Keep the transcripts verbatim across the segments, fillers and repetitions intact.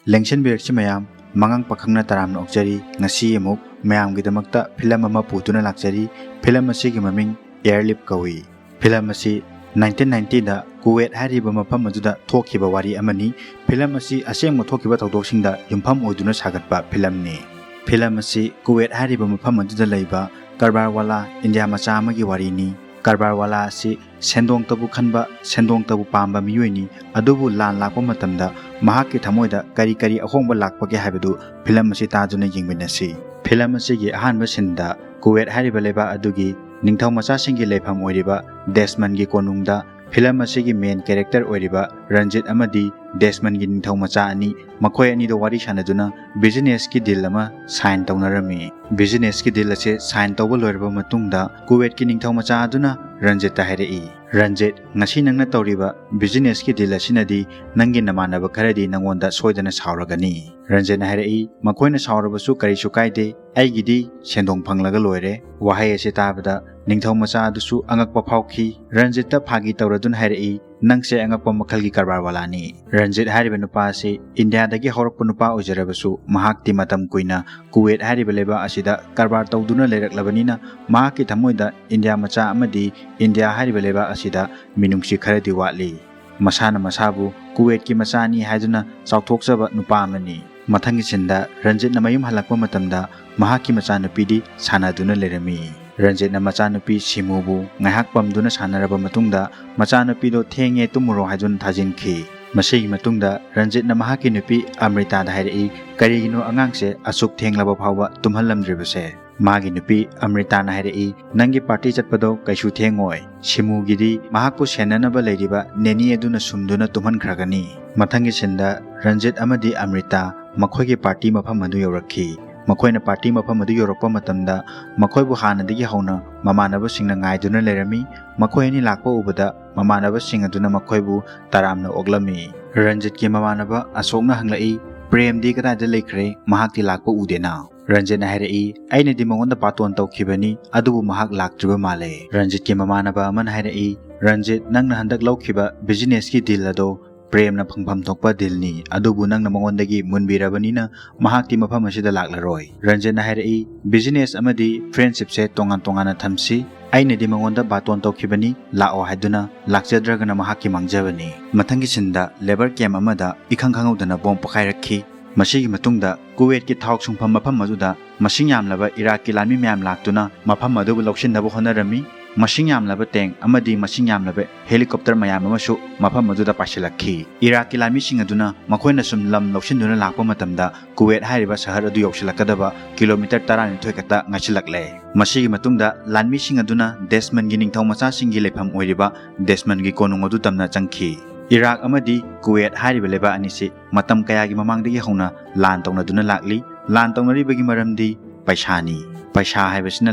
ꯂꯦꯡꯁꯤꯟꯕꯤꯔꯛꯁꯤ ꯃꯌꯥꯝ, ꯃꯉꯥꯡ ꯄꯥꯈꯪꯅ ꯇꯔꯥꯝꯅ ꯑꯣꯛꯆꯔꯤ꯫ ꯉꯁꯤ ꯑꯃꯨꯛ ꯃꯌꯥꯝꯒꯤꯗꯃꯛꯇ ꯐꯤꯂꯝ ꯑꯃ ꯄꯨꯗꯨꯅ ꯂꯥꯛꯆꯔꯤ꯫ ꯐꯤꯂꯝ ꯑꯁꯤꯒꯤ ꯃꯃꯤꯡ Airlift ꯀꯧꯏ꯫ ꯐꯤꯂꯝ ꯑꯁꯤ nineteen ninety ꯗ ꯀꯨꯋꯦꯠ ꯍꯥꯏꯔꯤꯕ ꯃꯐꯝ ꯑꯗꯨꯗ ꯊꯣꯛꯈꯤꯕ ꯋꯥꯔꯤ ꯑꯃꯅꯤ꯫ ꯐꯤꯂꯝ ꯑꯁꯤ ꯑꯁꯦꯡꯕ ꯊꯣꯛꯈꯤꯕ ꯊꯧꯗꯣꯛꯁꯤꯡꯗ ꯌꯨꯝꯐꯝ ꯑꯣꯏꯗꯨꯅ ꯁꯥꯒꯠꯄ ꯐꯤꯂꯝꯅꯤ꯫ ꯐꯤꯂꯝ ꯑꯁꯤ ꯀꯨꯋꯦꯠ ꯍꯥꯏꯔꯤꯕ ꯃꯐꯝ ꯑꯗꯨꯗ ꯂꯩꯕ ꯀꯔꯕꯥꯔꯋꯥꯂꯥ ꯏꯟꯗꯤꯌꯥ ꯃꯆꯥ ꯑꯃꯒꯤ ꯋꯥꯔꯤꯅꯤ꯫ ꯀꯔꯕꯥꯔꯋꯥꯂꯥ ꯑꯁꯤ ꯁꯦꯟꯗꯣꯡꯇꯕꯨ ꯈꯟꯕ, ꯁꯦꯟꯗꯣꯡꯇꯕꯨ ꯄꯥꯝꯕ ꯃꯤꯑꯣꯏꯅꯤ꯫ ꯑꯗꯨꯕꯨ ꯂꯥꯟ ꯂꯥꯛꯄ ꯃꯇꯝꯗ ꯃꯍꯥꯛꯀꯤ ꯊꯃꯣꯏꯗ ꯀꯔꯤ ꯀꯔꯤ ꯑꯍꯣꯡꯕ ꯂꯥꯛꯄꯒꯦ ꯍꯥꯏꯕꯗꯨ ꯐꯤꯂꯝ ꯑꯁꯤ ꯇꯥꯗꯨꯅ ꯌꯦꯡꯃꯤꯟꯅꯁꯤ꯫ ꯐꯤꯂꯝ ꯑꯁꯤꯒꯤ ꯑꯍꯥꯟꯕ ꯁꯤꯟꯗ ꯀꯨꯋꯦꯠ ꯍꯥꯏꯔꯤꯕ ꯂꯩꯕꯥꯛ ꯑꯗꯨꯒꯤ ꯅꯤꯡꯊꯧ ꯃꯆꯥꯁꯤꯡꯒꯤ ꯂꯩꯐꯝ ꯑꯣꯏꯔꯤꯕ ꯗꯦꯁꯃꯟꯒꯤ ꯀꯣꯅꯨꯡꯗ ꯐꯤꯂꯝ ꯑꯁꯤꯒꯤ main character ꯑꯣꯏꯔꯤꯕ ꯔꯟꯖꯤꯠ ꯑꯃꯗꯤ ꯗꯦꯁꯃꯟꯒꯤ ꯅꯤꯡꯊꯧ ꯃꯆꯥ ꯑꯅꯤ, ꯃꯈꯣꯏ ꯑꯅꯤꯗꯣ ꯋꯥꯔꯤ ꯁꯥꯟꯅꯗꯨꯅ business ꯀꯤ deal ꯑꯃ sign ꯇꯧꯅꯔꯝꯃꯤ꯫ Business ꯀꯤ deal ꯑꯁꯤ sign ꯇꯧꯕ ꯂꯣꯏꯔꯕ ꯃꯇꯨꯡꯗ ꯀꯨꯋꯦꯠꯀꯤ ꯅꯤꯡꯊꯧ ꯃꯆꯥ ꯑꯗꯨꯅ ꯔꯟꯖꯤꯠꯇ ꯍꯥꯏꯔꯛꯏ, "ꯔꯟꯖꯤꯠ, ꯉꯁꯤ ꯅꯪꯅ ꯇꯧꯔꯤꯕ business ꯀꯤ deal ꯑꯁꯤꯅꯗꯤ ꯅꯪꯒꯤ ꯅꯃꯥꯟꯅꯕ ꯈꯔꯗꯤ ꯅꯪꯉꯣꯟꯗ ꯁꯣꯏꯗꯅ ꯁꯥꯎꯔꯒꯅꯤ꯫" ꯔꯟꯖꯤꯠꯅ ꯍꯥꯏꯔꯛꯏ, "ꯃꯈꯣꯏꯅ ꯁꯥꯎꯔꯕꯁꯨ ꯀꯔꯤꯁꯨ ꯀꯥꯏꯗꯦ, ꯑꯩꯒꯤꯗꯤ ꯁꯦꯟꯗꯣꯡ ꯐꯪꯂꯒ ꯂꯣꯏꯔꯦ꯫" ꯋꯥꯍꯩ ꯑꯁꯤ ꯇꯥꯕꯗ ꯅꯤꯡꯊꯧ ꯃꯆꯥ ꯑꯗꯨꯁꯨ ꯑꯉꯛꯄ ꯐꯥꯎꯈꯤ꯫ ꯔꯟꯖꯤꯠꯇ ꯐꯥꯒꯤ ꯇꯧꯔꯗꯨꯅ ꯍꯥꯏꯔꯛꯏ, "ꯅꯪꯁꯦ ꯑꯉꯛꯄ ꯃꯈꯜꯒꯤ ꯀꯔꯕꯥꯔ ꯋꯥꯂꯥꯅꯤ꯫" ꯔꯟꯖꯤꯠ ꯍꯥꯏꯔꯤꯕ ꯅꯨꯄꯥ ꯑꯁꯤ ꯏꯟꯗꯤꯌꯥꯗꯒꯤ ꯍꯧꯔꯛꯄ ꯅꯨꯄꯥ ꯑꯣꯏꯖꯔꯕꯁꯨ ꯃꯍꯥꯛꯇꯤ ꯃꯇꯝ ꯀꯨꯏꯅ ꯀꯨꯋꯦꯠ ꯍꯥꯏꯔꯤꯕ ꯂꯩꯕꯥꯛ ꯑꯁꯤꯗ ꯀꯔꯕꯥꯔ ꯇꯧꯗꯨꯅ ꯂꯩꯔꯛꯂꯕꯅꯤꯅ ꯃꯍꯥꯛꯀꯤ ꯊꯃꯣꯏꯗ ꯏꯟꯗꯤꯌꯥ ꯃꯆꯥ ꯑꯃꯗꯤ ꯏꯟꯗꯤꯌꯥ ꯍꯥꯏꯔꯤꯕ ꯂꯩꯕꯥꯛ ꯑꯁꯤꯗ ꯃꯤꯅꯨꯡꯁꯤ ꯈꯔꯗꯤ ꯋꯥꯠꯂꯤ꯫ ꯃꯁꯥꯅ ꯃꯁꯥꯕꯨ ꯀꯨꯋꯦꯠꯀꯤ ꯃꯆꯥꯅꯤ ꯍꯥꯏꯗꯨꯅ ꯆꯥꯎꯊꯣꯛꯆꯕ ꯅꯨꯄꯥ ꯑꯃꯅꯤ꯫ ꯃꯊꯪꯒꯤ ꯁꯤꯟꯗ ꯔꯟꯖꯤꯠꯅ ꯃꯌꯨꯝ ꯍꯜꯂꯛꯄ ꯃꯇꯝꯗ ꯃꯍꯥꯛꯀꯤ ꯃꯆꯥꯅꯨꯄꯤꯗꯤ ꯁꯥꯟꯅꯗꯨꯅ ꯂꯩꯔꯝꯃꯤ꯫ ꯔꯟꯖꯤꯠꯅ ꯃꯆꯥꯅꯨꯄꯤ ꯁꯤꯃꯨꯕꯨ ꯉꯥꯏꯍꯥꯛ ꯄꯝꯗꯨꯅ ꯁꯥꯟꯅꯔꯕ ꯃꯇꯨꯡꯗ ꯃꯆꯥꯅꯨꯄꯤꯗꯣ "ꯊꯦꯡꯉꯦ, ꯇꯨꯝꯃꯨꯔꯣ" ꯍꯥꯏꯗꯨꯅ ꯊꯥꯖꯤꯟꯈꯤ꯫ ꯃꯁꯤꯒꯤ ꯃꯇꯨꯡꯗ ꯔꯟꯖꯤꯠꯅ ꯃꯍꯥꯛꯀꯤ ꯅꯨꯄꯤ ꯑꯃ꯭ꯔꯤꯇꯥꯗ ꯍꯥꯏꯔꯛꯏ, "ꯀꯔꯤꯒꯤꯅꯣ ꯑꯉꯥꯡꯁꯦ ꯑꯁꯨꯛ ꯊꯦꯡꯂꯕ ꯐꯥꯎꯕ ꯇꯨꯝꯍꯜꯂꯝꯗ꯭ꯔꯤꯕꯁꯦ?" ꯃꯥꯒꯤ ꯅꯨꯄꯤ ꯑꯃ꯭ꯔꯤꯇꯥꯅ ꯍꯥꯏꯔꯛꯏ, "ꯅꯪꯒꯤ party ꯆꯠꯄꯗꯣ ꯀꯩꯁꯨ ꯊꯦꯡꯉꯣꯏ꯫ ꯁꯤꯃꯨꯒꯤꯗꯤ ꯃꯍꯥꯛꯄꯨ ꯁꯦꯟꯅꯅꯕ ꯂꯩꯔꯤꯕ ꯅꯦꯅꯤ ꯑꯗꯨꯅ ꯁꯨꯝꯗꯨꯅ ꯇꯨꯝꯍꯟꯈ꯭ꯔꯒꯅꯤ꯫" ꯃꯊꯪꯒꯤ ꯁꯤꯟꯗ ꯔꯟꯖꯤꯠ ꯑꯃꯗꯤ ꯑꯃ꯭ꯔꯤꯇꯥ ꯃꯈꯣꯏꯒꯤ party ꯃꯐꯝ ꯑꯗꯨ ꯌꯧꯔꯛꯈꯤ꯫ ꯃꯈꯣꯏꯅ party ꯃꯐꯝ ꯑꯗꯨ ꯌꯧꯔꯛꯄ ꯃꯇꯝꯗ ꯃꯈꯣꯏꯕꯨ ꯍꯥꯟꯅꯗꯒꯤ ꯍꯧꯅ ꯃꯃꯥꯟꯅꯕꯁꯤꯡꯅ ꯉꯥꯏꯗꯨꯅ ꯂꯩꯔꯝꯃꯤ꯫ ꯃꯈꯣꯏ ꯑꯅꯤ ꯂꯥꯛꯄ ꯎꯕꯗ ꯃꯃꯥꯟꯅꯕꯁꯤꯡ ꯑꯗꯨꯅ ꯃꯈꯣꯏꯕꯨ ꯇꯔꯥꯝꯅ ꯑꯣꯛꯂꯝꯃꯤ꯫ ꯔꯟꯖꯤꯠꯀꯤ ꯃꯃꯥꯟꯅꯕ ꯑꯁꯣꯛꯅ ꯍꯪꯂꯛꯏ, "ꯄ꯭ꯔꯦꯝꯗꯤ ꯀꯗꯥꯏꯗ ꯂꯩꯈ꯭ꯔꯦ? ꯃꯍꯥꯛꯇꯤ ꯂꯥꯛꯄ ꯎꯗꯦꯅ?" ꯔꯟꯖꯤꯠꯅ ꯍꯥꯏꯔꯛꯏ, "ꯑꯩꯅꯗꯤ ꯃꯉꯣꯟꯗ ꯕꯥꯇꯣꯟ ꯇꯧꯈꯤꯕꯅꯤ, ꯑꯗꯨꯕꯨ ꯃꯍꯥꯛ ꯂꯥꯛꯇ꯭ꯔꯤꯕ ꯃꯥꯜꯂꯦ꯫" ꯔꯟꯖꯤꯠꯀꯤ ꯃꯃꯥꯟꯅꯕ ꯑꯃꯅ ꯍꯥꯏꯔꯛꯏ, "ꯔꯟꯖꯤꯠ, ꯅꯪꯅ ꯍꯟꯗꯛ ꯂꯧꯈꯤꯕ business ꯀꯤ deal ꯑꯗꯣ ꯄ꯭ꯔꯦꯝꯅ ꯐꯪꯐꯝ ꯊꯣꯛꯄ ꯗꯤꯜꯅꯤ, ꯑꯗꯨꯕꯨ ꯅꯪꯅ ꯃꯉꯣꯟꯗꯒꯤ ꯃꯨꯟꯕꯤꯔꯕꯅꯤꯅ ꯃꯍꯥꯛꯇꯤ ꯃꯐꯝ ꯑꯁꯤꯗ ꯂꯥꯛꯂꯔꯣꯏ꯫ ꯔꯟꯖꯤꯠꯅ ꯍꯥꯏꯔꯛꯏ, "ꯕꯤꯖꯤꯅꯦꯁ ꯑꯃꯗꯤ ꯐ꯭ꯔꯦꯟꯁꯤꯞꯁꯦ ꯇꯣꯉꯥꯟ ꯇꯣꯉꯥꯟꯅ ꯊꯝꯁꯤ꯫ ꯑꯩꯅꯗꯤ ꯃꯉꯣꯟꯗ ꯕꯥꯇꯣꯟ ꯇꯧꯈꯤꯕꯅꯤ, ꯂꯥꯛꯑꯣ ꯍꯥꯏꯗꯨꯅ, ꯂꯥꯛꯆꯗ꯭ꯔꯒꯅ ꯃꯍꯥꯛꯀꯤ ꯃꯥꯡꯖꯕꯅꯤ"꯫ ꯃꯊꯪꯒꯤ ꯁꯤꯟꯗ ꯂꯦꯕꯔ ꯀꯦꯝ ꯑꯃꯗ ꯏꯈꯪ ꯈꯪꯍꯧꯗꯅ ꯕꯣꯝ ꯄꯣꯈꯥꯏꯔꯛꯈꯤ꯫ ꯃꯁꯤꯒꯤ ꯃꯇꯨꯡꯗ ꯀꯨꯋꯦꯠꯀꯤ ꯊꯥꯎ ꯁꯨꯡꯐꯝ ꯃꯐꯝ ꯑꯗꯨꯗ ꯃꯁꯤꯡ ꯌꯥꯝꯂꯕ ꯏꯔꯥꯛꯀꯤ ꯂꯥꯟꯃꯤ ꯃꯌꯥꯝ ꯂꯥꯛꯇꯨꯅ ꯃꯐꯝ ꯑꯗꯨꯕꯨ ꯂꯧꯁꯤꯟꯅꯕ ꯍꯣꯠꯅꯔꯝꯃꯤ꯫ ꯃꯁꯤꯡ ꯌꯥꯝꯂꯕ ꯇꯦꯡ ꯑꯃꯗꯤ ꯃꯁꯤꯡ ꯌꯥꯝꯂꯕ ꯍꯦꯂꯤꯀꯣꯞꯇꯔ ꯃꯌꯥꯝ ꯑꯃꯁꯨ ꯃꯐꯝ ꯑꯗꯨꯗ ꯄꯥꯏꯁꯤꯜꯂꯛꯈꯤ꯫ ꯏꯔꯥꯛꯀꯤ ꯂꯥꯟꯃꯤꯁꯤꯡ ꯑꯗꯨꯅ ꯃꯈꯣꯏꯅ ꯁꯨꯝ ꯂꯝ ꯂꯧꯁꯤꯟꯗꯨꯅ ꯂꯥꯛꯄ ꯃꯇꯝꯗ ꯀꯨꯋꯦꯠ ꯍꯥꯏꯔꯤꯕ ꯁꯍꯔ ꯑꯗꯨ ꯌꯧꯁꯤꯜꯂꯛꯀꯗꯕ ꯀꯤꯂꯣꯃꯤꯇꯔ ꯇꯔꯥꯅꯤꯊꯣꯏ ꯈꯛꯇ ꯉꯥꯏꯁꯤꯜꯂꯛꯂꯦ꯫ ꯃꯁꯤꯒꯤ ꯃꯇꯨꯡꯗ ꯂꯥꯟꯃꯤꯁꯤꯡ ꯑꯗꯨꯅ ꯗꯦꯁꯃꯟꯒꯤ ꯅꯤꯡꯊꯧ ꯃꯆꯥꯁꯤꯡꯒꯤ ꯂꯩꯐꯝ ꯑꯣꯏꯔꯤꯕ ꯗꯦꯁꯃꯟꯒꯤ ꯀꯣꯅꯨꯡ ꯑꯗꯨ ꯇꯝꯅ ꯆꯪꯈꯤ꯫ ꯏꯔꯥꯛ ꯑꯃꯗꯤ ꯀꯨꯋꯦꯠ ꯍꯥꯏꯔꯤꯕ ꯂꯩꯕꯥꯛ ꯑꯅꯤꯁꯤ ꯃꯇꯝ ꯀꯌꯥꯒꯤ ꯃꯃꯥꯡꯗꯒꯤ ꯍꯧꯅ ꯂꯥꯟ ꯇꯧꯅꯗꯨꯅ ꯂꯥꯛꯂꯤ꯫ ꯂꯥꯟ ꯇꯧꯅꯔꯤꯕꯒꯤ ꯃꯔꯝꯗꯤ ꯄꯩꯁꯥꯅꯤ꯫ ꯄꯩꯁꯥ ꯍꯥꯏꯕꯁꯤꯅ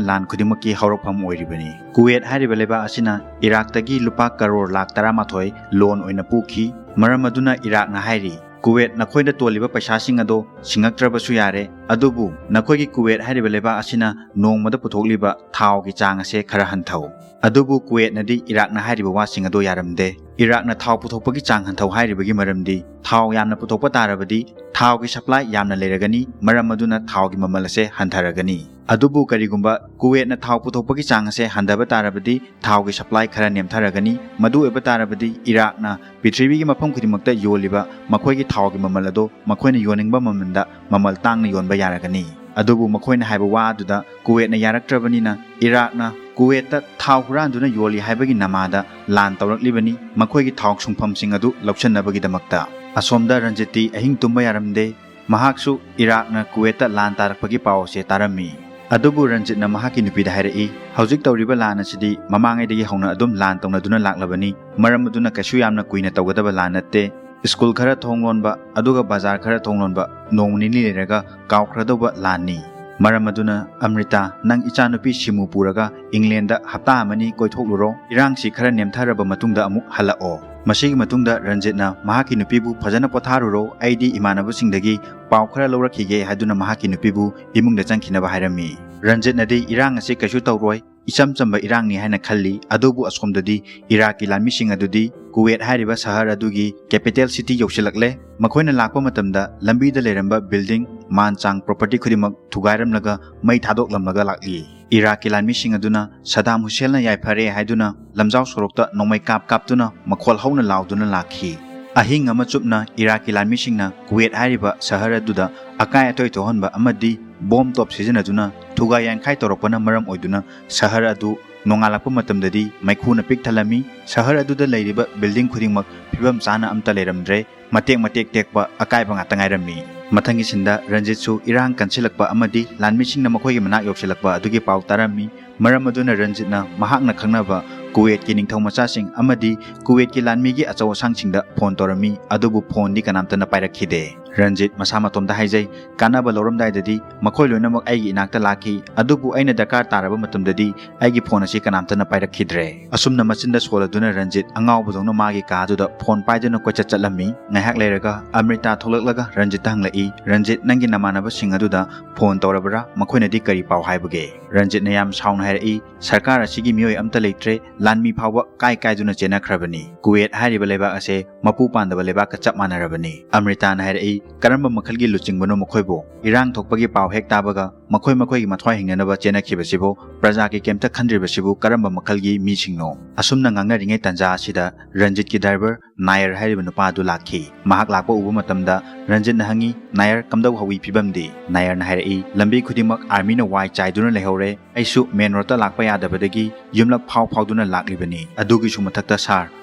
ꯂꯥꯟ ꯈꯨꯗꯤꯡꯃꯛꯀꯤ ꯍꯧꯔꯛꯐꯝ ꯑꯣꯏꯔꯤꯕꯅꯤ꯫ ꯀꯨꯋꯦꯠ ꯍꯥꯏꯔꯤꯕ ꯂꯩꯕꯥꯛ ꯑꯁꯤꯅ ꯏꯔꯥꯛꯇꯒꯤ ꯂꯨꯄꯥ ꯀꯔꯣꯔ ꯂꯥꯛ ꯇꯔꯥꯃꯥꯊꯣꯏ ꯂꯣꯟ ꯑꯣꯏꯅ ꯄꯨꯈꯤ꯫ ꯃꯔꯝ ꯑꯗꯨꯅ ꯏꯔꯥꯛꯅ ꯍꯥꯏꯔꯤ, "ꯀꯨꯋꯦꯠ, ꯅꯈꯣꯏꯗ ꯇꯣꯜꯂꯤꯕ ꯄꯩꯁꯥꯁꯤꯡ ꯑꯗꯣ ꯁꯤꯡꯉꯛꯇ꯭ꯔꯕꯁꯨ ꯌꯥꯔꯦ, ꯑꯗꯨꯕꯨ ꯅꯈꯣꯏꯒꯤ ꯀꯨꯋꯦꯠ ꯍꯥꯏꯔꯤꯕ ꯂꯩꯕꯥꯛ ꯑꯁꯤꯅ ꯅꯣꯡꯃꯗ ꯄꯨꯊꯣꯛꯂꯤꯕ ꯊꯥꯎꯒꯤ ꯆꯥꯡ ꯑꯁꯦ ꯈꯔ ꯍꯟꯊꯧ"꯫ ꯑꯗꯨꯕꯨ ꯀꯨꯋꯦꯠꯅꯗꯤ ꯏꯔꯥꯛꯅ ꯍꯥꯏꯔꯤꯕ ꯋꯥꯁꯤꯡ ꯑꯗꯣ ꯌꯥꯔꯝꯗꯦ꯫ ꯏꯔꯥꯛꯅ ꯊꯥꯎ ꯄꯨꯊꯣꯛꯄꯒꯤ ꯆꯥꯡ ꯍꯟꯊꯧ ꯍꯥꯏꯔꯤꯕꯒꯤ ꯃꯔꯝꯗꯤ ꯊꯥꯎ ꯌꯥꯝꯅ ꯄꯨꯊꯣꯛꯄ ꯇꯥꯔꯕꯗꯤ ꯊꯥꯎꯒꯤ ꯁꯄ꯭ꯂꯥꯏ ꯌꯥꯝꯅ ꯂꯩꯔꯒꯅꯤ, ꯃꯔꯝ ꯑꯗꯨꯅ ꯊꯥꯎꯒꯤ ꯃꯃꯜ ꯑꯁꯦ ꯍꯟꯊꯔꯒꯅꯤ꯫ ꯑꯗꯨꯕꯨ ꯀꯔꯤꯒꯨꯝꯕ ꯀꯨꯋꯦꯠꯅ ꯊꯥꯎ ꯄꯨꯊꯣꯛꯄꯒꯤ ꯆꯥꯡ ꯑꯁꯦ ꯍꯟꯊꯕ ꯇꯥꯔꯕꯗꯤ ꯊꯥꯎꯒꯤ ꯁꯄ꯭ꯂꯥꯏ ꯈꯔ ꯅꯦꯝꯊꯔꯒꯅꯤ꯫ ꯃꯗꯨ ꯑꯣꯏꯕ ꯇꯥꯔꯕꯗꯤ ꯏꯔꯥꯛꯅ ꯄ꯭ꯔꯤꯊꯤꯕꯤꯒꯤ ꯃꯐꯝ ꯈꯨꯗꯤꯡꯃꯛꯇ ꯌꯣꯜꯂꯤꯕ ꯃꯈꯣꯏꯒꯤ ꯊꯥꯎꯒꯤ ꯃꯃꯜ ꯑꯗꯨ ꯃꯈꯣꯏꯅ ꯌꯣꯟꯅꯤꯡꯕ ꯃꯃꯜꯗ ꯃꯃꯜ ꯇꯥꯡꯅ ꯌꯣꯟꯕ ꯌꯥꯔꯒꯅꯤ꯫ ꯑꯗꯨꯕꯨ ꯃꯈꯣꯏꯅ ꯍꯥꯏꯕ ꯋꯥ ꯑꯗꯨꯗ ꯀꯨꯋꯦꯠꯅ ꯌꯥꯔꯛꯇ꯭ꯔꯕꯅꯤꯅ ꯏꯔꯥꯛꯅ ꯀꯨꯋꯦꯠꯇ ꯊꯥꯎ ꯍꯨꯔꯥꯟꯗꯨꯅ ꯌꯣꯜꯂꯤ ꯍꯥꯏꯕꯒꯤ ꯅꯃꯥꯗ ꯂꯥꯟ ꯇꯧꯔꯛꯂꯤꯕꯅꯤ, ꯃꯈꯣꯏꯒꯤ ꯊꯥꯎ ꯁꯨꯡꯐꯝꯁꯤꯡ ꯑꯗꯨ ꯂꯧꯁꯤꯟꯅꯕꯒꯤꯗꯃꯛꯇ꯫ ꯑꯁꯣꯝꯗ ꯔꯟꯖꯤꯠꯇꯤ ꯑꯍꯤꯡ ꯇꯨꯝꯕ ꯌꯥꯔꯝꯗꯦ꯫ ꯃꯍꯥꯛꯁꯨ ꯏꯔꯥꯛꯅ ꯀꯨꯋꯦꯠꯇ ꯂꯥꯟ ꯇꯥꯔꯛꯄꯒꯤ ꯄꯥꯎ ꯑꯁꯦ ꯇꯥꯔꯝꯃꯤ꯫ ꯑꯗꯨꯕꯨ ꯔꯟꯖꯤꯠꯅ ꯃꯍꯥꯛꯀꯤ ꯅꯨꯄꯤꯗ ꯍꯥꯏꯔꯛꯏ, "ꯍꯧꯖꯤꯛ ꯇꯧꯔꯤꯕ ꯂꯥꯟ ꯑꯁꯤꯗꯤ ꯃꯃꯥꯡꯉꯩꯗꯒꯤ ꯍꯧꯅ ꯑꯗꯨꯝ ꯂꯥꯟ ꯇꯧꯅꯗꯨꯅ ꯂꯥꯛꯂꯕꯅꯤ, ꯃꯔꯝ ꯑꯗꯨꯅ ꯀꯩꯁꯨ ꯌꯥꯝꯅ ꯀꯨꯏꯅ ꯇꯧꯒꯗꯕ ꯂꯥꯟ ꯅꯠꯇꯦ꯫ ꯁ꯭ꯀꯨꯜ ꯈꯔ ꯊꯣꯡ ꯂꯣꯟꯕ, ꯑꯗꯨꯒ ꯕꯖꯥꯔ ꯈꯔ ꯊꯣꯡ ꯂꯣꯟꯕ, ꯅꯣꯡꯃ ꯅꯤꯅꯤ ꯂꯩꯔꯒ ꯀꯥꯎꯈ꯭ꯔꯗꯧꯕ ꯂꯥꯟꯅꯤ꯫ ꯃꯔꯝ ꯑꯗꯨꯅ ꯑꯃ꯭ꯔꯤꯇꯥ, ꯅꯪ ꯏꯆꯥꯅꯨꯄꯤ ꯁꯤꯃꯨ ꯄꯨꯔꯒ ꯏꯪꯂꯦꯟꯗ ꯍꯞꯇꯥ ꯑꯃꯅꯤ ꯀꯣꯏꯊꯣꯛꯂꯨꯔꯣ꯫ ꯏꯔꯥꯡꯁꯤ ꯈꯔ ꯅꯦꯝꯊꯔꯕ ꯃꯇꯨꯡꯗ ꯑꯃꯨꯛ ꯍꯜꯂꯛꯑꯣ"꯫ ꯃꯁꯤꯒꯤ ꯃꯇꯨꯡꯗ ꯔꯟꯖꯤꯠꯅ ꯃꯍꯥꯛꯀꯤ ꯅꯨꯄꯤꯕꯨ "ꯐꯖꯅ ꯄꯣꯊꯥꯔꯨꯔꯣ, ꯑꯩꯗꯤ ꯏꯃꯥꯟꯅꯕꯁꯤꯡꯗꯒꯤ ꯄꯥꯎ ꯈꯔ ꯂꯧꯔꯛꯈꯤꯒꯦ" ꯍꯥꯏꯗꯨꯅ ꯃꯍꯥꯛꯀꯤ ꯅꯨꯄꯤꯕꯨ ꯏꯃꯨꯡꯗ ꯆꯪꯈꯤꯅꯕ ꯍꯥꯏꯔꯝꯃꯤ꯫ ꯔꯟꯖꯤꯠꯅꯗꯤ ꯏꯔꯥꯡ ꯑꯁꯤ ꯀꯩꯁꯨ ꯇꯧꯔꯣꯏ, ꯏꯆꯝ ꯆꯝꯕ ꯏꯔꯥꯡꯅꯤ ꯍꯥꯏꯅ ꯈꯜꯂꯤ꯫ ꯑꯗꯨꯕꯨ ꯑꯁꯣꯝꯗꯗꯤ ꯏꯔꯥꯛꯀꯤ ꯂꯥꯟꯃꯤꯁꯤꯡ ꯑꯗꯨꯗꯤ ꯀꯨꯋꯦꯠ ꯍꯥꯏꯔꯤꯕ ꯁꯍꯔ ꯑꯗꯨꯒꯤ capital city ꯌꯧꯁꯤꯜꯂꯛꯂꯦ꯫ ꯃꯈꯣꯏꯅ ꯂꯥꯛꯄ ꯃꯇꯝꯗ ꯂꯝꯕꯤꯗ ꯂꯩꯔꯝꯕ building, ꯃꯥꯟ ꯆꯥꯡ property ꯈꯨꯗꯤꯡꯃꯛ ꯊꯨꯒꯥꯏꯔꯝꯂꯒ ꯃꯩ ꯊꯥꯗꯣꯛꯂꯝꯂꯒ ꯂꯥꯛꯂꯤ꯫ ꯏꯔꯥꯛꯀꯤ ꯂꯥꯟꯃꯤꯁꯤꯡ ꯑꯗꯨꯅ ꯁꯗꯥꯝ ꯍꯨꯁꯦꯟꯅ ꯌꯥꯏꯐꯔꯦ ꯍꯥꯏꯗꯨꯅ ꯂꯝꯖꯥꯎ ꯁꯣꯔꯣꯛꯇ ꯅꯣꯡꯃꯩ ꯀꯥꯞ ꯀꯥꯞꯇꯨꯅ ꯃꯈꯣꯜ ꯍꯧꯅ ꯂꯥꯎꯗꯨꯅ ꯂꯥꯛꯈꯤ꯫ ꯑꯍꯤꯡ ꯑꯃ ꯆꯨꯞꯅ ꯏꯔꯥꯛꯀꯤ ꯂꯥꯟꯃꯤꯁꯤꯡꯅ ꯀꯨꯋꯦꯠ ꯍꯥꯏꯔꯤꯕ ꯁꯍꯔ ꯑꯗꯨꯗ ꯑꯀꯥꯏ ꯑꯇꯣꯏ ꯊꯣꯛꯍꯟꯕ ꯑꯃꯗꯤ ꯕꯣꯝ ꯇꯣꯞ ꯁꯤꯖꯤꯟꯅꯗꯨꯅ ꯊꯨꯒꯥꯏ ꯌꯥꯟꯈꯥꯏ ꯇꯧꯔꯛꯄꯅ ꯃꯔꯝ ꯑꯣꯏꯗꯨꯅ ꯁꯍꯔ ꯑꯗꯨ ꯅꯣꯡꯉꯥꯜꯂꯛꯄ ꯃꯇꯝꯗꯗꯤ ꯃꯩꯈꯨꯅ ꯄꯤꯛ ꯊꯜꯂꯝꯃꯤ꯫ ꯁꯍꯔ ꯑꯗꯨꯗ ꯂꯩꯔꯤꯕ building ꯈꯨꯗꯤꯡꯃꯛ ꯐꯤꯕꯝ ꯆꯥꯅ ꯑꯝꯇ ꯂꯩꯔꯝꯗ꯭ꯔꯦ꯫ ꯃꯇꯦꯛ ꯃꯇꯦꯛ ꯇꯦꯛꯄ ꯑꯀꯥꯏꯕ ꯉꯥꯛꯇ ꯉꯥꯏꯔꯝꯃꯤ꯫ ꯃꯊꯪꯒꯤ ꯁꯤꯟꯗ ꯔꯟꯖꯤꯠꯁꯨ ꯏꯔꯥꯡ ꯀꯟꯁꯤꯜꯂꯛꯄ ꯑꯃꯗꯤ ꯂꯥꯟꯃꯤꯁꯤꯡꯅ ꯃꯈꯣꯏꯒꯤ ꯃꯅꯥꯛ ꯌꯧꯁꯤꯜꯂꯛꯄ ꯑꯗꯨꯒꯤ ꯄꯥꯎ ꯇꯥꯔꯝꯃꯤ꯫ ꯃꯔꯝ ꯑꯗꯨꯅ ꯔꯟꯖꯤꯠꯅ ꯃꯍꯥꯛꯅ ꯈꯪꯅꯕ ꯀꯨꯋꯦꯠꯀꯤ ꯅꯤꯡꯊꯧ ꯃꯆꯥꯁꯤꯡ ꯑꯃꯗꯤ ꯀꯨꯋꯦꯠꯀꯤ ꯂꯥꯟꯃꯤꯒꯤ ꯑꯆꯧ ꯑꯁꯥꯡꯁꯤꯡꯗ ꯐꯣꯟ ꯇꯧꯔꯝꯃꯤ, ꯑꯗꯨꯕꯨ ꯐꯣꯟꯗꯤ ꯀꯅꯥꯝꯇꯅ ꯄꯥꯏꯔꯛꯈꯤꯗꯦ꯫ ꯔꯟꯖꯤꯠ ꯃꯁꯥ ꯃꯇꯣꯝꯇ ꯍꯥꯏꯖꯩ, ꯀꯥꯟꯅꯕ ꯂꯧꯔꯝꯗꯥꯏꯗꯗꯤ ꯃꯈꯣꯏ ꯂꯣꯏꯅꯃꯛ ꯑꯩꯒꯤ ꯏꯅꯥꯛꯇ ꯂꯥꯛꯈꯤ, ꯑꯗꯨꯕꯨ ꯑꯩꯅ ꯗꯔꯀꯥꯔ ꯇꯥꯔꯕ ꯃꯇꯝꯗꯗꯤ ꯑꯩꯒꯤ ꯐꯣꯟ ꯑꯁꯤ ꯀꯅꯥꯝꯇꯅ ꯄꯥꯏꯔꯛꯈꯤꯗ꯭ꯔꯦ꯫ ꯑꯁꯨꯝꯅ ꯃꯆꯤꯟꯗ ꯁꯣꯜꯂꯗꯨꯅ ꯔꯟꯖꯤꯠ ꯑꯉꯥꯎꯕꯗꯧꯅ ꯃꯥꯒꯤ ꯀꯥꯗꯨꯗ ꯐꯣꯟ ꯄꯥꯏꯗꯨꯅ ꯀꯣꯏꯆꯠ ꯆꯠꯂꯝꯃꯤ꯫ ꯉꯥꯏꯍꯥꯛ ꯂꯩꯔꯒ ꯑꯃ꯭ꯔꯤꯇꯥ ꯊꯣꯛꯂꯛꯂꯒ ꯔꯟꯖꯤꯠꯇ ꯍꯪꯂꯛꯏ, "ꯔꯟꯖꯤꯠ, ꯅꯪꯒꯤ ꯅꯃꯥꯟꯅꯕꯁꯤꯡ ꯑꯗꯨꯗ ꯐꯣꯟ ꯇꯧꯔꯕ꯭ꯔꯥ? ꯃꯈꯣꯏꯅꯗꯤ ꯀꯔꯤ ꯄꯥꯎ ꯍꯥꯏꯕꯒꯦ?" ꯔꯟꯖꯤꯠꯅ ꯌꯥꯝ ꯁꯥꯎꯅ ꯍꯥꯏꯔꯛꯏ, "ꯁꯔꯀꯥꯔ ꯑꯁꯤꯒꯤ ꯃꯤꯑꯣꯏ ꯑꯝꯇ ꯂꯩꯇ꯭ꯔꯦ, ꯂꯥꯟꯃꯤ ꯐꯥꯎꯕ ꯀꯥꯏ ꯀꯥꯏꯗꯨꯅ ꯆꯦꯟꯅꯈ꯭ꯔꯕꯅꯤ꯫ ꯀꯨꯋꯦꯠ ꯍꯥꯏꯔꯤꯕ ꯂꯩꯕꯥꯛ ꯑꯁꯦ ꯃꯄꯨ ꯄꯥꯟꯗꯕ ꯂꯩꯕꯥꯛꯀ ꯆꯞ ꯃꯥꯟꯅꯔꯕꯅꯤ꯫" ꯑꯃ꯭ꯔꯤꯇꯥꯅ ꯍꯥꯏꯔꯛꯏ, "ꯀꯔꯝꯕ ꯃꯈꯜꯒꯤ ꯂꯨꯆꯤꯡꯕꯅꯣ ꯃꯈꯣꯏꯕꯨ? ꯏꯔꯥꯡ ꯊꯣꯛꯄꯒꯤ ꯄꯥꯎ ꯍꯦꯛ ꯇꯥꯕꯒ ꯃꯈꯣꯏ ꯃꯈꯣꯏꯒꯤ ꯃꯊ꯭ꯋꯥꯏ ꯍꯤꯡꯅꯅꯕ ꯆꯦꯟꯅꯈꯤꯕꯁꯤꯕꯨ ꯄ꯭ꯔꯖꯥꯒꯤ ꯀꯩꯝꯇ ꯈꯟꯗ꯭ꯔꯤꯕꯁꯤꯕꯨ ꯀꯔꯝꯕ ꯃꯈꯜꯒꯤ ꯃꯤꯁꯤꯡꯅꯣ?" ꯑꯁꯨꯝꯅ ꯉꯥꯡꯅꯔꯤꯉꯩ ꯇꯥꯟꯖꯥ ꯑꯁꯤꯗ ꯔꯟꯖꯤꯠꯀꯤ driver ꯅꯥꯌꯔ ꯍꯥꯏꯔꯤꯕ ꯅꯨꯄꯥ ꯑꯗꯨ ꯂꯥꯛꯈꯤ꯫ ꯃꯍꯥꯛ ꯂꯥꯛꯄ ꯎꯕ ꯃꯇꯝꯗ ꯔꯟꯖꯤꯠꯅ ꯍꯪꯉꯤ, "ꯅꯥꯌꯔ, ꯀꯝꯗꯧꯍꯧꯋꯤ ꯐꯤꯕꯝꯗꯤ?" ꯅꯥꯌꯔꯅ ꯍꯥꯏꯔꯛꯏ, "ꯂꯝꯕꯤ ꯈꯨꯗꯤꯡꯃꯛ armyꯅ ꯋꯥꯏ ꯆꯥꯏꯗꯨꯅ ꯂꯩꯍꯧꯔꯦ꯫ ꯑꯩꯁꯨ main roadꯇ ꯂꯥꯛꯄ ꯌꯥꯗꯕꯗꯒꯤ ꯌꯨꯝꯂꯛ ꯐꯥꯎ ꯐꯥꯎꯗꯨꯅ ꯂꯥꯛꯂꯤꯕꯅꯤ꯫ ꯑꯗꯨꯒꯤꯁꯨ ꯃꯊꯛꯇ sir,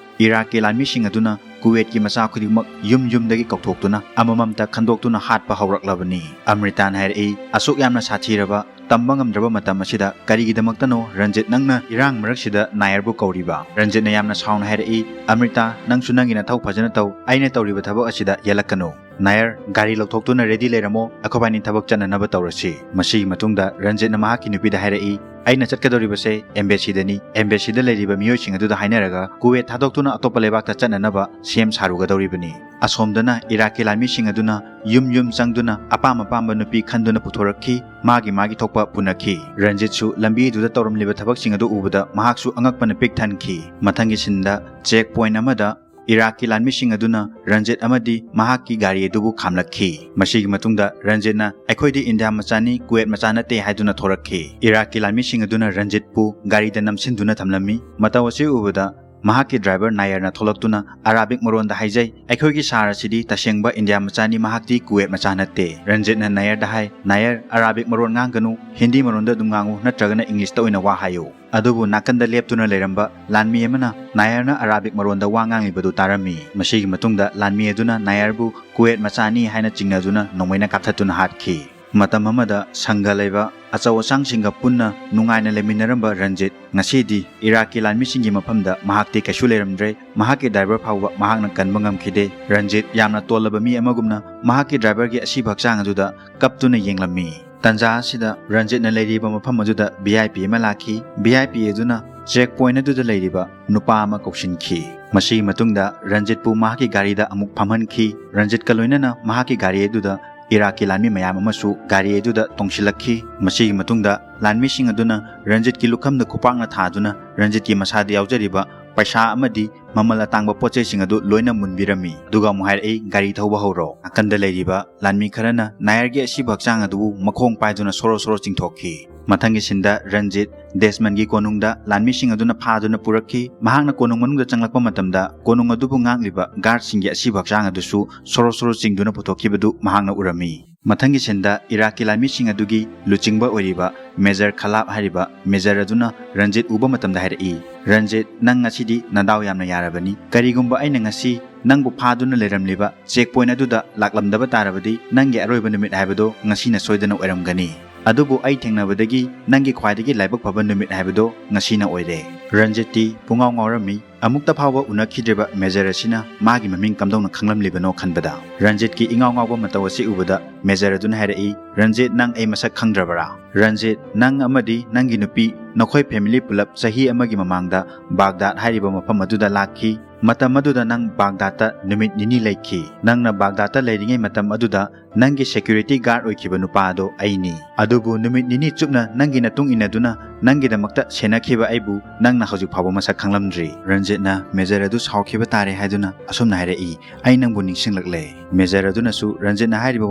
ꯏꯔꯥꯛꯀꯤ ꯂꯥꯟꯃꯤꯁꯤꯡ ꯑꯗꯨꯅ ꯀꯨꯋꯦꯠꯀꯤ ꯃꯆꯥ ꯈꯨꯗꯤꯡꯃꯛ ꯌꯨꯝ ꯌꯨꯝꯗꯒꯤ ꯀꯧꯊꯣꯛꯇꯨꯅ ꯑꯃꯃꯝꯇ ꯈꯟꯗꯣꯛꯇꯨꯅ ꯍꯥꯠꯄ ꯍꯧꯔꯛꯂꯕꯅꯤ꯫" ꯑꯃ꯭ꯔꯤꯇꯥꯅ ꯍꯥꯏꯔꯛꯏ, "ꯑꯁꯨꯛ ꯌꯥꯝꯅ ꯁꯥꯊꯤꯔꯕ, ꯇꯝꯕ ꯉꯝꯗ꯭ꯔꯕ ꯃꯇꯝ ꯑꯁꯤꯗ ꯀꯔꯤꯒꯤꯗꯃꯛꯇꯅꯣ ꯔꯟꯖꯤꯠ ꯅꯪꯅ ꯏꯔꯥꯡ ꯃꯔꯛꯁꯤꯗ ꯅꯥꯌꯔꯕꯨ ꯀꯧꯔꯤꯕ?" ꯔꯟꯖꯤꯠꯅ ꯌꯥꯝꯅ ꯁꯥꯎꯅ ꯍꯥꯏꯔꯛꯏ, "ꯑꯃ꯭ꯔꯤꯇꯥ, ꯅꯪꯁꯨ ꯅꯪꯒꯤ ꯅꯊꯧ ꯐꯖꯅ ꯇꯧ, ꯑꯩꯅ ꯇꯧꯔꯤꯕ ꯊꯕꯛ ꯑꯁꯤꯗ ꯌꯦꯠꯂꯛꯀꯅꯨ꯫ ꯅꯥꯌꯔ, ꯒꯥꯔꯤ ꯂꯧꯊꯣꯛꯇꯨꯅ ready ꯂꯩꯔꯝꯃꯣ, ꯑꯩꯈꯣꯏꯕꯥꯅꯤ ꯊꯕꯛ ꯆꯠꯅꯅꯕ ꯇꯧꯔꯁꯤ꯫" ꯃꯁꯤꯒꯤ ꯃꯇꯨꯡꯗ ꯔꯟꯖꯤꯠꯅ ꯃꯍꯥꯛꯀꯤ ꯅꯨꯄꯤꯗ ꯍꯥꯏꯔꯛꯏ, "ꯑꯩꯅ ꯆꯠꯀꯗꯧꯔꯤꯕꯁꯦ embassy-ꯗꯅꯤ꯫ Embassy-ꯗ ꯂꯩꯔꯤꯕ ꯃꯤꯑꯣꯏꯁꯤꯡ ꯑꯗꯨꯗ ꯍꯥꯏꯅꯔꯒ ꯀꯨꯋꯦꯠ ꯊꯥꯗꯣꯛꯇꯨꯅ ꯑꯇꯣꯞꯄ ꯂꯩꯕꯥꯛꯇ ꯆꯠꯅꯅꯕ ꯁꯦꯝ ꯁꯥꯔꯨꯒꯗꯧꯔꯤꯕꯅꯤ꯫" ꯑꯁꯣꯝꯗꯅ ꯏꯔꯥꯛꯀꯤ ꯂꯥꯟꯃꯤꯁꯤꯡ ꯑꯗꯨꯅ ꯌꯨꯝ ꯌꯨꯝ ꯆꯪꯗꯨꯅ ꯑꯄꯥꯝ ꯑꯄꯥꯝꯕ ꯅꯨꯄꯤ ꯈꯟꯗꯨꯅ ꯄꯨꯊꯣꯔꯛꯈꯤ꯫ ꯃꯥꯒꯤ ꯃꯥꯒꯤ ꯊꯣꯛꯄ ꯄꯨꯅꯈꯤ꯫ ꯔꯟꯖꯤꯠꯁꯨ ꯂꯝꯕꯤꯗꯨꯗ ꯇꯧꯔꯝꯂꯤꯕ ꯊꯕꯛꯁꯤꯡ ꯑꯗꯨ ꯎꯕꯗ ꯃꯍꯥꯛꯁꯨ ꯑꯉꯛꯄꯅ ꯄꯤꯛ ꯊꯟꯈꯤ꯫ ꯃꯊꯪꯒꯤ ꯁꯤꯟꯗ ꯆꯦꯛ ꯄꯣꯏꯟ ꯑꯃꯗ ꯏꯔꯥꯛꯀꯤ ꯂꯥꯟꯃꯤꯁꯤꯡ ꯑꯗꯨꯅ ꯔꯟꯖꯤꯠ ꯑꯃꯗꯤ ꯃꯍꯥꯛꯀꯤ ꯒꯥꯔꯤ ꯑꯗꯨꯕꯨ ꯈꯥꯝꯂꯛꯈꯤ꯫ ꯃꯁꯤꯒꯤ ꯃꯇꯨꯡꯗ ꯔꯟꯖꯤꯠꯅ "ꯑꯩꯈꯣꯏꯗꯤ ꯏꯟꯗꯤꯌꯥ ꯃꯆꯥꯅꯤ, ꯀꯨꯋꯦꯠ ꯃꯆꯥ ꯅꯠꯇꯦ" ꯍꯥꯏꯗꯨꯅ ꯊꯣꯔꯛꯈꯤ꯫ ꯏꯔꯥꯛꯀꯤ ꯂꯥꯟꯃꯤꯁꯤꯡ ꯑꯗꯨꯅ ꯔꯟꯖꯤꯠꯄꯨ ꯒꯥꯔꯤꯗ ꯅꯝꯁꯤꯟꯗꯨꯅ ꯊꯝꯂꯝꯃꯤ꯫ ꯃꯇꯧ ꯑꯁꯤ ꯎꯕꯗ ꯃꯍꯥꯛꯀꯤ ꯗ꯭ꯔꯥꯏꯚꯔ ꯅꯥꯌꯔꯅ ꯊꯣꯛꯂꯛꯇꯨꯅ ꯑꯔꯥꯕꯤꯛ ꯃꯔꯣꯟꯗ ꯍꯥꯏꯖꯩ, "ꯑꯩꯈꯣꯏꯒꯤ ꯁꯥꯔ ꯑꯁꯤꯗꯤ ꯇꯁꯦꯡꯕ ꯏꯟꯗꯤꯌꯥ ꯃꯆꯥꯅꯤ, ꯃꯍꯥꯛꯇꯤ ꯀꯨꯋꯦꯠ ꯃꯆꯥ ꯅꯠꯇꯦ"꯫ ꯔꯟꯖꯤꯠꯅ ꯅꯥꯌꯔꯗ ꯍꯥꯏ, "ꯅꯥꯌꯔ, ꯑꯔꯥꯕꯤꯛ ꯃꯔꯣꯟ ꯉꯥꯡꯒꯅꯨ, ꯍꯤꯟꯗꯤ ꯃꯔꯣꯟꯗ ꯑꯗꯨꯝ ꯉꯥꯡꯉꯨ, ꯅꯠꯇ꯭ꯔꯒꯅ ꯏꯪꯂꯤꯁꯇ ꯑꯣꯏꯅ ꯋꯥ ꯍꯥꯏꯌꯨ"꯫ ꯑꯗꯨꯕꯨ ꯅꯥꯀꯟꯗ ꯂꯦꯞꯇꯨꯅ ꯂꯩꯔꯝꯕ ꯂꯥꯟꯃꯤ ꯑꯃꯅ ꯅꯥꯌꯔꯅ ꯑꯔꯥꯕꯤꯛ ꯃꯔꯣꯟꯗ ꯋꯥ ꯉꯥꯡꯂꯤꯕꯗꯨ ꯇꯥꯔꯝꯃꯤ꯫ ꯃꯁꯤꯒꯤ ꯃꯇꯨꯡꯗ ꯂꯥꯟꯃꯤ ꯑꯗꯨꯅ ꯅꯥꯌꯔꯕꯨ ꯀꯨꯋꯦꯠ ꯃꯆꯥꯅꯤ ꯍꯥꯏꯅ ꯆꯤꯡꯅꯗꯨꯅ ꯅꯣꯡꯃꯩꯅ ꯀꯥꯞꯊꯠꯇꯨꯅ ꯍꯥꯠꯈꯤ꯫ ꯃꯇꯝ ꯑꯃꯗ ꯁꯪꯒ ꯂꯩꯕ ꯑꯆꯧ ꯑꯁꯥꯡꯁꯤꯡꯒ ꯄꯨꯟꯅ ꯅꯨꯡꯉꯥꯏꯅ ꯂꯩꯃꯤꯟꯅꯔꯝꯕ ꯔꯟꯖꯤꯠ ꯉꯁꯤꯗꯤ ꯏꯔꯥꯛꯀꯤ ꯂꯥꯟꯃꯤꯁꯤꯡꯒꯤ ꯃꯐꯝꯗ ꯃꯍꯥꯛꯇꯤ ꯀꯩꯁꯨ ꯂꯩꯔꯝꯗ꯭ꯔꯦ꯫ ꯃꯍꯥꯛꯀꯤ ꯗ꯭ꯔꯥꯏꯚꯔ ꯐꯥꯎꯕ ꯃꯍꯥꯛꯅ ꯀꯟꯕ ꯉꯝꯈꯤꯗꯦ꯫ ꯔꯟꯖꯤꯠ ꯌꯥꯝꯅ ꯇꯣꯜꯂꯕ ꯃꯤ ꯑꯃꯒꯨꯝꯅ ꯃꯍꯥꯛꯀꯤ ꯗ꯭ꯔꯥꯏꯚꯔꯒꯤ ꯑꯁꯤꯕ ꯍꯛꯆꯥꯡ ꯑꯗꯨꯗ ꯀꯞꯇꯨꯅ ꯌꯦꯡꯂꯝꯃꯤ꯫ ꯇꯟꯖꯥ ꯑꯁꯤꯗ ꯔꯟꯖꯤꯠꯅ ꯂꯩꯔꯤꯕ ꯃꯐꯝ ꯑꯗꯨꯗ ꯚꯤ ꯑꯥꯏ ꯄꯤ ꯑꯃ ꯂꯥꯛꯈꯤ꯫ ꯚꯤ ꯑꯥꯏ ꯄꯤ ꯑꯗꯨꯅ ꯆꯦꯛ ꯄꯣꯏꯟ ꯑꯗꯨꯗ ꯂꯩꯔꯤꯕ ꯅꯨꯄꯥ ꯑꯃ ꯀꯧꯁꯤꯟꯈꯤ꯫ ꯃꯁꯤꯒꯤ ꯃꯇꯨꯡꯗ ꯔꯟꯖꯤꯠꯄꯨ ꯃꯍꯥꯛꯀꯤ ꯒꯥꯔꯤꯗ ꯑꯃꯨꯛ ꯐꯝꯍꯟꯈꯤ꯫ ꯔꯟꯖꯤꯠꯀ ꯂꯣꯏꯅꯅ ꯃꯍꯥꯛꯀꯤ ꯒꯥꯔꯤ ꯑꯗꯨꯗ ꯏꯔꯥꯛꯀꯤ ꯂꯥꯟꯃꯤ ꯃꯌꯥꯝ ꯑꯃꯁꯨ ꯒꯥꯔꯤ ꯑꯗꯨꯗ ꯇꯣꯡꯁꯤꯜꯂꯛꯈꯤ꯫ ꯃꯁꯤꯒꯤ ꯃꯇꯨꯡꯗ ꯂꯥꯟꯃꯤꯁꯤꯡ ꯑꯗꯨꯅ ꯔꯟꯖꯤꯠꯀꯤ ꯂꯨꯈꯝꯗ ꯈꯨꯄꯥꯛꯅ ꯊꯥꯗꯨꯅ ꯔꯟꯖꯤꯠꯀꯤ ꯃꯁꯥꯗ ꯌꯥꯎꯖꯔꯤꯕ ꯄꯩꯁꯥ ꯑꯃꯗꯤ ꯃꯃꯜ ꯑꯇꯥꯡꯕ ꯄꯣꯠ ꯆꯩꯁꯤꯡ ꯑꯗꯨ ꯂꯣꯏꯅ ꯃꯨꯟꯕꯤꯔꯝꯃꯤ꯫ ꯑꯗꯨꯒ ꯑꯃꯨꯛ ꯍꯥꯏꯔꯛꯏ, "ꯒꯥꯔꯤ ꯊꯧꯕ ꯍꯧꯔꯣ"꯫ ꯅꯥꯀꯟꯗ ꯂꯩꯔꯤꯕ ꯂꯥꯟꯃꯤ ꯈꯔꯅ ꯅꯥꯌꯔꯒꯤ ꯑꯁꯤꯕ ꯍꯛꯆꯥꯡ ꯑꯗꯨꯕꯨ ꯃꯈꯣꯡ ꯄꯥꯏꯗꯨꯅ ꯁꯣꯔꯣ ꯁꯣꯔꯣ ꯆꯤꯡꯊꯣꯛꯈꯤ꯫ ꯃꯊꯪꯒꯤ ꯁꯤꯟꯗ ꯔꯟꯖꯤꯠ ꯗꯦꯁꯃꯟꯒꯤ ꯀꯣꯅꯨꯡꯗ ꯂꯥꯟꯃꯤꯁꯤꯡ ꯑꯗꯨꯅ ꯐꯥꯗꯨꯅ ꯄꯨꯔꯛꯈꯤ꯫ ꯃꯍꯥꯛꯅ ꯀꯣꯅꯨꯡ ꯃꯅꯨꯡꯗ ꯆꯪꯂꯛꯄ ꯃꯇꯝꯗ ꯀꯣꯅꯨꯡ ꯑꯗꯨꯕꯨ ꯉꯥꯛꯂꯤꯕ ꯒꯥꯔꯗꯁꯤꯡꯒꯤ ꯑꯁꯤꯕ ꯍꯛꯆꯥꯡ ꯑꯗꯨꯁꯨ ꯁꯣꯔꯣ ꯁꯣꯔꯣ ꯆꯤꯡꯗꯨꯅ ꯄꯨꯊꯣꯛꯈꯤꯕꯗꯨ ꯃꯍꯥꯛꯅ ꯎꯔꯝꯃꯤ꯫ ꯃꯊꯪꯒꯤ ꯁꯤꯟꯗ ꯏꯔꯥꯛꯀꯤ ꯂꯥꯟꯃꯤꯁꯤꯡ ꯑꯗꯨꯒꯤ ꯂꯨꯆꯤꯡꯕ ꯑꯣꯏꯔꯤꯕ ꯃꯦꯖꯔ ꯈꯂꯥꯞ ꯍꯥꯏꯔꯤꯕ ꯃꯦꯖꯔ ꯑꯗꯨꯅ ꯔꯟꯖꯤꯠ ꯎꯕ ꯃꯇꯝꯗ ꯍꯥꯏꯔꯛꯏ, "ꯔꯟꯖꯤꯠ, ꯅꯪ ꯉꯁꯤꯗꯤ ꯅꯗꯥꯎ ꯌꯥꯝꯅ ꯌꯥꯔꯕꯅꯤ꯫ ꯀꯔꯤꯒꯨꯝꯕ ꯑꯩꯅ ꯉꯁꯤ ꯅꯪꯕꯨ ꯐꯥꯗꯨꯅ ꯂꯩꯔꯝꯂꯤꯕ ꯆꯦꯛ ꯄꯣꯏꯟ ꯑꯗꯨꯗ ꯂꯥꯛꯂꯝꯗꯕ ꯇꯥꯔꯕꯗꯤ ꯅꯪꯒꯤ ꯑꯔꯣꯏꯕ ꯅꯨꯃꯤꯠ ꯍꯥꯏꯕꯗꯣ ꯉꯁꯤꯅ ꯁꯣꯏꯗꯅ ꯑꯣꯏꯔꯝꯒꯅꯤ꯫ ꯑꯗꯨꯕꯨ ꯑꯩ ꯊꯦꯡꯅꯕꯗꯒꯤ ꯅꯪꯒꯤ ꯈ꯭ꯋꯥꯏꯗꯒꯤ ꯂꯥꯏꯕꯛ ꯐꯕ ꯅꯨꯃꯤꯠ ꯍꯥꯏꯕꯗꯣ ꯉꯁꯤꯅ ꯑꯣꯏꯔꯦ"꯫ ꯔꯟꯖꯤꯠꯇꯤ ꯄꯨꯡꯉꯥꯎ ꯉꯥꯎꯔꯝꯃꯤ꯫ ꯑꯃꯨꯛꯇ ꯐꯥꯎꯕ ꯎꯅꯈꯤꯗ꯭ꯔꯤꯕ ꯃꯦꯖꯔ ꯑꯁꯤꯅ ꯃꯥꯒꯤ ꯃꯃꯤꯡ ꯀꯝꯗꯧꯅ ꯈꯪꯂꯝꯂꯤꯕꯅꯣ ꯈꯟꯕꯗ꯫ ꯔꯟꯖꯤꯠꯀꯤ ꯏꯉꯥꯎ ꯉꯥꯎꯕ ꯃꯇꯧ ꯑꯁꯤ ꯎꯕꯗ ꯃꯦꯖꯔ ꯑꯗꯨꯅ ꯍꯥꯏꯔꯛꯏ, "ꯔꯟꯖꯤꯠ, ꯅꯪ ꯑꯩ ꯃꯁꯛ ꯈꯪꯗ꯭ꯔꯕꯔꯥ? ꯔꯟꯖꯤꯠ, ꯅꯪ ꯑꯃꯗꯤ ꯅꯪꯒꯤ ꯅꯨꯄꯤ, ꯅꯈꯣꯏ ꯐꯦꯃꯤꯂꯤ ꯄꯨꯂꯞ ꯆꯍꯤ ꯑꯃꯒꯤ ꯃꯃꯥꯡꯗ ꯕꯥꯒꯗꯥꯗ ꯍꯥꯏꯔꯤꯕ ꯃꯐꯝ ꯑꯗꯨꯗ ꯂꯥꯛꯈꯤ꯫ ꯃꯇꯝ ꯑꯗꯨꯗ ꯅꯪ ꯕꯥꯒꯗꯥꯗꯇ ꯅꯨꯃꯤꯠ ꯅꯤꯅꯤ ꯂꯩꯈꯤ꯫ ꯅꯪꯅ ꯕꯥꯒꯗꯥꯗꯇ ꯂꯩꯔꯤꯉꯩ ꯃꯇꯝ ꯑꯗꯨꯗ ꯅꯪꯒꯤ security guard ꯑꯣꯏꯈꯤꯕ ꯅꯨꯄꯥ ꯑꯗꯣ ꯑꯩꯅꯤ꯫ ꯑꯗꯨꯕꯨ ꯅꯨꯃꯤꯠ ꯅꯤꯅꯤ ꯆꯨꯞꯅ ꯅꯪꯒꯤ ꯃꯇꯨꯡ ꯏꯟꯅꯗꯨꯅ ꯅꯪꯒꯤꯗꯃꯛꯇ ꯁꯦꯟꯅꯈꯤꯕ ꯑꯩꯕꯨ ꯅꯪꯅ ꯍꯧꯖꯤꯛ ꯐꯥꯎꯕ ꯃꯁꯛ ꯈꯪꯂꯝꯗ꯭ꯔꯤ꯫ ꯔꯟꯖꯤꯠꯅ major ꯑꯗꯨ ꯁꯥꯎꯈꯤꯕ ꯇꯥꯔꯦ ꯍꯥꯏꯗꯨꯅ ꯑꯁꯨꯝꯅ ꯍꯥꯏꯔꯛꯏ, "ꯑꯩ ꯅꯪꯕꯨ ꯅꯤꯡꯁꯤꯡꯂꯛꯂꯦ꯫" Major ꯑꯗꯨꯅꯁꯨ ꯔꯟꯖꯤꯠꯅ ꯍꯥꯏꯔꯤꯕ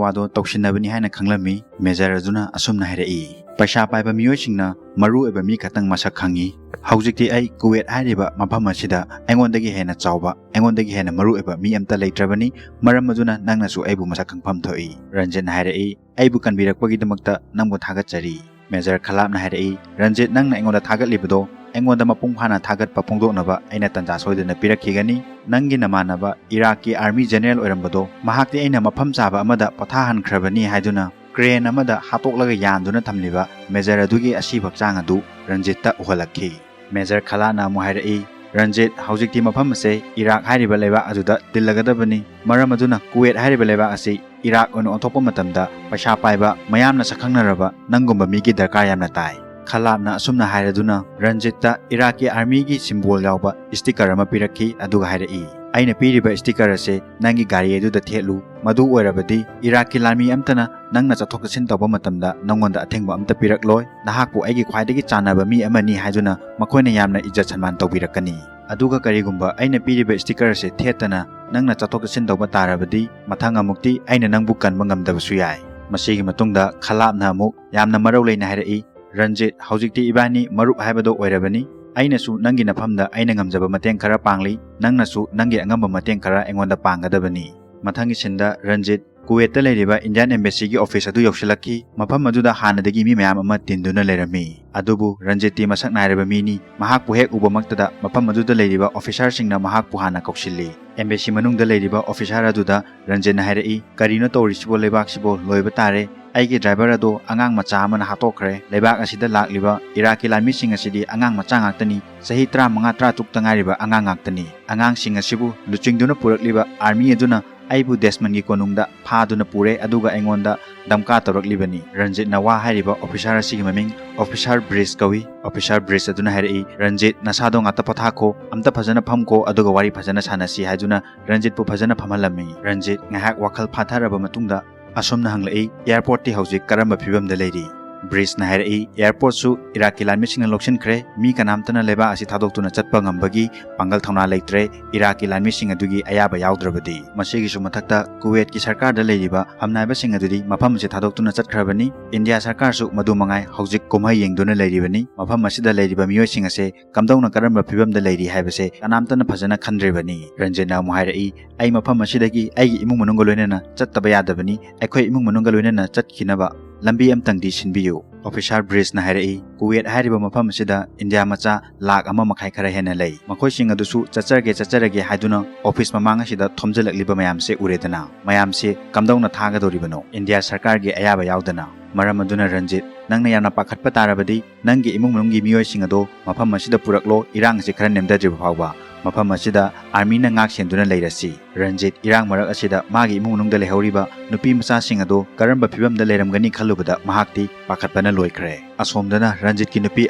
ꯋꯥꯗꯣ ꯇꯧꯁꯤꯟꯅꯕꯅꯤ ꯍꯥꯏꯅ ꯈꯪꯂꯝꯃꯤ꯫ Major ꯑꯗꯨꯅ ꯑꯁꯨꯝꯅ ꯍꯥꯏꯔꯛꯏ, "ꯄꯩꯁꯥ ꯄꯥꯏꯕ ꯃꯤꯑꯣꯏꯁꯤꯡꯅ ꯃꯔꯨ ꯑꯣꯏꯕ ꯃꯤ ꯈꯛꯇꯪ ꯃꯁꯛ ꯈꯪꯉꯤ꯫ ꯍꯧꯖꯤꯛꯇꯤ ꯑꯩ ꯀꯨꯋꯦꯠ ꯍꯥꯏꯔꯤꯕ ꯃꯐꯝ ꯑꯁꯤꯗ ꯑꯩꯉꯣꯟꯗꯒꯤ ꯍꯦꯟꯅ ꯆꯥꯎꯕ, ꯑꯩꯉꯣꯟꯗꯒꯤ ꯍꯦꯟꯅ ꯃꯔꯨ ꯑꯣꯏꯕ ꯃꯤ ꯑꯝꯇ ꯂꯩꯇ꯭ꯔꯕꯅꯤ꯫ ꯃꯔꯝ ꯑꯗꯨꯅ ꯅꯪꯅꯁꯨ ꯑꯩꯕꯨ ꯃꯁꯛ ꯈꯪꯐꯝ ꯊꯣꯛꯏ꯫" ꯔꯟꯖꯤꯠꯅ ꯍꯥꯏꯔꯛꯏ, "ꯑꯩꯕꯨ ꯀꯟꯕꯤꯔꯛꯄꯒꯤꯗꯃꯛꯇ ꯅꯪꯕꯨ ꯊꯥꯒꯠꯆꯔꯤ꯫" Major ꯈꯂꯥꯞꯅ ꯍꯥꯏꯔꯛꯏ, "ꯔꯟꯖꯤꯠ, ꯅꯪꯅ ꯑꯩꯉꯣꯟꯗ ꯊꯥꯒꯠꯂꯤꯕꯗꯣ ꯑꯩꯉꯣꯟꯗ ꯃꯄꯨꯡ ꯐꯥꯅ ꯊꯥꯒꯠꯄ ꯐꯣꯡꯗꯣꯛꯅꯕ ꯑꯩꯅ ꯇꯥꯟꯖꯥ ꯁꯣꯏꯗꯅ ꯄꯤꯔꯛꯈꯤꯒꯅꯤ꯫ ꯅꯪꯒꯤ ꯅꯃꯥꯟꯅꯕ ꯏꯔꯥꯛꯀꯤ army general ꯑꯣꯏꯔꯝꯕꯗꯣ, ꯃꯍꯥꯛꯇꯤ ꯑꯩꯅ ꯃꯐꯝ ꯆꯥꯕ ꯑꯃꯗ ꯄꯣꯊꯥꯍꯟꯈ꯭ꯔꯕꯅꯤ ꯍꯥꯏꯗꯨꯅ crane ꯑꯃꯗ ꯍꯥꯠꯇꯣꯛꯂꯒ ꯌꯥꯟꯗꯨꯅ ꯊꯝꯂꯤꯕ major ꯑꯗꯨꯒꯤ ꯑꯁꯤꯕ ꯍꯛꯆꯥꯡ ꯑꯗꯨ ꯔꯟꯖꯤꯠꯇ ꯎꯍꯜꯂꯛꯈꯤ꯫" Major ꯈꯂꯥꯠꯅ ꯑꯃꯨꯛ ꯍꯥꯏꯔꯛꯏ, "ꯔꯟꯖꯤꯠ, ꯍꯧꯖꯤꯛꯇꯤ ꯃꯐꯝ ꯑꯁꯦ ꯏꯔꯥꯛ ꯍꯥꯏꯔꯤꯕ ꯂꯩꯕꯥꯛ ꯑꯗꯨꯗ ꯇꯤꯜꯂꯒꯗꯕꯅꯤ꯫ ꯃꯔꯝ ꯑꯗꯨꯅ ꯀꯨꯋꯦꯠ ꯍꯥꯏꯔꯤꯕ ꯂꯩꯕꯥꯛ ꯑꯁꯤ ꯏꯔꯥꯛ ꯑꯣꯏꯅ ꯑꯣꯟꯊꯣꯛꯄ ꯃꯇꯝꯗ ꯄꯩꯁꯥ ꯄꯥꯏꯕ, ꯃꯌꯥꯝꯅ ꯁꯛꯈꯪꯅꯔꯕ ꯅꯪꯒꯨꯝꯕ ꯃꯤꯒꯤ ꯗꯔꯀꯥꯔ ꯌꯥꯝꯅ ꯇꯥꯏ꯫" ꯈꯂꯥꯞꯅ ꯑꯁꯨꯝꯅ ꯍꯥꯏꯔꯗꯨꯅ ꯔꯟꯖꯤꯠꯇ ꯏꯔꯥꯛꯀꯤ armyꯒꯤ symbol ꯌꯥꯎꯕ sticker ꯑꯃ ꯄꯤꯔꯛꯈꯤ, ꯑꯗꯨꯒ ꯍꯥꯏꯔꯛꯏ, "ꯑꯩꯅ ꯄꯤꯔꯤꯕ sticker ꯑꯁꯦ ꯅꯪꯒꯤ ꯒꯥꯔꯤ ꯑꯗꯨꯗ ꯊꯦꯠꯂꯨ꯫ ꯃꯗꯨ ꯑꯣꯏꯔꯕꯗꯤ ꯏꯔꯥꯛꯀꯤ ꯂꯥꯟꯃꯤ ꯑꯝꯇꯅ ꯅꯪꯅ ꯆꯠꯊꯣꯛ ꯆꯠꯁꯤꯟ ꯇꯧꯕ ꯃꯇꯝꯗ ꯅꯪꯉꯣꯟꯗ ꯑꯊꯤꯡꯕ ꯑꯝꯇ ꯄꯤꯔꯛꯂꯣꯏ꯫ ꯅꯍꯥꯛꯄꯨ ꯑꯩꯒꯤ ꯈ꯭ꯋꯥꯏꯗꯒꯤ ꯆꯥꯟꯅꯕ ꯃꯤ ꯑꯃꯅꯤ ꯍꯥꯏꯗꯨꯅ ꯃꯈꯣꯏꯅ ꯌꯥꯝꯅ ꯏꯖꯠ ꯁꯟꯃꯥꯟ ꯇꯧꯕꯤꯔꯛꯀꯅꯤ꯫ ꯑꯗꯨꯒ ꯀꯔꯤꯒꯨꯝꯕ ꯑꯩꯅ ꯄꯤꯔꯤꯕ sticker ꯑꯁꯦ ꯊꯦꯠꯇꯅ ꯅꯪꯅ ꯆꯠꯊꯣꯛ ꯆꯠꯁꯤꯟ ꯇꯧꯕ ꯇꯥꯔꯕꯗꯤ ꯃꯊꯪ ꯑꯃꯨꯛꯇꯤ ꯑꯩꯅ ꯅꯪꯕꯨ ꯀꯟꯕ ꯉꯝꯗꯕꯁꯨ ꯌꯥꯏ꯫" ꯃꯁꯤꯒꯤ ꯃꯇꯨꯡꯗ ꯈꯂꯥꯞꯅ ꯑꯃꯨꯛ ꯌꯥꯝꯅ ꯃꯔꯧ ꯂꯩꯅ ꯍꯥꯏꯔꯛꯏ, "ꯔꯟꯖꯤꯠ, ꯍꯧꯖꯤꯛꯇꯤ ꯏꯕꯥꯅꯤ ꯃꯔꯨꯞ ꯍꯥꯏꯕꯗꯣ ꯑꯣꯏꯔꯕꯅꯤ꯫ ꯑꯩꯅꯁꯨ ꯅꯪꯒꯤ ꯅꯐꯝꯗ ꯑꯩꯅ ꯉꯝꯖꯕ ꯃꯇꯦꯡ ꯈꯔ ꯄꯥꯡꯂꯤ, ꯅꯪꯅꯁꯨ ꯅꯪꯒꯤ ꯑꯉꯝꯕ ꯃꯇꯦꯡ ꯈꯔ ꯑꯩꯉꯣꯟꯗ ꯄꯥꯡꯒꯗꯕꯅꯤ꯫" ꯃꯊꯪꯒꯤ sceneꯗ ꯔꯟꯖꯤꯠ ꯀꯨꯋꯦꯠꯇ ꯂꯩꯔꯤꯕ Indian Embassyꯒꯤ office ꯑꯗꯨ ꯌꯧꯁꯤꯜꯂꯛꯈꯤ꯫ ꯃꯐꯝ ꯑꯗꯨꯗ ꯍꯥꯟꯅꯗꯒꯤ ꯃꯤ ꯃꯌꯥꯝ ꯑꯃ ꯇꯤꯟꯗꯨꯅ ꯂꯩꯔꯝꯃꯤ꯫ ꯑꯗꯨꯕꯨ ꯔꯟꯖꯤꯠꯇꯤ ꯃꯁꯛ ꯅꯥꯏꯔꯕ ꯃꯤꯅꯤ꯫ ꯃꯍꯥꯛꯄꯨ ꯍꯦꯛ ꯎꯕꯃꯛꯇꯗ ꯃꯐꯝ ꯑꯗꯨꯗ ꯂꯩꯔꯤꯕ officerꯁꯤꯡꯅ ꯃꯍꯥꯛꯄꯨ ꯍꯥꯟꯅ ꯀꯧꯁꯤꯜꯂꯤ꯫ Embassy ꯃꯅꯨꯡꯗ ꯂꯩꯔꯤꯕ officer ꯑꯗꯨꯗ ꯔꯟꯖꯤꯠꯅ ꯍꯥꯏꯔꯛꯏ, "ꯀꯔꯤꯅꯣ ꯇꯧꯔꯤꯁꯤꯕꯣ? ꯂꯩꯕꯥꯛꯁꯤꯕꯣ ꯂꯣꯏꯕ ꯇꯥꯔꯦ꯫ ꯑꯩꯒꯤ driver ꯑꯗꯣ ꯑꯉꯥꯡ ꯃꯆꯥ ꯑꯃꯅ ꯍꯥꯠꯇꯣꯛꯈ꯭ꯔꯦ꯫ ꯂꯩꯕꯥꯛ ꯑꯁꯤꯗ ꯂꯥꯛꯂꯤꯕ ꯏꯔꯥꯛꯀꯤ ꯂꯥꯟꯃꯤꯁꯤꯡ ꯑꯁꯤꯗꯤ ꯑꯉꯥꯡ ꯃꯆꯥ ꯉꯥꯛꯇꯅꯤ꯫ ꯆꯍꯤ ꯇꯔꯥꯃꯉꯥ, ꯇꯔꯥꯇꯔꯨꯛꯇ ꯉꯥꯏꯔꯤꯕ ꯑꯉꯥꯡ ꯉꯥꯛꯇꯅꯤ꯫ ꯑꯉꯥꯡꯁꯤꯡ ꯑꯁꯤꯕꯨ ꯂꯨꯆꯤꯡꯗꯨꯅ ꯄꯨꯔꯛꯂꯤꯕ army ꯑꯗꯨꯅ ꯑꯩꯕꯨ ꯗꯦꯁꯃꯟꯒꯤ ꯀꯣꯅꯨꯡꯗ ꯐꯥꯗꯨꯅ ꯄꯨꯔꯦ, ꯑꯗꯨꯒ ꯑꯩꯉꯣꯟꯗ ꯗꯝꯀꯥ ꯇꯧꯔꯛꯂꯤꯕꯅꯤ꯫ ꯔꯟꯖꯤꯠꯅ ꯋꯥ ꯍꯥꯏꯔꯤꯕ ꯑꯣꯐꯤꯁꯥꯔ ꯑꯁꯤꯒꯤ ꯃꯃꯤꯡ ꯑꯣꯐꯤꯁꯥꯔ ꯕ꯭ꯔꯤꯖ ꯀꯧꯏ꯫ ꯑꯣꯐꯤꯁꯥꯔ ꯕ꯭ꯔꯤꯖ ꯑꯗꯨꯅ ꯍꯥꯏꯔꯛꯏ, "ꯔꯟꯖꯤꯠ, ꯅꯁꯥꯗꯣ ꯉꯥꯛꯇ ꯄꯣꯊꯥꯈꯣ, ꯑꯝꯇ ꯐꯖꯅ ꯐꯝꯈꯣ, ꯑꯗꯨꯒ ꯋꯥꯔꯤ ꯐꯖꯅ ꯁꯥꯟꯅꯁꯤ" ꯍꯥꯏꯗꯨꯅ ꯔꯟꯖꯤꯠꯄꯨ ꯐꯖꯅ ꯐꯝꯍꯜꯂꯝꯃꯤ꯫ ꯔꯟꯖꯤꯠ ꯉꯥꯏꯍꯥꯛ ꯋꯥꯈꯜ ꯐꯥꯊꯔꯕ ꯃꯇꯨꯡꯗ ꯑꯁꯨꯝꯅ ꯍꯪꯂꯛꯏ, "ꯑꯦꯌꯥꯔꯄꯣꯔꯠꯇꯤ ꯍꯧꯖꯤꯛ ꯀꯔꯝꯕ ꯐꯤꯕꯝꯗ ꯂꯩꯔꯤ?" ꯕ꯭ꯔꯤꯖꯅ ꯍꯥꯏꯔꯛꯏ, "ꯑꯦꯌꯥꯔꯄꯣꯔꯠꯁꯨ ꯏꯔꯥꯛꯀꯤ ꯂꯥꯟꯃꯤꯁꯤꯡꯅ ꯂꯧꯁꯤꯟꯈ꯭ꯔꯦ꯫ ꯃꯤ ꯀꯅꯥꯝꯇꯅ ꯂꯩꯕꯥꯛ ꯑꯁꯤ ꯊꯥꯗꯣꯛꯇꯨꯅ ꯆꯠꯄ ꯉꯝꯕꯒꯤ ꯄꯥꯡꯒꯜ ꯊꯧꯅꯥ ꯂꯩꯇ꯭ꯔꯦ, ꯏꯔꯥꯛꯀꯤ ꯂꯥꯟꯃꯤꯁꯤꯡ ꯑꯗꯨꯒꯤ ꯑꯌꯥꯕ ꯌꯥꯎꯗ꯭ꯔꯕꯗꯤ꯫" ꯃꯁꯤꯒꯤꯁꯨ ꯃꯊꯛꯇ, ꯀꯨꯋꯦꯠꯀꯤ ꯁꯔꯀꯥꯔꯗ ꯂꯩꯔꯤꯕ ꯐꯝꯅꯥꯏꯕꯁꯤꯡ ꯑꯗꯨꯗꯤ ꯃꯐꯝ ꯑꯁꯤ ꯊꯥꯗꯣꯛꯇꯨꯅ ꯆꯠꯈ꯭ꯔꯕꯅꯤ꯫ ꯏꯟꯗꯤꯌꯥ ꯁꯔꯀꯥꯔꯁꯨ ꯃꯗꯨ ꯃꯉꯥꯏ ꯍꯧꯖꯤꯛ ꯀꯨꯝꯍꯩ ꯌꯦꯡꯗꯨꯅ ꯂꯩꯔꯤꯕꯅꯤ꯫ ꯃꯐꯝ ꯑꯁꯤꯗ ꯂꯩꯔꯤꯕ ꯃꯤꯑꯣꯏꯁꯤꯡ ꯑꯁꯦ ꯀꯝꯗꯧꯅ ꯀꯔꯝꯕ ꯐꯤꯕꯝꯗ ꯂꯩꯔꯤ ꯍꯥꯏꯕꯁꯦ ꯀꯅꯥꯝꯇꯅ ꯐꯖꯅ ꯈꯟꯗ꯭ꯔꯤꯕꯅꯤ꯫ ꯔꯟꯖꯤꯠꯅ ꯑꯃꯨꯛ ꯍꯥꯏꯔꯛꯏ, "ꯑꯩ ꯃꯐꯝ ꯑꯁꯤꯗꯒꯤ ꯑꯩꯒꯤ ꯏꯃꯨꯡ ꯃꯅꯨꯡꯒ ꯂꯣꯏꯅꯅ ꯆꯠꯇꯕ ꯌꯥꯗꯕꯅꯤ꯫ ꯑꯩꯈꯣꯏ ꯏꯃꯨꯡ ꯃꯅꯨꯡꯒ ꯂꯣꯏꯅꯅ ꯆꯠꯈꯤꯅꯕ ꯂꯝꯕꯤ ꯑꯝꯇꯪꯗꯤ ꯁꯤꯟꯕꯤꯌꯨ꯫" ꯑꯣꯐꯤꯁꯥꯔ ꯕ꯭ꯔꯤꯖꯅ ꯍꯥꯏꯔꯛꯏ, "ꯀꯨꯋꯦꯠ ꯍꯥꯏꯔꯤꯕ ꯃꯐꯝ ꯑꯁꯤꯗ ꯏꯟꯗꯤꯌꯥ ꯃꯆꯥ ꯂꯥꯈ ꯑꯃ ꯃꯈꯥꯏ ꯈꯔ ꯍꯦꯟꯅ ꯂꯩ꯫ ꯃꯈꯣꯏꯁꯤꯡ ꯑꯗꯨꯁꯨ ꯆꯠꯆꯔꯒꯦ, ꯆꯠꯆꯔꯒꯦ ꯍꯥꯏꯗꯨꯅ ꯑꯣꯐꯤꯁ ꯃꯃꯥꯡ ꯑꯁꯤꯗ ꯊꯣꯝꯖꯤꯜꯂꯛꯂꯤꯕ ꯃꯌꯥꯝꯁꯦ ꯎꯔꯦꯗꯅ꯫ ꯃꯌꯥꯝꯁꯦ ꯀꯝꯗꯧꯅ ꯊꯥꯒꯗꯧꯔꯤꯕꯅꯣ, ꯏꯟꯗꯤꯌꯥ ꯁꯔꯀꯥꯔꯒꯤ ꯑꯌꯥꯕ ꯌꯥꯎꯗꯅ? ꯃꯔꯝ ꯑꯗꯨꯅ ꯔꯟꯖꯤꯠ, ꯅꯪꯅ ꯌꯥꯝꯅ ꯄꯥꯈꯠꯄ ꯇꯥꯔꯕꯗꯤ ꯅꯪꯒꯤ ꯏꯃꯨꯡ ꯃꯅꯨꯡꯒꯤ ꯃꯤꯑꯣꯏꯁꯤꯡ ꯑꯗꯣ ꯃꯐꯝ ꯑꯁꯤꯗ ꯄꯨꯔꯛꯂꯣ, ꯏꯔꯥꯡ ꯑꯁꯤ ꯈꯔ ꯅꯦꯝꯊꯗ꯭ꯔꯤꯕ ꯐꯥꯎꯕ꯫ ꯃꯐꯝ ꯑꯁꯤꯗ ꯑꯥꯔꯃꯤꯅ ꯉꯥꯛ ꯁꯦꯟꯗꯨꯅ ꯂꯩꯔꯁꯤ꯫" ꯔꯟꯖꯤꯠ ꯏꯔꯥꯡ ꯃꯔꯛ ꯑꯁꯤꯗ ꯃꯥꯒꯤ ꯏꯃꯨꯡ ꯃꯅꯨꯡꯗ ꯂꯩꯍꯧꯔꯤꯕ ꯅꯨꯄꯤ ꯃꯆꯥꯁꯤꯡ ꯑꯗꯣ ꯀꯔꯝꯕ ꯐꯤꯕꯝꯗ ꯂꯩꯔꯝꯒꯅꯤ ꯈꯜꯂꯨꯕꯗ ꯃꯍꯥꯛꯇꯤ ꯄꯥꯈꯠꯄꯅ ꯂꯣꯏꯈ꯭ꯔꯦ꯫ ꯑꯁꯣꯝꯗꯅ ꯔꯟꯖꯤꯠꯀꯤ ꯅꯨꯄꯤ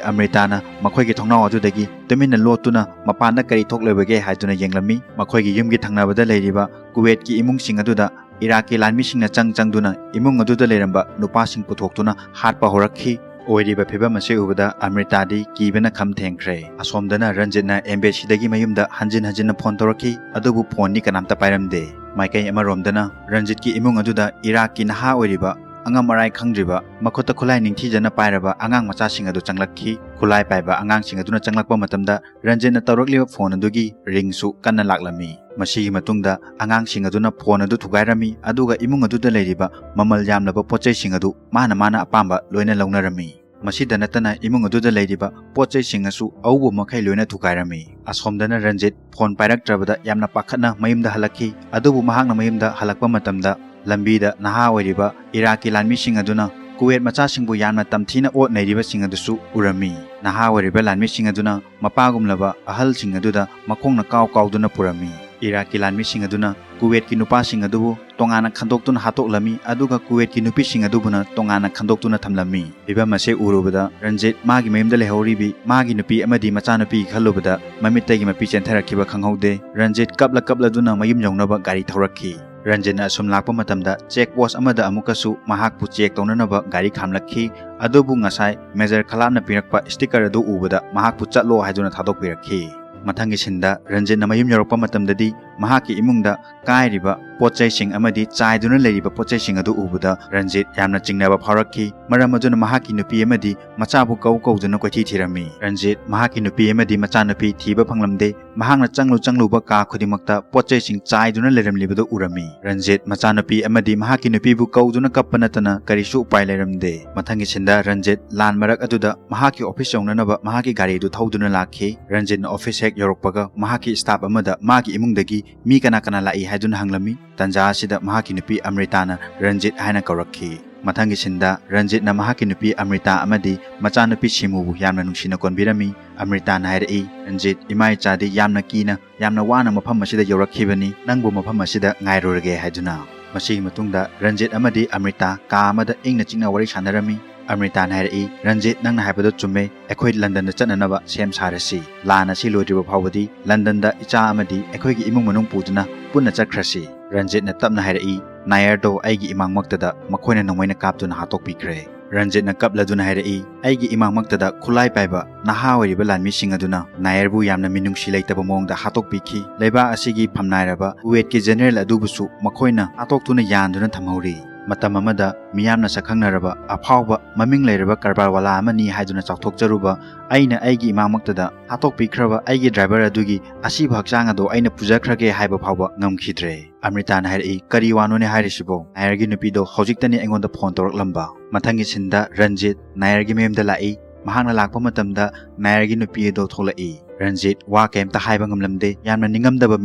ꯑꯃ꯭ꯔꯤꯇꯥꯅ ꯃꯈꯣꯏꯒꯤ ꯊꯣꯡꯅꯥꯎ ꯑꯗꯨꯗꯒꯤ ꯇꯨꯃꯤꯟꯅ ꯂꯣꯠꯇꯨꯅ ꯃꯄꯥꯟꯗ ꯀꯔꯤ ꯊꯣꯛꯂꯤꯕꯒꯦ ꯍꯥꯏꯗꯨꯅ ꯌꯦꯡꯂꯝꯃꯤ꯫ ꯃꯈꯣꯏꯒꯤ ꯌꯨꯝꯒꯤ ꯊꯪꯅꯕꯗ ꯂꯩꯔꯤꯕ ꯀꯨꯋꯦꯠꯀꯤ ꯏꯃꯨꯡꯁꯤꯡ ꯑꯗꯨꯗ ꯏꯔꯥꯛꯀꯤ ꯂꯥꯟꯃꯤꯁꯤꯡꯅ ꯆꯪ ꯆꯪꯗꯨꯅ ꯏꯃꯨꯡ ꯑꯗꯨꯗ ꯂꯩꯔꯝꯕ ꯅꯨꯄꯥꯁꯤꯡ ꯄꯨꯊꯣꯛꯇꯨꯅ ꯍꯥꯠꯄ ꯍꯧꯔꯛꯈꯤ꯫ ꯑꯣꯏꯔꯤꯕ ꯐꯤꯕꯝ ꯑꯁꯤ ꯎꯕꯗ ꯑꯃ꯭ꯔꯤꯇꯥꯗꯤ ꯀꯤꯕꯅ ꯈꯝ ꯊꯦꯡꯈ꯭ꯔꯦ꯫ ꯑꯁꯣꯝꯗꯅ ꯔꯟꯖꯤꯠꯅ ꯑꯦꯝꯕꯦꯁꯤꯗꯒꯤ ꯃꯌꯨꯝꯗ ꯍꯟꯖꯤꯟ ꯍꯟꯖꯤꯟꯅ ꯐꯣꯟ ꯇꯧꯔꯛꯈꯤ, ꯑꯗꯨꯕꯨ ꯐꯣꯟꯗꯤ ꯀꯅꯥꯝꯇ ꯄꯥꯏꯔꯝꯗꯦ꯫ ꯃꯥꯏꯀꯩ ꯑꯃꯔꯣꯝꯗꯅ ꯔꯟꯖꯤꯠꯀꯤ ꯏꯃꯨꯡ ꯑꯗꯨꯗ ꯏꯔꯥꯛꯀꯤ ꯅꯍꯥ ꯑꯣꯏꯔꯤꯕ, ꯑꯉꯝ ꯑꯔꯥꯏ ꯈꯪꯗ꯭ꯔꯤꯕ, ꯃꯈꯨꯠꯇ ꯈꯨꯠꯂꯥꯏ ꯅꯤꯡꯊꯤꯖꯅ ꯄꯥꯏꯔꯕ ꯑꯉꯥꯡ ꯃꯆꯥꯁꯤꯡ ꯑꯗꯨ ꯆꯪꯂꯛꯈꯤ꯫ ꯈꯨꯠꯂꯥꯏ ꯄꯥꯏꯕ ꯑꯉꯥꯡꯁꯤꯡ ꯑꯗꯨꯅ ꯆꯪꯂꯛꯄ ꯃꯇꯝꯗ ꯔꯟꯖꯤꯠꯅ ꯇꯧꯔꯛꯂꯤꯕ ꯐꯣꯟ ꯑꯗꯨꯒꯤ ꯔꯤꯡꯁꯨ ꯀꯟꯅ ꯂꯥꯛꯂꯝꯃꯤ꯫ ꯃꯁꯤꯒꯤ ꯃꯇꯨꯡꯗ ꯑꯉꯥꯡꯁꯤꯡ ꯑꯗꯨꯅ ꯐꯣꯟ ꯑꯗꯨ ꯊꯨꯒꯥꯏꯔꯝꯃꯤ, ꯑꯗꯨꯒ ꯏꯃꯨꯡ ꯑꯗꯨꯗ ꯂꯩꯔꯤꯕ ꯃꯃꯜ ꯌꯥꯝꯂꯕ ꯄꯣꯠ ꯆꯩꯁꯤꯡ ꯑꯗꯨ ꯃꯥꯅ ꯃꯥꯅ ꯑꯄꯥꯝꯕ ꯂꯣꯏꯅ ꯂꯧꯅꯔꯝꯃꯤ꯫ ꯃꯁꯤꯗ ꯅꯠꯇꯅ ꯏꯃꯨꯡ ꯑꯗꯨꯗ ꯂꯩꯔꯤꯕ ꯄꯣꯠ ꯆꯩꯁꯤꯡ ꯑꯁꯨ ꯑꯎꯕ ꯃꯈꯩ ꯂꯣꯏꯅ ꯊꯨꯒꯥꯏꯔꯝꯃꯤ꯫ ꯑꯁꯣꯝꯗꯅ ꯔꯟꯖꯤꯠ ꯐꯣꯟ ꯄꯥꯏꯔꯛꯇ꯭ꯔꯕꯗ ꯌꯥꯝꯅ ꯄꯥꯈꯠꯅ ꯃꯌꯨꯝꯗ ꯍꯜꯂꯛꯈꯤ꯫ ꯑꯗꯨꯕꯨ ꯃꯍꯥꯛꯅ ꯃꯌꯨꯝꯗ ꯍꯜꯂꯛꯄ ꯃꯇꯝꯗ ꯂꯝꯕꯤꯗ ꯅꯍꯥ ꯑꯣꯏꯔꯤꯕ ꯏꯔꯥꯛꯀꯤ ꯂꯥꯟꯃꯤꯁꯤꯡ ꯑꯗꯨꯅ ꯀꯨꯋꯦꯠ ꯃꯆꯥꯁꯤꯡꯕꯨ ꯌꯥꯝꯅ ꯇꯝꯊꯤꯅ ꯑꯣꯠ ꯅꯩꯔꯤꯕꯁꯤꯡ ꯑꯗꯨꯁꯨ ꯎꯔꯝꯃꯤ꯫ ꯅꯍꯥ ꯑꯣꯏꯔꯤꯕ ꯂꯥꯟꯃꯤꯁꯤꯡ ꯑꯗꯨꯅ ꯃꯄꯥꯒꯨꯝꯂꯕ ꯑꯍꯜꯁꯤꯡ ꯑꯗꯨꯗ ꯃꯈꯣꯡꯅ ꯀꯥꯎ ꯀꯥꯎꯗꯨꯅ ꯄꯨꯔꯝꯃꯤ꯫ ꯏꯔꯥꯛꯀꯤ ꯂꯥꯟꯃꯤꯁꯤꯡ ꯑꯗꯨꯅ ꯀꯨꯋꯦꯠꯀꯤ ꯅꯨꯄꯥꯁꯤꯡ ꯑꯗꯨꯕꯨ ꯇꯣꯉꯥꯟꯅ ꯈꯟꯗꯣꯛꯇꯨꯅ ꯍꯥꯠꯇꯣꯛꯂꯝꯃꯤ, ꯑꯗꯨꯒ ꯀꯨꯋꯦꯠꯀꯤ ꯅꯨꯄꯤꯁꯤꯡ ꯑꯗꯨꯕꯨꯅ ꯇꯣꯉꯥꯟꯅ ꯈꯟꯗꯣꯛꯇꯨꯅ ꯊꯝꯂꯝꯃꯤ꯫ ꯐꯤꯚꯝ ꯑꯁꯤ ꯎꯔꯨꯕꯗ ꯔꯟꯖꯤꯠ ꯃꯥꯒꯤ ꯃꯌꯨꯝꯗ ꯂꯩꯍꯧꯔꯤꯕꯤ ꯃꯥꯒꯤ ꯅꯨꯄꯤ ꯑꯃꯗꯤ ꯃꯆꯥꯅꯨꯄꯤꯒꯤ ꯈꯜꯂꯨꯕꯗ ꯃꯃꯤꯠꯇꯒꯤ ꯃꯄꯤ ꯆꯦꯟꯊꯔꯛꯈꯤꯕ ꯈꯪꯍꯧꯗꯦ꯫ ꯔꯟꯖꯤꯠ ꯀꯞꯂ ꯀꯞꯂꯗꯨꯅ ꯃꯌꯨꯝ ꯌꯧꯅꯕ ꯒꯥꯔꯤ ꯊꯧꯔꯛꯈꯤ꯫ ꯔꯟꯖꯤꯠꯅ ꯑꯁꯨꯝ ꯂꯥꯛꯄ ꯃꯇꯝꯗ ꯆꯦꯛ ꯄꯣꯁ ꯑꯃꯗ ꯑꯃꯨꯛꯀꯁꯨ ꯃꯍꯥꯛꯄꯨ ꯆꯦꯛ ꯇꯧꯅꯅꯕ ꯒꯥꯔꯤ ꯈꯥꯝꯂꯛꯈꯤ꯫ ꯑꯗꯨꯕꯨ ꯉꯁꯥꯏ ꯃꯦꯖꯔ ꯈꯂꯥꯞꯅ ꯄꯤꯔꯛꯄ ꯁ꯭ꯇꯤꯀꯔ ꯑꯗꯨ ꯎꯕꯗ ꯃꯍꯥꯛꯄꯨ ꯆꯠꯂꯣ ꯍꯥꯏꯗꯨꯅ ꯊꯥꯗꯣꯛꯄꯤꯔꯛꯈꯤ꯫ ꯃꯊꯪꯒꯤ ꯁꯤꯟꯗ ꯔꯟꯖꯤꯠꯅ ꯃꯌꯨꯝ ꯌꯧꯔꯛꯄ ꯃꯇꯝꯗꯗꯤ ꯃꯍꯥꯛꯀꯤ ꯏꯃꯨꯡꯗ ꯀꯥꯏꯔꯤꯕ ꯄꯣꯠ ꯆꯩꯁꯤꯡ ꯑꯃꯗꯤ ꯆꯥꯏꯗꯨꯅ ꯂꯩꯔꯤꯕ ꯄꯣꯠ ꯆꯩꯁꯤꯡ ꯑꯗꯨ ꯎꯕꯗ ꯔꯟꯖꯤꯠ ꯌꯥꯝꯅ ꯆꯤꯡꯅꯕ ꯐꯥꯎꯔꯛꯈꯤ꯫ ꯃꯔꯝ ꯑꯗꯨꯅ ꯃꯍꯥꯛꯀꯤ ꯅꯨꯄꯤ ꯑꯃꯗꯤ ꯃꯆꯥꯕꯨ ꯀꯧ ꯀꯧꯗꯨꯅ ꯀꯣꯏꯊꯤ ꯊꯤꯔꯝꯃꯤ꯫ ꯔꯟꯖꯤꯠ ꯃꯍꯥꯛꯀꯤ ꯅꯨꯄꯤ ꯑꯃꯗꯤ ꯃꯆꯥꯅꯨꯄꯤ ꯊꯤꯕ ꯐꯪꯂꯝꯗꯦ꯫ ꯃꯍꯥꯛꯅ ꯆꯪꯂꯨ ꯆꯪꯂꯨꯕ ꯀꯥ ꯈꯨꯗꯤꯡꯃꯛꯇ ꯄꯣꯠ ꯆꯩꯁꯤꯡ ꯆꯥꯏꯗꯨꯅ ꯂꯩꯔꯝꯂꯤꯕꯗꯨ ꯎꯔꯝꯃꯤ꯫ ꯔꯟꯖꯤꯠ ꯃꯆꯥꯅꯨꯄꯤ ꯑꯃꯗꯤ ꯃꯍꯥꯛꯀꯤ ꯅꯨꯄꯤꯕꯨ ꯀꯧꯗꯨꯅ ꯀꯞꯄ ꯅꯠꯇꯅ ꯀꯔꯤꯁꯨ ꯎꯄꯥꯏ ꯂꯩꯔꯝꯗꯦ꯫ ꯃꯊꯪꯒꯤ ꯁꯤꯟꯗ ꯔꯟꯖꯤꯠ ꯂꯥꯟ ꯃꯔꯛ ꯑꯗꯨꯗ ꯃꯍꯥꯛꯀꯤ ꯑꯣꯐꯤꯁ ꯌꯧꯅꯅꯕ ꯃꯍꯥꯛꯀꯤ ꯒꯥꯔꯤꯗꯨ ꯊꯧꯗꯨꯅ ꯂꯥꯛꯈꯤ꯫ ꯔꯟꯖꯤꯠꯅ ꯑꯣꯐꯤꯁ ꯍꯦꯛ ꯌꯧꯔꯛꯄꯒ ꯃꯍꯥꯛꯀꯤ ꯁ꯭ꯇꯥꯐ ꯑꯃꯗ ꯃꯥꯒꯤ ꯏꯃꯨꯡꯗꯒꯤ ꯃꯤ ꯀꯅꯥ ꯀꯅꯥ ꯂꯥꯛꯏ ꯍꯥꯏꯗꯨꯅ ꯍꯪꯂꯝꯃꯤ꯫ ꯇꯟꯖꯥ ꯑꯁꯤꯗ ꯃꯍꯥꯛꯀꯤ ꯅꯨꯄꯤ ꯑꯃ꯭ꯔꯤꯇꯥꯅ ꯔꯟꯖꯤꯠ ꯍꯥꯏꯅ ꯀꯧꯔꯛꯈꯤ꯫ ꯃꯊꯪꯒꯤ ꯁꯤꯟꯗ ꯔꯟꯖꯤꯠꯅ ꯃꯍꯥꯛꯀꯤ ꯅꯨꯄꯤ ꯑꯃ꯭ꯔꯤꯇꯥ ꯑꯃꯗꯤ ꯃꯆꯥꯅꯨꯄꯤ ꯁꯤꯃꯨꯕꯨ ꯌꯥꯝꯅ ꯅꯨꯡꯁꯤꯅ ꯀꯣꯟꯕꯤꯔꯝꯃꯤ꯫ ꯑꯃ꯭ꯔꯤꯇꯥꯅ ꯍꯥꯏꯔꯛꯏ, "ꯔꯟꯖꯤꯠ, ꯏꯃꯥ ꯏꯆꯥꯗꯤ ꯌꯥꯝꯅ ꯀꯤꯅ ꯌꯥꯝꯅ ꯋꯥꯅ ꯃꯐꯝ ꯑꯁꯤꯗ ꯌꯧꯔꯛꯈꯤꯕꯅꯤ, ꯅꯪꯕꯨ ꯃꯐꯝ ꯑꯁꯤꯗ ꯉꯥꯏꯔꯨꯔꯒꯦ" ꯍꯥꯏꯗꯨꯅ꯫ ꯃꯁꯤꯒꯤ ꯃꯇꯨꯡꯗ ꯔꯟꯖꯤꯠ ꯑꯃꯗꯤ ꯑꯃ꯭ꯔꯤꯇꯥ ꯀꯥ ꯑꯃꯗ ꯏꯪꯅ ꯆꯤꯛꯅ ꯋꯥꯔꯤ ꯁꯥꯟꯅꯔꯝꯃꯤ꯫ ꯑꯃ꯭ꯔꯤꯇꯥꯅ ꯍꯥꯏꯔꯛꯏ, "ꯔꯟꯖꯤꯠ, ꯅꯪꯅ ꯍꯥꯏꯕꯗꯣ ꯆꯨꯝꯃꯦ, ꯑꯩꯈꯣꯏ ꯂꯟꯗꯟꯗ ꯆꯠꯅꯅꯕ ꯁꯦꯝ ꯁꯥꯔꯁꯤ꯫ ꯂꯥꯟ ꯑꯁꯤ ꯂꯣꯏꯗ꯭ꯔꯤꯕ ꯐꯥꯎꯕꯗꯤ ꯂꯟꯗꯟꯗ ꯏꯆꯥ ꯑꯃꯗꯤ ꯑꯩꯈꯣꯏꯒꯤ ꯏꯃꯨꯡ ꯃꯅꯨꯡ ꯄꯨꯗꯨꯅ ꯄꯨꯟꯅ ꯆꯠꯈ꯭ꯔꯁꯤ"꯫ ꯔꯟꯖꯤꯠꯅ ꯇꯞꯅ ꯍꯥꯏꯔꯛꯏ, "ꯅꯥꯌꯔꯗꯣ ꯑꯩꯒꯤ ꯏꯃꯥꯡꯃꯛꯇꯗ ꯃꯈꯣꯏꯅ ꯅꯣꯡꯃꯩꯅ ꯀꯥꯞꯇꯨꯅ ꯍꯥꯠꯇꯣꯛꯄꯤꯈ꯭ꯔꯦ"꯫ ꯔꯟꯖꯤꯠꯅ ꯀꯞꯂꯗꯨꯅ ꯍꯥꯏꯔꯛꯏ, "ꯑꯩꯒꯤ ꯏꯃꯥꯡꯃꯛꯇꯗ ꯈꯨꯠꯂꯥꯏ ꯄꯥꯏꯕ ꯅꯍꯥ ꯑꯣꯏꯔꯤꯕ ꯂꯥꯟꯃꯤꯁꯤꯡ ꯑꯗꯨꯅ ꯅꯥꯌꯔꯕꯨ ꯌꯥꯝꯅ ꯃꯤꯅꯨꯡꯁꯤ ꯂꯩꯇꯕ ꯃꯑꯣꯡꯗ ꯍꯥꯠꯇꯣꯛꯄꯤꯈꯤ꯫ ꯂꯩꯕꯥꯛ ꯑꯁꯤꯒꯤ ꯐꯝꯅꯥꯏꯔꯕ ꯀꯨꯋꯦꯠꯀꯤ ꯖꯦꯅꯦꯔꯦꯜ ꯑꯗꯨꯕꯨꯁꯨ ꯃꯈꯣꯏꯅ ꯍꯥꯠꯇꯣꯛꯇꯨꯅ ꯌꯥꯟꯗꯨꯅ ꯊꯝꯍꯧꯔꯤ"꯫ ꯃꯇꯝ ꯑꯃꯗ ꯃꯤꯌꯥꯝꯅ ꯁꯛꯈꯪꯅꯔꯕ ꯑꯐꯥꯎꯕ ꯃꯃꯤꯡ ꯂꯩꯔꯕ ꯀꯔꯕꯥꯔꯋꯥꯂꯥ ꯑꯃꯅꯤ ꯍꯥꯏꯗꯨꯅ ꯆꯥꯎꯊꯣꯛꯆꯔꯨꯕ ꯑꯩꯅ ꯑꯩꯒꯤ ꯏꯃꯥꯡꯃꯛꯇꯗ ꯍꯥꯠꯇꯣꯛꯄꯤꯈ꯭ꯔꯕ ꯑꯩꯒꯤ ꯗ꯭ꯔꯥꯏꯚꯔ ꯑꯗꯨꯒꯤ ꯑꯁꯤꯕ ꯍꯛꯆꯥꯡ ꯑꯗꯣ ꯑꯩꯅ ꯄꯨꯖꯈ꯭ꯔꯒꯦ ꯍꯥꯏꯕ ꯐꯥꯎꯕ ꯉꯝꯈꯤꯗ꯭ꯔꯦ꯫ ꯑꯃ꯭ꯔꯤꯇꯥꯅ ꯍꯥꯏꯔꯛꯏ, "ꯀꯔꯤ ꯋꯥꯅꯣꯅꯦ ꯍꯥꯏꯔꯤꯁꯤꯕꯣ? ꯅꯥꯌꯔꯒꯤ ꯅꯨꯄꯤꯗꯣ ꯍꯧꯖꯤꯛꯇꯅꯤ ꯑꯩꯉꯣꯟꯗ ꯐꯣꯟ ꯇꯧꯔꯛꯂꯝꯕ"꯫ ꯃꯊꯪꯒꯤ ꯁꯤꯟꯗ ꯔꯟꯖꯤꯠ ꯅꯥꯌꯔꯒꯤ ꯃꯌꯨꯝꯗ ꯂꯥꯛꯏ꯫ ꯃꯍꯥꯛꯅ ꯂꯥꯛꯄ ꯃꯇꯝꯗ ꯅꯥꯌꯔꯒꯤ ꯅꯨꯄꯤ ꯑꯗꯣ ꯊꯣꯛꯂꯛꯏ꯫ ꯔꯟꯖꯤꯠ ꯋꯥ ꯀꯩꯝꯇ ꯍꯥꯏꯕ ꯉꯝꯂꯝꯗꯦ꯫ ꯌꯥꯝꯅ ꯅꯤꯡꯉꯝꯗꯕ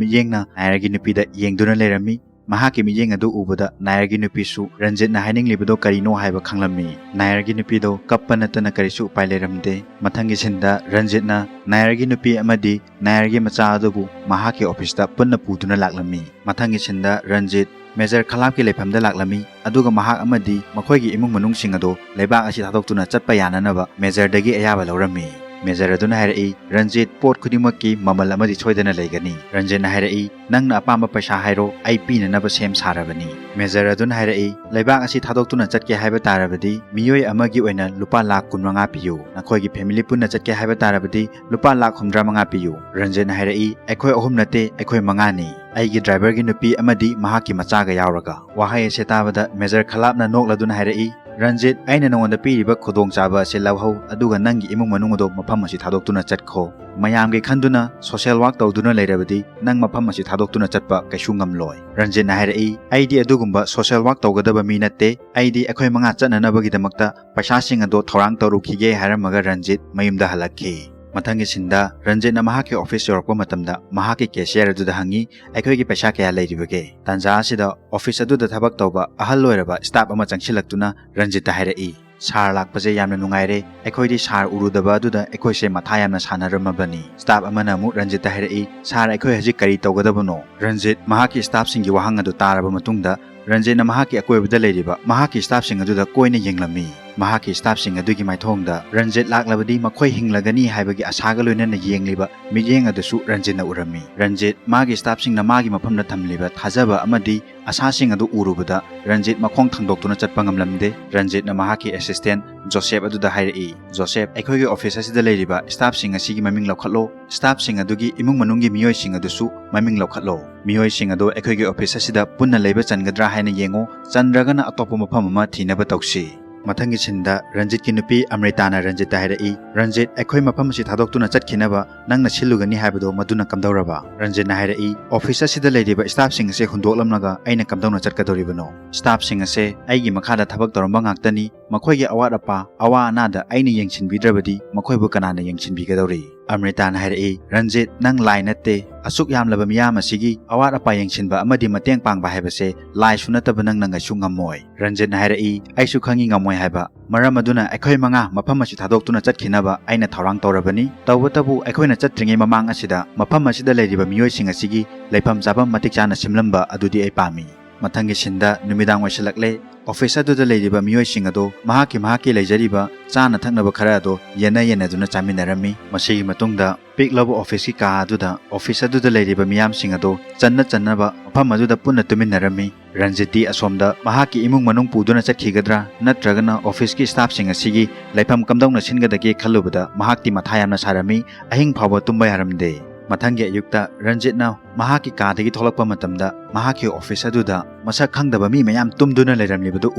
ꯃꯤꯠꯌꯦꯡꯅ ꯅꯥꯌꯔꯒꯤ ꯅꯨꯄꯤꯗ ꯌꯦꯡꯗꯨꯅ ꯂꯩꯔꯝꯃꯤ꯫ ꯃꯍꯥꯛꯀꯤ ꯃꯤꯠꯌꯦꯡ ꯑꯗꯨ ꯎꯕꯗ ꯅꯥꯌꯔꯒꯤ ꯅꯨꯄꯤꯁꯨ ꯔꯟꯖꯤꯠꯅ ꯍꯥꯏꯅꯤꯡꯂꯤꯕꯗꯣ ꯀꯔꯤꯅꯣ ꯍꯥꯏꯕ ꯈꯪꯂꯝꯃꯤ꯫ ꯅꯥꯌꯔꯒꯤ ꯅꯨꯄꯤꯗꯣ ꯀꯞꯄ ꯅꯠꯇꯅ ꯀꯔꯤꯁꯨ ꯎꯄꯥꯏ ꯂꯩꯔꯝꯗꯦ꯫ ꯃꯊꯪꯒꯤ ꯁꯤꯟꯗ ꯔꯟꯖꯤꯠꯅ ꯅꯥꯌꯔꯒꯤ ꯅꯨꯄꯤ ꯑꯃꯗꯤ ꯅꯥꯌꯔꯒꯤ ꯃꯆꯥ ꯑꯗꯨꯕꯨ ꯃꯍꯥꯛꯀꯤ ꯑꯣꯐꯤꯁꯇ ꯄꯨꯟꯅ ꯄꯨꯗꯨꯅ ꯂꯥꯛꯂꯝꯃꯤ꯫ ꯃꯊꯪꯒꯤ ꯁꯤꯟꯗ ꯔꯟꯖꯤꯠ ꯃꯦꯖꯔ ꯈꯂꯥꯞꯀꯤ ꯂꯩꯐꯝꯗ ꯂꯥꯛꯂꯝꯃꯤ, ꯑꯗꯨꯒ ꯃꯍꯥꯛ ꯑꯃꯗꯤ ꯃꯈꯣꯏꯒꯤ ꯏꯃꯨꯡ ꯃꯅꯨꯡꯁꯤꯡ ꯑꯗꯨ ꯂꯩꯕꯥꯛ ꯑꯁꯤ ꯊꯥꯗꯣꯛꯇꯨꯅ ꯆꯠꯄ ꯌꯥꯅꯅꯕ ꯃꯦꯖꯔꯗꯒꯤ ꯑꯌꯥꯕ ꯂꯧꯔꯝꯃꯤ꯫ ꯃꯦꯖꯔ ꯑꯗꯨꯅ ꯍꯥꯏꯔꯛꯏ, "ꯔꯟꯖꯤꯠ, ꯄꯣꯠ ꯈꯨꯗꯤꯡꯃꯛꯀꯤ ꯃꯃꯜ ꯑꯃꯗꯤ ꯁꯣꯏꯗꯅ ꯂꯩꯒꯅꯤ꯫" ꯔꯟꯖꯤꯠꯅ ꯍꯥꯏꯔꯛꯏ, "ꯅꯪꯅ ꯑꯄꯥꯝꯕ ꯄꯩꯁꯥ ꯍꯥꯏꯔꯣ, ꯑꯩ ꯄꯤꯅꯅꯕ ꯁꯦꯝ ꯁꯥꯔꯕꯅꯤ꯫" ꯃꯦꯖꯔ ꯑꯗꯨꯅ ꯍꯥꯏꯔꯛꯏ, "ꯂꯩꯕꯥꯛ ꯑꯁꯤ ꯊꯥꯗꯣꯛꯇꯨꯅ ꯆꯠꯀꯦ ꯍꯥꯏꯕ ꯇꯥꯔꯕꯗꯤ ꯃꯤꯑꯣꯏ ꯑꯃꯒꯤ ꯑꯣꯏꯅ ꯂꯨꯄꯥ ꯂꯥꯈ ꯀꯨꯟ ꯃꯉꯥ ꯄꯤꯌꯨ꯫ ꯅꯈꯣꯏꯒꯤ ꯐꯦꯃꯤꯂꯤ ꯄꯨꯟꯅ ꯆꯠꯀꯦ ꯍꯥꯏꯕ ꯇꯥꯔꯕꯗꯤ ꯂꯨꯄꯥ ꯂꯥꯈ ꯍꯨꯝꯗ꯭ꯔꯥ ꯃꯉꯥ ꯄꯤꯌꯨ꯫" ꯔꯟꯖꯤꯠꯅ ꯍꯥꯏꯔꯛꯏ, "ꯑꯩꯈꯣꯏ ꯑꯍꯨꯝ ꯅꯠꯇꯦ, ꯑꯩꯈꯣꯏ ꯃꯉꯥꯅꯤ, ꯑꯩꯒꯤ ꯗ꯭ꯔꯥꯏꯚꯔꯒꯤ ꯅꯨꯄꯤ ꯑꯃꯗꯤ ꯃꯍꯥꯛꯀꯤ ꯃꯆꯥꯒ ꯌꯥꯎꯔꯒ꯫" ꯋꯥꯍꯩ ꯑꯁꯤ ꯇꯥꯕꯗ ꯃꯦꯖꯔ ꯈꯂꯥꯞꯅ ꯅꯣꯛꯂꯗꯨꯅ ꯍꯥꯏꯔꯛꯏ, "ꯔꯟꯖꯤꯠ, ꯑꯩꯅ ꯅꯉꯣꯟꯗ ꯄꯤꯔꯤꯕ ꯈꯨꯗꯣꯡꯆꯥꯕ ꯑꯁꯤ ꯂꯧꯍꯧ, ꯑꯗꯨꯒ ꯅꯪꯒꯤ ꯏꯃꯨꯡ ꯃꯅꯨꯡ ꯑꯗꯨ ꯃꯐꯝ ꯑꯁꯤ ꯊꯥꯗꯣꯛꯇꯨꯅ ꯆꯠꯈꯣ꯫ ꯃꯌꯥꯝꯒꯤ ꯈꯟꯗꯨꯅ ꯁꯣꯁꯤꯌꯦꯜ ꯋꯥꯔꯛ ꯇꯧꯗꯨꯅ ꯂꯩꯔꯕꯗꯤ ꯅꯪ ꯃꯐꯝ ꯑꯁꯤ ꯊꯥꯗꯣꯛꯇꯨꯅ ꯆꯠꯄ ꯀꯩꯁꯨ ꯉꯝꯂꯣꯏ꯫" ꯔꯟꯖꯤꯠꯅ ꯍꯥꯏꯔꯛꯏ, "ꯑꯩꯗꯤ ꯑꯗꯨꯒꯨꯝꯕ ꯁꯣꯁꯤꯌꯦꯜ ꯋꯥꯔꯛ ꯇꯧꯒꯗꯕ ꯃꯤ ꯅꯠꯇꯦ, ꯑꯩꯗꯤ ꯑꯩꯈꯣꯏ ꯃꯉꯥ ꯆꯠꯅꯅꯕꯒꯤꯗꯃꯛꯇ ꯄꯩꯁꯥꯁꯤꯡ ꯑꯗꯨ ꯊꯧꯔꯥꯡ ꯇꯧꯔꯨꯈꯤꯒꯦ" ꯍꯥꯏꯔꯝꯃꯒ ꯔꯟꯖꯤꯠ ꯃꯌꯨꯝꯗ ꯍꯜꯂꯛꯈꯤ꯫ ꯃꯊꯪꯒꯤ ꯁꯤꯟꯗ ꯔꯟꯖꯤꯠꯅ ꯃꯍꯥꯛꯀꯤ ꯑꯣꯐꯤꯁ ꯌꯧꯔꯛꯄ ꯃꯇꯝꯗ ꯃꯍꯥꯛꯀꯤ ꯀꯦꯁꯤꯌꯔ ꯑꯗꯨꯗ ꯍꯪꯉꯤ, "ꯑꯩꯈꯣꯏꯒꯤ ꯄꯩꯁꯥ ꯀꯌꯥ ꯂꯩꯔꯤꯕꯒꯦ?" ꯇꯥꯟꯖꯥ ꯑꯁꯤꯗ ꯑꯣꯐꯤꯁ ꯑꯗꯨꯗ ꯊꯕꯛ ꯇꯧꯕ ꯑꯍꯜ ꯑꯣꯏꯔꯕ ꯁ꯭ꯇꯥꯐ ꯑꯃ ꯆꯪꯁꯤꯜꯂꯛꯇꯨꯅ ꯔꯟꯖꯤꯠꯇ ꯍꯥꯏꯔꯛꯏ, "ꯁꯥꯔ ꯂꯥꯛꯄꯁꯦ ꯌꯥꯝꯅ ꯅꯨꯡꯉꯥꯏꯔꯦ, ꯑꯩꯈꯣꯏꯗꯤ ꯁꯥꯔ ꯎꯔꯨꯗꯕ ꯑꯗꯨꯗ ꯑꯩꯈꯣꯏꯁꯦ ꯃꯊꯥ ꯌꯥꯝꯅ ꯁꯥꯟꯅꯔꯝꯃꯕꯅꯤ꯫" ꯁ꯭ꯇꯥꯐ ꯑꯃꯅ ꯑꯃꯨꯛ ꯔꯟꯖꯤꯠꯇ ꯍꯥꯏꯔꯛꯏ, "ꯁꯥꯔ, ꯑꯩꯈꯣꯏ ꯍꯧꯖꯤꯛ ꯀꯔꯤ ꯇꯧꯒꯗꯕꯅꯣ?" ꯔꯟꯖꯤꯠ ꯃꯍꯥꯛꯀꯤ ꯁ꯭ꯇꯥꯐꯁꯤꯡꯒꯤ ꯋꯥꯍꯪ ꯑꯗꯨ ꯇꯥꯔꯕ ꯃꯇꯨꯡꯗ ꯔꯟꯖꯤꯠꯅ ꯃꯍꯥꯛꯀꯤ ꯑꯀꯣꯏꯕꯗ ꯂꯩꯔꯤꯕ ꯃꯍꯥꯛꯀꯤ ꯁ꯭ꯇꯥꯐꯁꯤꯡ ꯑꯗꯨꯗ ꯀꯣꯏꯅ ꯌꯦꯡꯂꯝꯃꯤ꯫ ꯃꯍꯥꯛꯀꯤ ꯁ꯭ꯇꯥꯐꯁꯤꯡ ꯑꯗꯨꯒꯤ ꯃꯥꯏꯊꯣꯡꯗ ꯔꯟꯖꯤꯠ ꯂꯥꯛꯂꯕꯗꯤ ꯃꯈꯣꯏ ꯍꯤꯡꯂꯒꯅꯤ ꯍꯥꯏꯕꯒꯤ ꯑꯁꯥꯒ ꯂꯣꯏꯅꯅ ꯌꯦꯡꯂꯤꯕ ꯃꯤꯠꯌꯦꯡ ꯑꯗꯨꯁꯨ ꯔꯟꯖꯤꯠꯅ ꯎꯔꯝꯃꯤ꯫ ꯔꯟꯖꯤꯠ ꯃꯥꯒꯤ ꯁ꯭ꯇꯥꯐꯁꯤꯡꯅ ꯃꯥꯒꯤ ꯃꯐꯝꯗ ꯊꯝꯂꯤꯕ ꯊꯥꯖꯕ ꯑꯃꯗꯤ ꯑꯁꯥꯁꯤꯡ ꯑꯗꯨ ꯎꯔꯨꯕꯗ ꯔꯟꯖꯤꯠ ꯃꯈꯣꯡ ꯊꯥꯡꯗꯣꯛꯇꯨꯅ ꯆꯠꯄ ꯉꯝꯂꯝꯗꯦ꯫ ꯔꯟꯖꯤꯠꯅ ꯃꯍꯥꯛꯀꯤ ꯑꯦꯁꯤꯁꯇꯦꯟ ꯖꯣꯁꯦꯞ ꯑꯗꯨꯗ ꯍꯥꯏꯔꯛꯏ, "ꯖꯣꯁꯦꯞ, ꯑꯩꯈꯣꯏꯒꯤ ꯑꯣꯐꯤꯁ ꯑꯁꯤꯗ ꯂꯩꯔꯤꯕ ꯁ꯭ꯇꯥꯐꯁꯤꯡ ꯑꯁꯤꯒꯤ ꯃꯃꯤꯡ ꯂꯧꯈꯠꯂꯣ꯫ ꯁ꯭ꯇꯥꯐꯁꯤꯡ ꯑꯗꯨꯒꯤ ꯏꯃꯨꯡ ꯃꯅꯨꯡꯒꯤ ꯃꯤꯑꯣꯏꯁꯤꯡ ꯑꯗꯨꯁꯨ ꯃꯃꯤꯡ ꯂꯧꯈꯠꯂꯣ꯫ ꯃꯤꯑꯣꯏꯁꯤꯡ ꯑꯗꯨ ꯑꯩꯈꯣꯏꯒꯤ ꯑꯣꯐꯤꯁ ꯑꯁꯤꯗ ꯄꯨꯟꯅ ꯂꯩꯕ ꯆꯟꯒꯗ꯭ꯔꯥ ꯍꯥꯏꯅ ꯌꯦꯡꯉꯨ, ꯆꯟꯗ꯭ꯔꯒꯅ ꯑꯇꯣꯞꯄ ꯃꯐꯝ ꯑꯃ ꯊꯤꯅꯕ ꯇꯧꯁꯤ꯫" ꯃꯊꯪꯒꯤ ꯁꯤꯟꯗ ꯔꯟꯖꯤꯠꯀꯤ ꯅꯨꯄꯤ ꯑꯃ꯭ꯔꯤꯇꯥꯅ ꯔꯟꯖꯤꯠꯇ ꯍꯥꯏꯔꯛꯏ, "ꯔꯟꯖꯤꯠ, ꯑꯩꯈꯣꯏ ꯃꯐꯝ ꯑꯁꯤ ꯊꯥꯗꯣꯛꯇꯨꯅ ꯆꯠꯈꯤꯅꯕ ꯅꯪꯅ ꯁꯤꯜꯂꯨꯒꯅꯤ ꯍꯥꯏꯕꯗꯣ ꯃꯗꯨꯅ ꯀꯝꯗꯧꯔꯕ?" ꯔꯟꯖꯤꯠꯅ ꯍꯥꯏꯔꯛꯏ, "ꯑꯣꯐꯤꯁ ꯑꯁꯤꯗ ꯂꯩꯔꯤꯕ ꯁ꯭ꯇꯥꯐꯁꯤꯡ ꯑꯁꯦ ꯍꯨꯟꯗꯣꯛꯂꯝꯂꯒ ꯑꯩꯅ ꯀꯝꯗꯧꯅ ꯆꯠꯀꯗꯧꯔꯤꯕꯅꯣ? ꯁ꯭ꯇꯥꯐꯁꯤꯡ ꯑꯁꯦ ꯑꯩꯒꯤ ꯃꯈꯥꯗ ꯊꯕꯛ ꯇꯧꯔꯝꯕ ꯉꯥꯛꯇꯅꯤ, ꯃꯈꯣꯏꯒꯤ ꯑꯋꯥꯠ ꯑꯄꯥ, ꯑꯋꯥ ꯑꯅꯥꯗ ꯑꯩꯅ ꯌꯦꯡꯁꯤꯟꯕꯤꯗ꯭ꯔꯕꯗꯤ ꯃꯈꯣꯏꯕꯨ ꯀꯅꯥꯅ ꯌꯦꯡꯁꯤꯟꯕꯤꯒꯗꯧꯔꯤ? ꯑꯃ꯭ꯔꯤꯇꯥꯅ ꯍꯥꯏꯔꯛꯏ, "ꯔꯟꯖꯤꯠ, ꯅꯪ ꯂꯥꯏ ꯅꯠꯇꯦ꯫ ꯑꯁꯨꯛ ꯌꯥꯝꯂꯕ ꯃꯤꯌꯥꯝ ꯑꯁꯤꯒꯤ ꯑꯋꯥꯠ ꯑꯄꯥ ꯌꯦꯡꯁꯤꯟꯕ ꯑꯃꯗꯤ ꯃꯇꯦꯡ ꯄꯥꯡꯕ ꯍꯥꯏꯕꯁꯦ ꯂꯥꯏꯁꯨ ꯅꯠꯇꯕ ꯅꯪꯅ ꯀꯩꯁꯨ ꯉꯝꯃꯣꯏ꯫" ꯔꯟꯖꯤꯠꯅ ꯍꯥꯏꯔꯛꯏ, "ꯑꯩꯁꯨ ꯈꯪꯉꯤ ꯉꯝꯃꯣꯏ ꯍꯥꯏꯕ꯫ ꯃꯔꯝ ꯑꯗꯨꯅ ꯑꯩꯈꯣꯏ ꯃꯉꯥ ꯃꯐꯝ ꯑꯁꯤ ꯊꯥꯗꯣꯛꯇꯨꯅ ꯆꯠꯈꯤꯅꯕ ꯑꯩꯅ ꯊꯧꯔꯥꯡ ꯇꯧꯔꯕꯅꯤ꯫ ꯇꯧꯕꯇꯕꯨ ꯑꯩꯈꯣꯏꯅ ꯆꯠꯇ꯭ꯔꯤꯉꯩ ꯃꯃꯥꯡ ꯑꯁꯤꯗ ꯃꯐꯝ ꯑꯁꯤꯗ ꯂꯩꯔꯤꯕ ꯃꯤꯑꯣꯏꯁꯤꯡ ꯑꯁꯤꯒꯤ ꯂꯩꯐꯝ ꯆꯥꯐꯝ ꯃꯇꯤꯛ ꯆꯥꯅ ꯁꯤꯟꯂꯝꯕ ꯑꯗꯨꯗꯤ ꯑꯩ ꯄꯥꯝꯃꯤ꯫" ꯃꯊꯪꯒꯤ ꯁꯤꯟꯗ ꯅꯨꯃꯤꯗꯥꯡ ꯑꯣꯏꯁꯤꯜꯂꯛꯂꯦ꯫ ꯑꯣꯐꯤꯁ ꯑꯗꯨꯗ ꯂꯩꯔꯤꯕ ꯃꯤꯑꯣꯏꯁꯤꯡ ꯑꯗꯨ ꯃꯍꯥꯛꯀꯤ ꯃꯍꯥꯛꯀꯤ ꯂꯩꯖꯔꯤꯕ ꯆꯥꯅ ꯊꯛꯅꯕ ꯈꯔ ꯑꯗꯨ ꯌꯦꯟꯅ ꯌꯦꯟꯅꯗꯨꯅ ꯆꯥꯃꯤꯟꯅꯔꯝꯃꯤ꯫ ꯃꯁꯤꯒꯤ ꯃꯇꯨꯡꯗ ꯄꯤꯛꯂꯕ ꯑꯣꯐꯤꯁꯀꯤ ꯀꯥ ꯑꯗꯨꯗ ꯑꯣꯐꯤꯁ ꯑꯗꯨꯗ ꯂꯩꯔꯤꯕ ꯃꯤꯌꯥꯝꯁꯤꯡ ꯑꯗꯨ ꯆꯟꯅ ꯆꯟꯅꯕ ꯃꯐꯝ ꯑꯗꯨꯗ ꯄꯨꯟꯅ ꯇꯨꯃꯤꯟꯅꯔꯝꯃꯤ꯫ ꯔꯟꯖꯤꯠꯇꯤ ꯑꯁꯣꯝꯗ ꯃꯍꯥꯛꯀꯤ ꯏꯃꯨꯡ ꯃꯅꯨꯡ ꯄꯨꯗꯨꯅ ꯆꯠꯈꯤꯒꯗ꯭ꯔꯥ ꯅꯠꯇ꯭ꯔꯒꯅ ꯑꯣꯐꯤꯁꯀꯤ ꯁ꯭ꯇꯥꯐꯁꯤꯡ ꯑꯁꯤꯒꯤ ꯂꯩꯐꯝ ꯀꯝꯗꯧꯅ ꯁꯤꯟꯒꯗꯒꯦ ꯈꯜꯂꯨꯕꯗ ꯃꯍꯥꯛꯇꯤ ꯃꯊꯥ ꯌꯥꯝꯅ ꯁꯥꯔꯝꯃꯤ꯫ ꯑꯍꯤꯡ ꯐꯥꯎꯕ ꯇꯨꯝꯕ ꯌꯥꯔꯝꯗꯦ꯫ ꯃꯊꯪꯒꯤ ꯑꯌꯨꯛꯇ ꯔꯟꯖꯤꯠꯅ ꯃꯍꯥꯛꯀꯤ ꯀꯥꯗꯒꯤ ꯊꯣꯛꯂꯛꯄ ꯃꯇꯝꯗ ꯃꯍꯥꯛꯀꯤ ꯑꯣꯐꯤꯁ ꯑꯗꯨꯗ ꯃꯁꯛ ꯈꯪꯗꯕ ꯃꯤ ꯃꯌꯥꯝ ꯇꯨꯝꯗꯨꯅ ꯂꯩꯔꯝꯂꯤꯕꯗꯨ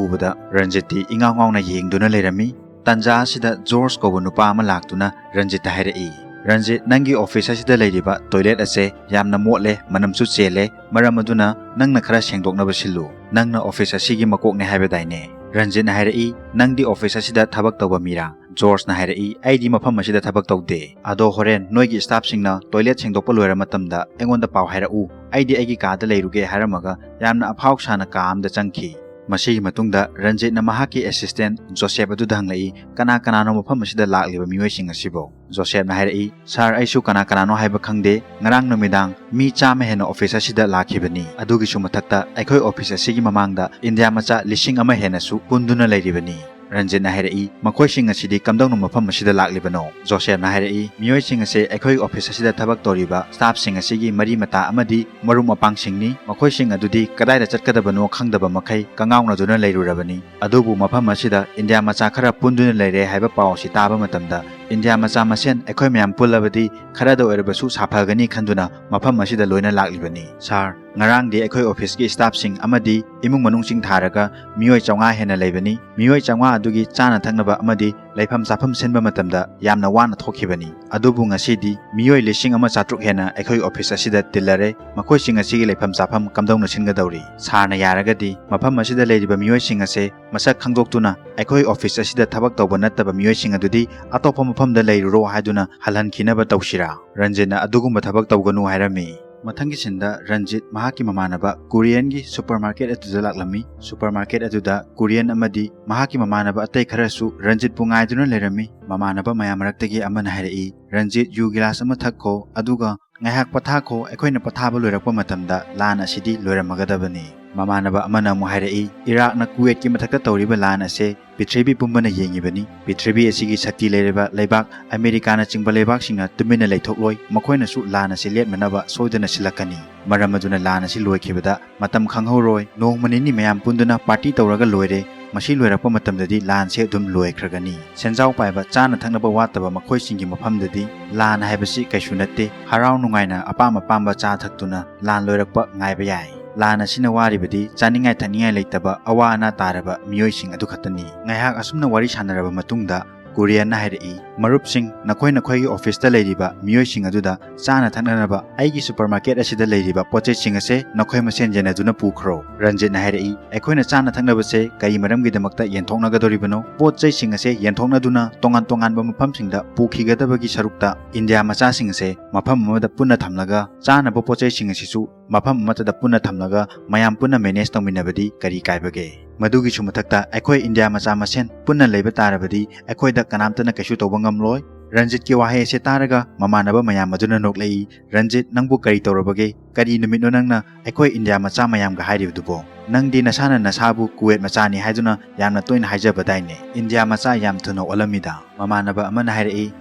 ꯎꯕꯗ ꯔꯟꯖꯤꯠꯇꯤ ꯏꯉꯥꯎ ꯉꯥꯎꯅ ꯌꯦꯡꯗꯨꯅ ꯂꯩꯔꯝꯃꯤ꯫ ꯇꯥꯟꯖꯥ ꯑꯁꯤꯗ ꯖꯣꯔꯖ ꯀꯧꯕ ꯅꯨꯄꯥ ꯑꯃ ꯂꯥꯛꯇꯨꯅ ꯔꯟꯖꯤꯠꯇ ꯍꯥꯏꯔꯛꯏ, "ꯔꯟꯖꯤꯠ, ꯅꯪꯒꯤ ꯑꯣꯐꯤꯁ ꯑꯁꯤꯗ ꯂꯩꯔꯤꯕ ꯇꯣꯏꯂꯦꯠ ꯑꯁꯦ ꯌꯥꯝꯅ ꯃꯣꯠꯂꯦ, ꯃꯅꯝꯁꯨ ꯆꯦꯜꯂꯦ꯫ ꯃꯔꯝ ꯑꯗꯨꯅ ꯅꯪꯅ ꯈꯔ ꯁꯦꯡꯗꯣꯛꯅꯕ ꯁꯤꯜꯂꯨ꯫ ꯅꯪꯅ ꯑꯣꯐꯤꯁ ꯑꯁꯤꯒꯤ ꯃꯀꯣꯛꯅꯦ ꯍꯥꯏꯕꯗꯥꯏꯅꯦ?" ꯔꯟꯖꯤꯠꯅ ꯍꯥꯏꯔꯛꯏ, "ꯅꯪꯗꯤ ꯑꯣꯐꯤꯁ ꯑꯁꯤꯗ ꯊꯕꯛ ꯇꯧꯕ ꯃꯤꯔꯥ?" ꯖꯣꯔꯖꯅ ꯍꯥꯏꯔꯛꯏ, "ꯑꯩꯗꯤ ꯃꯐꯝ ꯑꯁꯤꯗ ꯊꯕꯛ ꯇꯧꯗꯦ꯫ ꯑꯗꯣ ꯍꯣꯔꯦꯟ ꯅꯣꯏꯒꯤ ꯁ꯭ꯇꯥꯐꯁꯤꯡꯅ ꯇꯣꯏꯂꯦꯠ ꯁꯦꯡꯗꯣꯛꯄ ꯂꯣꯏꯔ ꯃꯇꯝꯗ ꯑꯩꯉꯣꯟꯗ ꯄꯥꯎ ꯍꯥꯏꯔꯛꯎ꯫ ꯑꯩꯗꯤ ꯑꯩꯒꯤ ꯀꯥꯗ ꯂꯩꯔꯨꯒꯦ" ꯍꯥꯏꯔꯝꯃꯒ ꯌꯥꯝꯅ ꯑꯐꯥꯎ ꯁꯥꯅ ꯀꯥ ꯑꯃꯗ ꯆꯪꯈꯤ꯫ ꯃꯁꯤꯒꯤ ꯃꯇꯨꯡꯗ ꯔꯟꯖꯤꯠꯅ ꯃꯍꯥꯛꯀꯤ ꯑꯦꯁꯤꯁꯇꯦꯟ ꯖꯣꯁꯦꯞ ꯑꯗꯨꯗ ꯍꯪꯂꯛꯏ, "ꯀꯅꯥ ꯀꯅꯥꯅꯣ ꯃꯐꯝ ꯑꯁꯤꯗ ꯂꯥꯛꯂꯤꯕ ꯃꯤꯑꯣꯏꯁꯤꯡ ꯑꯁꯤꯕꯣ?" ꯖꯣꯁꯦꯞꯅ ꯍꯥꯏꯔꯛꯏ, "ꯁꯥꯔ, ꯑꯩꯁꯨ ꯀꯅꯥ ꯀꯅꯥꯅꯣ ꯍꯥꯏꯕ ꯈꯪꯗꯦ꯫ ꯉꯔꯥꯡ ꯅꯨꯃꯤꯗꯥꯡ ꯃꯤ ꯆꯥꯝꯃ ꯍꯦꯟꯅ ꯑꯣꯐꯤꯁ ꯑꯁꯤꯗ ꯂꯥꯛꯈꯤꯕꯅꯤ꯫ ꯑꯗꯨꯒꯤꯁꯨ ꯃꯊꯛꯇ ꯑꯩꯈꯣꯏ ꯑꯣꯐꯤꯁ ꯑꯁꯤꯒꯤ ꯃꯃꯥꯡꯗ ꯏꯟꯗꯤꯌꯥ ꯃꯆꯥ ꯂꯤꯁꯤꯡ ꯑꯃ ꯍꯦꯟꯅꯁꯨ ꯄꯨꯟꯗꯨꯅ ꯂꯩꯔꯤꯕꯅꯤ꯫" ꯔꯟꯖꯤꯠꯅ ꯍꯥꯏꯔꯛꯏ, "ꯃꯈꯣꯏꯁꯤꯡ ꯑꯁꯤꯗꯤ ꯀꯝꯗꯧꯅ ꯃꯐꯝ ꯑꯁꯤꯗ ꯂꯥꯛꯂꯤꯕꯅꯣ?" ꯖꯣꯁꯦꯞꯅ ꯍꯥꯏꯔꯛꯏ, "ꯃꯤꯑꯣꯏꯁꯤꯡ ꯑꯁꯦ ꯑꯩꯈꯣꯏ ꯑꯣꯐꯤꯁ ꯑꯁꯤꯗ ꯊꯕꯛ ꯇꯧꯔꯤꯕ ꯁ꯭ꯇꯥꯐꯁꯤꯡ ꯑꯁꯤꯒꯤ ꯃꯔꯤ ꯃꯇꯥ ꯑꯃꯗꯤ ꯃꯔꯨꯞ ꯃꯄꯥꯡꯁꯤꯡꯅꯤ꯫ ꯃꯈꯣꯏꯁꯤꯡ ꯑꯗꯨꯗꯤ ꯀꯗꯥꯏꯗ ꯆꯠꯀꯗꯕꯅꯣ ꯈꯪꯗꯕ ꯃꯈꯩ ꯀꯉꯥꯎꯅꯗꯨꯅ ꯂꯩꯔꯨꯔꯕꯅꯤ꯫ ꯑꯗꯨꯕꯨ ꯃꯐꯝ ꯑꯁꯤꯗ ꯏꯟꯗꯤꯌꯥ ꯃꯆꯥ ꯈꯔ ꯄꯨꯟꯗꯨꯅ ꯂꯩꯔꯦ ꯍꯥꯏꯕ ꯄꯥꯎ ꯑꯁꯤ ꯇꯥꯕ ꯃꯇꯝꯗ ꯏꯟꯗꯤꯌꯥ ꯃꯆꯥ ꯃꯁꯦꯟ ꯑꯩꯈꯣꯏ ꯃꯌꯥꯝ ꯄꯨꯜꯂꯕꯗꯤ ꯈꯔꯗ ꯑꯣꯏꯔꯕꯁꯨ ꯁꯥꯐꯒꯅꯤ ꯈꯟꯗꯨꯅ ꯃꯐꯝ ꯑꯁꯤꯗ ꯂꯣꯏꯅ ꯂꯥꯛꯂꯤꯕꯅꯤ꯫ ꯁꯥꯔ, ꯉꯔꯥꯡꯗꯤ ꯑꯩꯈꯣꯏ ꯑꯣꯐꯤꯁꯀꯤ ꯁ꯭ꯇꯥꯐꯁꯤꯡ ꯑꯃꯗꯤ ꯏꯃꯨꯡ ꯃꯅꯨꯡꯁꯤꯡ ꯊꯥꯔꯒ ꯃꯤꯑꯣꯏ ꯆꯥꯝꯃꯉꯥ ꯍꯦꯟꯅ ꯂꯩꯕꯅꯤ꯫ ꯃꯤꯑꯣꯏ ꯆꯥꯝꯃꯉꯥ ꯑꯗꯨꯒꯤ ꯆꯥꯅ ꯊꯛꯅꯕ ꯑꯃꯗꯤ ꯂꯩꯐꯝ ꯆꯥꯐꯝ ꯁꯤꯟꯕ ꯃꯇꯝꯗ ꯌꯥꯝꯅ ꯋꯥꯅ ꯊꯣꯛꯈꯤꯕꯅꯤ꯫ ꯑꯗꯨꯕꯨ ꯉꯁꯤꯗꯤ ꯃꯤꯑꯣꯏ ꯂꯤꯁꯤꯡ ꯑꯃ ꯆꯥꯇ꯭ꯔꯨꯛ ꯍꯦꯟꯅ ꯑꯩꯈꯣꯏ ꯑꯣꯐꯤꯁ ꯑꯁꯤꯗ ꯇꯤꯜꯂꯔꯦ꯫ ꯃꯈꯣꯏꯁꯤꯡ ꯑꯁꯤꯒꯤ ꯂꯩꯐꯝ ꯆꯥꯐꯝ ꯀꯝꯗꯧꯅ ꯁꯤꯟꯒꯗꯧꯔꯤ? ꯁꯥꯔꯅ ꯌꯥꯔꯒꯗꯤ ꯃꯐꯝ ꯑꯁꯤꯗ ꯂꯩꯔꯤꯕ ꯃꯤꯑꯣꯏꯁꯤꯡ ꯑꯁꯦ ꯃꯁꯛ ꯈꯪꯗꯣꯛꯇꯨꯅ ꯑꯩꯈꯣꯏ ꯑꯣꯐꯤꯁ ꯑꯁꯤꯗ ꯊꯕꯛ ꯇꯧꯕ ꯅꯠꯇꯕ ꯃꯤꯑꯣꯏꯁꯤꯡ ꯑꯗꯨꯗꯤ ꯑꯇꯣꯞꯄ ꯃꯐꯝꯗ ꯂꯩꯔꯨꯔꯣ ꯍꯥꯏꯗꯨꯅ ꯍꯜꯍꯟꯈꯤꯅꯕ ꯇꯧꯁꯤꯔꯥ? ꯔꯟꯖꯤꯠꯅ ꯑꯗꯨꯒꯨꯝꯕ ꯊꯕꯛ ꯇꯧꯒꯅꯨ ꯍꯥꯏꯔꯝꯃꯤ꯫ ꯃꯊꯪꯒꯤ ꯁꯤꯟꯗ ꯔꯟꯖꯤꯠ ꯃꯍꯥꯛꯀꯤ ꯃꯃꯥꯟꯅꯕ ꯀꯣꯔꯤꯌꯟꯒꯤ ꯁꯨꯄꯔꯃꯥꯔꯀꯦꯠ ꯑꯗꯨꯗ ꯂꯥꯛꯂꯝꯃꯤ꯫ ꯁꯨꯄꯔꯃꯥꯔꯀꯦꯠ ꯑꯗꯨꯗ ꯀꯣꯔꯤꯌꯟ ꯑꯃꯗꯤ ꯃꯍꯥꯛꯀꯤ ꯃꯃꯥꯟꯅꯕ ꯑꯇꯩ ꯈꯔꯁꯨ ꯔꯟꯖꯤꯠꯄꯨ ꯉꯥꯏꯗꯨꯅ ꯂꯩꯔꯝꯃꯤ꯫ ꯃꯃꯥꯟꯅꯕ ꯃꯌꯥꯝ ꯃꯔꯛꯇꯒꯤ ꯑꯃꯅ ꯍꯥꯏꯔꯛꯏ, "ꯔꯟꯖꯤꯠ, ꯌꯨ ꯒꯤꯂꯥꯁ ꯑꯃ ꯊꯛꯈꯣ, ꯑꯗꯨꯒ ꯉꯥꯏꯍꯥꯛ ꯄꯣꯊꯥꯈꯣ꯫ ꯑꯩꯈꯣꯏꯅ ꯄꯣꯊꯥꯕ ꯂꯣꯏꯔꯛꯄ ꯃꯇꯝꯗ ꯂꯥꯟ ꯑꯁꯤꯗꯤ ꯂꯣꯏꯔꯝꯃꯒꯗꯕꯅꯤ꯫" ꯃꯃꯥꯟꯅꯕ ꯑꯃꯅ ꯑꯃꯨꯛ ꯍꯥꯏꯔꯛꯏ, "ꯏꯔꯥꯛꯅ ꯀꯨꯋꯦꯠꯀꯤ ꯃꯊꯛꯇ ꯇꯧꯔꯤꯕ ꯂꯥꯟ ꯑꯁꯦ ꯄ꯭ꯔꯤꯊꯤꯕꯤ ꯄꯨꯝꯕꯅ ꯌꯦꯡꯉꯤꯕꯅꯤ꯫ ꯄ꯭ꯔꯤꯊꯤꯕꯤ ꯑꯁꯤꯒꯤ ꯁꯛꯇꯤ ꯂꯩꯔꯕ ꯂꯩꯕꯥꯛ ꯑꯃꯦꯔꯤꯀꯥꯅꯆꯤꯡꯕ ꯂꯩꯕꯥꯛꯁꯤꯡꯅ ꯇꯨꯃꯤꯟꯅ ꯂꯩꯊꯣꯛꯂꯣꯏ꯫ ꯃꯈꯣꯏꯅꯁꯨ ꯂꯥꯟ ꯑꯁꯤ ꯂꯦꯞꯅꯅꯕ ꯁꯣꯏꯗꯅ ꯁꯤꯜꯂꯛꯀꯅꯤ꯫ ꯃꯔꯝ ꯑꯗꯨꯅ ꯂꯥꯟ ꯑꯁꯤ ꯂꯣꯏꯈꯤꯕꯗ ꯃꯇꯝ ꯈꯪꯍꯧꯔꯣꯏ꯫ ꯅꯣꯡꯃ ꯅꯤꯅꯤ ꯃꯌꯥꯝ ꯄꯨꯟꯗꯨꯅ ꯄꯥꯔꯇꯤ ꯇꯧꯔꯒ ꯂꯣꯏꯔꯦ꯫ ꯃꯁꯤ ꯂꯣꯏꯔꯛꯄ ꯃꯇꯝꯗꯗꯤ ꯂꯥꯟꯁꯦ ꯑꯗꯨꯝ ꯂꯣꯏꯈ꯭ꯔꯒꯅꯤ꯫" ꯁꯦꯟꯖꯥꯎ ꯄꯥꯏꯕ, ꯆꯥꯅ ꯊꯛꯅꯕ ꯋꯥꯠꯇꯕ ꯃꯈꯣꯏꯁꯤꯡꯒꯤ ꯃꯐꯝꯗꯗꯤ ꯂꯥꯟ ꯍꯥꯏꯕꯁꯤ ꯀꯩꯁꯨ ꯅꯠꯇꯦ꯫ ꯍꯔꯥꯎ ꯅꯨꯡꯉꯥꯏꯅ ꯑꯄꯥꯝ ꯑꯄꯥꯝꯕ ꯆꯥ ꯊꯛꯇꯨꯅ ꯂꯥꯟ ꯂꯣꯏꯔꯛꯄ ꯉꯥꯏꯕ ꯌꯥꯏ꯫ ꯂꯥꯟ ꯑꯁꯤꯅ ꯋꯥꯔꯤꯕꯗꯤ ꯆꯥꯅꯤꯡꯉꯥꯏ ꯊꯛꯅꯤꯡꯉꯥꯏ ꯂꯩꯇꯕ ꯑꯋꯥ ꯑꯅꯥ ꯇꯥꯔꯕ ꯃꯤꯑꯣꯏꯁꯤꯡ ꯑꯗꯨ ꯈꯛꯇꯅꯤ꯫ ꯉꯥꯏꯍꯥꯛ ꯑꯁꯨꯝꯅ ꯋꯥꯔꯤ ꯁꯥꯟꯅꯔꯕ ꯃꯇꯨꯡꯗ ꯀꯣꯔꯤꯌꯟꯅ ꯍꯥꯏꯔꯛꯏ, "ꯃꯔꯨꯞꯁꯤꯡ, ꯅꯈꯣꯏ ꯅꯈꯣꯏꯒꯤ ꯑꯣꯐꯤꯁꯇ ꯂꯩꯔꯤꯕ ꯃꯤꯑꯣꯏꯁꯤꯡ ꯑꯗꯨꯗ ꯆꯥꯅ ꯊꯛꯅꯅꯕ ꯑꯩꯒꯤ ꯁꯨꯄꯔꯃꯥꯔꯀꯦꯠ ꯑꯁꯤꯗ ꯂꯩꯔꯤꯕ ꯄꯣꯠ ꯆꯩꯁꯤꯡ ꯑꯁꯦ ꯅꯈꯣꯏ ꯃꯁꯦꯟ ꯌꯦꯟꯅꯗꯨꯅ ꯄꯨꯈ꯭ꯔꯣ꯫" ꯔꯟꯖꯤꯠꯅ ꯍꯥꯏꯔꯛꯏ, "ꯑꯩꯈꯣꯏꯅ ꯆꯥꯅ ꯊꯛꯅꯕꯁꯦ ꯀꯔꯤ ꯃꯔꯝꯒꯤꯗꯃꯛꯇ ꯌꯦꯟꯊꯣꯛꯅꯒꯗꯧꯔꯤꯕꯅꯣ? ꯄꯣꯠ ꯆꯩꯁꯤꯡ ꯑꯁꯦ ꯌꯦꯟꯊꯣꯛꯅꯗꯨꯅ ꯇꯣꯉꯥꯟ ꯇꯣꯉꯥꯟꯕ ꯃꯐꯝꯁꯤꯡꯗ ꯄꯨꯈꯤꯒꯗꯕꯒꯤ ꯁꯔꯨꯛꯇ ꯏꯟꯗꯤꯌꯥ ꯃꯆꯥꯁꯤꯡ ꯑꯁꯦ ꯃꯐꯝ ꯑꯃꯗ ꯄꯨꯟꯅ ꯊꯝꯂꯒ ꯆꯥꯅꯕ ꯄꯣꯠ ꯆꯩꯁꯤꯡ ꯑꯁꯤꯁꯨ ꯃꯐꯝ ꯑꯃꯠꯇꯗ ꯄꯨꯟꯅ ꯊꯝꯂꯒ ꯃꯌꯥꯝ ꯄꯨꯟꯅ ꯃꯦꯅꯦꯖ ꯇꯧꯃꯤꯟꯅꯕꯗꯤ ꯀꯔꯤ ꯀꯥꯏꯕꯒꯦ? ꯃꯗꯨꯒꯤꯁꯨ ꯃꯊꯛꯇ ꯑꯩꯈꯣꯏ ꯏꯟꯗꯤꯌꯥ ꯃꯆꯥ ꯃꯁꯦꯟ ꯄꯨꯟꯅ ꯂꯩꯕ ꯇꯥꯔꯕꯗꯤ ꯑꯩꯈꯣꯏꯗ ꯀꯅꯥꯝꯇꯅ ꯀꯩꯁꯨ ꯇꯧꯕ ꯉꯝꯂꯣꯏ꯫" ꯔꯟꯖꯤꯠꯀꯤ ꯋꯥꯍꯩ ꯑꯁꯤ ꯇꯥꯔꯒ ꯃꯃꯥꯟꯅꯕ ꯃꯌꯥꯝ ꯑꯗꯨꯅ ꯅꯣꯛꯂꯛꯏ꯫ "ꯔꯟꯖꯤꯠ, ꯅꯪꯕꯨ ꯀꯔꯤ ꯇꯧꯔꯕꯒꯦ? ꯀꯔꯤ ꯅꯨꯃꯤꯠꯅꯣ ꯅꯪꯅ ꯑꯩꯈꯣꯏ ꯏꯟꯗꯤꯌꯥ ꯃꯆꯥ ꯃꯌꯥꯝꯒ ꯍꯥꯏꯔꯤꯕꯗꯨꯕꯣ? ꯅꯪꯗꯤ ꯅꯁꯥꯅ ꯅꯁꯥꯕꯨ ꯀꯨꯋꯦꯠ ꯃꯆꯥꯅꯤ ꯍꯥꯏꯗꯨꯅ ꯌꯥꯝꯅ ꯇꯣꯏꯅ ꯍꯥꯏꯖꯕꯗꯥꯏꯅꯦ?" ꯏꯟꯗꯤꯌꯥ ꯃꯆꯥ ꯌꯥꯝ ꯊꯨꯅ ꯑꯣꯜꯂꯝꯃꯤꯗ꯫ ꯃꯃꯥꯟꯅꯕ ꯑꯃꯅ ꯍꯥꯏꯔꯛꯏ,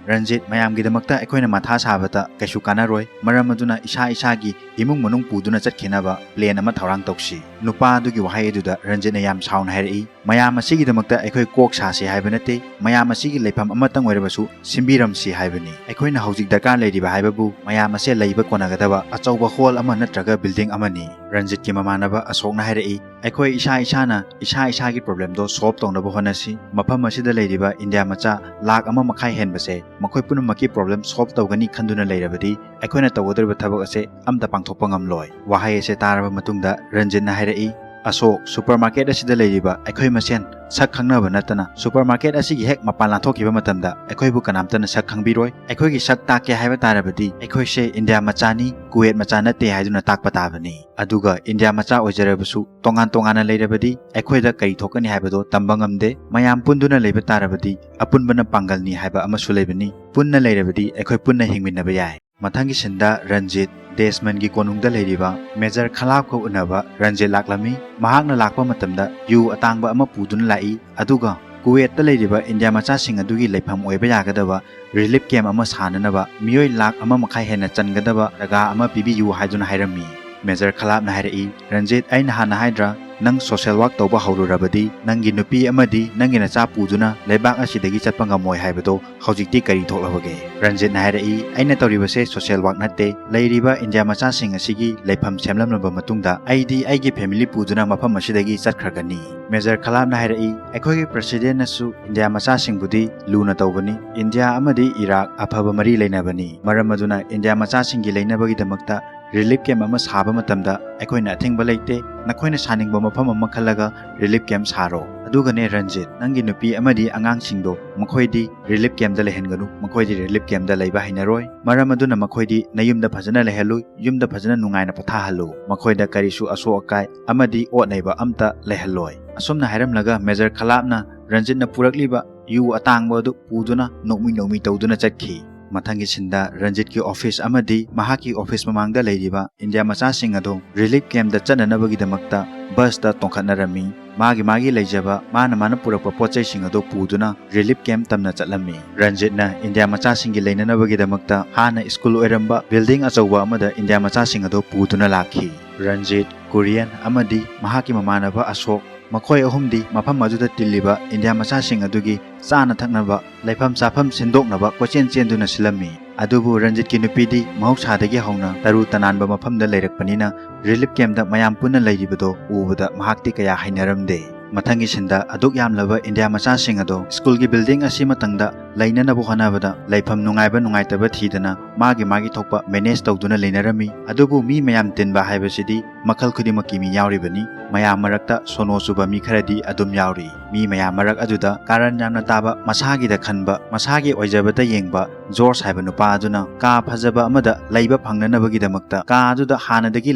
"ꯔꯟꯖꯤꯠ, ꯃꯌꯥꯝꯒꯤꯗꯃꯛꯇ ꯑꯩꯈꯣꯏꯅ ꯃꯊꯥ ꯁꯥꯕꯗ ꯀꯩꯁꯨ ꯀꯥꯟꯅꯔꯣꯏ꯫ ꯃꯔꯝ ꯑꯗꯨꯅ ꯏꯁꯥ ꯏꯁꯥꯒꯤ ꯏꯃꯨꯡ ꯃꯅꯨꯡ ꯄꯨꯗꯨꯅ ꯆꯠꯈꯤꯅꯕ ꯄ꯭ꯂꯦꯟ ꯑꯃ ꯊꯧꯔꯥꯡ ꯇꯧꯁꯤ꯫" ꯅꯨꯄꯥ ꯑꯗꯨꯒꯤ ꯋꯥꯍꯩ ꯑꯗꯨꯗ ꯔꯟꯖꯤꯠꯅ ꯌꯥꯝ ꯁꯥꯎꯅ ꯍꯥꯏꯔꯛꯏ, "ꯃꯌꯥꯝ ꯑꯁꯤꯒꯤꯗꯃꯛꯇ ꯑꯩꯈꯣꯏ ꯀꯣꯛ ꯁꯥꯁꯤ ꯍꯥꯏꯕ ꯅꯠꯇꯦ꯫ ꯃꯌꯥꯝ ꯑꯁꯤꯒꯤ ꯂꯩꯐꯝ ꯑꯃꯇꯪ ꯑꯣꯏꯔꯕꯁꯨ ꯁꯤꯟꯕꯤꯔꯝꯃꯨ꯫ ꯃꯔꯝꯁꯤ ꯍꯥꯏꯕꯅꯤ꯫ ꯑꯩꯈꯣꯏꯅ ꯍꯧꯖꯤꯛ ꯗꯔꯀꯥꯔ ꯂꯩꯔꯤꯕ ꯍꯥꯏꯕꯕꯨ ꯃꯌꯥꯝ ꯑꯁꯦ ꯂꯩꯕ ꯀꯣꯟꯅꯒꯗꯕ ꯑꯆꯧꯕ ꯍꯣꯜ ꯑꯃ ꯅꯠꯇ꯭ꯔꯒ ꯕꯤꯜꯗꯤꯡ ꯑꯃꯅꯤ꯫ ꯔꯟꯖꯤꯠꯀꯤ ꯃꯃꯥꯟꯅꯕ ꯑꯁꯣꯛꯅ ꯍꯥꯏꯔꯛꯏ, ꯑꯩꯈꯣꯏ ꯏꯁꯥ ꯏꯁꯥꯅ ꯏꯁꯥ ꯏꯁꯥꯒꯤ ꯄ꯭ꯔꯣꯕ꯭ꯂꯦꯝꯗꯣ ꯁꯣꯜꯕ ꯇꯧꯅꯕ ꯍꯣꯠꯅꯁꯤ꯫ ꯃꯐꯝ ꯑꯁꯤꯗ ꯂꯩꯔꯤꯕ ꯏꯟꯗꯤꯌꯥ ꯃꯆꯥ ꯂꯥꯈ ꯑꯃ ꯃꯈꯥꯏ ꯍꯦꯟꯕꯁꯦ ꯃꯈꯣꯏ ꯄꯨꯝꯅꯃꯛꯀꯤ ꯄ꯭ꯔꯣꯕ꯭ꯂꯦꯝ ꯁꯣꯜꯕ ꯇꯧꯒꯅꯤ ꯈꯟꯗꯨꯅ ꯂꯩꯔꯕꯗꯤ ꯑꯩꯈꯣꯏꯅ ꯇꯧꯒꯗꯧꯔꯤꯕ ꯊꯕꯛ ꯑꯁꯦ ꯑꯝꯇ ꯄꯥꯡꯊꯣꯛꯄ ꯉꯝꯂꯣꯏ꯫ ꯋꯥꯍꯩ ꯑꯁꯦ ꯇꯥꯔꯕ ꯃꯇꯨꯡꯗ ꯔꯟꯖꯤꯠꯅ ꯍꯥꯏꯔꯛꯏ, ꯑꯁꯣꯛ, ꯁꯨꯄꯔ ꯃꯥꯔꯀꯦꯠ ꯑꯁꯤꯗ ꯂꯩꯔꯤꯕ ꯑꯩꯈꯣꯏ ꯃꯁꯦꯟ ꯁꯛ ꯈꯪꯅꯕ ꯅꯠꯇꯅ ꯁꯨꯄꯔ ꯃꯥꯔꯀꯦꯠ ꯑꯁꯤꯒꯤ ꯍꯦꯛ ꯃꯄꯥꯟ ꯂꯥꯟꯊꯣꯛꯈꯤꯕ ꯃꯇꯝꯗ ꯑꯩꯈꯣꯏꯕꯨ ꯀꯅꯥꯝꯇꯅ ꯁꯛ ꯈꯪꯕꯤꯔꯣꯏ꯫ ꯑꯩꯈꯣꯏꯒꯤ ꯁꯛ ꯇꯥꯛꯀꯦ ꯍꯥꯏꯕ ꯇꯥꯔꯕꯗꯤ ꯑꯩꯈꯣꯏꯁꯦ ꯏꯟꯗꯤꯌꯥ ꯃꯆꯥꯅꯤ, ꯀꯨꯋꯦꯠ ꯃꯆꯥ ꯅꯠꯇꯦ ꯍꯥꯏꯗꯨꯅ ꯇꯥꯛꯄ ꯇꯥꯕꯅꯤ꯫ ꯑꯗꯨꯒ ꯏꯟꯗꯤꯌꯥ ꯃꯆꯥ ꯑꯣꯏꯖꯔꯕꯁꯨ ꯇꯣꯉꯥꯟ ꯇꯣꯉꯥꯟꯅ ꯂꯩꯔꯕꯗꯤ ꯑꯩꯈꯣꯏꯗ ꯀꯔꯤ ꯊꯣꯛꯀꯅꯤ ꯍꯥꯏꯕꯗꯣ ꯇꯝꯕ ꯉꯝꯗꯦ꯫ ꯃꯌꯥꯝ ꯄꯨꯟꯗꯨꯅ ꯂꯩꯕ ꯇꯥꯔꯕꯗꯤ ꯑꯄꯨꯟꯕꯅ ꯄꯥꯡꯒꯜꯅꯤ ꯍꯥꯏꯕ ꯑꯃꯁꯨ ꯂꯩꯕꯅꯤ꯫ ꯄꯨꯟꯅ ꯂꯩꯔꯕꯗꯤ ꯑꯩꯈꯣꯏ ꯄꯨꯟꯅ ꯍꯤꯡꯃꯤꯟꯅꯕ ꯌꯥꯏ꯫ ꯃꯊꯪꯒꯤ ꯁꯤꯟꯗ ꯔꯟꯖꯤꯠ ꯗꯦꯁꯃꯟꯒꯤ ꯀꯣꯅꯨꯡꯗ ꯂꯩꯔꯤꯕ ꯃꯦꯖꯔ ꯈꯂꯥꯞꯀ ꯎꯅꯕ ꯔꯟꯖꯤꯠ ꯂꯥꯛꯂꯝꯃꯤ꯫ ꯃꯍꯥꯛꯅ ꯂꯥꯛꯄ ꯃꯇꯝꯗ ꯌꯨ ꯑꯇꯥꯡꯕ ꯑꯃ ꯄꯨꯗꯨꯅ ꯂꯥꯛꯏ, ꯑꯗꯨꯒ ꯀꯨꯋꯦꯠꯇ ꯂꯩꯔꯤꯕ ꯏꯟꯗꯤꯌꯥ ꯃꯆꯥꯁꯤꯡ ꯑꯗꯨꯒꯤ ꯂꯩꯐꯝ ꯑꯣꯏꯕ ꯌꯥꯒꯗꯕ ꯔꯤꯂꯤꯐ ꯀꯦꯝ ꯑꯃ ꯁꯥꯅꯅꯕ ꯃꯤꯑꯣꯏ ꯂꯥꯈ ꯑꯃ ꯃꯈꯥꯏ ꯍꯦꯟꯅ ꯆꯟꯒꯗꯕ ꯖꯒꯥ ꯑꯃ ꯄꯤꯕꯤꯌꯨ ꯍꯥꯏꯗꯨꯅ ꯍꯥꯏꯔꯝꯃꯤ꯫ ꯃꯦꯖꯔ ꯈꯂꯥꯞꯅ ꯍꯥꯏꯔꯛꯏ, ꯔꯟꯖꯤꯠ, ꯑꯩꯅ ꯍꯥꯟꯅ ꯍꯥꯏꯗ꯭ꯔꯥ, ꯅꯪ ꯁꯣꯁꯦꯜ ꯋꯥꯔꯛ ꯇꯧꯕ ꯍꯧꯔꯨꯔꯕꯗꯤ ꯅꯪꯒꯤ ꯅꯨꯄꯤ ꯑꯃꯗꯤ ꯅꯪꯒꯤ ꯅꯆꯥ ꯄꯨꯗꯨꯅ ꯂꯩꯕꯥꯛ ꯑꯁꯤꯗꯒꯤ ꯆꯠꯄ ꯉꯝꯃꯣꯏ ꯍꯥꯏꯕꯗꯣ? ꯍꯧꯖꯤꯛꯇꯤ ꯀꯔꯤ ꯊꯣꯛꯂꯕꯒꯦ? ꯔꯟꯖꯤꯠꯅ ꯍꯥꯏꯔꯛꯏ, ꯑꯩꯅ ꯇꯧꯔꯤꯕꯁꯦ ꯁꯣꯁꯦꯜ ꯋꯥꯔꯛ ꯅꯠꯇꯦ, ꯂꯩꯔꯤꯕ ꯏꯟꯗꯤꯌꯥ ꯃꯆꯥꯁꯤꯡ ꯑꯁꯤꯒꯤ ꯂꯩꯐꯝ ꯁꯦꯝꯂꯝꯂꯕ ꯃꯇꯨꯡꯗ ꯑꯩꯗꯤ ꯑꯩꯒꯤ ꯐꯦꯃꯤꯂꯤ ꯄꯨꯗꯨꯅ ꯃꯐꯝ ꯑꯁꯤꯗꯒꯤ ꯆꯠꯈ꯭ꯔꯒꯅꯤ꯫ ꯃꯦꯖꯔ ꯈꯂꯥꯞꯅ ꯍꯥꯏꯔꯛꯏ, ꯑꯩꯈꯣꯏꯒꯤ ꯄ꯭ꯔꯁꯤꯗꯦꯟꯅꯁꯨ ꯏꯟꯗꯤꯌꯥ ꯃꯆꯥꯁꯤꯡꯕꯨꯗꯤ ꯂꯨꯅ ꯇꯧꯕꯅꯤ꯫ ꯏꯟꯗꯤꯌꯥ ꯑꯃꯗꯤ ꯏꯔꯥꯛ ꯑꯐꯕ ꯃꯔꯤ ꯂꯩꯅꯕꯅꯤ꯫ ꯃꯔꯝ ꯑꯗꯨꯅ ꯏꯟꯗꯤꯌꯥ ꯃꯆꯥꯁꯤꯡꯒꯤ ꯂꯩꯅꯕꯒꯤꯗꯃꯛꯇ ꯔꯤꯂꯤꯐ ꯀꯦꯝ ꯑꯃ ꯁꯥꯕ ꯃꯇꯝꯗ ꯑꯩꯈꯣꯏꯅ ꯑꯊꯤꯡꯕ ꯂꯩꯇꯦ꯫ ꯅꯈꯣꯏꯅ ꯁꯥꯅꯤꯡꯕ ꯃꯐꯝ ꯑꯃ ꯈꯜꯂꯒ ꯔꯤꯂꯤꯐ ꯀꯦꯝ ꯁꯥꯔꯣ꯫ ꯑꯗꯨꯒꯅꯦ ꯔꯟꯖꯤꯠ, ꯅꯪꯒꯤ ꯅꯨꯄꯤ ꯑꯃꯗꯤ ꯑꯉꯥꯡꯁꯤꯡꯗꯣ ꯃꯈꯣꯏꯗꯤ ꯔꯤꯂꯤꯐ ꯀꯦꯝꯗ ꯂꯩꯍꯟꯒꯅꯨ꯫ ꯃꯈꯣꯏꯗꯤ ꯔꯤꯂꯤꯐ ꯀꯦꯝꯗ ꯂꯩꯕ ꯍꯩꯅꯔꯣꯏ꯫ ꯃꯔꯝ ꯑꯗꯨꯅ ꯃꯈꯣꯏꯗꯤ ꯅꯌꯨꯝꯗ ꯐꯖꯅ ꯂꯩꯍꯜꯂꯨ, ꯌꯨꯝꯗ ꯐꯖꯅ ꯅꯨꯡꯉꯥꯏꯅ ꯄꯣꯊꯥꯍꯜꯂꯨ꯫ ꯃꯈꯣꯏꯗ ꯀꯔꯤꯁꯨ ꯑꯁꯣꯛ ꯑꯀꯥꯏ ꯑꯃꯗꯤ ꯑꯣꯠ ꯅꯩꯕ ꯑꯝꯇ ꯂꯩꯍꯜꯂꯣꯏ꯫ ꯑꯁꯨꯝꯅ ꯍꯥꯏꯔꯝꯂꯒ ꯃꯦꯖꯔ ꯈꯂꯥꯞꯅ ꯔꯟꯖꯤꯠꯅ ꯄꯨꯔꯛꯂꯤꯕ ꯌꯨ ꯑꯇꯥꯡꯕ ꯑꯗꯨ ꯄꯨꯗꯨꯅ ꯅꯣꯛꯃꯤ ꯅꯣꯛꯃꯤ ꯇꯧꯗꯨꯅ ꯆꯠꯈꯤ꯫ ꯃꯊꯪꯒꯤ ꯁꯤꯟꯗ ꯔꯟꯖꯤꯠꯀꯤ ꯑꯣꯐꯤꯁ ꯑꯃꯗꯤ ꯃꯍꯥꯛꯀꯤ ꯑꯣꯐꯤꯁ ꯃꯃꯥꯡꯗ ꯂꯩꯔꯤꯕ ꯏꯟꯗꯤꯌꯥ ꯃꯆꯥꯁꯤꯡ ꯑꯗꯨ ꯔꯤꯂꯤꯐ ꯀꯦꯝꯗ ꯆꯠꯅꯅꯕꯒꯤꯗꯃꯛꯇ ꯕꯁꯇ ꯇꯣꯡꯈꯠꯅꯔꯝꯃꯤ꯫ ꯃꯥꯒꯤ ꯃꯥꯒꯤ ꯂꯩꯖꯕ ꯃꯥꯅ ꯃꯥꯅ ꯄꯨꯔꯛꯄ ꯄꯣꯠ ꯆꯩꯁꯤꯡ ꯑꯗꯨ ꯄꯨꯗꯨꯅ ꯔꯤꯂꯤꯐ ꯀꯦꯝ ꯇꯝꯅ ꯆꯠꯂꯝꯃꯤ꯫ ꯔꯟꯖꯤꯠꯅ ꯏꯟꯗꯤꯌꯥ ꯃꯆꯥꯁꯤꯡꯒꯤ ꯂꯩꯅꯅꯕꯒꯤꯗꯃꯛꯇ ꯍꯥꯟꯅ ꯁ꯭ꯀꯨꯜ ꯑꯣꯏꯔꯝꯕ ꯕꯤꯜꯗꯤꯡ ꯑꯆꯧꯕ ꯑꯃꯗ ꯏꯟꯗꯤꯌꯥ ꯃꯆꯥꯁꯤꯡ ꯑꯗꯨ ꯄꯨꯗꯨꯅ ꯂꯥꯛꯈꯤ꯫ ꯔꯟꯖꯤꯠ, ꯀꯨꯔꯤꯌꯟ ꯑꯃꯗꯤ ꯃꯍꯥꯛꯀꯤ ꯃꯃꯥꯟꯅꯕ ꯑꯁꯣꯛ ꯃꯈꯣꯏ ꯑꯍꯨꯝꯗꯤ ꯃꯐꯝ ꯑꯗꯨꯗ ꯇꯤꯜꯂꯤꯕ ꯏꯟꯗꯤꯌꯥ ꯃꯆꯥꯁꯤꯡ ꯑꯗꯨꯒꯤ ꯆꯥꯅ ꯊꯛꯅꯕ, ꯂꯩꯐꯝ ꯆꯥꯐꯝ ꯁꯤꯟꯗꯣꯛꯅꯕ ꯀꯣꯏꯆꯦꯟ ꯆꯦꯟꯗꯨꯅ ꯁꯤꯜꯂꯝꯃꯤ꯫ ꯑꯗꯨꯕꯨ ꯔꯟꯖꯤꯠꯀꯤ ꯅꯨꯄꯤꯗꯤ ꯃꯍꯧꯁꯥꯗꯒꯤ ꯍꯧꯅ ꯇꯔꯨ ꯇꯅꯥꯟꯕ ꯃꯐꯝꯗ ꯂꯩꯔꯛꯄꯅꯤꯅ ꯔꯤꯂꯤꯐ ꯀꯦꯝꯞꯇ ꯃꯌꯥꯝ ꯄꯨꯟꯅ ꯂꯩꯔꯤꯕꯗꯣ ꯎꯕꯗ ꯃꯍꯥꯛꯇꯤ ꯀꯌꯥ ꯍꯩꯅꯔꯝꯗꯦ꯫ ꯃꯊꯪꯒꯤ ꯁꯤꯟꯗ ꯑꯗꯨꯛ ꯌꯥꯝꯂꯕ ꯏꯟꯗꯤꯌꯥ ꯃꯆꯥꯁꯤꯡ ꯑꯗꯣ ꯁ꯭ꯀꯨꯜꯒꯤ ꯕꯤꯜꯗꯤꯡ ꯑꯁꯤꯃꯇꯪꯗ ꯂꯩꯅꯅꯕ ꯍꯣꯠꯅꯕꯗ ꯂꯩꯐꯝ ꯅꯨꯡꯉꯥꯏꯕ ꯅꯨꯡꯉꯥꯏꯇꯕ ꯊꯤꯗꯅ ꯃꯥꯒꯤ ꯃꯥꯒꯤ ꯊꯣꯛꯄ ꯃꯦꯅꯦꯖ ꯇꯧꯗꯨꯅ ꯂꯩꯅꯔꯝꯃꯤ꯫ ꯑꯗꯨꯕꯨ ꯃꯤ ꯃꯌꯥꯝ ꯇꯤꯟꯕ ꯍꯥꯏꯕꯁꯤꯗꯤ ꯃꯈꯜ ꯈꯨꯗꯤꯡꯃꯛꯀꯤ ꯃꯤ ꯌꯥꯎꯔꯤꯕꯅꯤ꯫ ꯃꯌꯥꯝ ꯃꯔꯛꯇ ꯁꯣꯅꯣ ꯆꯨꯕ ꯃꯤ ꯈꯔꯗꯤ ꯑꯗꯨꯝ ꯌꯥꯎꯔꯤ꯫ ꯃꯤ ꯃꯌꯥꯝ ꯃꯔꯛ ꯑꯗꯨꯗ ꯀꯥꯔꯟ ꯌꯥꯝꯅ ꯇꯥꯕ, ꯃꯁꯥꯒꯤꯗ ꯈꯟꯕ, ꯃꯁꯥꯒꯤ ꯑꯣꯏꯖꯕꯗ ꯌꯦꯡꯕ ꯖꯣꯔꯖ ꯍꯥꯏꯕ ꯅꯨꯄꯥ ꯑꯗꯨꯅ ꯀꯥ ꯐꯖꯕ ꯑꯃꯗ ꯂꯩꯕ ꯐꯪꯅꯅꯕꯒꯤꯗꯃꯛꯇ ꯀꯥ ꯑꯗꯨꯗ ꯍꯥꯟꯅꯗꯒꯤ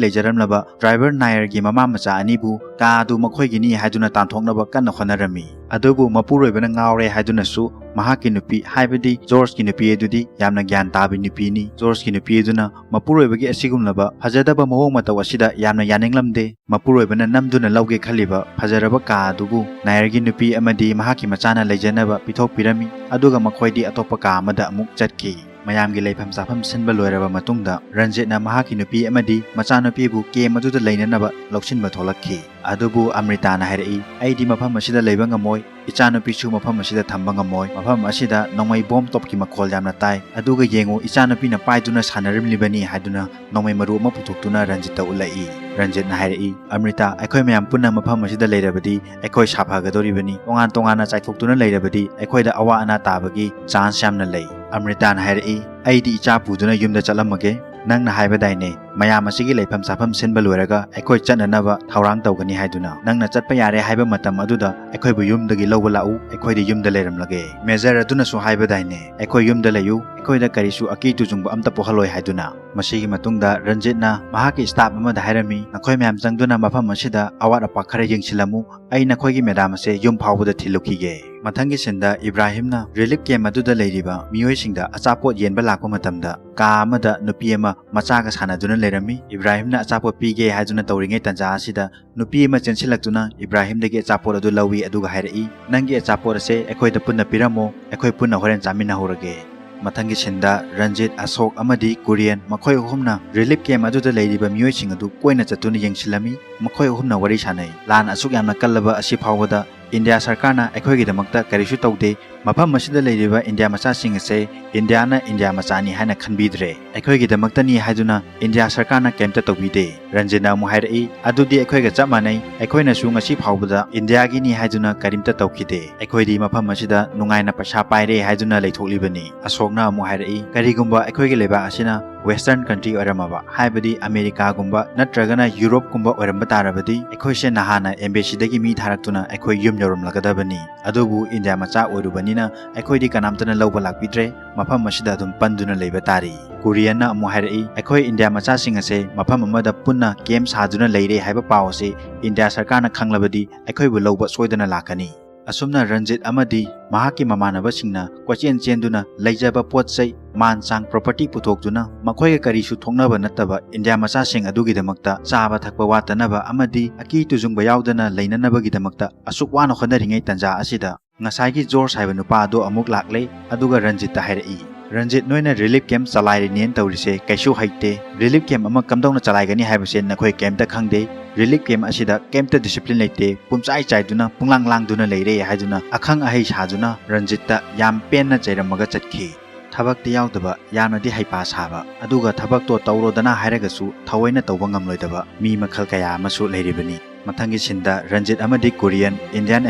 ꯂꯩꯖꯔꯝꯂꯕ ꯗ꯭ꯔꯥꯏꯚꯔ ꯅꯥꯌꯔꯒꯤ ꯃꯃꯥ ꯃꯆꯥ ꯑꯅꯤꯕꯨ ꯀꯥ ꯑꯗꯨ ꯃꯈꯣꯏꯒꯤꯅꯤ ꯍꯥꯏꯗꯨꯅ ꯇꯥꯟꯊꯣꯛꯅꯕ ꯀꯟꯅ ꯍꯣꯠꯅꯔꯝꯃꯤ꯫ ꯑꯗꯨꯕꯨ ꯃꯄꯨꯔꯣꯏꯕꯅ ꯉꯥꯎꯔꯦ ꯍꯥꯏꯗꯨꯅꯁꯨ ꯃꯍꯥꯛꯀꯤ ꯅꯨꯄꯤ, ꯍꯥꯏꯕꯗꯤ ꯖꯣꯔꯖꯀꯤ ꯅꯨꯄꯤ ꯑꯗꯨꯗꯤ ꯌꯥꯝꯅ ꯒ꯭ꯌꯥꯟ ꯇꯥꯕꯤ ꯅꯨꯄꯤꯅꯤ꯫ ꯖꯣꯔꯖꯀꯤ ꯅꯨꯄꯤ ꯑꯗꯨꯅ ꯃꯄꯨꯔꯣꯏꯕꯒꯤ ꯑꯁꯤꯒꯨꯝꯂꯕ ꯐꯖꯗꯕ ꯃꯑꯣꯡ ꯃꯇꯧ ꯑꯁꯤꯗ ꯌꯥꯝꯅ ꯌꯥꯅꯤꯡꯂꯝꯗꯦ꯫ ꯃꯄꯨꯔꯣꯏꯕꯅ ꯅꯝꯗꯨꯅ ꯂꯧꯒꯦ ꯈꯜꯂꯤꯕ ꯐꯖꯔꯕ ꯀꯥ ꯑꯗꯨꯕꯨ ꯅꯥꯌꯔꯒꯤ ꯅꯨꯄꯤ ꯑꯃꯗꯤ ꯃꯍꯥꯛꯀꯤ ꯃꯆꯥꯅ ꯂꯩꯖꯅꯕ ꯄꯤꯊꯣꯛꯄꯤꯔꯝꯃꯤ꯫ ꯑꯗꯨꯒ ꯃꯈꯣꯏꯗꯤ ꯑꯇꯣꯞꯄ ꯀꯥ ꯑꯃꯗ ꯑꯃꯨꯛ ꯆꯠꯈꯤ꯫ ꯃꯌꯥꯝꯒꯤ ꯂꯩꯐꯝ ꯆꯥꯐꯝ ꯁꯤꯟꯕ ꯂꯣꯏꯔꯕ ꯃꯇꯨꯡꯗ ꯔꯟꯖꯤꯠꯅ ꯃꯍꯥꯛꯀꯤ ꯅꯨꯄꯤ ꯑꯃꯗꯤ ꯃꯆꯥꯅꯨꯄꯤꯕꯨ ꯀꯦꯝ ꯑꯗꯨꯗ ꯂꯩꯅꯅꯕ ꯂꯧꯁꯤꯟꯕ ꯊꯣꯛꯂꯛꯈꯤ꯫ ꯑꯗꯨꯕꯨ ꯑꯃ꯭ꯔꯤꯇꯥꯅ ꯍꯥꯏꯔꯛꯏ, "ꯑꯩꯗꯤ ꯃꯐꯝ ꯑꯁꯤꯗ ꯂꯩꯕ ꯉꯝꯃꯣꯏ, ꯏꯆꯥꯅꯨꯄꯤꯁꯨ ꯃꯐꯝ ꯑꯁꯤꯗ ꯊꯝꯕ ꯉꯝꯃꯣꯏ꯫ ꯃꯐꯝ ꯑꯁꯤꯗ ꯅꯣꯡꯃꯩ ꯕꯣꯝ ꯇꯣꯞꯀꯤ ꯃꯈꯣꯜ ꯌꯥꯝꯅ ꯇꯥꯏ꯫ ꯑꯗꯨꯒ ꯌꯦꯡꯉꯨ, ꯏꯆꯥꯅꯨꯄꯤꯅ ꯄꯥꯏꯗꯨꯅ ꯁꯥꯟꯅꯔꯝꯂꯤꯕꯅꯤ" ꯍꯥꯏꯗꯨꯅ ꯅꯣꯡꯃꯩ ꯃꯔꯨ ꯑꯃ ꯄꯨꯊꯣꯛꯇꯨꯅ ꯔꯟꯖꯤꯠꯇ ꯎꯠꯂꯛꯏ꯫ ꯔꯟꯖꯤꯠꯅ ꯍꯥꯏꯔꯛꯏ, "ꯑꯃ꯭ꯔꯤꯇꯥ, ꯑꯩꯈꯣꯏ ꯃꯌꯥꯝ ꯄꯨꯟꯅ ꯃꯐꯝ ꯑꯁꯤꯗ ꯂꯩꯔꯕꯗꯤ ꯑꯩꯈꯣꯏ ꯁꯥꯐꯒꯗꯧꯔꯤꯕꯅꯤ꯫ ꯇꯣꯉꯥꯟ ꯇꯣꯉꯥꯟꯅ ꯆꯥꯏꯊꯣꯛꯇꯨꯅ ꯂꯩꯔꯕꯗꯤ ꯑꯩꯈꯣꯏꯗ ꯑꯋꯥ ꯑꯅꯥ ꯇꯥꯕꯒꯤ ꯆꯥꯟꯁ ꯌꯥꯝꯅ ꯂꯩ꯫" ꯑꯃ꯭ꯔꯤꯇꯥꯅ ꯍꯥꯏꯔꯛꯏ, "ꯑꯩꯗꯤ ꯏꯆꯥ ꯄꯨꯗꯨꯅ ꯌꯨꯝꯗ ꯆꯠꯂꯝꯃꯒꯦ꯫ ꯅꯪꯅ ꯍꯥꯏꯕꯗꯥꯏꯅꯦ, ꯃꯌꯥꯝ ꯑꯁꯤꯒꯤ ꯂꯩꯐꯝ ꯆꯥꯐꯝ ꯁꯤꯟꯕ ꯂꯣꯏꯔꯒ ꯑꯩꯈꯣꯏ ꯆꯠꯅꯅꯕ ꯊꯧꯔꯥꯡ ꯇꯧꯒꯅꯤ ꯍꯥꯏꯗꯨꯅ꯫ ꯅꯪꯅ ꯆꯠꯄ ꯌꯥꯔꯦ ꯍꯥꯏꯕ ꯃꯇꯝ ꯑꯗꯨꯗ ꯑꯩꯈꯣꯏꯕꯨ ꯌꯨꯝꯗꯒꯤ ꯂꯧꯕ ꯂꯥꯛꯎ, ꯑꯩꯈꯣꯏꯗꯤ ꯌꯨꯝꯗ ꯂꯩꯔꯝꯂꯒꯦ꯫ ꯃꯦꯖꯔ ꯑꯗꯨꯅꯁꯨ ꯍꯥꯏꯕꯗꯥꯏꯅꯦ, ꯑꯩꯈꯣꯏ ꯌꯨꯝꯗ ꯂꯩꯌꯨ, ꯑꯩꯈꯣꯏꯗ ꯀꯔꯤꯁꯨ ꯑꯀꯤ ꯇꯨꯖꯨꯡꯕ ꯑꯝꯇ ꯄꯣꯛꯍꯜꯂꯣꯏ" ꯍꯥꯏꯗꯨꯅ꯫ ꯃꯁꯤꯒꯤ ꯃꯇꯨꯡꯗ ꯔꯟꯖꯤꯠꯅ ꯃꯍꯥꯛꯀꯤ ꯁ꯭ꯇꯥꯐ ꯑꯃꯗ ꯍꯥꯏꯔꯝꯃꯤ, "ꯅꯈꯣꯏ ꯃꯌꯥꯝ ꯆꯪꯗꯨꯅ ꯃꯐꯝ ꯑꯁꯤꯗ ꯑꯋꯥꯠ ꯑꯄꯥ ꯈꯔ ꯌꯦꯡꯁꯤꯜꯂꯝꯃꯨ, ꯑꯩ ꯅꯈꯣꯏꯒꯤ ꯃꯦꯗꯥꯝ ꯑꯁꯦ ꯌꯨꯝ ꯐꯥꯎꯕꯗ ꯊꯤꯜꯂꯨꯈꯤꯒꯦ꯫" ꯃꯊꯪꯒꯤ ꯁꯤꯟꯗ ꯏꯕ꯭ꯔꯥꯍꯤꯝꯅ ꯔꯤꯂꯤꯐ ꯀꯦꯝ ꯑꯗꯨꯗ ꯂꯩꯔꯤꯕ ꯃꯤꯑꯣꯏꯁꯤꯡꯗ ꯑꯆꯥꯄꯣꯠ ꯌꯦꯟꯕ ꯂꯥꯛꯄ ꯃꯇꯝꯗ ꯀꯥ ꯑꯃꯗ ꯅꯨꯄꯤ ꯑꯃ ꯃꯆꯥꯒ ꯁꯥꯟꯅꯗꯨꯅ ꯂꯩꯔꯝꯃꯤ꯫ ꯏꯕ꯭ꯔꯥꯍꯤꯝꯅ ꯑꯆꯥꯄꯣꯠ ꯄꯤꯒꯦ ꯍꯥꯏꯗꯨꯅ ꯇꯧꯔꯤꯉꯩ ꯇꯥꯟꯖꯥ ꯑꯁꯤꯗ ꯅꯨꯄꯤ ꯑꯃ ꯆꯦꯟꯁꯤꯜꯂꯛꯇꯨꯅ ꯏꯕ꯭ꯔꯥꯍꯤꯝꯗꯒꯤ ꯑꯆꯥꯄꯣꯠ ꯑꯗꯨ ꯂꯧꯏ, ꯑꯗꯨꯒ ꯍꯥꯏꯔꯛꯏ, "ꯅꯪꯒꯤ ꯑꯆꯥꯄꯣꯠ ꯑꯁꯦ ꯑꯩꯈꯣꯏꯗ ꯄꯨꯟꯅ ꯄꯤꯔꯝꯃꯣ, ꯑꯩꯈꯣꯏ ꯄꯨꯟꯅ ꯍꯣꯔꯦꯟ ꯆꯥꯃꯤꯟꯅꯍꯧꯔꯒꯦ꯫" ꯃꯊꯪꯒꯤ ꯁꯤꯟꯗ ꯔꯟꯖꯤꯠ, ꯑꯁꯣꯛ ꯑꯃꯗꯤ ꯀꯨꯔꯤꯌꯟ ꯃꯈꯣꯏ ꯑꯍꯨꯝꯅ ꯔꯤꯂꯤꯐ ꯀꯦꯝ ꯑꯗꯨꯗ ꯂꯩꯔꯤꯕ ꯃꯤꯑꯣꯏꯁꯤꯡ ꯑꯗꯨ ꯀꯣꯏꯅ ꯆꯠꯇꯨꯅ ꯌꯦꯡꯁꯤꯜꯂꯝꯃꯤ꯫ ꯃꯈꯣꯏ ꯑꯍꯨꯝꯅ ꯋꯥꯔꯤ ꯁꯥꯟꯅꯩ꯫ ꯂꯥꯟ ꯑꯁꯨꯛ ꯌꯥꯝꯅ ꯀꯜꯂꯕ ꯑꯁꯤ ꯐꯥꯎꯕꯗ ꯏꯟꯗꯤꯌꯥ ꯁꯔꯀꯥꯔꯅ ꯑꯩꯈꯣꯏꯒꯤꯗꯃꯛꯇ ꯀꯔꯤꯁꯨ ꯇꯧꯗꯦ꯫ ꯃꯐꯝ ꯑꯁꯤꯗ ꯂꯩꯔꯤꯕ ꯏꯟꯗꯤꯌꯥ ꯃꯆꯥꯁꯤꯡ ꯑꯁꯦ ꯏꯟꯗꯤꯌꯥꯅ ꯏꯟꯗꯤꯌꯥ ꯃꯆꯥꯅꯤ ꯍꯥꯏꯅ ꯈꯟꯕꯤꯗ꯭ꯔꯦ꯫ ꯑꯩꯈꯣꯏꯒꯤꯗꯃꯛꯇꯅꯤ ꯍꯥꯏꯗꯨꯅ ꯏꯟꯗꯤꯌꯥ ꯁꯔꯀꯥꯔꯅ ꯀꯩꯝꯇ ꯇꯧꯕꯤꯗꯦ꯫ ꯔꯟꯖꯤꯠꯅ ꯑꯃꯨꯛ ꯍꯥꯏꯔꯛꯏ, "ꯑꯗꯨꯗꯤ ꯑꯩꯈꯣꯏꯒ ꯆꯞ ꯃꯥꯟꯅꯩ꯫ ꯑꯩꯈꯣꯏꯅꯁꯨ ꯉꯁꯤ ꯐꯥꯎꯕꯗ ꯏꯟꯗꯤꯌꯥꯒꯤꯅꯤ ꯍꯥꯏꯗꯨꯅ ꯀꯔꯤꯝꯇ ꯇꯧꯈꯤꯗꯦ꯫ ꯑꯩꯈꯣꯏꯗꯤ ꯃꯐꯝ ꯑꯁꯤꯗ ꯅꯨꯡꯉꯥꯏꯅ ꯄꯩꯁꯥ ꯄꯥꯏꯔꯦ ꯍꯥꯏꯗꯨꯅ ꯂꯩꯊꯣꯛꯂꯤꯕꯅꯤ"꯫ ꯑꯁꯣꯛꯅ ꯑꯃꯨꯛ ꯍꯥꯏꯔꯛꯏ, "ꯀꯔꯤꯒꯨꯝꯕ ꯑꯩꯈꯣꯏꯒꯤ ꯂꯩꯕꯥꯛ ꯑꯁꯤꯅ ꯋꯦꯁꯇꯔꯟ ꯀꯟꯇ꯭ꯔꯤ ꯑꯣꯏꯔꯝꯃꯕ, ꯍꯥꯏꯕꯗꯤ ꯑꯃꯦꯔꯤꯀꯥꯒꯨꯝꯕ ꯅꯠꯇ꯭ꯔꯒꯅ ꯌꯨꯔꯣꯞꯀꯨꯝꯕ ꯑꯣꯏꯔꯝꯕ ꯇꯥꯔꯕꯗꯤ, ꯑꯩꯈꯣꯏꯁꯦ ꯅꯍꯥꯟꯅ ꯑꯦꯝꯕꯦꯁꯤꯗꯒꯤ ꯃꯤ ꯊꯥꯔꯛꯇꯨꯅ ꯑꯩꯈꯣꯏ ꯌꯨꯝ ꯌꯧꯔꯝꯂꯒꯗꯕꯅꯤ꯫ ꯑꯗꯨꯕꯨ ꯏꯟꯗꯤꯌꯥ ꯃꯆꯥ ꯑꯣꯏꯔꯨꯕꯅꯤꯅ ꯑꯩꯈꯣꯏꯗꯤ ꯀꯅꯥꯝꯇꯅ ꯂꯧꯕ ꯂꯥꯛꯄꯤꯗ꯭ꯔꯦ꯫ ꯃꯐꯝ ꯑꯁꯤꯗ ꯑꯗꯨꯝ ꯄꯟꯗꯨꯅ ꯂꯩꯕ ꯇꯥꯔꯤ"꯫ ꯀꯨꯔꯤꯌꯟꯅ ꯑꯃꯨꯛ ꯍꯥꯏꯔꯛꯏ, "ꯑꯩꯈꯣꯏ ꯏꯟꯗꯤꯌꯥ ꯃꯆꯥꯁꯤꯡ ꯑꯁꯦ ꯃꯐꯝ ꯑꯃꯗ ꯄꯨꯟꯅ ꯀꯦꯝ ꯁꯥꯗꯨꯅ ꯂꯩꯔꯦ ꯍꯥꯏꯕ ꯄꯥꯎ ꯑꯁꯤ ꯏꯟꯗꯤꯌꯥ ꯁꯔꯀꯥꯔꯅ ꯈꯪꯂꯕꯗꯤ ꯑꯩꯈꯣꯏꯕꯨ ꯂꯧꯕ ꯁꯣꯏꯗꯅ ꯂꯥꯛꯀꯅꯤ"꯫ ꯑꯁꯨꯝꯅ ꯔꯟꯖꯤꯠ ꯑꯃꯗꯤ ꯃꯍꯥꯛꯀꯤ ꯃꯃꯥꯟꯅꯕꯁꯤꯡꯅ ꯀꯣꯏꯆꯦꯟ ꯆꯦꯟꯗꯨꯅ ꯂꯩꯖꯕ ꯄꯣꯠ ꯆꯩ, ꯃꯥꯟ ꯆꯥꯡ, ꯄ꯭ꯔꯣꯄꯔꯇꯤ ꯄꯨꯊꯣꯛꯇꯨꯅ ꯃꯈꯣꯏꯒ ꯀꯔꯤꯁꯨ ꯊꯣꯛꯅꯕ ꯅꯠꯇꯕ ꯏꯟꯗꯤꯌꯥ ꯃꯆꯥꯁꯤꯡ ꯑꯗꯨꯒꯤꯗꯃꯛꯇ ꯆꯥꯕ ꯊꯛꯄ ꯋꯥꯠꯇꯅꯕ ꯑꯃꯗꯤ ꯑꯀꯤ ꯇꯨꯖꯨꯡꯕ ꯌꯥꯎꯗꯅ ꯂꯩꯅꯅꯕꯒꯤꯗꯃꯛꯇ ꯑꯁꯨꯛ ꯋꯥꯅ ꯍꯣꯠꯅꯔꯤꯉꯩ ꯇꯥꯟꯖꯥ ꯑꯁꯤꯗ ꯉꯁꯥꯏꯒꯤ ꯖꯣꯔꯖ ꯍꯥꯏꯕ ꯅꯨꯄꯥ ꯑꯗꯨ ꯑꯃꯨꯛ ꯂꯥꯛꯂꯦ, ꯑꯗꯨꯒ ꯔꯟꯖꯤꯠꯇ ꯍꯥꯏꯔꯛꯏ, "ꯔꯟꯖꯤꯠ, ꯅꯣꯏꯅ ꯔꯤꯂꯤꯐ ꯀꯦꯝ ꯆꯂꯥꯏꯔꯤꯅꯦꯅ ꯇꯧꯔꯤꯁꯦ ꯀꯩꯁꯨ ꯍꯩꯇꯦ꯫ ꯔꯤꯂꯤꯐ ꯀꯦꯝ ꯑꯃ ꯀꯝꯗꯧꯅ ꯆꯂꯥꯏꯒꯅꯤ ꯍꯥꯏꯕꯁꯦ ꯅꯈꯣꯏ ꯀꯩꯝꯇ ꯈꯪꯗꯦ꯫ ꯔꯤꯂꯤꯐ ꯀꯦꯝ ꯑꯁꯤꯗ ꯀꯩꯝꯇ ꯗꯤꯁꯤꯄ꯭ꯂꯤꯟ ꯂꯩꯇꯦ, ꯄꯨꯝꯆꯥꯏ ꯆꯥꯏꯗꯨꯅ ꯄꯨꯡꯂꯥꯡ ꯂꯥꯡꯗꯨꯅ ꯂꯩꯔꯦ" ꯍꯥꯏꯗꯨꯅ ꯑꯈꯪ ꯑꯍꯩ ꯁꯥꯗꯨꯅ ꯔꯟꯖꯤꯠꯇ ꯌꯥꯝ ꯄꯦꯟꯅ ꯆꯩꯔꯝꯃꯒ ꯆꯠꯈꯤ꯫ ꯊꯕꯛꯇ ꯌꯥꯎꯗꯕ, ꯌꯥꯝꯅꯗꯤ ꯍꯩꯄꯥ ꯁꯥꯕ, ꯑꯗꯨꯒ ꯊꯕꯛꯇꯣ ꯇꯧꯔꯣꯗꯅ ꯍꯥꯏꯔꯒꯁꯨ ꯊꯑꯣꯏꯅ ꯇꯧꯕ ꯉꯝꯂꯣꯏꯗꯕ ꯃꯤ ꯃꯈꯜ ꯀꯌꯥ ꯑꯃꯁꯨ ꯂꯩꯔꯤꯕꯅꯤ꯫ ꯃꯊꯪꯒꯤ ꯁꯤꯟꯗ ꯔꯟꯖꯤꯠ ꯑꯃꯗꯤ ꯀꯨꯔꯤꯌꯟ ꯏꯟꯗꯤꯌꯥꯟ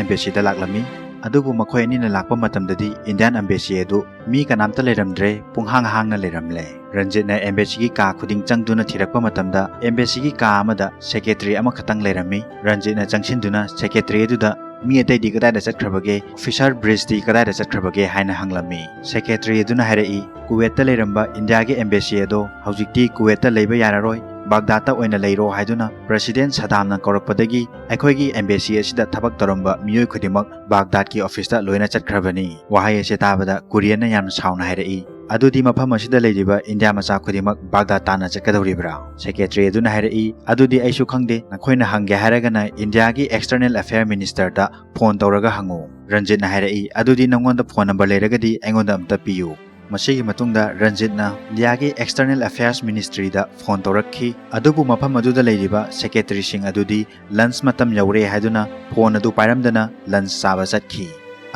ꯑꯦꯝꯕꯦꯁꯤꯗ ꯂꯥꯛꯂꯝꯃꯤ꯫ ꯑꯗꯨꯕꯨ ꯃꯈꯣꯏ ꯑꯅꯤꯅ ꯂꯥꯛꯄ ꯃꯇꯝꯗꯗꯤ ꯏꯟꯗꯤꯌꯥꯟ ꯑꯦꯝꯕꯦꯁꯤ ꯑꯗꯨ ꯃꯤ ꯀꯅꯥꯝꯇ ꯂꯩꯔꯝꯗ꯭ꯔꯦ, ꯄꯨꯡꯍꯥꯡ ꯍꯥꯡꯅ ꯂꯩꯔꯝꯂꯦ꯫ ꯔꯟꯖꯤꯠꯅ ꯑꯦꯝꯕꯦꯁꯤꯒꯤ ꯀꯥ ꯈꯨꯗꯤꯡ ꯆꯪꯗꯨꯅ ꯊꯤꯔꯛꯄ ꯃꯇꯝꯗ ꯑꯦꯝꯕꯦꯁꯤꯒꯤ ꯀꯥ ꯑꯃꯗ ꯁꯦꯀ꯭ꯔꯦꯇꯔꯤ ꯑꯃꯈꯛꯇꯪ ꯂꯩꯔꯝꯃꯤ꯫ ꯔꯟꯖꯤꯠꯅ ꯆꯪꯁꯤꯟꯗꯨꯅ ꯁꯦꯀ꯭ꯔꯦꯇꯔꯤ ꯑꯗꯨꯗ "ꯃꯤ ꯑꯇꯩꯗꯤ ꯀꯗꯥꯏꯗ ꯆꯠꯈ꯭ꯔꯕꯒꯦ? ꯑꯣꯐꯤꯁꯥꯔ ꯕ꯭ꯔꯤꯖꯇꯤ ꯀꯗꯥꯏꯗ ꯆꯠꯈ꯭ꯔꯕꯒꯦ?" ꯍꯥꯏꯅ ꯍꯪꯂꯝꯃꯤ꯫ ꯁꯦꯀ꯭ꯔꯦꯇꯔꯤ ꯑꯗꯨꯅ ꯍꯥꯏꯔꯛꯏ, "ꯀꯨꯋꯦꯠꯇ ꯂꯩꯔꯝꯕ ꯏꯟꯗꯤꯌꯥꯒꯤ ꯑꯦꯝꯕꯦꯁꯤ ꯑꯗꯣ ꯍꯧꯖꯤꯛꯇꯤ ꯀꯨꯋꯦꯠꯇ ꯂꯩꯕ ꯌꯥꯔꯔꯣꯏ, ꯕꯥꯒꯗꯥꯗꯇ ꯑꯣꯏꯅ ꯂꯩꯔꯣ ꯍꯥꯏꯗꯨꯅ ꯄ꯭ꯔꯦꯁꯤꯗꯦꯟꯠ ꯁꯗꯥꯝꯅ ꯀꯧꯔꯛꯄꯗꯒꯤ ꯑꯩꯈꯣꯏꯒꯤ ꯑꯦꯝꯕꯦꯁꯤ ꯑꯁꯤꯗ ꯊꯕꯛ ꯇꯧꯔꯝꯕ ꯃꯤꯑꯣꯏ ꯈꯨꯗꯤꯡꯃꯛ ꯕꯥꯒꯗꯥꯗꯀꯤ ꯑꯣꯐꯤꯁꯇ ꯂꯣꯏꯅ ꯆꯠꯈ꯭ꯔꯕꯅꯤ"꯫ ꯋꯥꯍꯩ ꯑꯁꯤ ꯇꯥꯕꯗ ꯀꯨꯔꯤꯌꯟꯅ ꯌꯥꯝꯅ ꯁꯥꯎꯅ ꯍꯥꯏꯔꯛꯏ, "ꯑꯗꯨꯗꯤ ꯃꯐꯝ ꯑꯁꯤꯗ ꯂꯩꯔꯤꯕ ꯏꯟꯗꯤꯌꯥ ꯃꯆꯥ ꯈꯨꯗꯤꯡꯃꯛ ꯕꯥꯒꯗꯥꯗ ꯇꯥꯟꯅ ꯆꯠꯀꯗꯧꯔꯤꯕ꯭ꯔꯥ?" ꯁꯦꯀ꯭ꯔꯦꯇꯔꯤ ꯑꯗꯨꯅ ꯍꯥꯏꯔꯛꯏ, "ꯑꯗꯨꯗꯤ ꯑꯩꯁꯨ ꯈꯪꯗꯦ, ꯅꯈꯣꯏꯅ ꯍꯪꯒꯦ ꯍꯥꯏꯔꯒꯅ ꯏꯟꯗꯤꯌꯥꯒꯤ ꯑꯦꯛꯁꯇꯔꯅꯦꯜ ꯑꯐꯦꯌꯔ ꯃꯤꯅꯤꯁꯇꯔꯗ ꯐꯣꯟ ꯇꯧꯔꯒ ꯍꯪꯉꯨ"꯫ ꯔꯟꯖꯤꯠꯅ ꯍꯥꯏꯔꯛꯏ, "ꯑꯗꯨꯗꯤ ꯅꯉꯣꯟꯗ ꯐꯣꯟ ꯅꯝꯕꯔ ꯂꯩꯔꯒꯗꯤ ꯑꯩꯉꯣꯟꯗ ꯑꯝꯇ ꯄꯤꯌꯨ"꯫ ꯃꯁꯤꯒꯤ ꯃꯇꯨꯡꯗ ꯔꯟꯖꯤꯠꯅ ꯏꯟꯗꯤꯌꯥꯒꯤ External Affairs Ministryꯗ ꯐꯣꯟ ꯇꯧꯔꯛꯈꯤ꯫ ꯑꯗꯨꯕꯨ ꯃꯐꯝ ꯑꯗꯨꯗ ꯂꯩꯔꯤꯕ secretaryꯁꯤꯡ ꯑꯗꯨꯗꯤ lunch ꯃꯇꯝ ꯌꯧꯔꯦ ꯍꯥꯏꯗꯨꯅ ꯐꯣꯟ ꯑꯗꯨ ꯄꯥꯏꯔꯝꯗꯅ lunch ꯆꯥꯕ ꯆꯠꯈꯤ꯫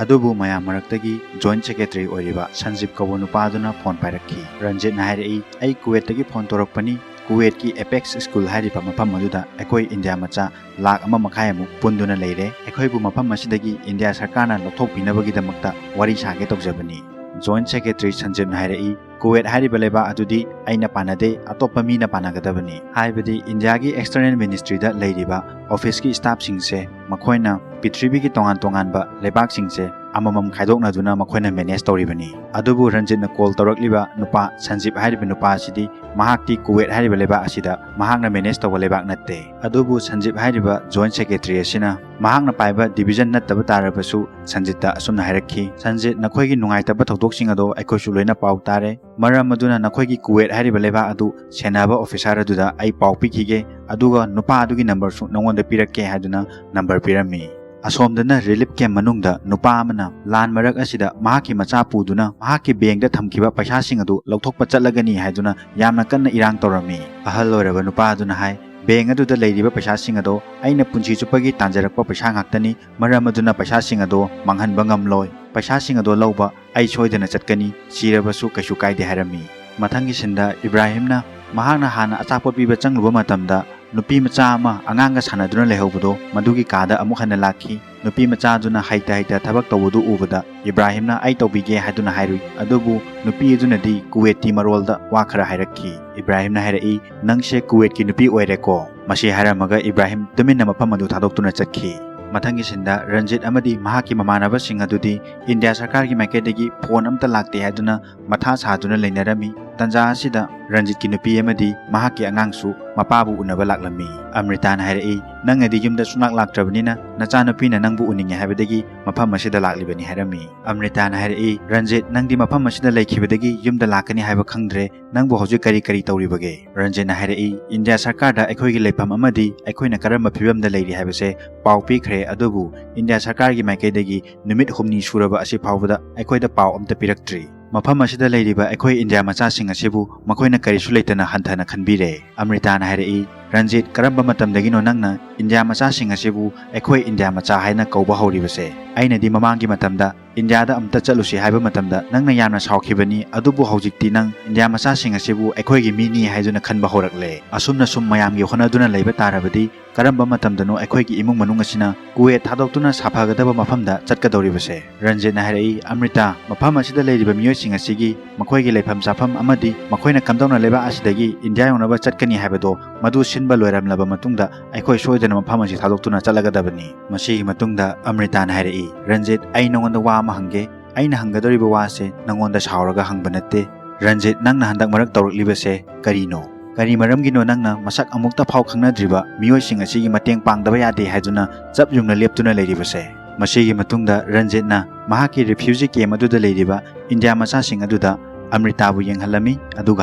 ꯑꯗꯨꯕꯨ ꯃꯌꯥꯝ ꯃꯔꯛꯇꯒꯤ joint secretary ꯑꯣꯏꯔꯤꯕ ꯁꯟꯖꯤꯞ ꯀꯧꯕ ꯅꯨꯄꯥ ꯑꯗꯨꯅ ꯐꯣꯟ ꯄꯥꯏꯔꯛꯈꯤ꯫ ꯔꯟꯖꯤꯠꯅ ꯍꯥꯏꯔꯛꯏ, "ꯑꯩ ꯀꯨꯋꯦꯠꯇꯒꯤ ꯐꯣꯟ ꯇꯧꯔꯛꯄꯅꯤ꯫ ꯀꯨꯋꯦꯠꯀꯤ Apex School ꯍꯥꯏꯔꯤꯕ ꯃꯐꯝ ꯑꯗꯨꯗ ꯑꯩꯈꯣꯏ ꯏꯟꯗꯤꯌꯥ ꯃꯆꯥ ꯂꯥꯈ ꯑꯃ ꯃꯈꯥꯏ ꯑꯃꯨꯛ ꯄꯨꯟꯗꯨꯅ ꯂꯩꯔꯦ꯫ ꯑꯩꯈꯣꯏꯕꯨ ꯃꯐꯝ ꯑꯁꯤꯗꯒꯤ ꯏꯟꯗꯤꯌꯥ ꯁꯔꯀꯥꯔꯅ ꯂꯧꯊꯣꯛꯄꯤꯅꯕꯒꯤꯗꯃꯛꯇ ꯋꯥꯔꯤ ꯁꯥꯒꯦ ꯇꯧꯖꯕꯅꯤ꯫" Joint Secretary ꯁꯟꯖꯤꯞꯅ ꯍꯥꯏꯔꯛꯏ, "ꯀꯨꯋꯦꯠ ꯍꯥꯏꯔꯤꯕ ꯂꯩꯕꯥꯛ ꯑꯗꯨꯗꯤ ꯑꯩꯅ ꯄꯥꯟꯅꯗꯦ, ꯑꯇꯣꯞꯄ ꯃꯤꯅ ꯄꯥꯟꯅꯒꯗꯕꯅꯤ꯫ ꯍꯥꯏꯕꯗꯤ ꯏꯟꯗꯤꯌꯥꯒꯤ External Ministryꯗ ꯂꯩꯔꯤꯕ officeꯀꯤ staffꯁꯤꯡꯁꯦ ꯃꯈꯣꯏꯅ ꯄ꯭ꯔꯤꯊꯤꯕꯤꯒꯤ ꯇꯣꯉꯥꯟ ꯇꯣꯉꯥꯟꯕ ꯂꯩꯕꯥꯛꯁꯤꯡꯁꯦ ꯑꯃꯃꯝ ꯈꯥꯏꯗꯣꯛꯅꯗꯨꯅ ꯃꯈꯣꯏꯅ manage ꯇꯧꯔꯤꯕꯅꯤ꯫" ꯑꯗꯨꯕꯨ ꯔꯟꯖꯤꯠꯅ call ꯇꯧꯔꯛꯂꯤꯕ ꯅꯨꯄꯥ ꯁꯟꯖꯤꯞ ꯍꯥꯏꯔꯤꯕ ꯅꯨꯄꯥ ꯑꯁꯤꯗꯤ ꯃꯍꯥꯛꯇꯤ ꯀꯨꯋꯦꯠ ꯍꯥꯏꯔꯤꯕ ꯂꯩꯕꯥꯛ ꯑꯁꯤꯗ ꯃꯍꯥꯛꯅ manage ꯇꯧꯕ ꯂꯩꯕꯥꯛ ꯅꯠꯇꯦ꯫ ꯑꯗꯨꯕꯨ ꯁꯟꯖꯤꯞ ꯍꯥꯏꯔꯤꯕ joint secretary ꯑꯁꯤꯅ ꯃꯍꯥꯛꯅ ꯄꯥꯏꯕ division ꯅꯠꯇꯕ ꯇꯥꯔꯕꯁꯨ ꯁꯟꯖꯤꯠꯇ ꯑꯁꯨꯝꯅ ꯍꯥꯏꯔꯛꯈꯤ, "ꯁꯟꯖꯤꯠ, ꯅꯈꯣꯏꯒꯤ ꯅꯨꯡꯉꯥꯏꯇꯕ ꯊꯧꯗꯣꯛꯁꯤꯡ ꯑꯗꯣ ꯑꯩꯈꯣꯏꯁꯨ ꯂꯣꯏꯅ ꯄꯥꯎ ꯇꯥꯔꯦ꯫ ꯃꯔꯝ ꯑꯗꯨꯅ ꯅꯈꯣꯏꯒꯤ ꯀꯨꯋꯦꯠ ꯍꯥꯏꯔꯤꯕ ꯂꯩꯕꯥꯛ ꯑꯗꯨ ꯁꯦꯟꯅꯕ officer ꯑꯗꯨꯗ ꯑꯩ ꯄꯥꯎ ꯄꯤꯈꯤꯒꯦ, ꯑꯗꯨꯒ ꯅꯨꯄꯥ ꯑꯗꯨꯒꯤ numberꯁꯨ ꯅꯉꯣꯟꯗ ꯄꯤꯔꯛꯀꯦ" ꯍꯥꯏꯗꯨꯅ number ꯄꯤꯔꯝꯃꯤ꯫ ꯑꯁꯣꯝꯗꯅ relief camp ꯃꯅꯨꯡꯗ ꯅꯨꯄꯥ ꯑꯃꯅ ꯂꯥꯟ ꯃꯔꯛ ꯑꯁꯤꯗ ꯃꯍꯥꯛꯀꯤ ꯃꯆꯥ ꯄꯨꯗꯨꯅ ꯃꯍꯥꯛꯀꯤ bankꯇ ꯊꯝꯈꯤꯕ ꯄꯩꯁꯥꯁꯤꯡ ꯑꯗꯨ ꯂꯧꯊꯣꯛꯄ ꯆꯠꯂꯒꯅꯤ ꯍꯥꯏꯗꯨꯅ ꯌꯥꯝꯅ ꯀꯟꯅ ꯏꯔꯥꯡ ꯇꯧꯔꯝꯃꯤ꯫ ꯑꯍꯜ ꯑꯣꯏꯔꯕ ꯅꯨꯄꯥ ꯑꯗꯨꯅ ꯍꯥꯏ, "Bank ꯑꯗꯨꯗ ꯂꯩꯔꯤꯕ ꯄꯩꯁꯥꯁꯤꯡ ꯑꯗꯣ ꯑꯩꯅ ꯄꯨꯟꯁꯤ ꯆꯨꯞꯄꯒꯤ ꯇꯥꯟꯖꯔꯛꯄ ꯄꯩꯁꯥ ꯉꯥꯛꯇꯅꯤ, ꯃꯔꯝ ꯑꯗꯨꯅ ꯄꯩꯁꯥꯁꯤꯡ ꯑꯗꯣ ꯃꯥꯡꯍꯟꯕ ꯉꯝꯂꯣꯏ꯫ ꯄꯩꯁꯥꯁꯤꯡ ꯑꯗꯣ ꯂꯧꯕ ꯑꯩ ꯁꯣꯏꯗꯅ ꯆꯠꯀꯅꯤ, ꯁꯤꯔꯕꯁꯨ ꯀꯩꯁꯨ ꯀꯥꯏꯗꯦ" ꯍꯥꯏꯔꯝꯃꯤ꯫ ꯃꯊꯪꯒꯤ sceneꯗ ꯏꯕ꯭ꯔꯥꯍꯤꯝꯅ ꯃꯍꯥꯛꯅ ꯍꯥꯟꯅ ꯑꯆꯥꯄꯣꯠ ꯄꯤꯕ ꯆꯪꯂꯨꯕ ꯃꯇꯝꯗ ꯅꯨꯄꯤ ꯃꯆꯥ ꯑꯃ ꯑꯉꯥꯡꯒ ꯁꯥꯟꯅꯗꯨꯅ ꯂꯩꯍꯧꯕꯗꯣ ꯃꯗꯨꯒꯤ ꯀꯥꯗ ꯑꯃꯨꯛ ꯍꯟꯅ ꯂꯥꯛꯈꯤ꯫ ꯅꯨꯄꯤ ꯃꯆꯥꯗꯨꯅ ꯍꯩꯇ ꯍꯩꯇ ꯊꯕꯛ ꯇꯧꯕꯗꯨ ꯎꯕꯗ ꯏꯕ꯭ꯔꯥꯍꯤꯝꯅ "ꯑꯩ ꯇꯧꯕꯤꯒꯦ" ꯍꯥꯏꯗꯨꯅ ꯍꯥꯏꯔꯨꯏ꯫ ꯑꯗꯨꯕꯨ ꯅꯨꯄꯤ ꯑꯗꯨꯅꯗꯤ ꯀꯨꯋꯦꯠꯀꯤ ꯃꯔꯣꯜꯗ ꯋꯥ ꯈꯔ ꯍꯥꯏꯔꯛꯈꯤ꯫ ꯏꯕ꯭ꯔꯥꯍꯤꯝꯅ ꯍꯥꯏꯔꯛꯏ, "ꯅꯪꯁꯦ ꯀꯨꯋꯦꯠꯀꯤ ꯅꯨꯄꯤ ꯑꯣꯏꯔꯦꯀꯣ?" ꯃꯁꯤ ꯍꯥꯏꯔꯝꯃꯒ ꯏꯕ꯭ꯔꯥꯍꯤꯝ ꯇꯨꯃꯤꯟꯅ ꯃꯐꯝ ꯑꯗꯨ ꯊꯥꯗꯣꯛꯇꯨꯅ ꯆꯠꯈꯤ꯫ ꯃꯊꯪꯒꯤ sceneꯗ ꯔꯟꯖꯤꯠ ꯑꯃꯗꯤ ꯃꯍꯥꯛꯀꯤ ꯃꯃꯥꯟꯅꯕꯁꯤꯡ ꯑꯗꯨꯗꯤ ꯏꯟꯗꯤꯌꯥ ꯁꯔꯀꯥꯔꯒꯤ ꯃꯥꯏꯀꯩꯗꯒꯤ ꯐꯣꯟ ꯑꯃꯠꯇ ꯂꯥꯛꯇꯦ ꯍꯥꯏꯗꯨꯅ ꯃꯊꯥ ꯁꯥꯗꯨꯅ ꯂꯩꯅꯔꯝꯃꯤ꯫ ꯇꯟꯖꯥ ꯑꯁꯤꯗ ꯔꯟꯖꯤꯠꯀꯤ ꯅꯨꯄꯤ ꯑꯃꯗꯤ ꯃꯍꯥꯛꯀꯤ ꯑꯉꯥꯡꯁꯨ ꯃꯄꯥꯕꯨ ꯎꯅꯕ ꯂꯥꯛꯂꯝꯃꯤ꯫ ꯑꯃ꯭ꯔꯤꯇꯥꯅ ꯍꯥꯏꯔꯛꯏ, "ꯅꯪꯅꯗꯤ ꯌꯨꯝꯗ ꯁꯨꯡꯂꯥꯛ ꯂꯥꯛꯇ꯭ꯔꯕꯅꯤꯅ ꯅꯆꯥꯅꯨꯄꯤꯅ ꯅꯪꯕꯨ ꯎꯅꯤꯡꯉꯦ ꯍꯥꯏꯕꯗꯒꯤ ꯃꯐꯝ ꯑꯁꯤꯗ ꯂꯥꯛꯂꯤꯕꯅꯤ" ꯍꯥꯏꯔꯝꯃꯤ꯫ ꯑꯃ꯭ꯔꯤꯇꯥꯅ ꯍꯥꯏꯔꯛꯏ, "ꯔꯟꯖꯤꯠ, ꯅꯪꯗꯤ ꯃꯐꯝ ꯑꯁꯤꯗ ꯂꯩꯈꯤꯕꯗꯒꯤ ꯌꯨꯝꯗ ꯂꯥꯛꯀꯅꯤ ꯍꯥꯏꯕ ꯈꯪꯗ꯭ꯔꯦ꯫ ꯅꯪꯕꯨ ꯍꯧꯖꯤꯛ ꯀꯔꯤ ꯀꯔꯤ ꯇꯧꯔꯤꯕꯒꯦ?" ꯔꯟꯖꯤꯠꯅ ꯍꯥꯏꯔꯛꯏ, "ꯏꯟꯗꯤꯌꯥ ꯁꯔꯀꯥꯔꯗ ꯑꯩꯈꯣꯏꯒꯤ ꯂꯩꯐꯝ ꯑꯃꯗꯤ ꯑꯩꯈꯣꯏꯅ ꯀꯔꯝꯕ ꯐꯤꯕꯝꯗ ꯂꯩꯔꯤ ꯍꯥꯏꯕꯁꯦ ꯄꯥꯎ ꯄꯤꯈ꯭ꯔꯦ, ꯑꯗꯨꯕꯨ ꯏꯟꯗꯤꯌꯥ ꯁꯔꯀꯥꯔꯒꯤ ꯃꯥꯏꯀꯩꯗꯒꯤ ꯅꯨꯃꯤꯠ ꯍꯨꯝꯅꯤ ꯁꯨꯔꯕ ꯑꯁꯤ ꯐꯥꯎꯕꯗ ꯑꯩꯈꯣꯏꯗ ꯄꯥꯎ ꯑꯝꯇ ꯄꯤꯔꯛꯇ꯭ꯔꯤ꯫ ꯃꯐꯝ ꯑꯁꯤꯗ ꯂꯩꯔꯤꯕ ꯑꯩꯈꯣꯏ ꯏꯟꯗꯤꯌꯥ ꯃꯆꯥꯁꯤꯡ ꯑꯁꯤꯕꯨ ꯃꯈꯣꯏꯅ ꯀꯔꯤꯁꯨ ꯂꯩꯇꯅ ꯍꯟꯊꯅ ꯈꯟꯕꯤꯔꯦ꯫ ꯑꯃ꯭ꯔꯤꯇꯥꯅ ꯍꯥꯏꯔꯛꯏ, "ꯔꯟꯖꯤꯠ, ꯀꯔꯝꯕ ꯃꯇꯝꯗꯒꯤꯅꯣ ꯅꯪꯅ ꯏꯟꯗꯤꯌꯥ ꯃꯆꯥꯁꯤꯡ ꯑꯁꯤꯕꯨ ꯑꯩꯈꯣꯏ ꯏꯟꯗꯤꯌꯥ ꯃꯆꯥ ꯍꯥꯏꯅ ꯀꯧꯕ ꯍꯧꯔꯤꯕꯁꯦ? ꯑꯩꯅꯗꯤ ꯃꯃꯥꯡꯒꯤ ꯃꯇꯝꯗ ꯏꯟꯗꯤꯌꯥꯗ ꯑꯝꯇ ꯆꯠꯂꯨꯁꯤ ꯍꯥꯏꯕ ꯃꯇꯝꯗ ꯅꯪꯅ ꯌꯥꯝꯅ ꯁꯥꯎꯈꯤꯕꯅꯤ, ꯑꯗꯨꯕꯨ ꯍꯧꯖꯤꯛꯇꯤ ꯅꯪ ꯏꯟꯗꯤꯌꯥ ꯃꯆꯥꯁꯤꯡ ꯑꯁꯤꯕꯨ ꯑꯩꯈꯣꯏꯒꯤ ꯃꯤꯅꯤ ꯍꯥꯏꯗꯨꯅ ꯈꯟꯕ ꯍꯧꯔꯛꯂꯦ꯫ ꯑꯁꯨꯝꯅ ꯁꯨꯝ ꯃꯌꯥꯝꯒꯤ ꯍꯣꯠꯅꯗꯨꯅ ꯂꯩꯕ ꯇꯥꯔꯕꯗꯤ ꯀꯔꯝꯕ ꯃꯇꯝꯗꯅꯣ ꯑꯩꯈꯣꯏꯒꯤ ꯏꯃꯨꯡ ꯃꯅꯨꯡ ꯑꯁꯤꯅ ꯀꯨꯋꯦꯠ ꯊꯥꯗꯣꯛꯇꯨꯅ ꯁꯥꯐꯒꯗꯕ ꯃꯐꯝꯗ ꯆꯠꯀꯗꯧꯔꯤꯕꯁꯦ?" ꯔꯟꯖꯤꯠꯅ ꯍꯥꯏꯔꯛꯏ, "ꯑꯃ꯭ꯔꯤꯇꯥ, ꯃꯐꯝ ꯑꯁꯤꯗ ꯂꯩꯔꯤꯕ ꯃꯤꯑꯣꯏꯁꯤꯡ ꯑꯁꯤꯒꯤ ꯃꯈꯣꯏꯒꯤ ꯂꯩꯐꯝ ꯆꯥꯐꯝ ꯑꯃꯗꯤ ꯃꯈꯣꯏꯅ ꯀꯝꯗꯧꯅ ꯂꯩꯕꯥꯛ ꯑꯁꯤꯗꯒꯤ ꯏꯟꯗꯤꯌꯥ ꯌꯧꯅꯕ ꯆꯠꯀꯅꯤ ꯍꯥꯏꯕꯗꯣ ꯃꯗꯨ ꯁꯤꯟꯕ ꯂꯣꯏꯔꯝꯂꯕ ꯃꯇꯨꯡꯗ ꯑꯩꯈꯣꯏ ꯁꯣꯏꯗꯅ ꯃꯐꯝ ꯑꯁꯤ ꯊꯥꯗꯣꯛꯇꯨꯅ ꯆꯠꯂꯒꯗꯕꯅꯤ꯫ ꯃꯁꯤꯒꯤ ꯃꯇꯨꯡꯗ ꯑꯃ꯭ꯔꯤꯇꯥꯅ ꯍꯥꯏꯔꯛꯏ, "ꯔꯟꯖꯤꯠ, ꯑꯩ ꯅꯉꯣꯟꯗ ꯋꯥ ꯑꯃ ꯍꯪꯒꯦ꯫ ꯑꯩꯅ ꯍꯪꯒꯗꯧꯔꯤꯕ ꯋꯥꯁꯦ ꯅꯉꯣꯟꯗ ꯁꯥꯎꯔꯒ ꯍꯪꯕ ꯅꯠꯇꯦ꯫ ꯔꯟꯖꯤꯠ, ꯅꯪꯅ ꯍꯟꯗꯛ ꯃꯔꯛ ꯇꯧꯔꯛꯂꯤꯕꯁꯦ ꯀꯔꯤꯅꯣ? ꯀꯔꯤ ꯃꯔꯝꯒꯤꯅꯣ ꯅꯪꯅ ꯃꯁꯛ ꯑꯃꯨꯛꯇ ꯐꯥꯎ ꯈꯪꯅꯗ꯭ꯔꯤꯕ ꯃꯤꯑꯣꯏꯁꯤꯡ ꯑꯁꯤꯒꯤ ꯃꯇꯦꯡ ꯄꯥꯡꯗꯕ ꯌꯥꯗꯦ ꯍꯥꯏꯗꯨꯅ ꯆꯞ ꯌꯨꯡꯅ ꯂꯦꯞꯇꯨꯅ ꯂꯩꯔꯤꯕꯁꯦ?" ꯃꯁꯤꯒꯤ ꯃꯇꯨꯡꯗ ꯔꯟꯖꯤꯠꯅ ꯃꯍꯥꯛꯀꯤ ꯔꯤꯐ꯭ꯌꯨꯖꯤ ꯀꯦꯝ ꯑꯗꯨꯗ ꯂꯩꯔꯤꯕ ꯏꯟꯗꯤꯌꯥ ꯃꯆꯥꯁꯤꯡ ꯑꯗꯨꯗ ꯑꯃ꯭ꯔꯤꯇꯥꯕꯨ ꯌꯦꯡꯍꯜꯂꯝꯃꯤ, ꯑꯗꯨꯒ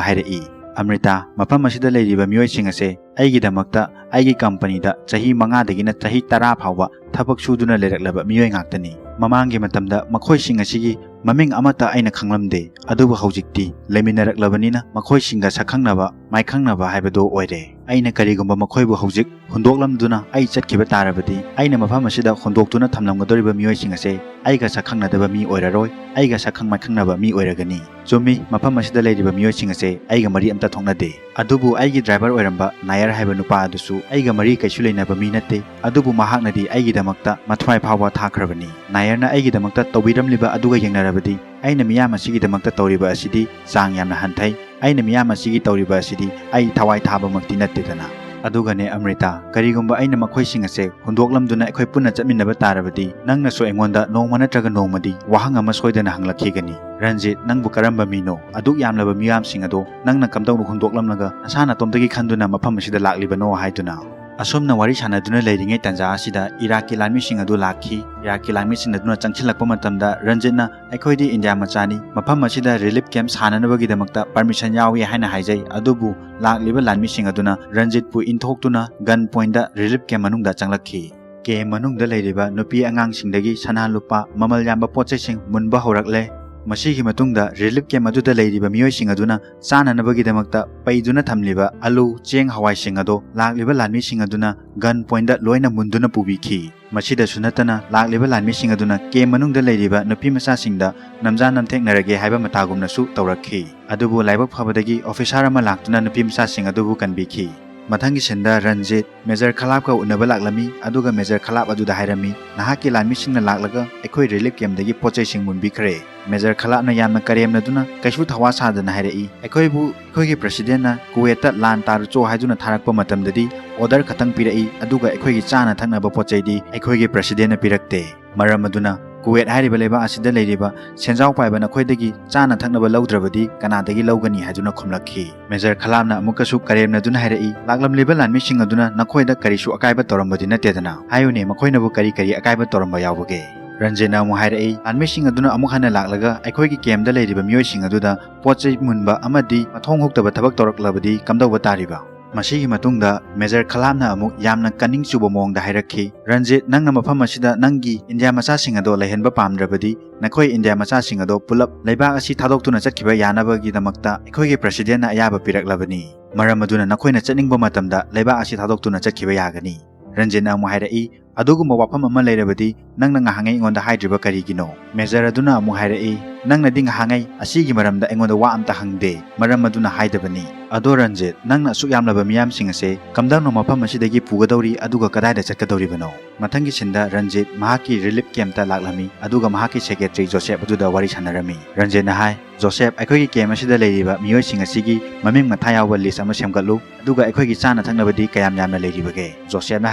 ꯍꯥꯏꯔꯛꯏ, "ꯑꯃ꯭ꯔꯤꯇꯥ, ꯃꯐꯝ ꯑꯁꯤꯗ ꯂꯩꯔꯤꯕ ꯃꯤꯑꯣꯏꯁꯤꯡ ꯑꯁꯦ ꯑꯩꯒꯤꯗꯃꯛꯇ ꯑꯩꯒꯤ ꯀꯝꯄꯅꯤꯗ ꯆꯍꯤ ꯃꯉꯥꯗꯒꯤꯅ ꯆꯍꯤ ꯇꯔꯥ ꯐꯥꯎꯕ ꯊꯕꯛ ꯁꯨꯗꯨꯅ ꯂꯩꯔꯛꯂꯕ ꯃꯤꯑꯣꯏ ꯉꯥꯛꯇꯅꯤ꯫ ꯃꯃꯥꯡꯒꯤ ꯃꯇꯝꯗ ꯃꯈꯣꯏꯁꯤꯡ ꯑꯁꯤꯒꯤ ꯃꯃꯤꯡ ꯑꯃꯠꯇ ꯑꯩꯅ ꯈꯪꯂꯝꯗꯦ, ꯑꯗꯨꯕꯨ ꯍꯧꯖꯤꯛꯇꯤ ꯂꯩꯃꯤꯟꯅꯔꯛꯂꯕꯅꯤꯅ ꯃꯈꯣꯏꯁꯤꯡꯒ ꯁꯛꯈꯪꯅꯕ, ꯃꯥꯏꯈꯪꯅꯕ ꯍꯥꯏꯕꯗꯨ ꯑꯣꯏꯔꯦ꯫ ꯑꯩꯅ ꯀꯔꯤꯒꯨꯝꯕ ꯃꯈꯣꯏꯕꯨ ꯍꯧꯖꯤꯛ ꯍꯨꯟꯗꯣꯛꯂꯝꯗꯨꯅ ꯑꯩ ꯆꯠꯈꯤꯕ ꯇꯥꯔꯕꯗꯤ, ꯑꯩꯅ ꯃꯐꯝ ꯑꯁꯤꯗ ꯍꯨꯟꯗꯣꯛꯇꯨꯅ ꯊꯝꯂꯝꯒꯗꯧꯔꯤꯕ ꯃꯤꯑꯣꯏꯁꯤꯡ ꯑꯁꯦ ꯑꯩꯒ ꯁꯛꯈꯪꯅꯗꯕ ꯃꯤ ꯑꯣꯏꯔꯔꯣꯏ, ꯑꯩꯒ ꯁꯛꯈꯪ ꯃꯥꯏꯈꯪꯅꯕ ꯃꯤ ꯑꯣꯏꯔꯒꯅꯤ꯫ ꯆꯨꯝꯃꯤ, ꯃꯐꯝ ꯑꯁꯤꯗ ꯂꯩꯔꯤꯕ ꯃꯤꯑꯣꯏꯁꯤꯡ ꯑꯁꯦ ꯑꯩꯒ ꯃꯔꯤ ꯑꯝꯇ ꯊꯣꯛꯅꯗꯦ꯫ ꯑꯗꯨꯕꯨ ꯑꯩꯒꯤ ꯗ꯭ꯔꯥꯏꯚꯔ ꯑꯣꯏꯔꯝꯕ ꯅꯥꯌꯔ ꯍꯥꯏꯕ ꯅꯨꯄꯥ ꯑꯗꯨꯁꯨ ꯑꯩꯒ ꯃꯔꯤ ꯀꯩꯁꯨ ꯂꯩꯅꯕ ꯃꯤ ꯅꯠꯇꯦ꯫ ꯑꯗꯨꯕꯨ ꯃꯍꯥꯛꯅꯗꯤ ꯑꯩꯒꯤꯗꯃꯛꯇ ꯃꯊ꯭ꯋꯥꯏ ꯐꯥꯎꯕ ꯊꯥꯈ꯭ꯔꯕꯅꯤ꯫ ꯅꯥꯌꯔꯅ ꯑꯩꯒꯤꯗꯃꯛꯇ ꯇꯧꯕꯤꯔꯝꯂꯤꯕ ꯑꯗꯨꯒ ꯌꯦꯡꯅꯔꯕꯗꯤ, ꯑꯩꯅ ꯃꯤꯌꯥꯝ ꯑꯁꯤꯒꯤꯗꯃꯛꯇ ꯇꯧꯔꯤꯕ ꯑꯁꯤꯗꯤ ꯆꯥꯡ ꯌꯥꯝꯅ ꯍꯟꯊꯩ꯫ ꯑꯩꯅ ꯃꯤꯌꯥꯝ ꯑꯁꯤꯒꯤ ꯇꯧꯔꯤꯕ ꯑꯁꯤꯗꯤ ꯑꯩ ꯊꯋꯥꯏ ꯊꯥꯕꯃꯛꯇꯤ ꯅꯠꯇꯦꯗꯅ꯫ ꯑꯗꯨꯒꯅꯦ ꯑꯃ꯭ꯔꯤꯇꯥ, ꯀꯔꯤꯒꯨꯝꯕ ꯑꯩꯅ ꯃꯈꯣꯏꯁꯤꯡ ꯑꯁꯦ ꯍꯨꯟꯗꯣꯛꯂꯝꯗꯨꯅ ꯑꯩꯈꯣꯏ ꯄꯨꯟꯅ ꯆꯠꯃꯤꯟꯅꯕ ꯇꯥꯔꯕꯗꯤ, ꯅꯪꯅꯁꯨ ꯑꯩꯉꯣꯟꯗ ꯅꯣꯡꯃ ꯅꯠꯇ꯭ꯔꯒ ꯅꯣꯡꯃꯗꯤ ꯋꯥꯍꯪ ꯑꯃ ꯁꯣꯏꯗꯅ ꯍꯪꯂꯛꯈꯤꯒꯅꯤ꯫ 'ꯔꯟꯖꯤꯠ, ꯅꯪꯕꯨ ꯀꯔꯝꯕ ꯃꯤꯅꯣ? ꯑꯗꯨꯛ ꯌꯥꯝꯂꯕ ꯃꯤꯌꯥꯝꯁꯤꯡ ꯑꯗꯣ ꯅꯪꯅ ꯀꯝꯗꯧꯅ ꯍꯨꯟꯗꯣꯛꯂꯝꯂꯒ ꯅꯁꯥ ꯅꯇꯣꯝꯇꯒꯤ ꯈꯟꯗꯨꯅ ꯃꯐꯝ ꯑꯁꯤꯗ ꯂꯥꯛꯂꯤꯕꯅꯣ?' ꯍꯥꯏꯗꯨꯅ꯫ ꯑꯁꯨꯝꯅ ꯋꯥꯔꯤ ꯁꯥꯟꯅꯗꯨꯅ ꯂꯩꯔꯤꯉꯩ ꯇꯥꯟꯖꯥ ꯑꯁꯤꯗ ꯏꯔꯥꯛꯀꯤ ꯂꯥꯟꯃꯤꯁꯤꯡ ꯑꯗꯨ ꯂꯥꯛꯈꯤ꯫ ꯏꯔꯥꯛꯀꯤ ꯂꯥꯟꯃꯤꯁꯤꯡ ꯑꯗꯨꯅ ꯆꯪꯁꯤꯜꯂꯛꯄ ꯃꯇꯝꯗ ꯔꯟꯖꯤꯠꯅ, "ꯑꯩꯈꯣꯏꯗꯤ ꯏꯟꯗꯤꯌꯥ ꯃꯆꯥꯅꯤ, ꯃꯐꯝ ꯑꯁꯤꯗ ꯔꯤꯂꯤꯐ ꯀꯦꯝꯞ ꯁꯥꯟꯅꯅꯕꯒꯤꯗꯃꯛꯇ ꯄꯔꯃꯤꯁꯟ ꯌꯥꯎꯏ" ꯍꯥꯏꯅ ꯍꯥꯏꯖꯩ꯫ ꯑꯗꯨꯕꯨ ꯂꯥꯛꯂꯤꯕ ꯂꯥꯟꯃꯤꯁꯤꯡ ꯑꯗꯨꯅ ꯔꯟꯖꯤꯠꯄꯨ ꯏꯟꯊꯣꯛꯇꯨꯅ ꯒꯟ ꯄꯣꯏꯟꯗ ꯔꯤꯂꯤꯐ ꯀꯦꯝꯞ ꯃꯅꯨꯡꯗ ꯆꯪꯂꯛꯈꯤ꯫ ꯀꯦꯝꯞ ꯃꯅꯨꯡꯗ ꯂꯩꯔꯤꯕ ꯅꯨꯄꯤ ꯑꯉꯥꯡꯁꯤꯡꯗꯒꯤ ꯁꯅꯥ ꯂꯨꯄꯥ ꯃꯃꯜ ꯌꯥꯝꯕ ꯄꯣꯠ ꯆꯩꯁꯤꯡ ꯃꯨꯟꯕ ꯍꯧꯔꯛꯂꯦ꯫ ꯃꯁꯤꯒꯤ ꯃꯇꯨꯡꯗ relief camp ꯑꯗꯨꯗ ꯂꯩꯔꯤꯕ ꯃꯤꯑꯣꯏꯁꯤꯡ ꯑꯗꯨꯅ ꯆꯥꯅꯅꯕꯒꯤꯗꯃꯛꯇ ꯄꯩꯗꯨꯅ ꯊꯝꯂꯤꯕ ꯑꯂꯨ, ꯆꯦꯡ, ꯍꯋꯥꯏꯁꯤꯡ ꯑꯗꯣ ꯂꯥꯛꯂꯤꯕ ꯂꯥꯟꯃꯤꯁꯤꯡ ꯑꯗꯨꯅ gun pointꯗ ꯂꯣꯏꯅ ꯃꯨꯟꯗꯨꯅ ꯄꯨꯕꯤꯈꯤ꯫ ꯃꯁꯤꯗꯁꯨ ꯅꯠꯇꯅ ꯂꯥꯛꯂꯤꯕ ꯂꯥꯟꯃꯤꯁꯤꯡ ꯑꯗꯨꯅ camp ꯃꯅꯨꯡꯗ ꯂꯩꯔꯤꯕ ꯅꯨꯄꯤ ꯃꯆꯥꯁꯤꯡꯗ ꯅꯝꯖꯥ ꯅꯝꯊꯦꯛꯅꯔꯒꯦ ꯍꯥꯏꯕ ꯃꯇꯥꯒꯨꯝꯅꯁꯨ ꯇꯧꯔꯛꯈꯤ꯫ ꯑꯗꯨꯕꯨ ꯂꯥꯏꯕꯛ ꯐꯕꯗꯒꯤ officer ꯑꯃ ꯂꯥꯛꯇꯨꯅ ꯅꯨꯄꯤ ꯃꯆꯥꯁꯤꯡ ꯑꯗꯨꯕꯨ ꯀꯟꯕꯤꯈꯤ꯫ ꯃꯊꯪꯒꯤ sceneꯗ ꯔꯟꯖꯤꯠ Major ꯈꯂꯥꯞꯀ ꯎꯅꯕ ꯂꯥꯛꯂꯝꯃꯤ, ꯑꯗꯨꯒ Major ꯈꯂꯥꯞ ꯑꯗꯨꯗ ꯍꯥꯏꯔꯝꯃꯤ, "ꯅꯍꯥꯛꯀꯤ ꯂꯥꯟꯃꯤꯁꯤꯡꯅ ꯂꯥꯛꯂꯒ ꯑꯩꯈꯣꯏ relief campꯗꯒꯤ ꯄꯣꯠ ꯆꯩꯁꯤꯡ ꯃꯨꯟꯕꯤꯈ꯭ꯔꯦ꯫" Major ꯈꯂꯥꯞꯅ ꯌꯥꯝꯅ ꯀꯔꯦꯝꯅꯗꯨꯅ ꯀꯩꯁꯨ ꯊꯋꯥ ꯁꯥꯗꯅ ꯍꯥꯏꯔꯛꯏ, "ꯑꯩꯈꯣꯏꯕꯨ ꯑꯩꯈꯣꯏꯒꯤ presidentꯅ ꯀꯨꯋꯦꯠꯇ ꯂꯥꯟ ꯇꯥꯔꯨꯆꯣ ꯍꯥꯏꯗꯨꯅ ꯊꯥꯔꯛꯄ ꯃꯇꯝꯗꯗꯤ order ꯈꯛꯇꯪ ꯄꯤꯔꯛꯏ, ꯑꯗꯨꯒ ꯑꯩꯈꯣꯏꯒꯤ ꯆꯥꯅ ꯊꯛꯅꯕ ꯄꯣꯠ ꯆꯩꯗꯤ ꯑꯩꯈꯣꯏꯒꯤ presidentꯅ ꯄꯤꯔꯛꯇꯦ꯫ ꯃꯔꯝ ꯑꯗꯨꯅ ꯀꯨꯋꯦꯠ ꯍꯥꯏꯔꯤꯕ ꯂꯩꯕꯥꯛ ꯑꯁꯤꯗ ꯂꯩꯔꯤꯕ ꯁꯦꯟꯖꯥꯎ ꯄꯥꯏꯕ ꯅꯈꯣꯏꯗꯒꯤ ꯆꯥꯅ ꯊꯛꯅꯕ ꯂꯧꯗ꯭ꯔꯕꯗꯤ ꯀꯅꯥꯗꯒꯤ ꯂꯧꯒꯅꯤ?" ꯍꯥꯏꯗꯨꯅ ꯈꯨꯝꯂꯛꯈꯤ꯫ Major ꯈꯂꯥꯞꯅ ꯑꯃꯨꯛꯀꯁꯨ ꯀꯔꯦꯝꯅꯗꯨꯅ ꯍꯥꯏꯔꯛꯏ, "ꯂꯥꯛꯂꯝꯂꯤꯕ ꯂꯥꯟꯃꯤꯁꯤꯡ ꯑꯗꯨꯅ ꯅꯈꯣꯏꯗ ꯀꯔꯤꯁꯨ ꯑꯀꯥꯏꯕ ꯇꯧꯔꯝꯕꯗꯤ ꯅꯠꯇꯦꯗꯅ? ꯍꯥꯏꯌꯨꯅꯦ, ꯃꯈꯣꯏꯅꯕꯨ ꯀꯔꯤ ꯀꯔꯤ ꯑꯀꯥꯏꯕ ꯇꯧꯔꯝꯕ ꯌꯥꯎꯕꯒꯦ?" ꯔꯟꯖꯤꯠꯅ ꯑꯃꯨꯛ ꯍꯥꯏꯔꯛꯏ, "ꯂꯥꯟꯃꯤꯁꯤꯡ ꯑꯗꯨꯅ ꯑꯃꯨꯛ ꯍꯟꯅ ꯂꯥꯛꯂꯒ ꯑꯩꯈꯣꯏꯒꯤ campꯗ ꯂꯩꯔꯤꯕ ꯃꯤꯑꯣꯏꯁꯤꯡ ꯑꯗꯨꯗ ꯄꯣꯠ ꯆꯩ ꯃꯨꯟꯕ ꯑꯃꯗꯤ ꯃꯊꯣꯡ ꯍꯨꯛꯇꯕ ꯊꯕꯛ ꯇꯧꯔꯛꯂꯕꯗꯤ ꯀꯝꯗꯧꯕ ꯇꯥꯔꯤꯕ?" ꯃꯁꯤꯒꯤ ꯃꯇꯨꯡꯗ Major ꯈꯂꯥꯞꯅ ꯑꯃꯨꯛ ꯌꯥꯝꯅ ꯀꯅꯤꯡ ꯆꯨꯕ ꯃꯑꯣꯡꯗ ꯍꯥꯏꯔꯛꯈꯤ, "ꯔꯟꯖꯤꯠ, ꯅꯪꯅ ꯃꯐꯝ ꯑꯁꯤꯗ ꯅꯪꯒꯤ ꯏꯟꯗꯤꯌꯥ ꯃꯆꯥꯁꯤꯡ ꯑꯗꯣ ꯂꯩꯍꯟꯕ ꯄꯥꯝꯗ꯭ꯔꯕꯗꯤ ꯅꯈꯣꯏ ꯏꯟꯗꯤꯌꯥ ꯃꯆꯥꯁꯤꯡ ꯑꯗꯣ ꯄꯨꯂꯞ ꯂꯩꯕꯥꯛ ꯑꯁꯤ ꯊꯥꯗꯣꯛꯇꯨꯅ ꯆꯠꯈꯤꯕ ꯌꯥꯅꯕꯒꯤꯗꯃꯛꯇ ꯑꯩꯈꯣꯏꯒꯤ presidentꯅ ꯑꯌꯥꯕ ꯄꯤꯔꯛꯂꯕꯅꯤ꯫ ꯃꯔꯝ ꯑꯗꯨꯅ ꯅꯈꯣꯏꯅ ꯆꯠꯅꯤꯡꯕ ꯃꯇꯝꯗ ꯂꯩꯕꯥꯛ ꯑꯁꯤ ꯊꯥꯗꯣꯛꯇꯨꯅ ꯆꯠꯈꯤꯕ ꯌꯥꯒꯅꯤ꯫" ꯔꯟꯖꯤꯠꯅ ꯑꯃꯨꯛ ꯍꯥꯏꯔꯛꯏ, "ꯑꯗꯨꯒꯨꯝꯕ ꯋꯥꯐꯝ ꯑꯃ ꯂꯩꯔꯕꯗꯤ ꯅꯪꯅ ꯉꯍꯥꯟꯉꯩ ꯑꯩꯉꯣꯟꯗ ꯍꯥꯏꯗ꯭ꯔꯤꯕ ꯀꯔꯤꯒꯤꯅꯣ?" Major ꯑꯗꯨꯅ ꯑꯃꯨꯛ ꯍꯥꯏꯔꯛꯏ, "ꯅꯪꯅꯗꯤ ꯉꯍꯥꯟꯉꯩ ꯑꯁꯤꯒꯤ ꯃꯔꯝꯗ ꯑꯩꯉꯣꯟꯗ ꯋꯥ ꯑꯝꯇ ꯍꯪꯗꯦ, ꯃꯔꯝ ꯑꯗꯨꯅ ꯍꯥꯏꯗꯕꯅꯤ꯫ ꯑꯗꯣ ꯔꯟꯖꯤꯠ, ꯅꯪꯅ ꯑꯁꯨꯛ ꯌꯥꯝꯂꯕ ꯃꯤꯌꯥꯝꯁꯤꯡ ꯑꯁꯦ ꯀꯝꯗꯧꯅ ꯃꯐꯝ ꯑꯁꯤꯗꯒꯤ ꯄꯨꯒꯗꯧꯔꯤ, ꯑꯗꯨꯒ ꯀꯗꯥꯏꯗ ꯆꯠꯀꯗꯧꯔꯤꯕꯅꯣ?" ꯃꯊꯪꯒꯤ sceneꯗ ꯔꯟꯖꯤꯠ ꯃꯍꯥꯛꯀꯤ relief campꯇ ꯂꯥꯛꯂꯝꯃꯤ, ꯑꯗꯨꯒ ꯃꯍꯥꯛꯀꯤ secretary ꯖꯣꯁꯦꯞ ꯑꯗꯨꯗ ꯋꯥꯔꯤ ꯁꯥꯟꯅꯔꯝꯃꯤ꯫ ꯔꯟꯖꯤꯠꯅ ꯍꯥꯏ, "ꯖꯣꯁꯦꯞ, ꯑꯩꯈꯣꯏꯒꯤ camp ꯑꯁꯤꯗ ꯂꯩꯔꯤꯕ ꯃꯤꯑꯣꯏꯁꯤꯡ ꯑꯁꯤꯒꯤ ꯃꯃꯤꯡ ꯃꯊꯥ ꯌꯥꯎꯕ list ꯑꯃ ꯁꯦꯝꯒꯠꯂꯨ, ꯑꯗꯨꯒ ꯑꯩꯈꯣꯏꯒꯤ ꯆꯥꯅ ꯊꯛꯅꯕꯗꯤ ꯀꯌꯥꯝ ꯌꯥꯝꯅ ꯂꯩꯔꯤꯕꯒꯦ?" ꯖꯣꯁꯦꯞꯅ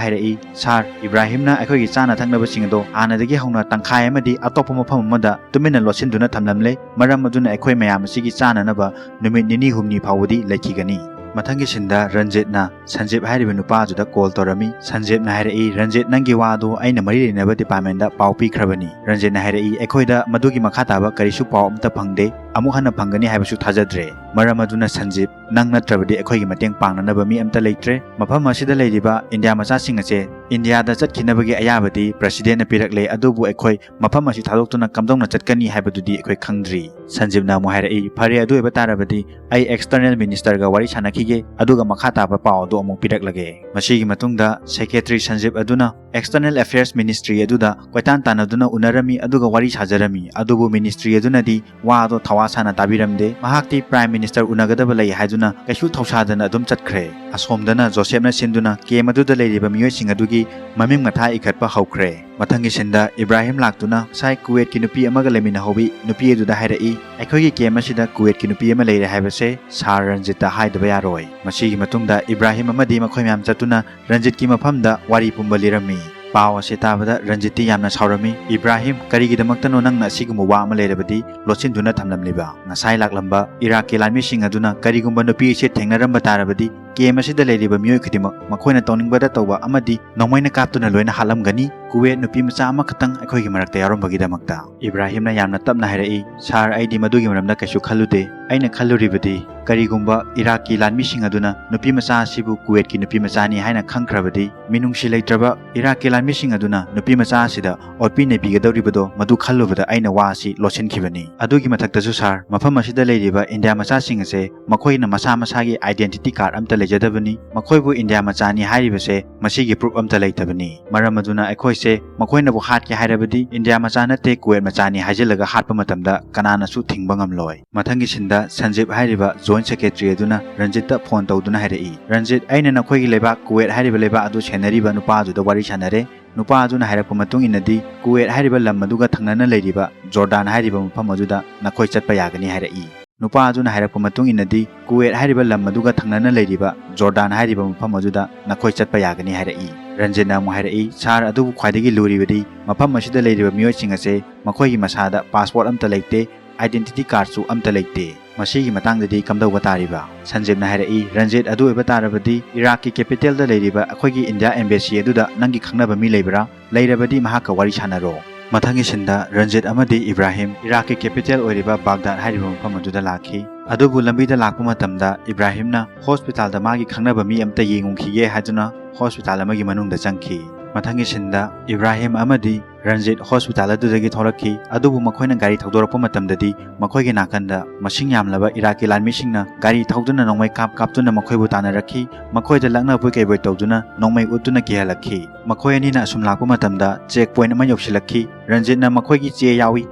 ꯍꯥꯏꯔꯛꯏ, "ꯁꯥꯔ, ꯏꯕ꯭ꯔꯥꯍꯤꯝꯅ ꯑꯩꯈꯣꯏꯒꯤ ꯆꯥꯅ ꯊꯛꯅꯕꯁꯤꯡ ꯑꯗꯣ ꯍꯥꯟꯅꯗꯒꯤ ꯍꯧꯅ ꯇꯪꯈꯥꯏ ꯑꯃꯗꯤ ꯑꯇꯣꯞꯄ ꯃꯐꯝ ꯑꯃꯗ ꯇꯨꯃꯤꯟꯅ ꯂꯣꯠꯁꯤꯟꯗꯨꯅ ꯊꯝꯂꯝꯂꯦ, ꯃꯔꯝ ꯑꯗꯨꯅ ꯑꯩꯈꯣꯏ ꯃꯌꯥꯝ ꯑꯁꯤꯒꯤ ꯆꯥꯅꯅꯕ ꯅꯨꯃꯤꯠ ꯅꯤꯅꯤ ꯍꯨꯝꯅꯤ ꯐꯥꯎꯕꯗꯤ ꯂꯩꯈꯤꯒꯅꯤ꯫" ꯃꯊꯪꯒꯤ sceneꯗ ꯔꯟꯖꯤꯠꯅ ꯁꯟꯖꯤꯞ ꯍꯥꯏꯔꯤꯕ ꯅꯨꯄꯥ ꯑꯗꯨꯗ call ꯇꯧꯔꯝꯃꯤ꯫ ꯁꯟꯖꯤꯞꯅ ꯍꯥꯏꯔꯛꯏ, "ꯔꯟꯖꯤꯠ, ꯅꯪꯒꯤ ꯋꯥꯗꯣ ꯑꯩꯅ ꯃꯔꯤ ꯂꯩꯅꯕ departmentꯗ ꯄꯥꯎ ꯄꯤꯈ꯭ꯔꯕꯅꯤ꯫" ꯔꯟꯖꯤꯠꯅ ꯍꯥꯏꯔꯛꯏ, "ꯑꯩꯈꯣꯏꯗ ꯃꯗꯨꯒꯤ ꯃꯈꯥ ꯇꯥꯕ ꯀꯔꯤꯁꯨ ꯄꯥꯎ ꯑꯝꯇ ꯐꯪꯗꯦ꯫ ꯑꯃꯨꯛ ꯍꯟꯅ ꯐꯪꯒꯅꯤ ꯍꯥꯏꯕꯁꯨ ꯊꯥꯖꯗ꯭ꯔꯦ꯫ ꯃꯔꯝ ꯑꯗꯨꯅ ꯁꯟꯖꯤꯞ, ꯅꯪ ꯅꯠꯇ꯭ꯔꯕꯗꯤ ꯑꯩꯈꯣꯏꯒꯤ ꯃꯇꯦꯡ ꯄꯥꯡꯅꯅꯕ ꯃꯤ ꯑꯝꯇ ꯂꯩꯇ꯭ꯔꯦ꯫ ꯃꯐꯝ ꯑꯁꯤꯗ ꯂꯩꯔꯤꯕ ꯏꯟꯗꯤꯌꯥ ꯃꯆꯥꯁꯤꯡ ꯑꯁꯦ ꯏꯟꯗꯤꯌꯥꯗ ꯆꯠꯈꯤꯅꯕꯒꯤ ꯑꯌꯥꯕꯗꯤ ꯄ꯭ꯔꯁꯤꯗꯦꯟꯅ ꯄꯤꯔꯛꯂꯦ, ꯑꯗꯨꯕꯨ ꯑꯩꯈꯣꯏ ꯃꯐꯝ ꯑꯁꯤ ꯊꯥꯗꯣꯛꯇꯨꯅ ꯀꯝꯗꯧꯅ ꯆꯠꯀꯅꯤ ꯍꯥꯏꯕꯗꯨꯗꯤ ꯑꯩꯈꯣꯏ ꯈꯪꯗ꯭ꯔꯤ꯫ ꯁꯟꯖꯤꯞꯅ ꯑꯃꯨꯛ ꯍꯥꯏꯔꯛꯏ, ꯐꯔꯦ, ꯑꯗꯨ ꯑꯣꯏꯕ ꯇꯥꯔꯕꯗꯤ ꯑꯩ ꯑꯦꯛꯁꯇꯔꯅꯦꯜ ꯃꯤꯅꯤꯁꯇꯔꯒ ꯋꯥꯔꯤ ꯁꯥꯟꯅꯈꯤꯒꯦ, ꯑꯗꯨꯒ ꯃꯈꯥ ꯇꯥꯕ ꯄꯥꯎ ꯑꯗꯨ ꯑꯃꯨꯛ ꯄꯤꯔꯛꯂꯒꯦ꯫ ꯃꯁꯤꯒꯤ ꯃꯇꯨꯡꯗ ꯁꯦꯀ꯭ꯔꯦꯇꯔꯤ ꯁꯟꯖꯤꯞ ꯑꯗꯨꯅ ꯑꯦꯛꯁꯇꯔꯅꯦꯜ ꯑꯐꯦꯌꯔꯁ ꯃꯤꯅꯤꯁꯇ꯭ꯔꯤ ꯑꯗꯨꯗ ꯀꯣꯏꯇꯥꯟ ꯇꯥꯟꯅꯗꯨꯅ ꯎꯅꯔꯝꯃꯤ, ꯑꯗꯨꯒ ꯋꯥꯔꯤ ꯁꯥꯖꯔꯝꯃꯤ, ꯑꯗꯨꯕꯨ ꯃꯤꯅꯤꯁꯇ꯭ꯔꯤ ꯑꯗꯨꯅꯗꯤ ꯋꯥ ꯑꯗꯣ ꯊꯋꯥ ꯁꯥꯅ ꯇꯥꯕꯤꯔꯝꯗꯦ꯫ ꯃꯍꯥꯛꯇꯤ ꯄ꯭ꯔꯥꯏꯝ ꯃꯤꯅꯤꯁꯇꯔ ꯎꯅꯒꯗꯕ ꯂꯩ ꯍꯥꯏꯗꯨꯅ ꯀꯩꯁꯨ ꯊꯧꯁꯥꯗꯅ ꯑꯗꯨꯝ ꯆꯠꯈ꯭ꯔꯦ꯫ ꯑꯁꯣꯝꯗꯅ ꯖꯣꯁꯦꯞꯅ ꯁꯤꯟꯗꯨꯅ ꯀꯦꯝ ꯑꯗꯨꯗ ꯂꯩꯔꯤꯕ ꯃꯤꯑꯣꯏꯁꯤꯡ ꯑꯗꯨꯒꯤ ꯃꯃꯤꯡ ꯃꯊꯥ ꯏꯈꯠꯄ ꯍꯧꯈ꯭ꯔꯦ꯫ ꯃꯊꯪꯒꯤ ꯁꯤꯟꯗ ꯏꯕ꯭ꯔꯥꯍꯤꯝ ꯂꯥꯛꯇꯨꯅ ꯉꯁꯥꯏ ꯀꯨꯋꯦꯠꯀꯤ ꯅꯨꯄꯤ ꯑꯃꯒ ꯂꯩꯃꯤꯟꯅꯍꯧꯕꯤ ꯅꯨꯄꯤ ꯑꯗꯨꯗ ꯍꯥꯏꯔꯛꯏ, ꯑꯩꯈꯣꯏꯒꯤ ꯀꯦꯝ ꯑꯁꯤꯗ ꯀꯨꯋꯦꯠꯀꯤ ꯅꯨꯄꯤ ꯑꯃ ꯂꯩꯔꯦ ꯍꯥꯏꯕꯁꯦ ꯁꯥꯔ ꯔꯟꯖꯤꯠꯇ ꯍꯥꯏꯗꯕ ꯌꯥꯔꯣꯏ꯫ ꯃꯁꯤꯒꯤ ꯃꯇꯨꯡꯗ ꯏꯕ꯭ꯔꯥꯍꯤꯝ ꯑꯃꯗꯤ ꯃꯈꯣꯏ ꯃꯌꯥꯝ ꯆꯠꯇꯨꯅ ꯔꯟꯖꯤꯠꯀꯤ ꯃꯐꯝꯗ ꯋꯥꯔꯤ ꯄꯨꯝꯕ ꯂꯤꯔꯝꯃꯤ꯫ ꯄꯥꯎ ꯑꯁꯤ ꯇꯥꯕꯗ ꯔꯟꯖꯤꯠꯇꯤ ꯌꯥꯝꯅ ꯁꯥꯎꯔꯝꯃꯤ꯫ ꯏꯕ꯭ꯔꯥꯍꯤꯝ, ꯀꯔꯤꯒꯤꯗꯃꯛꯇꯅꯣ ꯅꯪꯅ ꯑꯁꯤꯒꯨꯝꯕ ꯋꯥ ꯑꯃ ꯂꯩꯔꯕꯗꯤ ꯂꯣꯠꯁꯤꯟꯗꯨꯅ ꯊꯝꯂꯝꯂꯤꯕ? ꯉꯁꯥꯏ ꯂꯥꯛꯂꯝꯕ ꯏꯔꯥꯛꯀꯤ ꯂꯥꯟꯃꯤꯁꯤꯡ ꯑꯗꯨꯅ ꯀꯔꯤꯒꯨꯝꯕ ꯅꯨꯄꯤ ꯑꯁꯤ ꯊꯦꯡꯅꯔꯝꯕ ꯇꯥꯔꯕꯗꯤ ꯀꯦꯝ ꯑꯁꯤꯗ ꯂꯩꯔꯤꯕ ꯃꯤꯑꯣꯏ ꯈꯨꯗꯤꯡꯃꯛ ꯃꯈꯣꯏꯅ ꯇꯧꯅꯤꯡꯕꯗ ꯇꯧꯕ ꯑꯃꯗꯤ ꯅꯣꯡꯃꯩꯅ ꯀꯥꯞꯇꯨꯅ ꯂꯣꯏꯅ ꯍꯥꯠꯂꯝꯒꯅꯤ꯫ ꯀꯨꯋꯦꯠ ꯅꯨꯄꯤ ꯃꯆꯥ ꯑꯃꯈꯛꯇꯪ ꯑꯩꯈꯣꯏꯒꯤ ꯃꯔꯛꯇ ꯌꯥꯎꯔꯝꯕꯒꯤꯗꯃꯛꯇ꯫ ꯏꯕ꯭ꯔꯥꯍꯤꯝꯅ ꯌꯥꯝꯅ ꯇꯞꯅ ꯍꯥꯏꯔꯛꯏ, ꯁꯥꯔ, ꯑꯩꯗꯤ ꯃꯗꯨꯒꯤ ꯃꯔꯝꯗ ꯀꯩꯁꯨ ꯈꯜꯂꯨꯗꯦ꯫ ꯑꯩꯅ ꯈꯜꯂꯨꯔꯤꯕꯗꯤ ꯀꯔꯤꯒꯨꯝꯕ ꯏꯔꯥꯛꯀꯤ ꯂꯥꯟꯃꯤꯁꯤꯡ ꯑꯗꯨꯅ ꯅꯨꯄꯤ ꯃꯆꯥ ꯑꯁꯤꯕꯨ ꯀꯨꯋꯦꯠꯀꯤ ꯅꯨꯄꯤ ꯃꯆꯥꯅꯤ ꯍꯥꯏꯅ ꯈꯪꯈ꯭ꯔꯕꯗꯤ, ꯃꯤꯅꯨꯡꯁꯤ ꯂꯩꯇ꯭ꯔꯕ ꯏꯔꯥꯛꯀꯤ ꯂꯥꯟꯃꯤꯁꯤꯡ ꯑꯗꯨꯅ ꯅꯨꯄꯤ ꯃꯆꯥ ꯑꯁꯤꯗ ꯑꯣꯠꯄꯤ ꯅꯩꯕꯤꯒꯗꯧꯔꯤꯕꯗꯣ ꯃꯗꯨ ꯈꯜꯂꯨꯕꯗ ꯑꯩꯅ ꯋꯥ ꯑꯁꯤ ꯂꯣꯠꯁꯤꯟꯈꯤꯕꯅꯤ꯫ ꯑꯗꯨꯒꯤ ꯃꯊꯛꯇꯁꯨ ꯁꯥꯔ, ꯃꯐꯝ ꯑꯁꯤꯗ ꯂꯩꯔꯤꯕ ꯏꯟꯗꯤꯌꯥ ꯃꯆꯥꯁꯤꯡ ꯑꯁꯦ ꯃꯈꯣꯏꯅ ꯃꯁꯥ ꯃꯁꯥꯒꯤ identity card ꯑꯝꯇ ꯂꯩꯖꯗꯕꯅꯤ꯫ ꯃꯈꯣꯏꯕꯨ ꯏꯟꯗꯤꯌꯥ ꯃꯆꯥꯅꯤ ꯍꯥꯏꯔꯤꯕꯁꯦ ꯃꯁꯤꯒꯤ proof ꯑꯝꯇ ꯂꯩꯇꯕꯅꯤ꯫ ꯃꯔꯝ ꯑꯗꯨꯅ ꯑꯩꯈꯣꯏꯁꯦ ꯃꯈꯣꯏꯅꯕꯨ ꯍꯥꯠꯀꯦ ꯍꯥꯏꯔꯕꯗꯤ ꯏꯟꯗꯤꯌꯥ ꯃꯆꯥ ꯅꯠꯇꯦ, ꯀꯨꯋꯦꯠ ꯃꯆꯥꯅꯤ ꯍꯥꯏꯖꯤꯜꯂꯒ ꯍꯥꯠꯄ ꯃꯇꯝꯗ ꯀꯅꯥꯅꯁꯨ ꯊꯤꯡꯕ ꯉꯝꯂꯣꯏ꯫ ꯃꯊꯪꯒꯤ ꯁꯤꯟꯗ ꯁꯟꯖꯤꯞ ꯍꯥꯏꯔꯤꯕ ꯖꯣꯏꯟꯠ ꯁꯦꯀ꯭ꯔꯦꯇꯔꯤ ꯑꯗꯨꯅ ꯔꯟꯖꯤꯠꯇ ꯐꯣꯟ ꯇꯧꯗꯨꯅ ꯍꯥꯏꯔꯛꯏ, ꯔꯟꯖꯤꯠ, ꯑꯩꯅ ꯅꯈꯣꯏꯒꯤ ꯂꯩꯕꯥꯛ ꯀꯨꯋꯦꯠ ꯍꯥꯏꯔꯤꯕ ꯂꯩꯕꯥꯛ ꯑꯗꯨ ꯁꯦꯟꯅꯔꯤꯕ ꯅꯨꯄꯥ ꯑꯗꯨꯗ ꯋꯥꯔꯤ ꯁꯥꯟꯅꯔꯦ꯫ ꯅꯨꯄꯥ ꯑꯗꯨꯅ ꯍꯥꯏꯔꯛꯄ ꯃꯇꯨꯡ ꯏꯟꯅꯗꯤ ꯀꯨꯋꯦꯠ ꯍꯥꯏꯔꯤꯕ ꯂꯝ ꯑꯗꯨꯒ ꯊꯪꯅꯅ ꯂꯩꯔꯤꯕ ꯖꯣꯔꯗꯥꯟ ꯍꯥꯏꯔꯤꯕ ꯃꯐꯝ ꯑꯗꯨꯗ ꯅꯈꯣꯏ ꯆꯠꯄ ꯌꯥꯒꯅꯤ ꯍꯥꯏꯔꯛꯏ꯫ ꯅꯨꯄꯥ ꯑꯗꯨꯅ ꯍꯥꯏꯔꯛꯄ ꯃꯇꯨꯡ ꯏꯟꯅꯗꯤ ꯀꯨꯋꯦꯠ ꯍꯥꯏꯔꯤꯕ ꯂꯝ ꯑꯗꯨꯒ ꯊꯪꯅꯅ ꯂꯩꯔꯤꯕ ꯖꯣꯔꯗꯥꯟ ꯍꯥꯏꯔꯤꯕ ꯃꯐꯝ ꯑꯗꯨꯗ ꯅꯈꯣꯏ ꯆꯠꯄ ꯌꯥꯒꯅꯤ ꯍꯥꯏꯔꯛꯏ꯫ ꯔꯟꯖꯤꯠꯅ ꯑꯃꯨꯛ ꯍꯥꯏꯔꯛꯏ, ꯁꯥꯔ, ꯑꯗꯨꯕꯨ ꯈ꯭ꯋꯥꯏꯗꯒꯤ ꯂꯨꯔꯤꯕꯗꯤ ꯃꯐꯝ ꯑꯁꯤꯗ ꯂꯩꯔꯤꯕ ꯃꯤꯑꯣꯏꯁꯤꯡ ꯑꯁꯦ ꯃꯈꯣꯏꯒꯤ ꯃꯁꯥꯗ ꯄꯥꯁꯄꯣꯔꯠ ꯑꯝꯇ ꯂꯩꯇꯦ, identity cardꯁꯨ ꯑꯝꯇ ꯂꯩꯇꯦ꯫ ꯃꯁꯤꯒꯤ ꯃꯇꯥꯡꯗꯗꯤ ꯀꯝꯗꯧꯕ ꯇꯥꯔꯤꯕ? ꯁꯟꯖꯤꯞꯅ ꯍꯥꯏꯔꯛꯏ, ꯔꯟꯖꯤꯠ, ꯑꯗꯨ ꯑꯣꯏꯕ ꯇꯥꯔꯕꯗꯤ ꯏꯔꯥꯛꯀꯤ capitalꯗ ꯂꯩꯔꯤꯕ ꯑꯩꯈꯣꯏꯒꯤ ꯏꯟꯗꯤꯌꯥ embassy ꯑꯗꯨꯗ ꯅꯪꯒꯤ ꯈꯪꯅꯕ ꯃꯤ ꯂꯩꯕ꯭ꯔꯥ? ꯂꯩꯔꯕꯗꯤ ꯃꯍꯥꯛꯀ ꯋꯥꯔꯤ ꯁꯥꯟꯅꯔꯣ꯫ ꯃꯊꯪꯒꯤ ꯁꯤꯟꯗ ꯔꯟꯖꯤꯠ ꯑꯃꯗꯤ ꯏꯕ꯭ꯔꯥꯍꯤꯝ ꯏꯔꯥꯛꯀꯤ ꯀꯦꯄꯤꯇꯦꯜ ꯑꯣꯏꯔꯤꯕ ꯕꯥꯒꯗꯥꯗ ꯍꯥꯏꯔꯤꯕ ꯃꯐꯝ ꯑꯗꯨꯗ ꯂꯥꯛꯈꯤ꯫ ꯑꯗꯨꯕꯨ ꯂꯝꯕꯤꯗ ꯂꯥꯛꯄ ꯃꯇꯝꯗ ꯏꯕ꯭ꯔꯥꯍꯤꯝꯅ ꯍꯣꯁꯄꯤꯇꯥꯜꯗ ꯃꯥꯒꯤ ꯈꯪꯅꯕ ꯃꯤ ꯑꯃꯇ ꯌꯦꯡꯉꯨꯈꯤꯒꯦ ꯍꯥꯏꯗꯨꯅ ꯍꯣꯁꯄꯤꯇꯥꯜ ꯑꯃꯒꯤ ꯃꯅꯨꯡꯗ ꯆꯪꯈꯤ꯫ ꯃꯊꯪꯒꯤ ꯁꯤꯟꯗ ꯏꯕ꯭ꯔꯥꯍꯤꯝ ꯑꯃꯗꯤ ꯔꯟꯖꯤꯠ ꯍꯣꯁꯄꯤꯇꯥꯜ ꯑꯗꯨꯗꯒꯤ ꯊꯣꯛꯂꯛꯈꯤ꯫ ꯑꯗꯨꯕꯨ ꯃꯈꯣꯏꯅ ꯒꯥꯔꯤ ꯊꯧꯗꯣꯔꯛꯄ ꯃꯇꯝꯗꯗꯤ ꯃꯈꯣꯏꯒꯤ ꯅꯥꯀꯟꯗ ꯃꯁꯤꯡ ꯌꯥꯝꯂꯕ ꯏꯔꯥꯛꯀꯤ ꯂꯥꯟꯃꯤꯁꯤꯡꯅ ꯒꯥꯔꯤ ꯊꯧꯗꯨꯅ ꯅꯣꯡꯃꯩ ꯀꯥꯞ ꯀꯥꯞꯇꯨꯅ ꯃꯈꯣꯏꯕꯨ ꯇꯥꯟꯅꯔꯛꯈꯤ꯫ ꯃꯈꯣꯏꯗ ꯂꯛꯅꯕꯣꯏ ꯀꯩꯕꯣꯏ ꯇꯧꯗꯨꯅ ꯅꯣꯡꯃꯩ ꯎꯠꯇꯨꯅ ꯀꯤꯍꯜꯂꯛꯈꯤ꯫ ꯃꯈꯣꯏ ꯑꯅꯤꯅ ꯑꯁꯨꯝ ꯂꯥꯛꯄ ꯃꯇꯝꯗ ꯆꯦꯛ ꯄꯣꯏꯟꯠ ꯑꯃ ꯌꯧꯁꯤꯜꯂꯛꯈꯤ꯫ ꯔꯟꯖꯤꯠꯅ ꯃꯈꯣꯏꯒꯤ ꯆꯦ ꯌꯥꯎꯏ,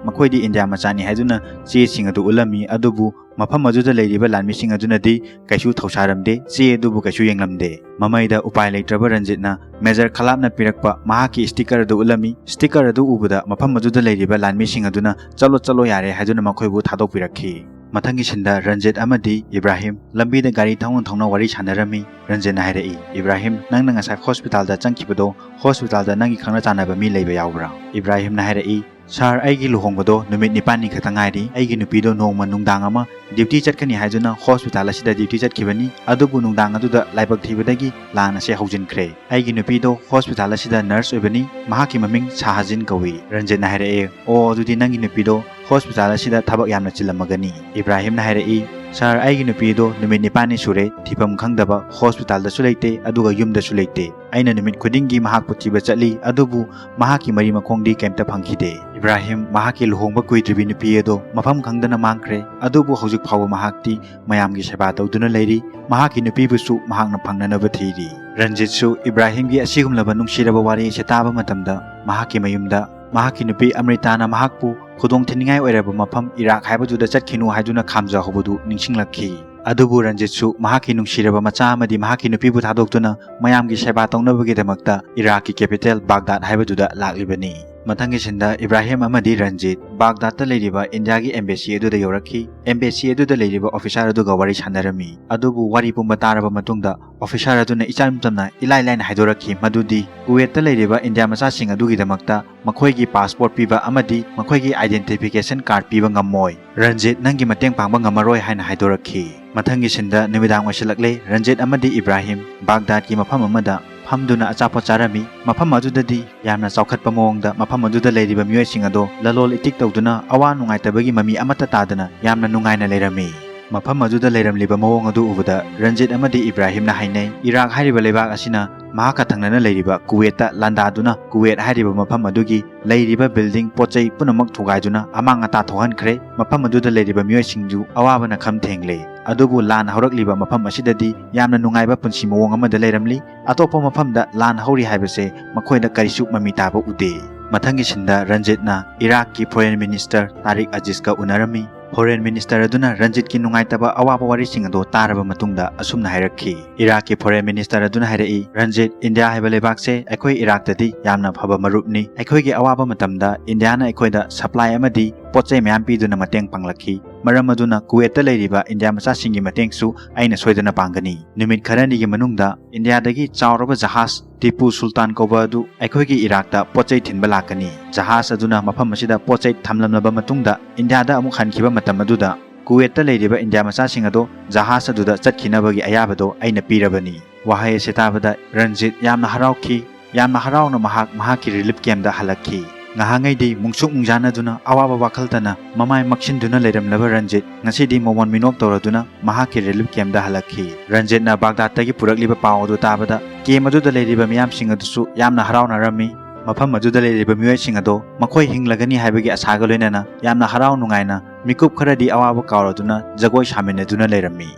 ꯃꯈꯣꯏꯗꯤ ꯏꯟꯗꯤꯌꯥ ꯃꯆꯥꯅꯤ ꯍꯥꯏꯗꯨꯅ ꯆꯦꯁꯤꯡ ꯑꯗꯨ ꯎꯠꯂꯝꯃꯤ꯫ ꯑꯗꯨꯕꯨ ꯃꯐꯝ ꯑꯗꯨꯗ ꯂꯩꯔꯤꯕ ꯂꯥꯟꯃꯤꯁꯤꯡ ꯑꯗꯨꯅꯗꯤ ꯀꯩꯁꯨ ꯊꯧꯁꯥꯔꯝꯗꯦ, ꯆꯦ ꯑꯗꯨꯕꯨ ꯀꯩꯁꯨ ꯌꯦꯡꯂꯝꯗꯦ꯫ ꯃꯃꯩꯗ ꯎꯄꯥꯏ ꯂꯩꯇ꯭ꯔꯕ ꯔꯟꯖꯤꯠꯅ ꯃꯦꯖꯔ ꯈꯂꯥꯞꯅ ꯄꯤꯔꯛꯄ ꯃꯍꯥꯛꯀꯤ ꯁ꯭ꯇꯤꯀꯔ ꯑꯗꯨ ꯎꯠꯂꯝꯃꯤ꯫ ꯁ꯭ꯇꯤꯀꯔ ꯑꯗꯨ ꯎꯕꯗ ꯃꯐꯝ ꯑꯗꯨꯗ ꯂꯩꯔꯤꯕ ꯂꯥꯟꯃꯤꯁꯤꯡ ꯑꯗꯨꯅ "ꯆꯠꯂꯣ, ꯆꯠꯂꯣ, ꯌꯥꯔꯦ" ꯍꯥꯏꯗꯨꯅ ꯃꯈꯣꯏꯕꯨ ꯊꯥꯗꯣꯛꯄꯤꯔꯛꯈꯤ꯫ ꯃꯊꯪꯒꯤ ꯁꯤꯟꯗ ꯔꯟꯖꯤꯠ ꯑꯃꯗꯤ ꯏꯕ꯭ꯔꯥꯍꯤꯝ ꯂꯝꯕꯤꯗ ꯒꯥꯔꯤ ꯊꯧꯅ ꯊꯧꯅ ꯋꯥꯔꯤ ꯁꯥꯟꯅꯔꯝꯃꯤ꯫ ꯔꯟꯖꯤꯠꯅ ꯍꯥꯏꯔꯛꯏ, "ꯏꯕ꯭ꯔꯥꯍꯤꯝ, ꯅꯪꯅ ꯉꯁꯥꯏ ꯍꯣꯁꯄꯤꯇꯥꯜꯗ ꯆꯪꯈꯤꯕꯗꯣ, ꯍꯣꯁꯄꯤꯇꯥꯜꯗ ꯅꯪꯒꯤ ꯈꯪꯅ ꯆꯥꯟꯅꯕ ꯃꯤ ꯂꯩꯕ ꯌꯥꯎꯕ꯭ꯔꯥ?" ꯏꯕ꯭ꯔꯥꯍꯤꯝꯅ ꯍꯥꯏꯔꯛꯏ, "ꯁꯥꯔ, ꯑꯩꯒꯤ ꯂꯨꯍꯣꯡꯕꯗꯣ ꯅꯨꯃꯤꯠ ꯅꯤꯄꯥꯜꯅꯤ ꯈꯛꯇ ꯉꯥꯏꯔꯤ꯫ ꯑꯩꯒꯤ ꯅꯨꯄꯤꯗꯣ ꯅꯣꯡꯃ ꯅꯨꯡꯗꯥꯡ ꯑꯃ ꯗ꯭ꯌꯨꯇꯤ ꯆꯠꯀꯅꯤ ꯍꯥꯏꯗꯨꯅ ꯍꯣꯁꯄꯤꯇꯥꯜ ꯑꯁꯤꯗ ꯗ꯭ꯌꯨꯇꯤ ꯆꯠꯈꯤꯕꯅꯤ꯫ ꯑꯗꯨꯕꯨ ꯅꯨꯡꯗꯥꯡ ꯑꯗꯨꯗ ꯂꯥꯏꯕꯛ ꯊꯤꯕꯗꯒꯤ ꯂꯥꯟ ꯑꯁꯤ ꯍꯧꯖꯤꯟꯈ꯭ꯔꯦ꯫ ꯑꯩꯒꯤ ꯅꯨꯄꯤꯗꯣ ꯍꯣꯁꯄꯤꯇꯥꯜ ꯑꯁꯤꯗ ꯅꯔꯁ ꯑꯣꯏꯕꯅꯤ꯫ ꯃꯍꯥꯛꯀꯤ ꯃꯃꯤꯡ ꯁꯥꯍꯖꯤꯟ ꯀꯧꯏ꯫" ꯔꯟꯖꯤꯠꯅ ꯍꯥꯏꯔꯛꯑꯦ, "ꯑꯣ, ꯑꯗꯨꯗꯤ ꯅꯪꯒꯤ ꯅꯨꯄꯤꯗꯣ ꯍꯣꯁꯄꯤꯇꯥꯜ ꯑꯁꯤꯗ ꯊꯕꯛ ꯌꯥꯝꯅ ꯆꯤꯜꯂꯝꯃꯒꯅꯤ꯫" ꯏꯕ꯭ꯔꯥꯍꯤꯝꯅ ꯍꯥꯏꯔꯛꯏ, "ꯁꯥꯔ, ꯑꯩꯒꯤ ꯅꯨꯄꯤꯗꯣ ꯅꯨꯃꯤꯠ ꯅꯤꯄꯥꯜꯅꯤ ꯁꯨꯔꯦ ꯊꯤꯐꯝ ꯈꯪꯗꯕ, ꯍꯣꯁꯄꯤꯇꯥꯜꯗꯁꯨ ꯂꯩꯇꯦ, ꯑꯗꯨꯒ ꯌꯨꯝꯗꯁꯨ ꯂꯩꯇꯦ꯫ ꯑꯩꯅ ꯅꯨꯃꯤꯠ ꯈꯨꯗꯤꯡꯒꯤ ꯃꯍꯥꯛꯄꯨ ꯊꯤꯕ ꯆꯠꯂꯤ, ꯑꯗꯨꯕꯨ ꯃꯍꯥꯛꯀꯤ ꯃꯔꯤ ꯃꯈꯣꯡꯗꯤ ꯀꯩꯝꯇ ꯐꯪꯈꯤꯗꯦ꯫" ꯏꯕ꯭ꯔꯥꯍꯤꯝ ꯃꯍꯥꯛꯀꯤ ꯂꯨꯍꯣꯡꯕ ꯀꯨꯏꯗ꯭ꯔꯤꯕꯤ ꯅꯨꯄꯤ ꯑꯗꯣ ꯃꯐꯝ ꯈꯪꯗꯅ ꯃꯥꯡꯈ꯭ꯔꯦ, ꯑꯗꯨꯕꯨ ꯍꯧꯖꯤꯛ ꯐꯥꯎꯕ ꯃꯍꯥꯛꯇꯤ ꯃꯌꯥꯝꯒꯤ ꯁꯦꯕꯥ ꯇꯧꯗꯨꯅ ꯂꯩꯔꯤ꯫ ꯃꯍꯥꯛꯀꯤ ꯅꯨꯄꯤꯕꯨꯁꯨ ꯃꯍꯥꯛꯅ ꯐꯪꯅꯅꯕ ꯊꯤꯔꯤ꯫ ꯔꯟꯖꯤꯠꯁꯨ ꯏꯕ꯭ꯔꯥꯍꯤꯝꯒꯤ ꯑꯁꯤꯒꯨꯝꯂꯕ ꯅꯨꯡꯁꯤꯔꯕ ꯋꯥꯔꯤ ꯑꯁꯤ ꯇꯥꯕ ꯃꯇꯝꯗ ꯃꯍꯥꯛꯀꯤ ꯃꯌꯨꯝꯗ ꯃꯍꯥꯛꯀꯤ ꯅꯨꯄꯤ ꯑꯃ꯭ꯔꯤꯇꯥꯅ ꯃꯍꯥꯛꯄꯨ ꯈꯨꯗꯣꯡ ꯊꯤꯅꯤꯡꯉꯥꯏ ꯑꯣꯏꯔꯕ ꯃꯐꯝ ꯏꯔꯥꯛ ꯍꯥꯏꯕꯗꯨꯗ ꯆꯠꯈꯤꯅꯨ ꯍꯥꯏꯗꯨꯅ ꯈꯥꯝꯖꯍꯧꯕꯗꯨ ꯅꯤꯡꯁꯤꯡꯂꯛꯈꯤ꯫ ꯑꯗꯨꯕꯨ ꯔꯟꯖꯤꯠꯁꯨ ꯃꯍꯥꯛꯀꯤ ꯅꯨꯡꯁꯤꯔꯕ ꯃꯆꯥ ꯑꯃꯗꯤ ꯃꯍꯥꯛꯀꯤ ꯅꯨꯄꯤꯕꯨ ꯊꯥꯗꯣꯛꯇꯨꯅ ꯃꯌꯥꯝꯒꯤ ꯁꯦꯕꯥ ꯇꯧꯅꯕꯒꯤꯗꯃꯛꯇ ꯏꯔꯥꯛꯀꯤ ꯀꯦꯄꯤꯇꯦꯜ ꯕꯥꯒꯗꯥꯗ ꯍꯥꯏꯕꯗꯨꯗ ꯂꯥꯛꯂꯤꯕꯅꯤ꯫ ꯃꯊꯪꯒꯤ ꯁꯤꯟꯗ ꯏꯕ꯭ꯔꯥꯍꯤꯝ ꯑꯃꯗꯤ ꯔꯟꯖꯤꯠ ꯕꯥꯒꯗꯥꯗꯇ ꯂꯩꯔꯤꯕ ꯏꯟꯗꯤꯌꯥꯒꯤ ꯑꯦꯝꯕꯦꯁꯤ ꯑꯗꯨꯗ ꯌꯧꯔꯛꯈꯤ꯫ ꯑꯦꯝꯕꯦꯁꯤ ꯑꯗꯨꯗ ꯂꯩꯔꯤꯕ ꯑꯣꯐꯤꯁꯥꯔ ꯑꯗꯨꯒ ꯋꯥꯔꯤ ꯁꯥꯟꯅꯔꯝꯃꯤ꯫ ꯑꯗꯨꯕꯨ ꯋꯥꯔꯤ ꯄꯨꯝꯕ ꯇꯥꯔꯕ ꯃꯇꯨꯡꯗ ꯑꯣꯐꯤꯁꯥꯔ ꯑꯗꯨꯅ ꯏꯆꯝ ꯆꯝꯅ ꯏꯂꯥꯏ ꯂꯥꯏꯅ ꯍꯥꯏꯗꯣꯔꯛꯈꯤ ꯃꯗꯨꯗꯤ ꯀꯨꯋꯦꯠꯇ ꯂꯩꯔꯤꯕ ꯏꯟꯗꯤꯌꯥ ꯃꯆꯥꯁꯤꯡ ꯑꯗꯨꯒꯤꯗꯃꯛꯇ ꯃꯈꯣꯏꯒꯤ ꯄꯥꯁꯄꯣꯔꯠ ꯄꯤꯕ ꯑꯃꯗꯤ ꯃꯈꯣꯏꯒꯤ ꯑꯥꯏꯗꯦꯟꯇꯤꯐꯤꯀꯦꯁꯟ ꯀꯥꯔꯗ ꯄꯤꯕ ꯉꯝꯃꯣꯏ꯫ ꯔꯟꯖꯤꯠ ꯅꯪꯒꯤ ꯃꯇꯦꯡ ꯄꯥꯡꯕ ꯉꯝꯃꯔꯣꯏ ꯍꯥꯏꯅ ꯍꯥꯏꯗꯣꯔꯛꯈꯤ꯫ ꯃꯊꯪꯒꯤ ꯁꯤꯟꯗ ꯅꯨꯃꯤꯗꯥꯡ ꯑꯣꯏꯁꯤꯜꯂꯛꯂꯦ꯫ ꯔꯟꯖꯤꯠ ꯑꯃꯗꯤ ꯏꯕ꯭ꯔꯥꯍꯤꯝ ꯕꯥꯒꯗꯥꯗꯀꯤ ꯃꯐꯝ ꯑꯃꯗ ꯐꯝꯗꯨꯅ ꯑꯆꯥꯄꯣꯠ ꯆꯥꯔꯝꯃꯤ꯫ ꯃꯐꯝ ꯑꯗꯨꯗꯗꯤ ꯌꯥꯝꯅ ꯆꯥꯎꯈꯠꯄ ꯃꯑꯣꯡꯗ ꯃꯐꯝ ꯑꯗꯨꯗ ꯂꯩꯔꯤꯕ ꯃꯤꯑꯣꯏꯁꯤꯡ ꯑꯗꯣ ꯂꯂꯣꯜ ꯏꯇꯤꯛ ꯇꯧꯗꯨꯅ ꯑꯋꯥ ꯅꯨꯡꯉꯥꯏꯇꯕꯒꯤ ꯃꯃꯤ ꯑꯃꯠꯇ ꯇꯥꯗꯅ ꯌꯥꯝꯅ ꯅꯨꯡꯉꯥꯏꯅ ꯂꯩꯔꯝꯃꯤ꯫ ꯃꯐꯝ ꯑꯗꯨꯗ ꯂꯩꯔꯝꯂꯤꯕ ꯃꯑꯣꯡ ꯑꯗꯨ ꯎꯕꯗ ꯔꯟꯖꯤꯠ ꯑꯃꯗꯤ ꯏꯕ꯭ꯔꯥꯍꯤꯝꯅ ꯍꯥꯏꯅꯩ, ꯏꯔꯥꯛ ꯍꯥꯏꯔꯤꯕ ꯂꯩꯕꯥꯛ ꯑꯁꯤꯅ ꯃꯍꯥꯛꯀ ꯊꯪꯅꯅ ꯂꯩꯔꯤꯕ ꯀꯨꯋꯦꯠꯇ ꯂꯥꯟꯗꯥꯗꯨꯅ ꯀꯨꯋꯦꯠ ꯍꯥꯏꯔꯤꯕ ꯃꯐꯝ ꯑꯗꯨꯒꯤ ꯂꯩꯔꯤꯕ ꯕꯤꯜꯗꯤꯡ, ꯄꯣꯠ ꯆꯩ ꯄꯨꯝꯅꯃꯛ ꯊꯨꯒꯥꯏꯗꯨꯅ ꯑꯃꯥꯡ ꯑꯇꯥ ꯊꯣꯛꯍꯟꯈ꯭ꯔꯦ꯫ ꯃꯐꯝ ꯑꯗꯨꯗ ꯂꯩꯔꯤꯕ ꯃꯤꯑꯣꯏꯁꯤꯡꯁꯨ ꯑꯋꯥꯕꯅ ꯈꯝ ꯊꯦꯡꯂꯦ꯫ ꯑꯗꯨꯕꯨ ꯂꯥꯟ ꯍꯧꯔꯛꯂꯤꯕ ꯃꯐꯝ ꯑꯁꯤꯗꯗꯤ ꯌꯥꯝꯅ ꯅꯨꯡꯉꯥꯏꯕ ꯄꯨꯟꯁꯤ ꯃꯑꯣꯡ ꯑꯃꯗ ꯂꯩꯔꯝꯂꯤ꯫ ꯑꯇꯣꯞꯄ ꯃꯐꯝꯗ ꯂꯥꯟ ꯍꯧꯔꯤ ꯍꯥꯏꯕꯁꯦ ꯃꯈꯣꯏꯗ ꯀꯔꯤꯁꯨ ꯃꯃꯤ ꯇꯥꯕ ꯎꯗꯦ꯫ ꯃꯊꯪꯒꯤ ꯁꯤꯟꯗ ꯔꯟꯖꯤꯠꯅ ꯏꯔꯥꯛꯀꯤ ꯐꯣꯔꯦꯟ ꯃꯤꯅꯤꯁꯇꯔ ꯇꯥꯔꯤꯛ ꯑꯖꯤꯖꯀ ꯎꯅꯔꯝꯃꯤ꯫ ꯐꯣꯔꯦꯟ ꯃꯤꯅꯤꯁꯇꯔ ꯑꯗꯨꯅ ꯔꯟꯖꯤꯠꯀꯤ ꯅꯨꯡꯉꯥꯏꯇꯕ ꯑꯋꯥꯕ ꯋꯥꯔꯤꯁꯤꯡ ꯑꯗꯨ ꯇꯥꯔꯕ ꯃꯇꯨꯡꯗ ꯑꯁꯨꯝꯅ ꯍꯥꯏꯔꯛꯈꯤ, ꯏꯔꯥꯛꯀꯤ ꯐꯣꯔꯦꯟ ꯃꯤꯅꯤꯁꯇꯔ ꯑꯗꯨꯅ ꯍꯥꯏꯔꯛꯏ, ꯔꯟꯖꯤꯠ, ꯏꯟꯗꯤꯌꯥ ꯍꯥꯏꯕ ꯂꯩꯕꯥꯛꯁꯦ ꯑꯩꯈꯣꯏ ꯏꯔꯥꯛꯇꯗꯤ ꯌꯥꯝꯅ ꯐꯕ ꯃꯔꯨꯞꯅꯤ꯫ ꯑꯩꯈꯣꯏꯒꯤ ꯑꯋꯥꯕ ꯃꯇꯝꯗ ꯏꯟꯗꯤꯌꯥꯅ ꯑꯩꯈꯣꯏꯗ ꯁꯄ꯭ꯂꯥꯏ ꯑꯃꯗꯤ ꯄꯣꯠ ꯆꯩ ꯃꯌꯥꯝ ꯄꯤꯗꯨꯅ ꯃꯇꯦꯡ ꯄꯥꯡꯂꯛꯈꯤ꯫ ꯃꯔꯝ ꯑꯗꯨꯅ ꯀꯨꯋꯦꯠꯇ ꯂꯩꯔꯤꯕ ꯏꯟꯗꯤꯌꯥ ꯃꯆꯥꯁꯤꯡꯒꯤ ꯃꯇꯦꯡꯁꯨ ꯑꯩꯅ ꯁꯣꯏꯗꯅ ꯄꯥꯡꯒꯅꯤ꯫ ꯅꯨꯃꯤꯠ ꯈꯔꯅꯤꯒꯤ ꯃꯅꯨꯡꯗ ꯏꯟꯗꯤꯌꯥꯗꯒꯤ ꯆꯥꯎꯔꯕ ꯖꯍꯥꯖ ꯇꯤꯄꯨ ꯁꯨꯜꯇꯥꯟ ꯀꯧꯕ ꯑꯗꯨ ꯑꯩꯈꯣꯏꯒꯤ ꯏꯔꯥꯛꯇ ꯄꯣꯠ ꯆꯩ ꯊꯤꯟꯕ ꯂꯥꯛꯀꯅꯤ꯫ ꯖꯍꯥꯖ ꯑꯗꯨꯅ ꯃꯐꯝ ꯑꯁꯤꯗ ꯄꯣꯠ ꯆꯩ ꯊꯝꯂꯝꯂꯕ ꯃꯇꯨꯡꯗ ꯏꯟꯗꯤꯌꯥꯗ ꯑꯃꯨꯛ ꯍꯟꯈꯤꯕ ꯃꯇꯝ ꯑꯗꯨꯗ ꯀꯨꯋꯦꯠꯇ ꯂꯩꯔꯤꯕ ꯏꯟꯗꯤꯌꯥ ꯃꯆꯥꯁꯤꯡ ꯑꯗꯣ ꯖꯍꯥꯖ ꯑꯗꯨꯗ ꯆꯠꯈꯤꯅꯕꯒꯤ ꯑꯌꯥꯕꯗꯣ ꯑꯩꯅ ꯄꯤꯔꯕꯅꯤ꯫ ꯋꯥꯍꯩ ꯑꯁꯤ ꯇꯥꯕꯗ ꯔꯟꯖꯤꯠ ꯌꯥꯝꯅ ꯍꯔꯥꯎꯈꯤ꯫ ꯌꯥꯝꯅ ꯍꯔꯥꯎꯅ ꯃꯍꯥꯛ ꯃꯍꯥꯛꯀꯤ ꯔꯤꯂꯤꯐ ꯀꯦꯝꯗ ꯍꯜꯂꯛꯈꯤ꯫ ꯉꯥꯏꯍꯥꯛꯉꯩꯗꯤ ꯃꯨꯡꯁꯨꯛ ꯃꯨꯡꯖꯥꯅꯗꯨꯅ ꯑꯋꯥꯕ ꯋꯥꯈꯜꯇꯅ ꯃꯃꯥꯏ ꯃꯛꯁꯤꯟꯗꯨꯅ ꯂꯩꯔꯝꯂꯕ ꯔꯟꯖꯤꯠ ꯉꯁꯤꯗꯤ ꯃꯣꯃꯣꯟ ꯃꯤꯅꯣꯛ ꯇꯧꯔꯗꯨꯅ ꯃꯍꯥꯛꯀꯤ ꯔꯤꯂꯤꯐ ꯀꯦꯝꯗ ꯍꯜꯂꯛꯈꯤ꯫ ꯔꯟꯖꯤꯠꯅ ꯕꯥꯒꯗꯥꯗꯇꯒꯤ ꯄꯨꯔꯛꯂꯤꯕ ꯄꯥꯎ ꯑꯗꯨ ꯇꯥꯕꯗ ꯀꯦꯝ ꯑꯗꯨꯗ ꯂꯩꯔꯤꯕ ꯃꯤꯌꯥꯝꯁꯤꯡ ꯑꯗꯨꯁꯨ ꯌꯥꯝꯅ ꯍꯔꯥꯎꯅꯔꯝꯃꯤ꯫ ꯃꯐꯝ ꯑꯗꯨꯗ ꯂꯩꯔꯤꯕ ꯃꯤꯑꯣꯏꯁꯤꯡ ꯑꯗꯣ ꯃꯈꯣꯏ ꯍꯤꯡꯂꯒꯅꯤ ꯍꯥꯏꯕꯒꯤ ꯑꯁꯥꯒ ꯂꯣꯏꯅꯅ ꯌꯥꯝꯅ ꯍꯔꯥꯎ ꯅꯨꯡꯉꯥꯏꯅ ꯃꯤꯀꯨꯞ ꯈꯔꯗꯤ ꯑꯋꯥꯕ ꯀꯥꯎꯔꯗꯨꯅ ꯖꯒꯣꯏ ꯁꯥꯃꯤꯟꯅꯗꯨꯅ ꯂꯩꯔꯝꯃꯤ꯫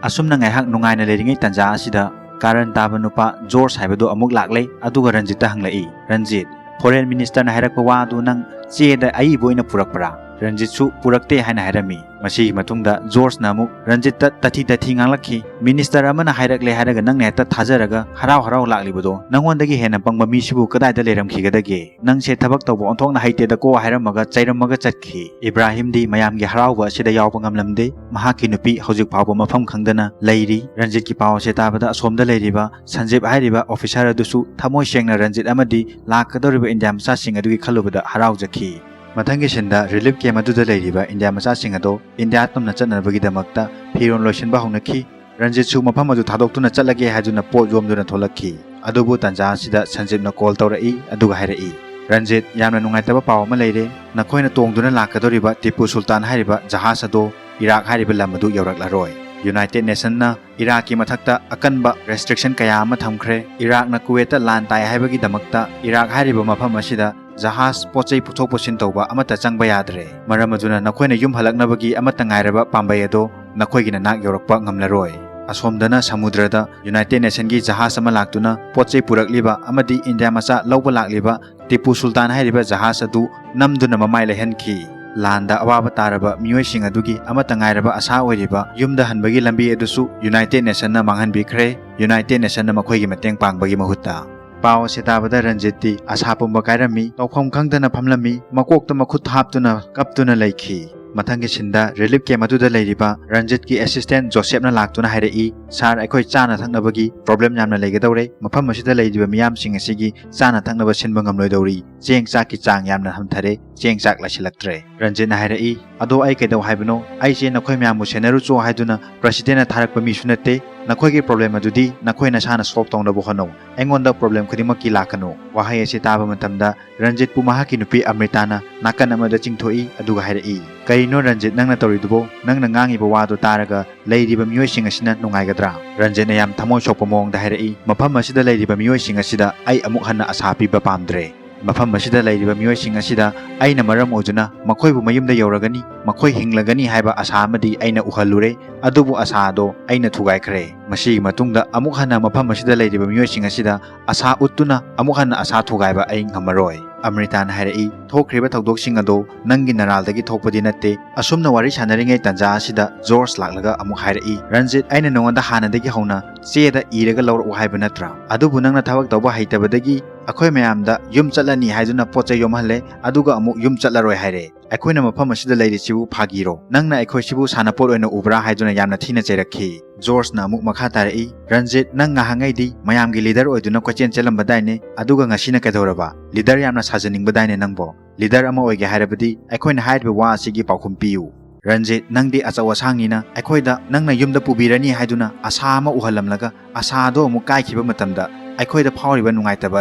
ꯑꯁꯨꯝꯅ ꯉꯥꯏꯍꯥꯛ ꯅꯨꯡꯉꯥꯏꯅ ꯂꯩꯔꯤꯉꯩ ꯇꯥꯟꯖꯥ ꯑꯁꯤꯗ ꯀꯥꯔꯟ ꯇꯥꯕ ꯅꯨꯄꯥ ꯖꯣꯔꯖ ꯍꯥꯏꯕꯗꯨ ꯑꯃꯨꯛ ꯂꯥꯛꯂꯦ꯫ ꯑꯗꯨꯒ ꯔꯟꯖꯤꯠꯇ ꯍꯪꯂꯛꯏ, "ꯔꯟꯖꯤꯠ, ꯐꯣꯔꯦꯟ ꯃꯤꯅꯤꯁꯇꯔꯅ ꯍꯥꯏꯔꯛꯄ ꯋꯥ ꯑꯗꯨ ꯅꯪ ꯆꯦꯗ ꯑꯏꯕ ꯑꯣꯏꯅ ꯄꯨꯔꯛꯄ꯭ꯔꯥ?" ꯔꯟꯖꯤꯠꯁꯨ ꯄꯨꯔꯛꯇꯦ ꯍꯥꯏꯅ ꯍꯥꯏꯔꯝꯃꯤ꯫ ꯃꯁꯤꯒꯤ ꯃꯇꯨꯡꯗ ꯖꯣꯔꯖꯅ ꯑꯃꯨꯛ ꯔꯟꯖꯤꯠꯇ ꯇꯊꯤ ꯇꯊꯤ ꯉꯥꯡꯂꯛꯈꯤ, "ꯃꯤꯅꯤꯁꯇꯔ ꯑꯃꯅ ꯍꯥꯏꯔꯛꯂꯦ ꯍꯥꯏꯔꯒ ꯅꯪꯅ ꯍꯦꯛꯇ ꯊꯥꯖꯔꯒ ꯍꯔꯥꯎ ꯍꯔꯥꯎ ꯂꯥꯛꯂꯤꯕꯗꯣ? ꯅꯪꯉꯣꯟꯗꯒꯤ ꯍꯦꯟꯅ ꯄꯪꯕ ꯃꯤꯁꯤꯕꯨ ꯀꯗꯥꯏꯗ ꯂꯩꯔꯝꯈꯤꯒꯗꯒꯦ? ꯅꯪꯁꯦ ꯊꯕꯛ ꯇꯧꯕ ꯑꯣꯟꯊꯣꯛꯅ ꯍꯩꯇꯦꯗꯀꯣ" ꯍꯥꯏꯔꯝꯃꯒ ꯆꯩꯔꯝꯃꯒ ꯆꯠꯈꯤ꯫ ꯏꯕ꯭ꯔꯥꯍꯤꯝꯗꯤ ꯃꯌꯥꯝꯒꯤ ꯍꯔꯥꯎꯕ ꯑꯁꯤꯗ ꯌꯥꯎꯕ ꯉꯝꯂꯝꯗꯦ꯫ ꯃꯍꯥꯛꯀꯤ ꯅꯨꯄꯤ ꯍꯧꯖꯤꯛ ꯐꯥꯎꯕ ꯃꯐꯝ ꯈꯪꯗꯅ ꯂꯩꯔꯤ꯫ ꯔꯟꯖꯤꯠꯀꯤ ꯄꯥꯎ ꯑꯁꯤ ꯇꯥꯕꯗ ꯑꯁꯣꯝꯗ ꯂꯩꯔꯤꯕ ꯁꯟꯖꯤꯞ ꯍꯥꯏꯔꯤꯕ ꯑꯣꯐꯤꯁꯥꯔ ꯑꯗꯨꯁꯨ ꯊꯃꯣꯏ ꯁꯦꯡꯅ ꯔꯟꯖꯤꯠ ꯑꯃꯗꯤ ꯂꯥꯛꯀꯗꯧꯔꯤꯕ ꯏꯟꯗꯤꯌꯥ ꯃꯆꯥꯁꯤꯡ ꯑꯗꯨꯒꯤ ꯈꯜꯂꯨꯕꯗ ꯍꯔꯥꯎꯖꯈꯤ꯫ ꯃꯊꯪꯒꯤ ꯁꯤꯟꯗ ꯔꯤꯂꯤꯐ ꯀꯦꯝ ꯑꯗꯨꯗ ꯂꯩꯔꯤꯕ ꯏꯟꯗꯤꯌꯥ ꯃꯆꯥꯁꯤꯡ ꯑꯗꯣ ꯏꯟꯗꯤꯌꯥ ꯇꯝꯅ ꯆꯠꯅꯕꯒꯤꯗꯃꯛꯇ ꯐꯤꯔꯣꯜ ꯂꯣꯏꯁꯤꯟꯕ ꯍꯧꯅꯈꯤ꯫ ꯔꯟꯖꯤꯠꯁꯨ ꯃꯐꯝ ꯑꯗꯨ ꯊꯥꯗꯣꯛꯇꯨꯅ ꯆꯠꯂꯒꯦ ꯍꯥꯏꯗꯨꯅ ꯄꯣꯠ ꯌꯣꯝꯗꯨꯅ ꯊꯣꯛꯂꯛꯈꯤ꯫ ꯑꯗꯨꯕꯨ ꯇꯥꯟꯖꯥ ꯑꯁꯤꯗ ꯁꯟꯖꯤꯠꯅ ꯀꯣꯜ ꯇꯧꯔꯛꯏ, ꯑꯗꯨꯒ ꯍꯥꯏꯔꯛꯏ, "ꯔꯟꯖꯤꯠ, ꯌꯥꯝꯅ ꯅꯨꯡꯉꯥꯏꯇꯕ ꯄꯥꯎ ꯑꯃ ꯂꯩꯔꯦ꯫ ꯅꯈꯣꯏꯅ ꯇꯣꯡꯗꯨꯅ ꯂꯥꯛꯀꯗꯧꯔꯤꯕ ꯇꯤꯄꯨ ꯁꯨꯜꯇꯥꯟ ꯍꯥꯏꯔꯤꯕ ꯖꯍꯥꯖ ꯑꯗꯣ ꯏꯔꯥꯛ ꯍꯥꯏꯔꯤꯕ ꯂꯝ ꯑꯗꯨ ꯌꯧꯔꯛꯂꯔꯣꯏ꯫ ꯌꯨꯅꯥꯏꯇꯦꯗ ꯅꯦꯁꯟꯅ ꯏꯔꯥꯛꯀꯤ ꯃꯊꯛꯇ ꯑꯀꯟꯕ ꯔꯦꯁꯇ꯭ꯔꯤꯛꯁꯟ ꯀꯌꯥ ꯑꯃ ꯊꯝꯈ꯭ꯔꯦ꯫ ꯏꯔꯥꯛꯅ ꯀꯨꯋꯦꯠꯇ ꯂꯥꯟ ꯇꯥꯏ ꯍꯥꯏꯕꯒꯤꯗꯃꯛꯇ ꯏꯔꯥꯛ ꯍꯥꯏꯔꯤꯕ ꯃꯐꯝ ꯑꯁꯤꯗ ꯖꯍꯥꯖ ꯄꯣꯠ ꯆꯩ ꯄꯨꯊꯣꯛ ꯄꯨꯁꯤꯟ ꯇꯧꯕ ꯑꯃꯠꯇ ꯆꯪꯕ ꯌꯥꯗ꯭ꯔꯦ꯫ ꯃꯔꯝ ꯑꯗꯨꯅ ꯅꯈꯣꯏꯅ ꯌꯨꯝ ꯍꯜꯂꯛꯅꯕꯒꯤ ꯑꯃꯠꯇ ꯉꯥꯏꯔꯕ ꯄꯥꯝꯕꯩ ꯑꯗꯣ ꯅꯈꯣꯏꯒꯤ ꯅꯅꯥꯛ ꯌꯧꯔꯛꯄ ꯉꯝꯂꯔꯣꯏ꯫ ꯑꯁꯣꯝꯗꯅ ꯁꯃꯨꯗ꯭ꯔꯗ ꯌꯨꯅꯥꯏꯇꯦꯗ ꯅꯦꯁꯟꯒꯤ ꯖꯍꯥꯖ ꯑꯃ ꯂꯥꯛꯇꯨꯅ ꯄꯣꯠ ꯆꯩ ꯄꯨꯔꯛꯂꯤꯕ ꯑꯃꯗꯤ ꯏꯟꯗꯤꯌꯥ ꯃꯆꯥ ꯂꯧꯕ ꯂꯥꯛꯂꯤꯕ ꯇꯤꯄꯨ ꯁꯨꯜꯇꯥꯟ ꯍꯥꯏꯔꯤꯕ ꯖꯍꯥꯖ ꯑꯗꯨ ꯅꯝꯗꯨꯅ ꯃꯃꯥꯏ ꯂꯩꯍꯟꯈꯤ꯫ ꯂꯥꯟꯗ ꯑꯋꯥꯕ ꯇꯥꯔꯕ ꯃꯤꯑꯣꯏꯁꯤꯡ ꯑꯗꯨꯒꯤ ꯑꯃꯠꯇ ꯉꯥꯏꯔꯕ ꯑꯁꯥ ꯑꯣꯏꯔꯤꯕ ꯌꯨꯝꯗ ꯍꯟꯕꯒꯤ ꯂꯝꯕꯤ ꯑꯗꯨꯁꯨ ꯌꯨꯅꯥꯏꯇꯦꯗ ꯅꯦꯁꯟꯅ ꯃꯥꯡꯍꯟꯕꯤꯈ꯭ꯔꯦ꯫ ꯌꯨꯅꯥꯏꯇꯦꯗ ꯅꯦꯁꯟꯅ ꯃꯈꯣꯏꯒꯤ ꯃꯇꯦꯡ ꯄꯥꯡꯕꯒꯤ ꯃꯍꯨꯠꯇ꯫ ꯄꯥꯎ ꯑꯁꯤ ꯇꯥꯕꯗ ꯔꯟꯖꯤꯠꯇꯤ ꯑꯁꯥ ꯄꯨꯝꯕ ꯀꯥꯏꯔꯝꯃꯤ, ꯇꯧꯐꯝ ꯈꯪꯗꯅ ꯐꯝꯂꯝꯃꯤ, ꯃꯀꯣꯛꯇ ꯃꯈꯨꯠ ꯍꯥꯞꯇꯨꯅ ꯀꯞꯇꯨꯅ ꯂꯩꯈꯤ꯫ ꯃꯊꯪꯒꯤ ꯁꯤꯟꯗ ꯔꯤꯂꯤꯐ ꯀꯦꯝ ꯑꯗꯨꯗ ꯂꯩꯔꯤꯕ ꯔꯟꯖꯤꯠꯀꯤ ꯑꯦꯁꯤꯁꯇꯦꯟ ꯖꯣꯁꯦꯞꯅ ꯂꯥꯛꯇꯨꯅ ꯍꯥꯏꯔꯛꯏ, "ꯁꯥꯔ, ꯑꯩꯈꯣꯏ ꯆꯥꯅ ꯊꯛꯅꯕꯒꯤ ꯄ꯭ꯔꯣꯕ꯭ꯂꯦꯝ ꯌꯥꯝꯅ ꯂꯩꯒꯗꯧꯔꯦ꯫ ꯃꯐꯝ ꯑꯁꯤꯗ ꯂꯩꯔꯤꯕ ꯃꯤꯌꯥꯝꯁꯤꯡ ꯑꯁꯤꯒꯤ ꯆꯥꯅ ꯊꯛꯅꯕ ꯁꯤꯟꯕ ꯉꯝꯂꯣꯏꯗꯧꯔꯤ꯫ ꯆꯦꯡ ꯆꯥꯛꯀꯤ ꯆꯥꯡ ꯌꯥꯝꯅ ꯍꯟꯊꯔꯦ꯫ ꯆꯦꯡ ꯆꯥꯛ ꯂꯩꯁꯤꯜꯂꯛꯇ꯭ꯔꯦ"꯫ ꯔꯟꯖꯤꯠꯅ ꯍꯥꯏꯔꯛꯏ, "ꯑꯗꯣ ꯑꯩ ꯀꯩꯗꯧ ꯍꯥꯏꯕꯅꯣ? ꯑꯩꯁꯦ ꯅꯈꯣꯏ ꯃꯌꯥꯝꯕꯨ ꯁꯦꯟꯅꯔꯨꯆꯣ ꯍꯥꯏꯗꯨꯅ ꯄ꯭ꯔꯁꯤꯗꯦꯟꯅ ꯊꯥꯔꯛꯄ ꯃꯤꯁꯨ ꯅꯠꯇꯦ꯫ ꯅꯈꯣꯏꯒꯤ ꯄ꯭ꯔꯣꯕ꯭ꯂꯦꯝ ꯑꯗꯨꯗꯤ ꯅꯈꯣꯏ ꯅꯁꯥꯅ ꯁꯣꯜꯕ ꯇꯧꯅꯕ ꯍꯣꯠꯅꯧ꯫ ꯑꯩꯉꯣꯟꯗ ꯄ꯭ꯔꯣꯕ꯭ꯂꯦꯝ ꯈꯨꯗꯤꯡꯃꯛꯀꯤ ꯂꯥꯛꯀꯅꯨ"꯫ ꯋꯥꯍꯩ ꯑꯁꯤ ꯇꯥꯕ ꯃꯇꯝꯗ ꯔꯟꯖꯤꯠꯄꯨ ꯃꯍꯥꯛꯀꯤ ꯅꯨꯄꯤ ꯑꯃ꯭ꯔꯤꯇꯥꯅ ꯅꯥꯀꯟ ꯑꯃꯗ ꯆꯤꯡꯊꯣꯛꯏ, ꯑꯗꯨꯒ ꯍꯥꯏꯔꯛꯏ, "ꯀꯔꯤꯅꯣ ꯔꯟꯖꯤꯠ ꯅꯪꯅ ꯇꯧꯔꯤꯗꯨꯕꯣ? ꯅꯪꯅ ꯉꯥꯡꯉꯤꯕ ꯋꯥꯗꯨ ꯇꯥꯔꯒ ꯂꯩꯔꯤꯕ ꯃꯤꯑꯣꯏꯁꯤꯡ ꯑꯁꯤꯅ ꯅꯨꯡꯉꯥꯏꯒꯗ꯭ꯔꯥ?" ꯔꯟꯖꯤꯠꯅ ꯌꯥꯝ ꯊꯃꯣꯏ ꯁꯣꯛꯄ ꯃꯑꯣꯡꯗ ꯍꯥꯏꯔꯛꯏ, "ꯃꯐꯝ ꯑꯁꯤꯗ ꯂꯩꯔꯤꯕ ꯃꯤꯑꯣꯏꯁꯤꯡ ꯑꯁꯤꯗ ꯑꯩ ꯑꯃꯨꯛ ꯍꯟꯅ ꯑꯁꯥ ꯄꯤꯕ ꯄꯥꯝꯗ꯭ꯔꯦ꯫ ꯃꯐꯝ ꯑꯁꯤꯗ ꯂꯩꯔꯤꯕ ꯃꯤꯑꯣꯏꯁꯤꯡ ꯑꯁꯤꯗ ꯑꯩꯅ ꯃꯔꯝ ꯑꯣꯏꯗꯨꯅ ꯃꯈꯣꯏꯕꯨ ꯃꯌꯨꯝꯗ ꯌꯧꯔꯒꯅꯤ, ꯃꯈꯣꯏ ꯍꯤꯡꯂꯒꯅꯤ ꯍꯥꯏꯕ ꯑꯁꯥ ꯑꯃꯗꯤ ꯑꯩꯅ ꯎꯍꯜꯂꯨꯔꯦ, ꯑꯗꯨꯕꯨ ꯑꯁꯥ ꯑꯗꯣ ꯑꯩꯅ ꯊꯨꯒꯥꯏꯈ꯭ꯔꯦ꯫ ꯃꯁꯤꯒꯤ ꯃꯇꯨꯡꯗ ꯑꯃꯨꯛ ꯍꯟꯅ ꯃꯐꯝ ꯑꯁꯤꯗ ꯂꯩꯔꯤꯕ ꯃꯤꯑꯣꯏꯁꯤꯡ ꯑꯁꯤꯗ ꯑꯁꯥ ꯎꯠꯇꯨꯅ ꯑꯃꯨꯛ ꯍꯟꯅ ꯑꯁꯥ ꯊꯨꯒꯥꯏꯕ ꯑꯩ ꯉꯝꯃꯔꯣꯏ"꯫ ꯑꯃ꯭ꯔꯤꯇꯥꯅ ꯍꯥꯏꯔꯛꯏ, "ꯊꯣꯛꯈ꯭ꯔꯤꯕ ꯊꯧꯗꯣꯛꯁꯤꯡ ꯑꯗꯣ ꯅꯪꯒꯤ ꯅꯔꯥꯜꯗꯒꯤ ꯊꯣꯛꯄꯗꯤ ꯅꯠꯇꯦ"꯫ ꯑꯁꯨꯝꯅ ꯋꯥꯔꯤ ꯁꯥꯟꯅꯔꯤꯉꯩ ꯇꯥꯟꯖꯥ ꯑꯁꯤꯗ ꯖꯣꯔꯖ ꯂꯥꯛꯂꯒ ꯑꯃꯨꯛ ꯍꯥꯏꯔꯛꯏ, "ꯔꯟꯖꯤꯠ, ꯑꯩꯅ ꯅꯉꯣꯟꯗ ꯍꯥꯟꯅꯗꯒꯤ ꯍꯧꯅ ꯆꯦꯗ ꯏꯔꯒ ꯂꯧꯔꯛꯎ ꯍꯥꯏꯕ ꯅꯠꯇ꯭ꯔꯥ? ꯑꯗꯨꯕꯨ ꯅꯪꯅ ꯊꯕꯛ ꯇꯧꯕ ꯍꯩꯇꯕꯗꯒꯤ ꯑꯩꯈꯣꯏ ꯃꯌꯥꯝꯗ ꯌꯨꯝ ꯆꯠꯂꯅꯤ ꯍꯥꯏꯗꯨꯅ ꯄꯣꯠ ꯆꯩ ꯌꯣꯝꯍꯜꯂꯦ, ꯑꯗꯨꯒ ꯑꯃꯨꯛ ꯌꯨꯝ ꯆꯠꯂꯔꯣꯏ ꯍꯥꯏꯔꯦ꯫ ꯑꯩꯈꯣꯏꯅ ꯃꯐꯝ ꯑꯁꯤꯗ ꯂꯩꯔꯤꯁꯤꯕꯨ ꯐꯥꯒꯤꯔꯣ? ꯅꯪꯅ ꯑꯩꯈꯣꯏꯁꯤꯕꯨ ꯁꯥꯟꯅꯄꯣꯠ ꯑꯣꯏꯅ ꯎꯕ꯭ꯔꯥ?" ꯍꯥꯏꯗꯨꯅ ꯌꯥꯝꯅ ꯊꯤꯅ ꯆꯩꯔꯛꯈꯤ꯫ ꯖꯣꯔꯖꯅ ꯑꯃꯨꯛ ꯃꯈꯥ ꯇꯥꯔꯛꯏ, "ꯔꯟꯖꯤꯠ, ꯅꯪ ꯉꯍꯥꯟꯉꯩꯗꯤ ꯃꯌꯥꯝꯒꯤ ꯂꯤꯗꯔ ꯑꯣꯏꯗꯨꯅ ꯀꯣꯏꯆꯦꯟ ꯆꯦꯜꯂꯝꯕꯗꯥꯏꯅꯦ, ꯑꯗꯨꯒ ꯉꯁꯤꯅ ꯀꯩꯗꯧꯔꯕ? ꯂꯤꯗꯔ ꯌꯥꯝꯅ ꯁꯥꯖꯅꯤꯡꯕꯗꯥꯏꯅꯦ ꯅꯪꯕꯣ? ꯂꯤꯗꯔ ꯑꯃ ꯑꯣꯏꯒꯦ ꯍꯥꯏꯔꯕꯗꯤ ꯑꯩꯈꯣꯏꯅ ꯍꯥꯏꯔꯤꯕ ꯋꯥ ꯑꯁꯤꯒꯤ ꯄꯥꯎꯈꯨꯝ ꯄꯤꯌꯨ꯫ ꯔꯟꯖꯤꯠ, ꯅꯪꯗꯤ ꯑꯆꯧ ꯑꯁꯥꯡꯅꯤꯅ ꯑꯩꯈꯣꯏꯗ ꯅꯪꯅ ꯌꯨꯝꯗ ꯄꯨꯕꯤꯔꯅꯤ ꯍꯥꯏꯗꯨꯅ ꯑꯁꯥ ꯑꯃ ꯎꯍꯜꯂꯝꯂꯒ ꯑꯁꯥꯗꯣ ꯑꯃꯨꯛ ꯀꯥꯏꯈꯤꯕ ꯃꯇꯝꯗ ꯑꯩꯈꯣꯏꯗ ꯐꯥꯎꯔꯤꯕ ꯅꯨꯡꯉꯥꯏꯇꯕ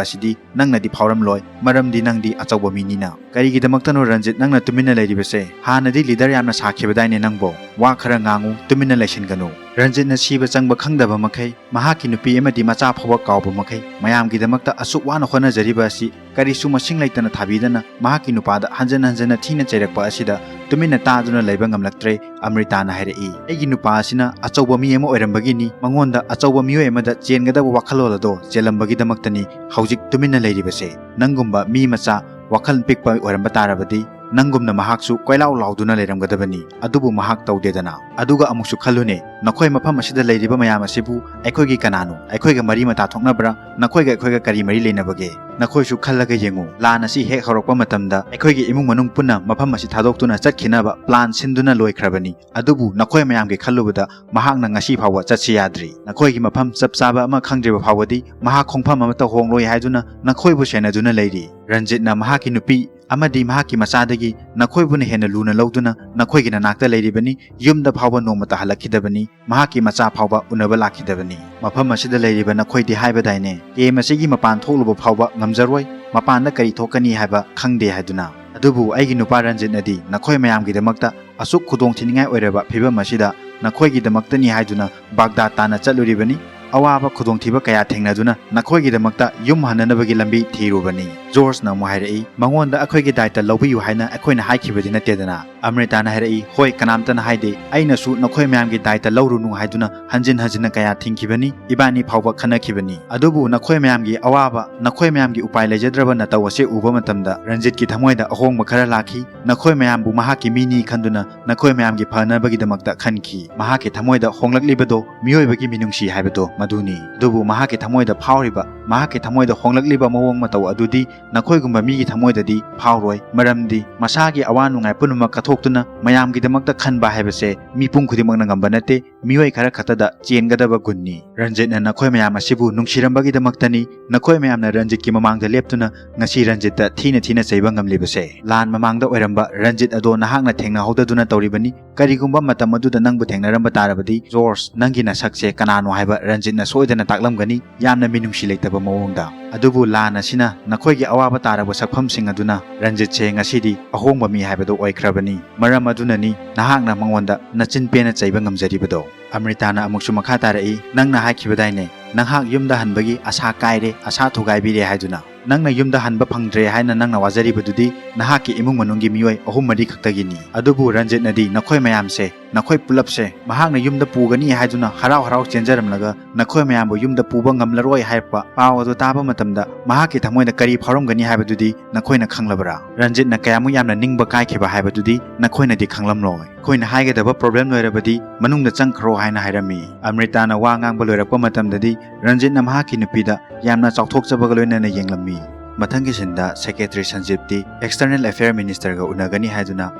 ꯑꯁꯤꯗꯤ ꯅꯪꯅꯗꯤ ꯐꯥꯎꯔꯝꯂꯣꯏ, ꯃꯔꯝꯗꯤ ꯅꯪꯗꯤ ꯑꯆꯧꯕ ꯃꯤꯅꯤꯅ꯫ ꯀꯔꯤꯒꯤꯗꯃꯛꯇꯅꯣ ꯔꯟꯖꯤꯠ ꯅꯪꯅ ꯇꯨꯃꯤꯟꯅ ꯂꯩꯔꯤꯕꯁꯦ? ꯍꯥꯟꯅꯗꯤ ꯂꯤꯗꯔ ꯌꯥꯝꯅ ꯁꯥꯈꯤꯕꯗꯥꯏꯅꯦ ꯅꯪꯕꯣ? ꯋꯥ ꯈꯔ ꯉꯥꯡꯉꯨ, ꯇꯨꯃꯤꯟꯅ ꯂꯩꯁꯤꯟꯒꯅꯨ꯫ ꯔꯟꯖꯤꯠꯅ ꯁꯤꯕ ꯆꯪꯕ ꯈꯪꯗꯕ ꯃꯈꯩ, ꯃꯍꯥꯛꯀꯤ ꯅꯨꯄꯤ ꯑꯃꯗꯤ ꯃꯆꯥ ꯐꯥꯎꯕ ꯀꯥꯎꯕ ꯃꯈꯩ, ꯃꯌꯥꯝꯒꯤꯗꯃꯛꯇ ꯑꯁꯨꯛ ꯋꯥꯅ ꯍꯣꯠꯅꯖꯔꯤꯕ ꯑꯁꯤ ꯀꯔꯤꯁꯨ ꯃꯁꯤꯡ ꯂꯩꯇꯅ ꯊꯥꯕꯤꯗꯅ ꯃꯍꯥꯛꯀꯤ ꯅꯨꯄꯥꯗ ꯍꯟꯖꯟ ꯍꯟꯖꯟꯅ ꯊꯤꯅ ꯆꯩꯔꯛꯄ ꯑꯁꯤꯗ ꯇꯨꯃꯤꯟꯅ ꯇꯥꯗꯨꯅ ꯂꯩꯕ ꯉꯝꯂꯛꯇ꯭ꯔꯦ꯫ ꯑꯃ꯭ꯔꯤꯇꯥꯅ ꯍꯥꯏꯔꯛꯏ, "ꯑꯩꯒꯤ ꯅꯨꯄꯥ ꯑꯁꯤꯅ ꯑꯆꯧꯕ ꯃꯤ ꯑꯃ ꯑꯣꯏꯔꯝꯕꯒꯤꯅꯤ, ꯃꯉꯣꯟꯗ ꯑꯆꯧꯕ ꯃꯤꯑꯣꯏ ꯑꯃꯗ ꯆꯦꯟꯒꯗꯕ ꯋꯥꯈꯜꯂꯣꯟ ꯑꯗꯣ ꯆꯦꯜꯂꯝꯕꯒꯤꯗꯃꯛꯇꯅꯤ ꯍꯧꯖꯤꯛ ꯇꯨꯃꯤꯟꯅ ꯂꯩꯔꯤꯕꯁꯦ꯫ ꯅꯪꯒꯨꯝꯕ ꯃꯤ ꯃꯆꯥ, ꯋꯥꯈꯜ ꯄꯤꯛꯄ ꯑꯣꯏꯔꯝꯕ ꯇꯥꯔꯕꯗꯤ ꯅꯪꯒꯨꯝꯅ ꯃꯍꯥꯛꯁꯨ ꯀꯣꯏꯂꯥꯎ ꯂꯥꯎꯗꯨꯅ ꯂꯩꯔꯝꯒꯗꯕꯅꯤ, ꯑꯗꯨꯕꯨ ꯃꯍꯥꯛ ꯇꯧꯗꯦꯗꯅ꯫ ꯑꯗꯨꯒ ꯑꯃꯨꯛꯁꯨ ꯈꯜꯂꯨꯅꯦ, ꯅꯈꯣꯏ ꯃꯐꯝ ꯑꯁꯤꯗ ꯂꯩꯔꯤꯕ ꯃꯌꯥꯝ ꯑꯁꯤꯕꯨ ꯑꯩꯈꯣꯏꯒꯤ ꯀꯅꯥꯅꯣ? ꯑꯩꯈꯣꯏꯒ ꯃꯔꯤ ꯃꯇꯥ ꯊꯣꯛꯅꯕ꯭ꯔꯥ? ꯅꯈꯣꯏꯒ ꯑꯩꯈꯣꯏꯒ ꯀꯔꯤ ꯃꯔꯤ ꯂꯩꯅꯕꯒꯦ?" ꯅꯈꯣꯏꯁꯨ ꯈꯜꯂꯒ ꯌꯦꯡꯉꯨ, ꯂꯥꯟ ꯑꯁꯤ ꯍꯦꯛ ꯍꯧꯔꯛꯄ ꯃꯇꯝꯗ ꯑꯩꯈꯣꯏꯒꯤ ꯏꯃꯨꯡ ꯃꯅꯨꯡ ꯄꯨꯟꯅ ꯃꯐꯝ ꯑꯁꯤ ꯊꯥꯗꯣꯛꯇꯨꯅ ꯆꯠꯈꯤꯅꯕ ꯄ꯭ꯂꯥꯟ ꯁꯤꯟꯗꯨꯅ ꯂꯣꯏꯈ꯭ꯔꯕꯅꯤ꯫ ꯑꯗꯨꯕꯨ ꯅꯈꯣꯏ ꯃꯌꯥꯝꯒꯤ ꯈꯜꯂꯨꯕꯗ ꯃꯍꯥꯛꯅ ꯉꯁꯤ ꯐꯥꯎꯕ ꯆꯠꯁꯤ ꯌꯥꯗ꯭ꯔꯤ꯫ ꯅꯈꯣꯏꯒꯤ ꯃꯐꯝ ꯆꯞ ꯆꯥꯕ ꯑꯃ ꯈꯪꯗ꯭ꯔꯤꯕ ꯐꯥꯎꯕꯗꯤ ꯃꯍꯥꯛ ꯈꯣꯡꯐꯝ ꯑꯃꯠꯇ ꯍꯣꯡꯂꯣꯏ ꯍꯥꯏꯗꯨꯅ ꯅꯈꯣꯏꯕꯨ ꯁꯦꯟꯅꯗꯨꯅ ꯂꯩꯔꯤ꯫ ꯔꯟꯖꯤꯠꯅ ꯃꯍꯥꯛꯀꯤ ꯅꯨꯄꯤ ꯑꯃꯗꯤ ꯃꯍꯥꯛꯀꯤ ꯃꯆꯥꯗꯒꯤ ꯅꯈꯣꯏꯕꯨꯅ ꯍꯦꯟꯅ ꯂꯨꯅ ꯂꯧꯗꯨꯅ ꯅꯈꯣꯏꯒꯤ ꯅꯅꯥꯛꯇ ꯂꯩꯔꯤꯕꯅꯤ, ꯌꯨꯝꯗ ꯐꯥꯎꯕ ꯅꯣꯡꯃꯇ ꯍꯜꯂꯛꯈꯤꯗꯕꯅꯤ, ꯃꯍꯥꯛꯀꯤ ꯃꯆꯥ ꯐꯥꯎꯕ ꯎꯅꯕ ꯂꯥꯛꯈꯤꯗꯕꯅꯤ꯫ ꯃꯐꯝ ꯑꯁꯤꯗ ꯂꯩꯔꯤꯕ ꯅꯈꯣꯏꯗꯤ ꯍꯥꯏꯕꯗꯥꯏꯅꯦ, ꯀꯦꯝ ꯑꯁꯤꯒꯤ ꯃꯄꯥꯟ ꯊꯣꯛꯂꯨꯕ ꯐꯥꯎꯕ ꯉꯝꯖꯔꯣꯏ, ꯃꯄꯥꯟꯗ ꯀꯔꯤ ꯊꯣꯛꯀꯅꯤ ꯍꯥꯏꯕ ꯈꯪꯗꯦ ꯍꯥꯏꯗꯨꯅ꯫ ꯑꯗꯨꯕꯨ ꯑꯩꯒꯤ ꯅꯨꯄꯥ ꯔꯟꯖꯤꯠꯅꯗꯤ ꯅꯈꯣꯏ ꯃꯌꯥꯝꯒꯤꯗꯃꯛꯇ ꯑꯁꯨꯛ ꯈꯨꯗꯣꯡꯊꯤꯅꯤꯡꯉꯥꯏ ꯑꯣꯏꯔꯕ ꯐꯤꯕꯝ ꯑꯁꯤꯗ ꯅꯈꯣꯏꯒꯤꯗꯃꯛꯇꯅꯤ ꯍꯥꯏꯗꯨꯅ ꯕꯥꯒꯗꯥꯗ ꯇꯥꯟꯅ ꯆꯠꯂꯨꯔꯤꯕꯅꯤ꯫ ꯑꯋꯥꯕ ꯈꯨꯗꯣꯡꯊꯤꯕ ꯀꯌꯥ ꯊꯦꯡꯅꯗꯨꯅ ꯅꯈꯣꯏꯒꯤꯗꯃꯛꯇ ꯌꯨꯝ ꯍꯟꯅꯅꯕꯒꯤ ꯂꯝꯕꯤ ꯊꯤꯔꯨꯕꯅꯤ꯫ ꯖꯣꯔꯖꯅ ꯑꯃꯨꯛ ꯍꯥꯏꯔꯛꯏ, "ꯃꯉꯣꯟꯗ ꯑꯩꯈꯣꯏꯒꯤ ꯗꯥꯏꯇ ꯂꯧꯕꯤꯌꯨ ꯍꯥꯏꯅ ꯑꯩꯈꯣꯏꯅ ꯍꯥꯏꯈꯤꯕꯗꯤ ꯅꯠꯇꯦꯗꯅ?" ꯑꯃ꯭ꯔꯤꯇꯥꯅ ꯍꯥꯏꯔꯛꯏ, "ꯍꯣꯏ, ꯀꯅꯥꯝꯇꯅ ꯍꯥꯏꯗꯦ꯫ ꯑꯩꯅꯁꯨ ꯅꯈꯣꯏ ꯃꯌꯥꯝꯒꯤ ꯗꯥꯏꯇ ꯂꯧꯔꯨꯅꯨ ꯍꯥꯏꯗꯨꯅ ꯍꯟꯖꯤꯟ ꯍꯟꯖꯤꯟꯅ ꯀꯌꯥ ꯊꯤꯡꯈꯤꯕꯅꯤ, ꯏꯕꯥꯅꯤ ꯐꯥꯎꯕ ꯈꯟꯅꯈꯤꯕꯅꯤ꯫ ꯑꯗꯨꯕꯨ ꯅꯈꯣꯏ ꯃꯌꯥꯝꯒꯤ ꯑꯋꯥꯕ, ꯅꯈꯣꯏ ꯃꯌꯥꯝꯒꯤ ꯎꯄꯥꯏ ꯂꯩꯖꯗ꯭ꯔꯕ ꯅꯇꯧ ꯑꯁꯤ ꯎꯕ ꯃꯇꯝꯗ ꯔꯟꯖꯤꯠꯀꯤ ꯊꯃꯣꯏꯗ ꯑꯍꯣꯡꯕ ꯈꯔ ꯂꯥꯛꯈꯤ꯫ ꯅꯈꯣꯏ ꯃꯌꯥꯝꯕꯨ ꯃꯍꯥꯛꯀꯤ ꯃꯤꯅꯤ ꯈꯟꯗꯨꯅ ꯅꯈꯣꯏ ꯃꯌꯥꯝꯒꯤ ꯐꯅꯕꯒꯤꯗꯃꯛꯇ ꯈꯟꯈꯤ꯫ ꯃꯍꯥꯛꯀꯤ ꯊꯃꯣꯏꯗ ꯍꯣꯡꯂꯛꯂꯤꯕꯗꯣ ꯃꯤꯑꯣꯏꯕꯒꯤ ꯃꯤꯅꯨꯡꯁꯤ ꯍꯥꯏꯕꯗꯣ ꯃꯗꯨꯅꯤ꯫ ꯑꯗꯨꯕꯨ ꯃꯍꯥꯛꯀꯤ ꯊꯃꯣꯏꯗ ꯐꯥꯎꯔꯤꯕ, ꯃꯍꯥꯛꯀꯤ ꯊꯃꯣꯏꯗ ꯍꯣꯡꯂꯛꯂꯤꯕ ꯃꯑꯣꯡ ꯃꯇꯧ ꯑꯗꯨꯗꯤ ꯅꯈꯣꯏꯒꯨꯝꯕ ꯃꯤꯒꯤ ꯊꯃꯣꯏꯗꯗꯤ ꯐꯥꯎꯔꯣꯏ꯫ ꯃꯔꯝꯗꯤ ꯃꯁꯥꯒꯤ ꯑꯋꯥ ꯅꯨꯡꯉꯥꯏ ꯄꯨꯝꯅꯃꯛ ꯀꯠꯊꯣꯛꯇꯨꯅ ꯃꯌꯥꯝꯒꯤꯗꯃꯛꯇ ꯈꯟꯕ ꯍꯥꯏꯕꯁꯦ ꯃꯤꯄꯨꯝ ꯈꯨꯗꯤꯡꯃꯛꯅ ꯉꯝꯕ ꯅꯠꯇꯦ꯫ ꯃꯤꯑꯣꯏ ꯈꯔ ꯈꯛꯇꯗ ꯆꯦꯟꯒꯗꯕ ꯒꯨꯟꯅꯤ꯫ ꯔꯟꯖꯤꯠꯅ ꯅꯈꯣꯏ ꯃꯌꯥꯝ ꯑꯁꯤꯕꯨ ꯅꯨꯡꯁꯤꯔꯝꯕꯒꯤꯗꯃꯛꯇꯅꯤ ꯅꯈꯣꯏ ꯃꯌꯥꯝꯅ ꯔꯟꯖꯤꯠꯀꯤ ꯃꯃꯥꯡꯗ ꯂꯦꯞꯇꯨꯅ ꯉꯁꯤ ꯔꯟꯖꯤꯠꯇ ꯊꯤꯅ ꯊꯤꯅ ꯆꯩꯕ ꯉꯝꯂꯤꯕꯁꯦ꯫ ꯂꯥꯟ ꯃꯃꯥꯡꯗ ꯑꯣꯏꯔꯝꯕ ꯔꯟꯖꯤꯠ ꯑꯗꯣ ꯅꯍꯥꯛꯅ ꯊꯦꯡꯅꯍꯧꯗꯗꯨꯅ ꯇꯧꯔꯤꯕꯅꯤ꯫ ꯀꯔꯤꯒꯨꯝꯕ ꯃꯇꯝ ꯑꯗꯨꯗ ꯅꯪꯕꯨ ꯊꯦꯡꯅꯔꯝꯕ ꯇꯥꯔꯕꯗꯤ, ꯖꯣꯔꯖ, ꯅꯪꯒꯤ ꯅꯁꯛꯁꯦ ꯀꯅꯥꯅꯣ ꯍꯥꯏꯕ ꯔꯟꯖꯤꯠꯅ ꯁꯣꯏꯗꯅ ꯇꯥꯛꯂꯝꯒꯅꯤ, ꯌꯥꯝꯅ ꯃꯤꯅꯨꯡꯁꯤ ꯂꯩꯇꯕ ꯃꯑꯣꯡꯗ꯫ ꯑꯗꯨꯕꯨ ꯂꯥꯟ ꯑꯁꯤꯅ ꯅꯈꯣꯏꯒꯤ ꯑꯋꯥꯕ ꯇꯥꯔꯕ ꯁꯛꯐꯝꯁꯤꯡ ꯑꯗꯨꯅ ꯔꯟꯖꯤꯠꯁꯦ ꯉꯁꯤꯗꯤ ꯑꯍꯣꯡꯕ ꯃꯤ ꯍꯥꯏꯕꯗꯨ ꯑꯣꯏꯈ꯭ꯔꯕꯅꯤ꯫ ꯃꯔꯝ ꯑꯗꯨꯅꯅꯤ ꯅꯍꯥꯛꯅ ꯃꯉꯣꯟꯗ ꯅꯆꯤꯟ ꯄꯦꯟꯅ ꯆꯩꯕ ꯉꯝꯖꯔꯤꯕꯗꯣ꯫ ꯑꯃ꯭ꯔꯤꯇꯥꯅ ꯑꯃꯨꯛꯁꯨ ꯃꯈꯥ ꯇꯥꯔꯛꯏ, "ꯅꯪꯅ ꯍꯥꯏꯈꯤꯕꯗꯥꯏꯅꯦ, ꯅꯍꯥꯛ ꯌꯨꯝꯗ ꯍꯟꯕꯒꯤ ꯑꯁꯥ ꯀꯥꯏꯔꯦ, ꯑꯁꯥ ꯊꯨꯒꯥꯏꯕꯤꯔꯦ ꯍꯥꯏꯗꯨꯅ? ꯅꯪꯅ ꯌꯨꯝꯗ ꯍꯟꯕ ꯐꯪꯗ꯭ꯔꯦ ꯍꯥꯏꯅ ꯅꯪꯅ ꯋꯥꯖꯔꯤꯕꯗꯨꯗꯤ ꯅꯍꯥꯛꯀꯤ ꯏꯃꯨꯡ ꯃꯅꯨꯡꯒꯤ ꯃꯤꯑꯣꯏ ꯑꯍꯨꯝ ꯃꯔꯤ ꯈꯛꯇꯒꯤꯅꯤ꯫ ꯑꯗꯨꯕꯨ ꯔꯟꯖꯤꯠꯅꯗꯤ ꯅꯈꯣꯏ ꯃꯌꯥꯝꯁꯦ, ꯅꯈꯣꯏ ꯄꯨꯂꯞꯁꯦ ꯃꯍꯥꯛꯅ ꯌꯨꯝꯗ ꯄꯨꯒꯅꯤ ꯍꯥꯏꯗꯨꯅ ꯍꯔꯥꯎ ꯍꯔꯥꯎ ꯆꯦꯟꯖꯔꯝꯂꯒ ꯅꯈꯣꯏ ꯃꯌꯥꯝꯕꯨ ꯌꯨꯝꯗ ꯄꯨꯕ ꯉꯝꯂꯔꯣꯏ ꯍꯥꯏꯔꯛꯄ ꯄꯥꯎ ꯑꯗꯨ ꯇꯥꯕ ꯃꯇꯝꯗ ꯃꯍꯥꯛꯀꯤ ꯊꯃꯣꯏꯗ ꯀꯔꯤ ꯐꯥꯎꯔꯝꯒꯅꯤ ꯍꯥꯏꯕꯗꯨꯗꯤ ꯅꯈꯣꯏꯅ ꯈꯪꯂꯕ꯭ꯔꯥ? ꯔꯟꯖꯤꯠꯅ ꯀꯌꯥꯃꯨꯛ ꯌꯥꯝꯅ ꯅꯤꯡꯕ ꯀꯥꯏꯈꯤꯕ ꯍꯥꯏꯕꯗꯨꯗꯤ ꯅꯈꯣꯏꯅꯗꯤ ꯈꯪꯂꯝꯂꯣꯏ꯫ ꯑꯩꯈꯣꯏꯅ ꯍꯥꯏꯒꯗꯕ ꯄ꯭ꯔꯣꯕ꯭ꯂꯦꯝ ꯂꯣꯏꯔꯕꯗꯤ ꯃꯅꯨꯡꯗ ꯆꯪꯈ꯭ꯔꯣ" ꯍꯥꯏꯅ ꯍꯥꯏꯔꯝꯃꯤ꯫ ꯑꯃ꯭ꯔꯤꯇꯥꯅ ꯋꯥ ꯉꯥꯡꯕ ꯂꯣꯏꯔꯛꯄ ꯃꯇꯝꯗꯗꯤ ꯔꯟꯖꯤꯠꯅ ꯃꯍꯥꯛꯀꯤ ꯅꯨꯄꯤꯗ ꯌꯥꯝꯅ ꯆꯥꯎꯊꯣꯛꯆꯕꯒ ꯂꯣꯏꯅꯅ ꯌꯦꯡꯂꯝꯃꯤ꯫ ꯃꯊꯪꯒꯤ ꯁꯤꯟꯗ ꯁꯦꯀ꯭ꯔꯦꯇꯔꯤ ꯁꯟꯖꯤꯞꯇꯤ ꯑꯦꯛꯁꯇꯔꯅꯦꯜ ꯑꯦꯐꯤꯌꯔ ꯃꯤꯅꯤꯁꯇꯔꯒ ꯎꯅꯒꯅꯤ ꯍꯥꯏꯗꯨꯅ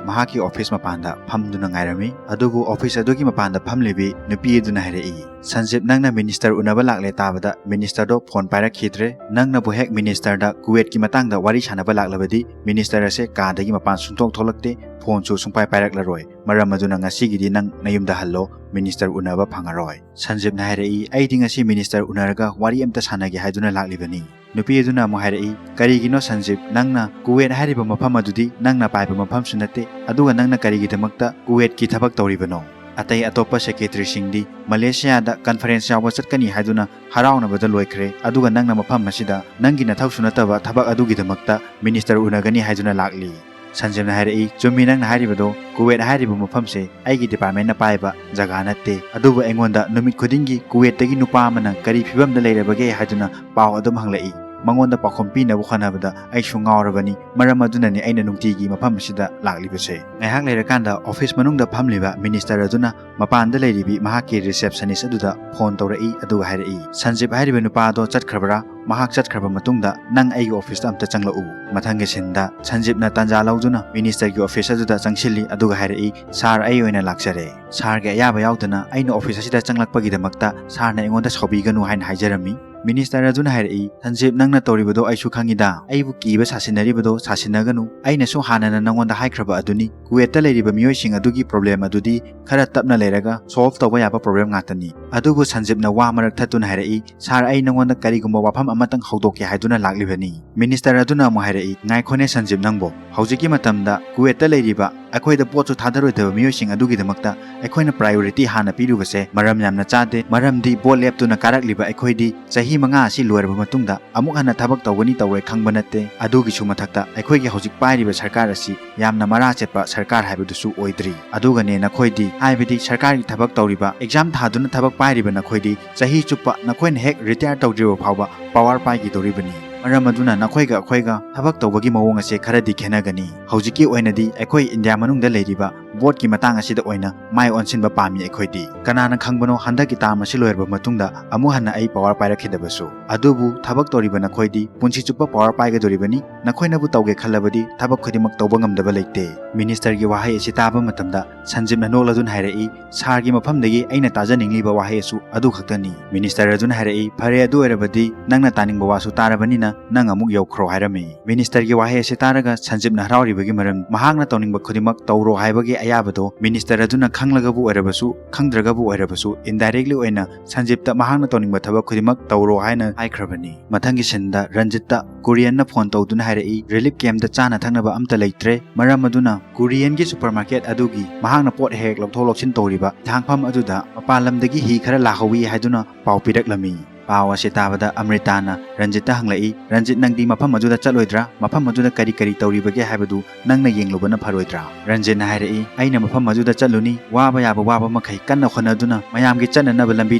ꯃꯍꯥꯛꯀꯤ ꯑꯣꯐꯤꯁ ꯃꯄꯥꯟꯗ ꯐꯝꯗꯨꯅ ꯉꯥꯏꯔꯝꯃꯤ꯫ ꯑꯗꯨꯕꯨ ꯑꯣꯐꯤꯁ ꯑꯗꯨꯒꯤ ꯃꯄꯥꯟꯗ ꯐꯝꯂꯤꯕꯤ ꯅꯨꯄꯤ ꯑꯗꯨꯅ ꯍꯥꯏꯔꯛꯏ, "ꯁꯟꯖꯤꯞ, ꯅꯪꯅ ꯃꯤꯅꯤꯁꯇꯔ ꯎꯅꯕ ꯂꯥꯛꯂꯦ" ꯇꯥꯕꯗ ꯃꯤꯅꯤꯁꯇꯔꯗꯣ ꯐꯣꯟ ꯄꯥꯏꯔꯛꯈꯤꯗ꯭ꯔꯦ꯫ ꯅꯪꯅꯕꯨ ꯍꯦꯛ ꯃꯤꯅꯤꯁꯇꯔꯗ ꯀꯨꯋꯦꯠꯀꯤ ꯃꯇꯥꯡꯗ ꯋꯥꯔꯤ ꯁꯥꯟꯅꯕ ꯂꯥꯛꯂꯕꯗꯤ ꯃꯤꯅꯤꯁꯇꯔ ꯑꯁꯦ ꯀꯥꯗꯒꯤ ꯃꯄꯥꯟ ꯁꯨꯡꯊꯣꯛ ꯊꯣꯛꯂꯛꯇꯦ, ꯐꯣꯟꯁꯨ ꯁꯨꯡꯄꯥꯏ ꯄꯥꯏꯔꯛꯂꯔꯣꯏ꯫ ꯃꯔꯝ ꯑꯗꯨꯅ ꯉꯁꯤꯒꯤꯗꯤ ꯅꯪ ꯅꯌꯨꯝꯗ ꯍꯜꯂꯣ, ꯃꯤꯅꯤꯁꯇꯔ ꯎꯅꯕ ꯐꯪꯉꯔꯣꯏ꯫ ꯁꯟꯖꯤꯞꯅ ꯍꯥꯏꯔꯛꯏ, "ꯑꯩꯗꯤ ꯉꯁꯤ ꯃꯤꯅꯤꯁꯇꯔ ꯎꯅꯔꯒ ꯋꯥꯔꯤ ꯑꯝꯇ ꯁꯥꯟꯅꯒꯦ ꯍꯥꯏꯗꯨꯅ ꯂꯥꯛꯂꯤꯕꯅꯤ"꯫ ꯅꯨꯄꯤ ꯑꯗꯨꯅ ꯑꯃꯨꯛ ꯍꯥꯏꯔꯛꯏ, "ꯀꯔꯤꯒꯤꯅꯣ ꯁꯟꯖꯤꯞ, ꯅꯪꯅ ꯀꯨꯋꯦꯠ ꯍꯥꯏꯔꯤꯕ ꯃꯐꯝ ꯑꯗꯨꯗꯤ ꯅꯪꯅ ꯄꯥꯏꯕ ꯃꯐꯝꯁꯨ ꯅꯠꯇꯦ, ꯑꯗꯨꯒ ꯅꯪꯅ ꯀꯔꯤꯒꯤꯗꯃꯛꯇ ꯀꯨꯋꯦꯠꯀꯤ ꯊꯕꯛ ꯇꯧꯔꯤꯕꯅꯣ? ꯑꯇꯩ ꯑꯇꯣꯞꯄ ꯁꯦꯀ꯭ꯔꯦꯇꯔꯤꯁꯤꯡꯗꯤ ꯃꯂꯦꯁꯤꯌꯥꯗ ꯀꯟꯐꯔꯦꯟꯁ ꯌꯥꯎꯕ ꯆꯠꯀꯅꯤ ꯍꯥꯏꯗꯨꯅ ꯍꯔꯥꯎꯅꯕꯗ ꯂꯣꯏꯈ꯭ꯔꯦ, ꯑꯗꯨꯒ ꯅꯪꯅ ꯃꯐꯝ ꯑꯁꯤꯗ ꯅꯪꯒꯤ ꯅꯊꯧꯁꯨ ꯅꯠꯇꯕ ꯊꯕꯛ ꯑꯗꯨꯒꯤꯗꯃꯛꯇ ꯃꯤꯅꯤꯁꯇꯔ ꯎꯅꯒꯅꯤ ꯍꯥꯏꯗꯨꯅ ꯂꯥꯛꯂꯤ"꯫ ꯁꯟꯖꯤꯞꯅ ꯍꯥꯏꯔꯛꯏ, "ꯆꯨꯝꯃꯤ ꯅꯪꯅ ꯍꯥꯏꯔꯤꯕꯗꯣ, ꯀꯨꯋꯦꯠ ꯍꯥꯏꯔꯤꯕ ꯃꯐꯝꯁꯦ ꯑꯩꯒꯤ ꯗꯤꯄꯥꯔꯠꯃꯦꯟꯅ ꯄꯥꯏꯕ ꯖꯒꯥ ꯅꯠꯇꯦ, ꯑꯗꯨꯕꯨ ꯑꯩꯉꯣꯟꯗ ꯅꯨꯃꯤꯠ ꯈꯨꯗꯤꯡꯒꯤ ꯀꯨꯋꯦꯠꯇꯒꯤ ꯅꯨꯄꯥ ꯑꯃꯅ ꯀꯔꯤ ꯐꯤꯕꯝꯗ ꯂꯩꯔꯕꯒꯦ ꯍꯥꯏꯗꯨꯅ ꯄꯥꯎ ꯑꯗꯨꯝ ꯍꯪꯂꯛꯏ꯫ ꯃꯉꯣꯟꯗ ꯄꯥꯎꯈꯨꯝ ꯄꯤꯅꯕ ꯍꯣꯠꯅꯕꯗ ꯑꯩꯁꯨ ꯉꯥꯎꯔꯕꯅꯤ꯫ ꯃꯔꯝ ꯑꯗꯨꯅꯅꯤ ꯑꯩꯅ ꯅꯨꯡꯇꯤꯒꯤ ꯃꯐꯝ ꯑꯁꯤꯗ ꯂꯥꯛꯂꯤꯕꯁꯦ꯫ ꯉꯥꯏꯍꯥꯛ ꯂꯩꯔꯀꯥꯟꯗ ꯑꯣꯐꯤꯁ ꯃꯅꯨꯡꯗ ꯐꯝꯂꯤꯕ ꯃꯤꯅꯤꯁꯇꯔ ꯑꯗꯨꯅ ꯃꯄꯥꯟꯗ ꯂꯩꯔꯤꯕꯤ ꯃꯍꯥꯛꯀꯤ ꯔꯤꯁꯦꯞꯁꯅꯤꯁ ꯑꯗꯨꯗ ꯐꯣꯟ ꯇꯧꯔꯛꯏ, ꯑꯗꯨꯒ ꯍꯥꯏꯔꯛꯏ, "ꯁꯟꯖꯤꯞ ꯍꯥꯏꯔꯤꯕ ꯅꯨꯄꯥ ꯑꯗꯣ ꯆꯠꯈ꯭ꯔꯕ꯭ꯔꯥ? ꯃꯍꯥꯛ ꯆꯠꯈ꯭ꯔꯕ ꯃꯇꯨꯡꯗ ꯅꯪ ꯑꯩꯒꯤ ꯑꯣꯐꯤꯁꯇ ꯑꯝꯇ ꯆꯪꯂꯛꯎ꯫" ꯃꯊꯪꯒꯤ ꯁꯤꯟꯗ ꯁꯟꯖꯤꯞꯅ ꯇꯥꯟꯖꯥ ꯂꯧꯗꯨꯅ ꯃꯤꯅꯤꯁꯇꯔꯒꯤ ꯑꯣꯐꯤꯁ ꯑꯗꯨꯗ ꯆꯪꯁꯤꯜꯂꯤ, ꯑꯗꯨꯒ ꯍꯥꯏꯔꯛꯏ, "ꯁꯥꯔ, ꯑꯩ ꯑꯣꯏꯅ ꯂꯥꯛꯆꯔꯦ꯫ ꯁꯥꯔꯒꯤ ꯑꯌꯥꯕ ꯌꯥꯎꯗꯅ ꯑꯩꯅ ꯑꯣꯐꯤꯁ ꯑꯁꯤꯗ ꯆꯪꯂꯛꯄꯒꯤꯗꯃꯛꯇ ꯁꯥꯔꯅ ꯑꯩꯉꯣꯟꯗ ꯁꯥꯎꯕꯤꯒꯅꯨ ꯍꯥꯏꯅ ꯍꯥꯏꯖꯔꯝꯃꯤ꯫" ꯃꯤꯅꯤꯁꯇꯔ ꯑꯗꯨꯅ ꯍꯥꯏꯔꯛꯏ, "ꯁꯟꯖꯤꯞ, ꯅꯪꯅ ꯇꯧꯔꯤꯕꯗꯣ ꯑꯩꯁꯨ ꯈꯪꯉꯤꯗ꯫ ꯑꯩꯕꯨ ꯀꯤꯕ ꯁꯥꯁꯤꯟꯅꯔꯤꯕꯗꯣ ꯁꯥꯁꯤꯟꯅꯒꯅꯨ꯫ ꯑꯩꯅꯁꯨ ꯍꯥꯟꯅꯅ ꯅꯪꯉꯣꯟꯗ ꯍꯥꯏꯈ꯭ꯔꯕ ꯑꯗꯨꯅꯤ, ꯀꯨꯋꯦꯠꯇ ꯂꯩꯔꯤꯕ ꯃꯤꯑꯣꯏꯁꯤꯡ ꯑꯗꯨꯒꯤ ꯄ꯭ꯔꯣꯕ꯭ꯂꯦꯝ ꯑꯗꯨꯗꯤ ꯈꯔ ꯇꯞꯅ ꯂꯩꯔꯒ ꯁꯣꯜꯚ ꯇꯧꯕ ꯌꯥꯕ ꯄ꯭ꯔꯣꯕ꯭ꯂꯦꯝ ꯉꯥꯛꯇꯅꯤ꯫" ꯑꯗꯨꯕꯨ ꯁꯟꯖꯤꯞꯅ ꯋꯥ ꯃꯔꯛ ꯊꯠꯇꯨꯅ ꯍꯥꯏꯔꯛꯏ, "ꯁꯥꯔ, ꯑꯩ ꯅꯪꯉꯣꯟꯗ ꯀꯔꯤꯒꯨꯝꯕ ꯋꯥꯐꯝ ꯑꯃꯇꯪ ꯍꯧꯗꯣꯛꯀꯦ ꯍꯥꯏꯗꯨꯅ ꯂꯥꯛꯂꯤꯕꯅꯤ꯫" ꯃꯤꯅꯤꯁꯇꯔ ꯑꯗꯨꯅ ꯑꯃꯨꯛ ꯍꯥꯏꯔꯛꯏ, "ꯉꯥꯏꯈꯣꯅꯦ ꯁꯟꯖꯤꯞ, ꯅꯪꯕꯣ꯫ ꯍꯧꯖꯤꯛꯀꯤ ꯃꯇꯝꯗ ꯀꯨꯋꯦꯠꯇ ꯂꯩꯔꯤꯕ ꯑꯩꯈꯣꯏꯗ ꯚꯣꯠꯁꯨ ꯊꯥꯗꯔꯣꯏꯗꯕ ꯃꯤꯑꯣꯏꯁꯤꯡ ꯑꯗꯨꯒꯤꯗꯃꯛꯇ ꯑꯩꯈꯣꯏꯅ ꯄ꯭ꯔꯥꯏꯌꯣꯔꯤꯇꯤ ꯍꯥꯟꯅ ꯄꯤꯔꯨꯕꯁꯦ ꯃꯔꯝ ꯌꯥꯝꯅ ꯆꯥꯗꯦ꯫ ꯃꯔꯝꯗꯤ ꯚꯣꯠ ꯂꯦꯞꯇꯨꯅ ꯀꯥꯔꯛꯂꯤꯕ ꯑꯩꯈꯣꯏꯗꯤ ꯆꯍꯤ ꯃꯉꯥ ꯑꯁꯤ ꯂꯣꯏꯔꯕ ꯃꯇꯨꯡꯗ ꯑꯃꯨꯛ ꯍꯟꯅ ꯊꯕꯛ ꯇꯧꯒꯅꯤ ꯇꯧꯔꯣꯏ ꯈꯪꯕ ꯅꯠꯇꯦ꯫ ꯑꯗꯨꯒꯤꯁꯨ ꯃꯊꯛꯇ ꯑꯩꯈꯣꯏꯒꯤ ꯍꯧꯖꯤꯛ ꯄꯥꯏꯔꯤꯕ ꯁꯔꯀꯥꯔ ꯑꯁꯤ ꯌꯥꯝꯅ ꯃꯔꯥ ꯆꯦꯠꯄ ꯁꯔꯀꯥꯔ ꯍꯥꯏꯕꯗꯨꯁꯨ ꯑꯣꯏꯗ꯭ꯔꯤ꯫ ꯑꯗꯨꯒꯅꯦ ꯅꯈꯣꯏꯗꯤ, ꯍꯥꯏꯕꯗꯤ ꯁꯔꯀꯥꯔꯒꯤ ꯊꯕꯛ ꯇꯧꯔꯤꯕ, ꯑꯦꯛꯖꯥꯝ ꯊꯥꯗꯨꯅ ꯊꯕꯛ ꯄꯥꯏꯔꯤꯕ ꯅꯈꯣꯏꯗꯤ ꯆꯍꯤ ꯆꯨꯞꯄ ꯅꯈꯣꯏꯅ ꯍꯦꯛ ꯔꯤꯇꯥꯌꯔ ꯇꯧꯗ꯭ꯔꯤꯕ ꯐꯥꯎꯕ ꯄꯋꯥꯔ ꯄꯥꯏꯈꯤꯗꯧꯔꯤꯕꯅꯤ꯫ ꯃꯔꯝ ꯑꯗꯨꯅ ꯅꯈꯣꯏꯒ ꯑꯩꯈꯣꯏꯒ ꯊꯕꯛ ꯇꯧꯕꯒꯤ ꯃꯑꯣꯡ ꯑꯁꯦ ꯈꯔꯗꯤ ꯈꯦꯠꯅꯒꯅꯤ꯫ ꯍꯧꯖꯤꯛꯀꯤ ꯑꯣꯏꯅꯗꯤ ꯑꯩꯈꯣꯏ ꯏꯟꯗꯤꯌꯥ ꯃꯅꯨꯡꯗ ꯂꯩꯔꯤꯕ ꯚꯣꯠꯀꯤ ꯃꯇꯥꯡ ꯑꯁꯤꯗ ꯑꯣꯏꯅ ꯃꯥꯏ ꯑꯣꯟꯁꯤꯟꯕ ꯄꯥꯝꯃꯤ ꯑꯩꯈꯣꯏꯗꯤ꯫ ꯀꯅꯥꯅ ꯈꯪꯕꯅꯣ ꯍꯟꯗꯛꯀꯤ ꯇꯥꯔꯝ ꯑꯁꯤ ꯂꯣꯏꯔꯕ ꯃꯇꯨꯡꯗ ꯑꯃꯨꯛ ꯍꯟꯅ ꯑꯩ ꯄꯋꯥꯔ ꯄꯥꯏꯔꯛꯈꯤꯗꯕꯁꯨ꯫ ꯑꯗꯨꯕꯨ ꯊꯕꯛ ꯇꯧꯔꯤꯕ ꯅꯈꯣꯏꯗꯤ ꯄꯨꯟꯁꯤ ꯆꯨꯞꯄ ꯄꯋꯥꯔ ꯄꯥꯏꯒꯗꯧꯔꯤꯕꯅꯤ꯫ ꯅꯈꯣꯏꯅꯕꯨ ꯇꯧꯒꯦ ꯈꯜꯂꯕꯗꯤ ꯊꯕꯛ ꯈꯨꯗꯤꯡꯃꯛ ꯇꯧꯕ ꯉꯝꯗꯕ ꯂꯩꯇꯦ꯫" ꯃꯤꯅꯤꯁꯇꯔꯒꯤ ꯋꯥꯍꯩ ꯑꯁꯤ ꯇꯥꯕ ꯃꯇꯝꯗ ꯁꯟꯖꯤꯞꯅ ꯅꯣꯛꯂꯗꯨꯅ ꯍꯥꯏꯔꯛꯏ, "ꯁꯥꯔꯒꯤ ꯃꯐꯝꯗꯒꯤ ꯑꯩꯅ ꯇꯥꯖꯅꯤꯡꯂꯤꯕ ꯋꯥꯍꯩ ꯑꯁꯨ ꯑꯗꯨ ꯈꯛꯇꯅꯤ꯫" ꯃꯤꯅꯤꯁꯇꯔ ꯑꯗꯨꯅ ꯍꯥꯏꯔꯛꯏ, "ꯐꯔꯦ, ꯑꯗꯨ ꯑꯣꯏꯔꯕꯗꯤ ꯅꯪꯅ ꯇꯥꯅꯤꯡꯕ ꯋꯥꯁꯨ ꯇꯥꯔꯕꯅꯤꯅ ꯅꯪ ꯑꯃꯨꯛ ꯌꯧꯈ꯭ꯔꯣ" ꯍꯥꯏꯔꯝꯃꯤ꯫ ꯃꯤꯅꯤꯁꯇꯔꯒꯤ ꯋꯥꯍꯩ ꯑꯁꯤ ꯇꯥꯔꯒ ꯁꯟꯖꯤꯞꯅ ꯍꯔꯥꯎꯔꯤꯕꯒꯤ ꯃꯔꯝ ꯃꯍꯥꯛꯅ ꯇꯧꯅꯤꯡꯕ ꯈꯨꯗꯤꯡꯃꯛ ꯇꯧꯔꯣ ꯍꯥꯏꯕꯒꯤ ꯑꯌꯥꯕꯗꯣ ꯃꯤꯅꯤꯁꯇꯔ ꯑꯗꯨꯅ ꯈꯪꯂꯒꯕꯨ ꯑꯣꯏꯔꯕꯁꯨ ꯈꯪꯗ꯭ꯔꯒꯕꯨ ꯑꯣꯏꯔꯕꯁꯨ ꯏꯟꯗꯥꯏꯔꯦꯛꯂꯤ ꯑꯣꯏꯅ ꯁꯟꯖꯤꯞꯇ ꯃꯍꯥꯛꯅ ꯇꯧꯅꯤꯡꯕ ꯊꯕꯛ ꯈꯨꯗꯤꯡꯃꯛ ꯇꯧꯔꯣ ꯍꯥꯏꯅ ꯍꯥꯏꯈ꯭ꯔꯕꯅꯤ꯫ ꯃꯊꯪꯒꯤ ꯁꯤꯟꯗ ꯔꯟꯖꯤꯠꯇ ꯀꯨꯔꯤꯌꯟꯅ ꯐꯣꯟ ꯇꯧꯗꯨꯅ ꯍꯥꯏꯔꯛꯏ, ꯔꯤꯂꯤꯐ ꯀꯦꯝꯞꯇ ꯆꯥꯅ ꯊꯛꯅꯕ ꯑꯝꯇ ꯂꯩꯇ꯭ꯔꯦ꯫ ꯃꯔꯝ ꯑꯗꯨꯅ ꯀꯨꯔꯤꯌꯟꯒꯤ ꯁꯨꯄꯔꯃꯥꯔꯀꯦꯠ ꯑꯗꯨꯒꯤ ꯃꯍꯥꯛꯅ ꯄꯣꯠ ꯍꯦꯛ ꯍꯦꯛ ꯂꯧꯊꯣꯛ ꯂꯧꯁꯤꯟ ꯇꯧꯔꯤꯕ ꯍꯤꯊꯥꯡꯐꯝ ꯑꯗꯨꯗ ꯃꯄꯥꯟ ꯂꯝꯗꯒꯤ ꯍꯤ ꯈꯔ ꯂꯥꯛꯍꯧꯏ ꯍꯥꯏꯗꯨꯅ ꯄꯥꯎ ꯄꯤꯔꯛꯂꯝꯃꯤ꯫ ꯄꯥꯎ ꯑꯁꯤ ꯇꯥꯕꯗ ꯑꯃ꯭ꯔꯤꯇꯥꯅ ꯔꯟꯖꯤꯠꯇ ꯍꯪꯂꯛꯏ, "ꯔꯟꯖꯤꯠ, ꯅꯪꯗꯤ ꯃꯐꯝ ꯑꯗꯨꯗ ꯆꯠꯂꯣꯏꯗ꯭ꯔꯥ? ꯃꯐꯝ ꯑꯗꯨꯗ ꯀꯔꯤ ꯀꯔꯤ ꯇꯧꯔꯤꯕꯒꯦ ꯍꯥꯏꯕꯗꯨ ꯅꯪꯅ ꯌꯦꯡꯂꯨꯕꯅ ꯐꯔꯣꯏꯗ꯭ꯔꯥ?" ꯔꯟꯖꯤꯠꯅ ꯍꯥꯏꯔꯛꯏ, "ꯑꯩꯅ ꯃꯐꯝ ꯑꯗꯨꯗ ꯆꯠꯂꯨꯅꯤ, ꯋꯥꯕ ꯌꯥꯕ ꯋꯥꯕ ꯃꯈꯩ ꯀꯟꯅ ꯍꯣꯠꯅꯗꯨꯅ ꯃꯌꯥꯝꯒꯤ ꯆꯠꯅꯅꯕ ꯂꯝꯕꯤ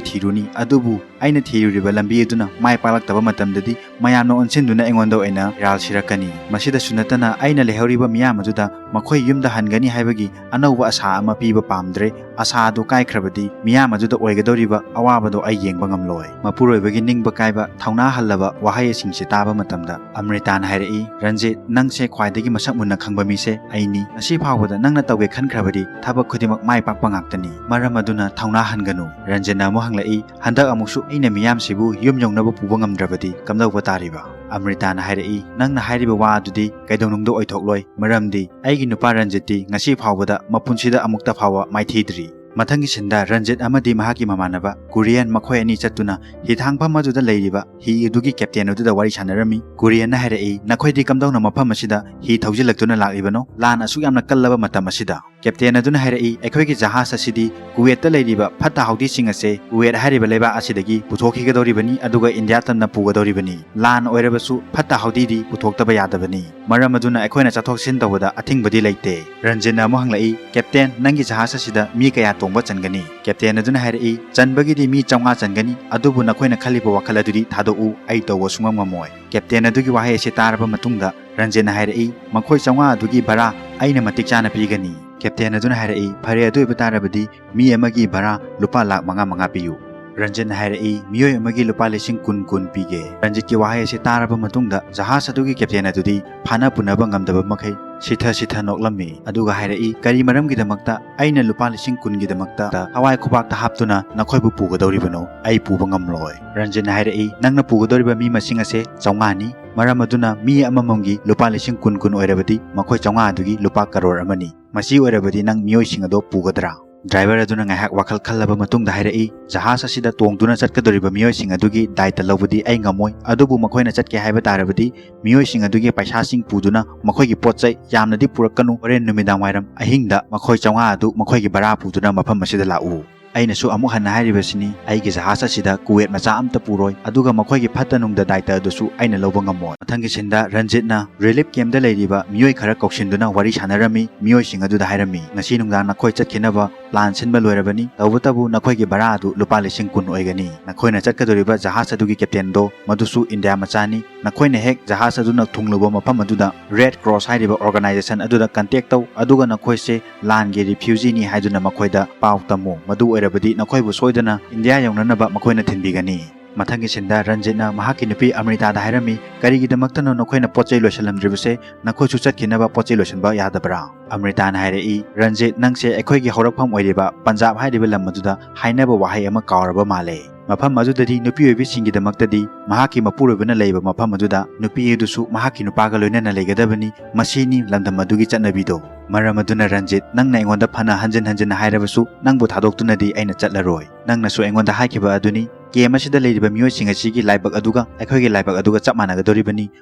ꯊꯤꯔꯨꯅꯤ, ꯑꯗꯨꯕꯨ ꯑꯩꯅ ꯊꯤꯔꯨꯔꯤꯕ ꯂꯝꯕꯤ ꯑꯗꯨꯅ ꯃꯥꯏ ꯄꯥꯛꯂꯛꯇꯕ ꯃꯇꯝꯗꯗꯤ ꯃꯌꯥꯝꯅ ꯑꯣꯟꯁꯤꯟꯗꯨꯅ ꯑꯩꯉꯣꯟꯗ ꯑꯣꯏꯅ ꯏꯔꯥꯜ ꯁꯤꯔꯛꯀꯅꯤ꯫ ꯃꯁꯤꯗꯁꯨ ꯅꯠꯇꯅ ꯑꯩꯅ ꯂꯩꯍꯧꯔꯤꯕ ꯃꯤꯌꯥꯝ ꯑꯗꯨꯗ ꯃꯈꯣꯏ ꯌꯨꯝꯗ ꯍꯟꯒꯅꯤ ꯍꯥꯏꯕꯒꯤ ꯑꯅꯧꯕ ꯑꯁꯥ ꯑꯃ ꯄꯤꯕ ꯄꯥꯝꯗ꯭ꯔꯦ꯫ ꯑꯁꯥ ꯑꯗꯨ ꯀꯥꯏꯈ꯭ꯔꯕꯗꯤ ꯃꯤꯌꯥꯝ ꯑꯗꯨꯗ ꯑꯣꯏꯒꯗꯧꯔꯤꯕ ꯑꯋꯥꯕꯗꯣ ꯑꯩ ꯌꯦꯡꯕ ꯉꯝꯂꯣꯏ꯫ ꯃꯄꯨꯔꯣꯏꯕꯒꯤ ꯅꯤꯡꯕ ꯀꯥꯏꯕ, ꯊꯧꯅꯥ ꯍꯜꯂꯕ ꯋꯥꯍꯩꯁꯤꯡꯁꯤ ꯇꯥꯕ ꯃꯇꯝꯗ ꯑꯃ꯭ꯔꯤꯇꯥꯅ ꯍꯥꯏꯔꯛꯏ, "ꯔꯟꯖꯤꯠ, ꯅꯪꯁꯦ ꯈ꯭ꯋꯥꯏꯗꯒꯤ ꯃꯁꯛ ꯃꯨꯟꯅ ꯈꯪꯕ ꯃꯤꯁꯦ ꯑꯩꯅꯤ꯫ ꯉꯁꯤ ꯐꯥꯎꯕꯗ ꯅꯪꯅ ꯇꯧꯒꯦ ꯈꯟꯈ꯭ꯔꯕꯗꯤ ꯊꯕꯛ ꯈꯨꯗꯤꯡꯃꯛ ꯃꯥꯏ ꯄꯥꯛꯄ ꯉꯥꯛꯇꯅꯤ꯫ ꯃꯔꯝ ꯑꯗꯨꯅ ꯊꯧꯅꯥ ꯍꯟꯒꯅꯨ꯫" ꯔꯟꯖꯤꯠꯅ ꯑꯃꯨꯛ ꯍꯪꯂꯛꯏ, "ꯍꯟꯗꯛ ꯑꯃꯨꯛꯁꯨ ꯑꯩꯅ ꯃꯤꯌꯥꯝꯁꯤꯕꯨ ꯌꯨꯝ ꯌꯧꯅꯕ ꯄꯨꯕ ꯉꯝꯗ꯭ꯔꯕꯗꯤ ꯀꯝꯗꯧꯕ ꯇꯥꯔꯤꯕ?" ꯑꯃ꯭ꯔꯤꯇꯥꯅ ꯍꯥꯏꯔꯛꯏ, "ꯅꯪꯅ ꯍꯥꯏꯔꯤꯕ ꯋꯥ ꯑꯗꯨꯗꯤ ꯀꯩꯗꯧꯅꯨꯡꯗ ꯑꯣꯏꯊꯣꯛꯂꯣꯏ, ꯃꯔꯝꯗꯤ ꯑꯩꯒꯤ ꯅꯨꯄꯥ ꯔꯟꯖꯤꯠꯇꯤ ꯉꯁꯤ ꯐꯥꯎꯕꯗ ꯃꯄꯨꯟꯁꯤꯗ ꯑꯃꯨꯛꯇ ꯐꯥꯎꯕ ꯃꯥꯏꯊꯤꯗ꯭ꯔꯤ꯫" ꯃꯊꯪꯒꯤ ꯁꯤꯟꯗ ꯔꯟꯖꯤꯠ ꯑꯃꯗꯤ ꯃꯍꯥꯛꯀꯤ ꯃꯃꯥꯟꯅꯕ ꯀꯨꯔꯤꯌꯟ ꯃꯈꯣꯏ ꯑꯅꯤ ꯆꯠꯇꯨꯅ ꯍꯤ ꯊꯥꯡꯐꯝ ꯑꯗꯨꯗ ꯂꯩꯔꯤꯕ ꯍꯤ ꯑꯗꯨꯒꯤ ꯀꯦꯞꯇꯦꯟ ꯑꯗꯨꯗ ꯋꯥꯔꯤ ꯁꯥꯟꯅꯔꯝꯃꯤ꯫ ꯀꯨꯔꯤꯌꯟꯅ ꯍꯥꯏꯔꯛꯏ, "ꯅꯈꯣꯏꯗꯤ ꯀꯝꯗꯧꯅ ꯃꯐꯝ ꯑꯁꯤꯗ ꯍꯤ ꯊꯧꯖꯤꯜꯂꯛꯇꯨꯅ ꯂꯥꯛꯂꯤꯕꯅꯣ? ꯂꯥꯟ ꯑꯁꯨꯛ ꯌꯥꯝꯅ ꯀꯜꯂꯕ ꯃꯇꯝ ꯑꯁꯤꯗ?" ꯀꯦꯞꯇꯦꯟ ꯑꯗꯨꯅ ꯍꯥꯏꯔꯛꯏ, "ꯑꯩꯈꯣꯏꯒꯤ ꯖꯍꯥꯖ ꯑꯁꯤꯗꯤ ꯀꯨꯋꯦꯠꯇ ꯂꯩꯔꯤꯕ ꯐꯠꯇ ꯍꯥꯎꯗꯤꯁꯤꯡ ꯑꯁꯦ ꯀꯨꯋꯦꯠ ꯍꯥꯏꯔꯤꯕ ꯂꯩꯕꯥꯛ ꯑꯁꯤꯗꯒꯤ ꯄꯨꯊꯣꯛꯈꯤꯒꯗꯧꯔꯤꯕꯅꯤ, ꯑꯗꯨꯒ ꯏꯟꯗꯤꯌꯥ ꯇꯝꯅ ꯄꯨꯒꯗꯧꯔꯤꯕꯅꯤ꯫ ꯂꯥꯟ ꯑꯣꯏꯔꯕꯁꯨ ꯐꯠꯇ ꯍꯥꯎꯗꯤꯗꯤ ꯄꯨꯊꯣꯛꯇꯕ ꯌꯥꯗꯕꯅꯤ꯫ ꯃꯔꯝ ꯑꯗꯨꯅ ꯑꯩꯈꯣꯏꯅ ꯆꯠꯊꯣꯛ ꯆꯠꯁꯤꯟ ꯇꯧꯕꯗ ꯑꯊꯤꯡꯕꯗꯤ ꯂꯩꯇꯦ꯫" ꯔꯟꯖꯤꯠꯅ ꯑꯃꯨꯛ ꯍꯪꯂꯛꯏ, "ꯀꯦꯞꯇꯦꯟ, ꯅꯪꯒꯤ ꯖꯍꯥꯖ ꯑꯁꯤꯗ ꯃꯤ ꯀꯌꯥ ꯇꯣꯡꯕ ꯆꯟꯒꯅꯤ?" ꯀꯦꯞꯇꯦꯟ ꯑꯗꯨꯅ ꯍꯥꯏꯔꯛꯏ, "ꯆꯟꯕꯒꯤꯗꯤ ꯃꯤ ꯆꯥꯝꯃꯉꯥ ꯆꯟꯒꯅꯤ, ꯑꯗꯨꯕꯨ ꯅꯈꯣꯏꯅ ꯈꯜꯂꯤꯕ ꯋꯥꯈꯜ ꯑꯗꯨꯗꯤ ꯊꯥꯗꯣꯛꯎ, ꯑꯩ ꯇꯧꯕ ꯁꯨꯡꯉꯝ ꯉꯝꯃꯣꯏ꯫" ꯀꯦꯞꯇꯦꯟ ꯑꯗꯨꯒꯤ ꯋꯥꯍꯩ ꯑꯁꯤ ꯇꯥꯔꯕ ꯃꯇꯨꯡꯗ ꯔꯟꯖꯤꯠꯅ ꯍꯥꯏꯔꯛꯏ, "ꯃꯈꯣꯏ ꯆꯥꯝꯃꯉꯥ ꯑꯗꯨꯒꯤ ꯚꯔꯥ ꯑꯩꯅ ꯃꯇꯤꯛ ꯆꯥꯅ ꯄꯤꯒꯅꯤ꯫" ꯀꯦꯞꯇꯦꯟ ꯑꯗꯨꯅ ꯍꯥꯏꯔꯛꯏ, "ꯐꯔꯦ, ꯑꯗꯨ ꯑꯣꯏꯕ ꯇꯥꯔꯕꯗꯤ ꯃꯤ ꯑꯃꯒꯤ ꯚꯔꯥ ꯂꯨꯄꯥ ꯂꯥꯈ ꯃꯉꯥ ꯃꯉꯥ ꯄꯤꯌꯨ꯫" ꯔꯟꯖꯤꯠꯅ ꯍꯥꯏꯔꯛꯏ, "ꯃꯤꯑꯣꯏ ꯑꯃꯒꯤ ꯂꯨꯄꯥ ꯂꯤꯁꯤꯡ ꯀꯨꯟ ꯀꯨꯟ ꯄꯤꯒꯦ꯫" ꯔꯟꯖꯤꯠꯀꯤ ꯋꯥꯍꯩ ꯑꯁꯤ ꯇꯥꯔꯕ ꯃꯇꯨꯡꯗ ꯖꯍꯥꯖ ꯑꯗꯨꯒꯤ ꯀꯦꯞꯇꯦꯟ ꯑꯗꯨꯗꯤ ꯐꯥꯅ ꯄꯨꯅꯕ ꯉꯝꯗꯕ ꯃꯈꯩ ꯁꯤꯊ ꯁꯤꯊ ꯅꯣꯛꯂꯝꯃꯤ꯫ ꯑꯗꯨꯒ ꯍꯥꯏꯔꯛꯏ, "ꯀꯔꯤ ꯃꯔꯝꯒꯤꯗꯃꯛꯇ ꯑꯩꯅ ꯂꯨꯄꯥ ꯂꯤꯁꯤꯡ ꯀꯨꯟꯒꯤꯗꯃꯛꯇ ꯊꯋꯥꯏ ꯈꯨꯕꯥꯛꯇ ꯍꯥꯞꯇꯨꯅ ꯅꯈꯣꯏꯕꯨ ꯄꯨꯒꯗꯧꯔꯤꯕꯅꯣ? ꯑꯩ ꯄꯨꯕ ꯉꯝꯂꯣꯏ꯫" ꯔꯟꯖꯤꯠꯅ ꯍꯥꯏꯔꯛꯏ, "ꯅꯪꯅ ꯄꯨꯒꯗꯧꯔꯤꯕ ꯃꯤ ꯃꯁꯤꯡ ꯑꯁꯦ ꯆꯥꯝꯃꯉꯥꯅꯤ꯫ ꯃꯔꯝ ꯑꯗꯨꯅ ꯃꯤ ꯑꯃꯃꯝꯒꯤ ꯂꯨꯄꯥ ꯂꯤꯁꯤꯡ ꯀꯨꯟ ꯀꯨꯟ ꯑꯣꯏꯔꯕꯗꯤ ꯃꯈꯣꯏ ꯆꯥꯝꯃꯉꯥ ꯑꯗꯨꯒꯤ ꯂꯨꯄꯥ ꯀꯔꯣꯔ ꯑꯃꯅꯤ꯫ ꯃꯁꯤ ꯑꯣꯏꯔꯕꯗꯤ ꯅꯪ ꯃꯤꯑꯣꯏꯁꯤꯡ ꯑꯗꯣ ꯄꯨꯒꯗ꯭ꯔꯥ?" ꯗ꯭ꯔꯥꯏꯚꯔ ꯑꯗꯨꯅ ꯉꯥꯏꯍꯥꯛ ꯋꯥꯈꯜ ꯈꯜꯂꯕ ꯃꯇꯨꯡꯗ ꯍꯥꯏꯔꯛꯏ, "ꯖꯍꯥꯖ ꯑꯁꯤꯗ ꯇꯣꯡꯗꯨꯅ ꯆꯠꯀꯗꯧꯔꯤꯕ ꯃꯤꯑꯣꯏꯁꯤꯡ ꯑꯗꯨꯒꯤ ꯗꯥꯏꯇ ꯂꯧꯕꯗꯤ ꯑꯩ ꯉꯝꯃꯣꯏ, ꯑꯗꯨꯕꯨ ꯃꯈꯣꯏꯅ ꯆꯠꯀꯦ ꯍꯥꯏꯕ ꯇꯥꯔꯕꯗꯤ ꯃꯤꯑꯣꯏꯁꯤꯡ ꯑꯗꯨꯒꯤ ꯄꯩꯁꯥꯁꯤꯡ ꯄꯨꯗꯨꯅ ꯃꯈꯣꯏꯒꯤ ꯄꯣꯠ ꯆꯩ ꯌꯥꯝꯅꯗꯤ ꯄꯨꯔꯛꯀꯅꯨ, ꯍꯣꯔꯦꯟ ꯅꯨꯃꯤꯗꯥꯡ ꯋꯥꯏꯔꯝ ꯑꯍꯤꯡꯗ ꯃꯈꯣꯏ ꯆꯥꯝꯃꯉꯥ ꯑꯗꯨ ꯃꯈꯣꯏꯒꯤ ꯚꯔꯥ ꯄꯨꯗꯨꯅ ꯃꯐꯝ ꯑꯁꯤꯗ ꯂꯥꯛꯎ꯫" ꯑꯩꯅꯁꯨ ꯑꯃꯨꯛ ꯍꯟꯅ ꯍꯥꯏꯔꯤꯕꯁꯤꯅꯤ, ꯑꯩꯒꯤ ꯖꯍꯥꯖ ꯑꯁꯤꯗ ꯀꯨꯋꯦꯠ ꯃꯆꯥ ꯑꯝꯇ ꯄꯨꯔꯣꯏ, ꯑꯗꯨꯒ ꯃꯈꯣꯏꯒꯤ ꯐꯠꯇ ꯅꯨꯡꯗ ꯗꯥꯏꯇ ꯑꯗꯨꯁꯨ ꯑꯩꯅ ꯂꯧꯕ ꯉꯝꯃꯣꯏ꯫ ꯃꯊꯪꯒꯤ ꯁꯤꯟꯗ ꯔꯟꯖꯤꯠꯅ ꯔꯤꯂꯤꯐ ꯀꯦꯝꯗ ꯂꯩꯔꯤꯕ ꯃꯤꯑꯣꯏ ꯈꯔ ꯀꯧꯁꯤꯟꯗꯨꯅ ꯋꯥꯔꯤ ꯁꯥꯟꯅꯔꯝꯃꯤ꯫ ꯃꯤꯑꯣꯏꯁꯤꯡ ꯑꯗꯨꯗ ꯍꯥꯏꯔꯝꯃꯤ, "ꯉꯁꯤ ꯅꯨꯡꯗꯥꯡ ꯅꯈꯣꯏ ꯆꯠꯈꯤꯅꯕ ꯄ꯭ꯂꯥꯟ ꯁꯤꯟꯕ ꯂꯣꯏꯔꯕꯅꯤ, ꯇꯧꯕꯇꯕꯨ ꯅꯈꯣꯏꯒꯤ ꯚꯔꯥ ꯑꯗꯨ ꯂꯨꯄꯥ ꯂꯤꯁꯤꯡ ꯀꯨꯟ ꯑꯣꯏꯒꯅꯤ꯫ ꯅꯈꯣꯏꯅ ꯆꯠꯀꯗꯧꯔꯤꯕ ꯖꯍꯥꯖ ꯑꯗꯨꯒꯤ ꯀꯦꯞꯇꯦꯟꯗꯣ ꯃꯗꯨꯁꯨ ꯏꯟꯗꯤꯌꯥ ꯃꯆꯥꯅꯤ꯫ ꯅꯈꯣꯏꯅ ꯍꯦꯛ ꯖꯍꯥꯖ ꯑꯗꯨꯅ ꯊꯨꯡꯂꯨꯕ ꯃꯐꯝ ꯑꯗꯨꯗ ꯔꯦꯗ ꯀ꯭ꯔꯣꯁ ꯍꯥꯏꯔꯤꯕ ꯑꯣꯔꯒꯅꯥꯏꯖꯦꯁꯟ ꯑꯗꯨꯗ ꯀꯟꯇꯦꯛ ꯇꯧ, ꯑꯗꯨꯒ ꯅꯈꯣꯏꯁꯦ ꯂꯥꯟꯒꯤ ꯔꯤꯐ꯭ꯌꯨꯖꯤꯅꯤ ꯍꯥꯏꯗꯨꯅ ꯃꯈꯣꯏꯗ ꯄꯥꯎ ꯇꯝꯃꯨ꯫ ꯃꯗꯨ ꯑꯣꯏꯔꯕꯗꯤ ꯅꯈꯣꯏꯕꯨ ꯁꯣꯏꯗꯅ ꯏꯟꯗꯤꯌꯥ ꯌꯧꯅꯅꯕ ꯃꯈꯣꯏꯅ ꯊꯤꯟꯕꯤꯒꯅꯤ"꯫ ꯃꯊꯪꯒꯤ ꯁꯤꯟꯗ ꯔꯟꯖꯤꯠꯅ ꯃꯍꯥꯛꯀꯤ ꯅꯨꯄꯤ ꯑꯃ꯭ꯔꯤꯇꯥꯗ ꯍꯥꯏꯔꯝꯃꯤ, "ꯀꯔꯤꯒꯤꯗꯃꯛꯇꯅꯣ ꯅꯈꯣꯏꯅ ꯄꯣꯠ ꯆꯩ ꯂꯣꯏꯁꯤꯜꯂꯝꯗ꯭ꯔꯤꯕꯁꯦ? ꯅꯈꯣꯏꯁꯨ ꯆꯠꯈꯤꯅꯕ ꯄꯣꯠ ꯆꯩ ꯂꯣꯏꯁꯤꯟꯕ ꯌꯥꯗꯕ꯭ꯔꯥ?" ꯑꯃ꯭ꯔꯤꯇꯥꯅ ꯍꯥꯏꯔꯛꯏ, "ꯔꯟꯖꯤꯠ, ꯅꯪꯁꯦ ꯑꯩꯈꯣꯏꯒꯤ ꯍꯧꯔꯛꯐꯝ ꯑꯣꯏꯔꯤꯕ ꯄꯟꯖꯥꯕ ꯍꯥꯏꯔꯤꯕ ꯂꯝ ꯑꯗꯨꯗ ꯍꯥꯏꯅꯕ ꯋꯥꯍꯩ ꯑꯃ ꯀꯥꯎꯔꯕ ꯃꯥꯜꯂꯦ꯫ ꯃꯐꯝ ꯑꯗꯨꯗꯗꯤ ꯅꯨꯄꯤ ꯑꯣꯏꯕꯤꯁꯤꯡꯒꯤꯗꯃꯛꯇꯗꯤ ꯃꯍꯥꯛꯀꯤ ꯃꯄꯨꯔꯣꯏꯕꯅ ꯂꯩꯕ ꯃꯐꯝ ꯑꯗꯨꯗ ꯅꯨꯄꯤ ꯑꯗꯨꯁꯨ ꯃꯍꯥꯛꯀꯤ ꯅꯨꯄꯥꯒ ꯂꯣꯏꯅꯅ ꯂꯩꯒꯗꯕꯅꯤ꯫ ꯃꯁꯤꯅꯤ ꯂꯝꯗꯝ ꯑꯗꯨꯒꯤ ꯆꯠꯅꯕꯤꯗꯣ꯫ ꯃꯔꯝ ꯑꯗꯨꯅ ꯔꯟꯖꯤꯠ, ꯅꯪꯅ ꯑꯩꯉꯣꯟꯗ ꯐꯅ ꯍꯟꯖꯤꯟ ꯍꯟꯖꯤꯟꯅ ꯍꯥꯏꯔꯕꯁꯨ ꯅꯪꯕꯨ ꯊꯥꯗꯣꯛꯇꯨꯅꯗꯤ ꯑꯩꯅ ꯆꯠꯂꯔꯣꯏ꯫ ꯅꯪꯅꯁꯨ ꯑꯩꯉꯣꯟꯗ ꯍꯥꯏꯈꯤꯕ ꯑꯗꯨꯅꯤ, ꯀꯦꯝ ꯑꯁꯤꯗ ꯂꯩꯔꯤꯕ ꯃꯤꯑꯣꯏꯁꯤꯡ ꯑꯁꯤꯒꯤ ꯂꯥꯏꯕꯛ ꯑꯗꯨꯒ ꯑꯩꯈꯣꯏꯒꯤ ꯂꯥꯏꯕꯛ ꯑꯗꯨꯒ ꯆꯞ ꯃꯥꯟꯅꯒꯗꯧꯔꯤꯕꯅꯤ꯫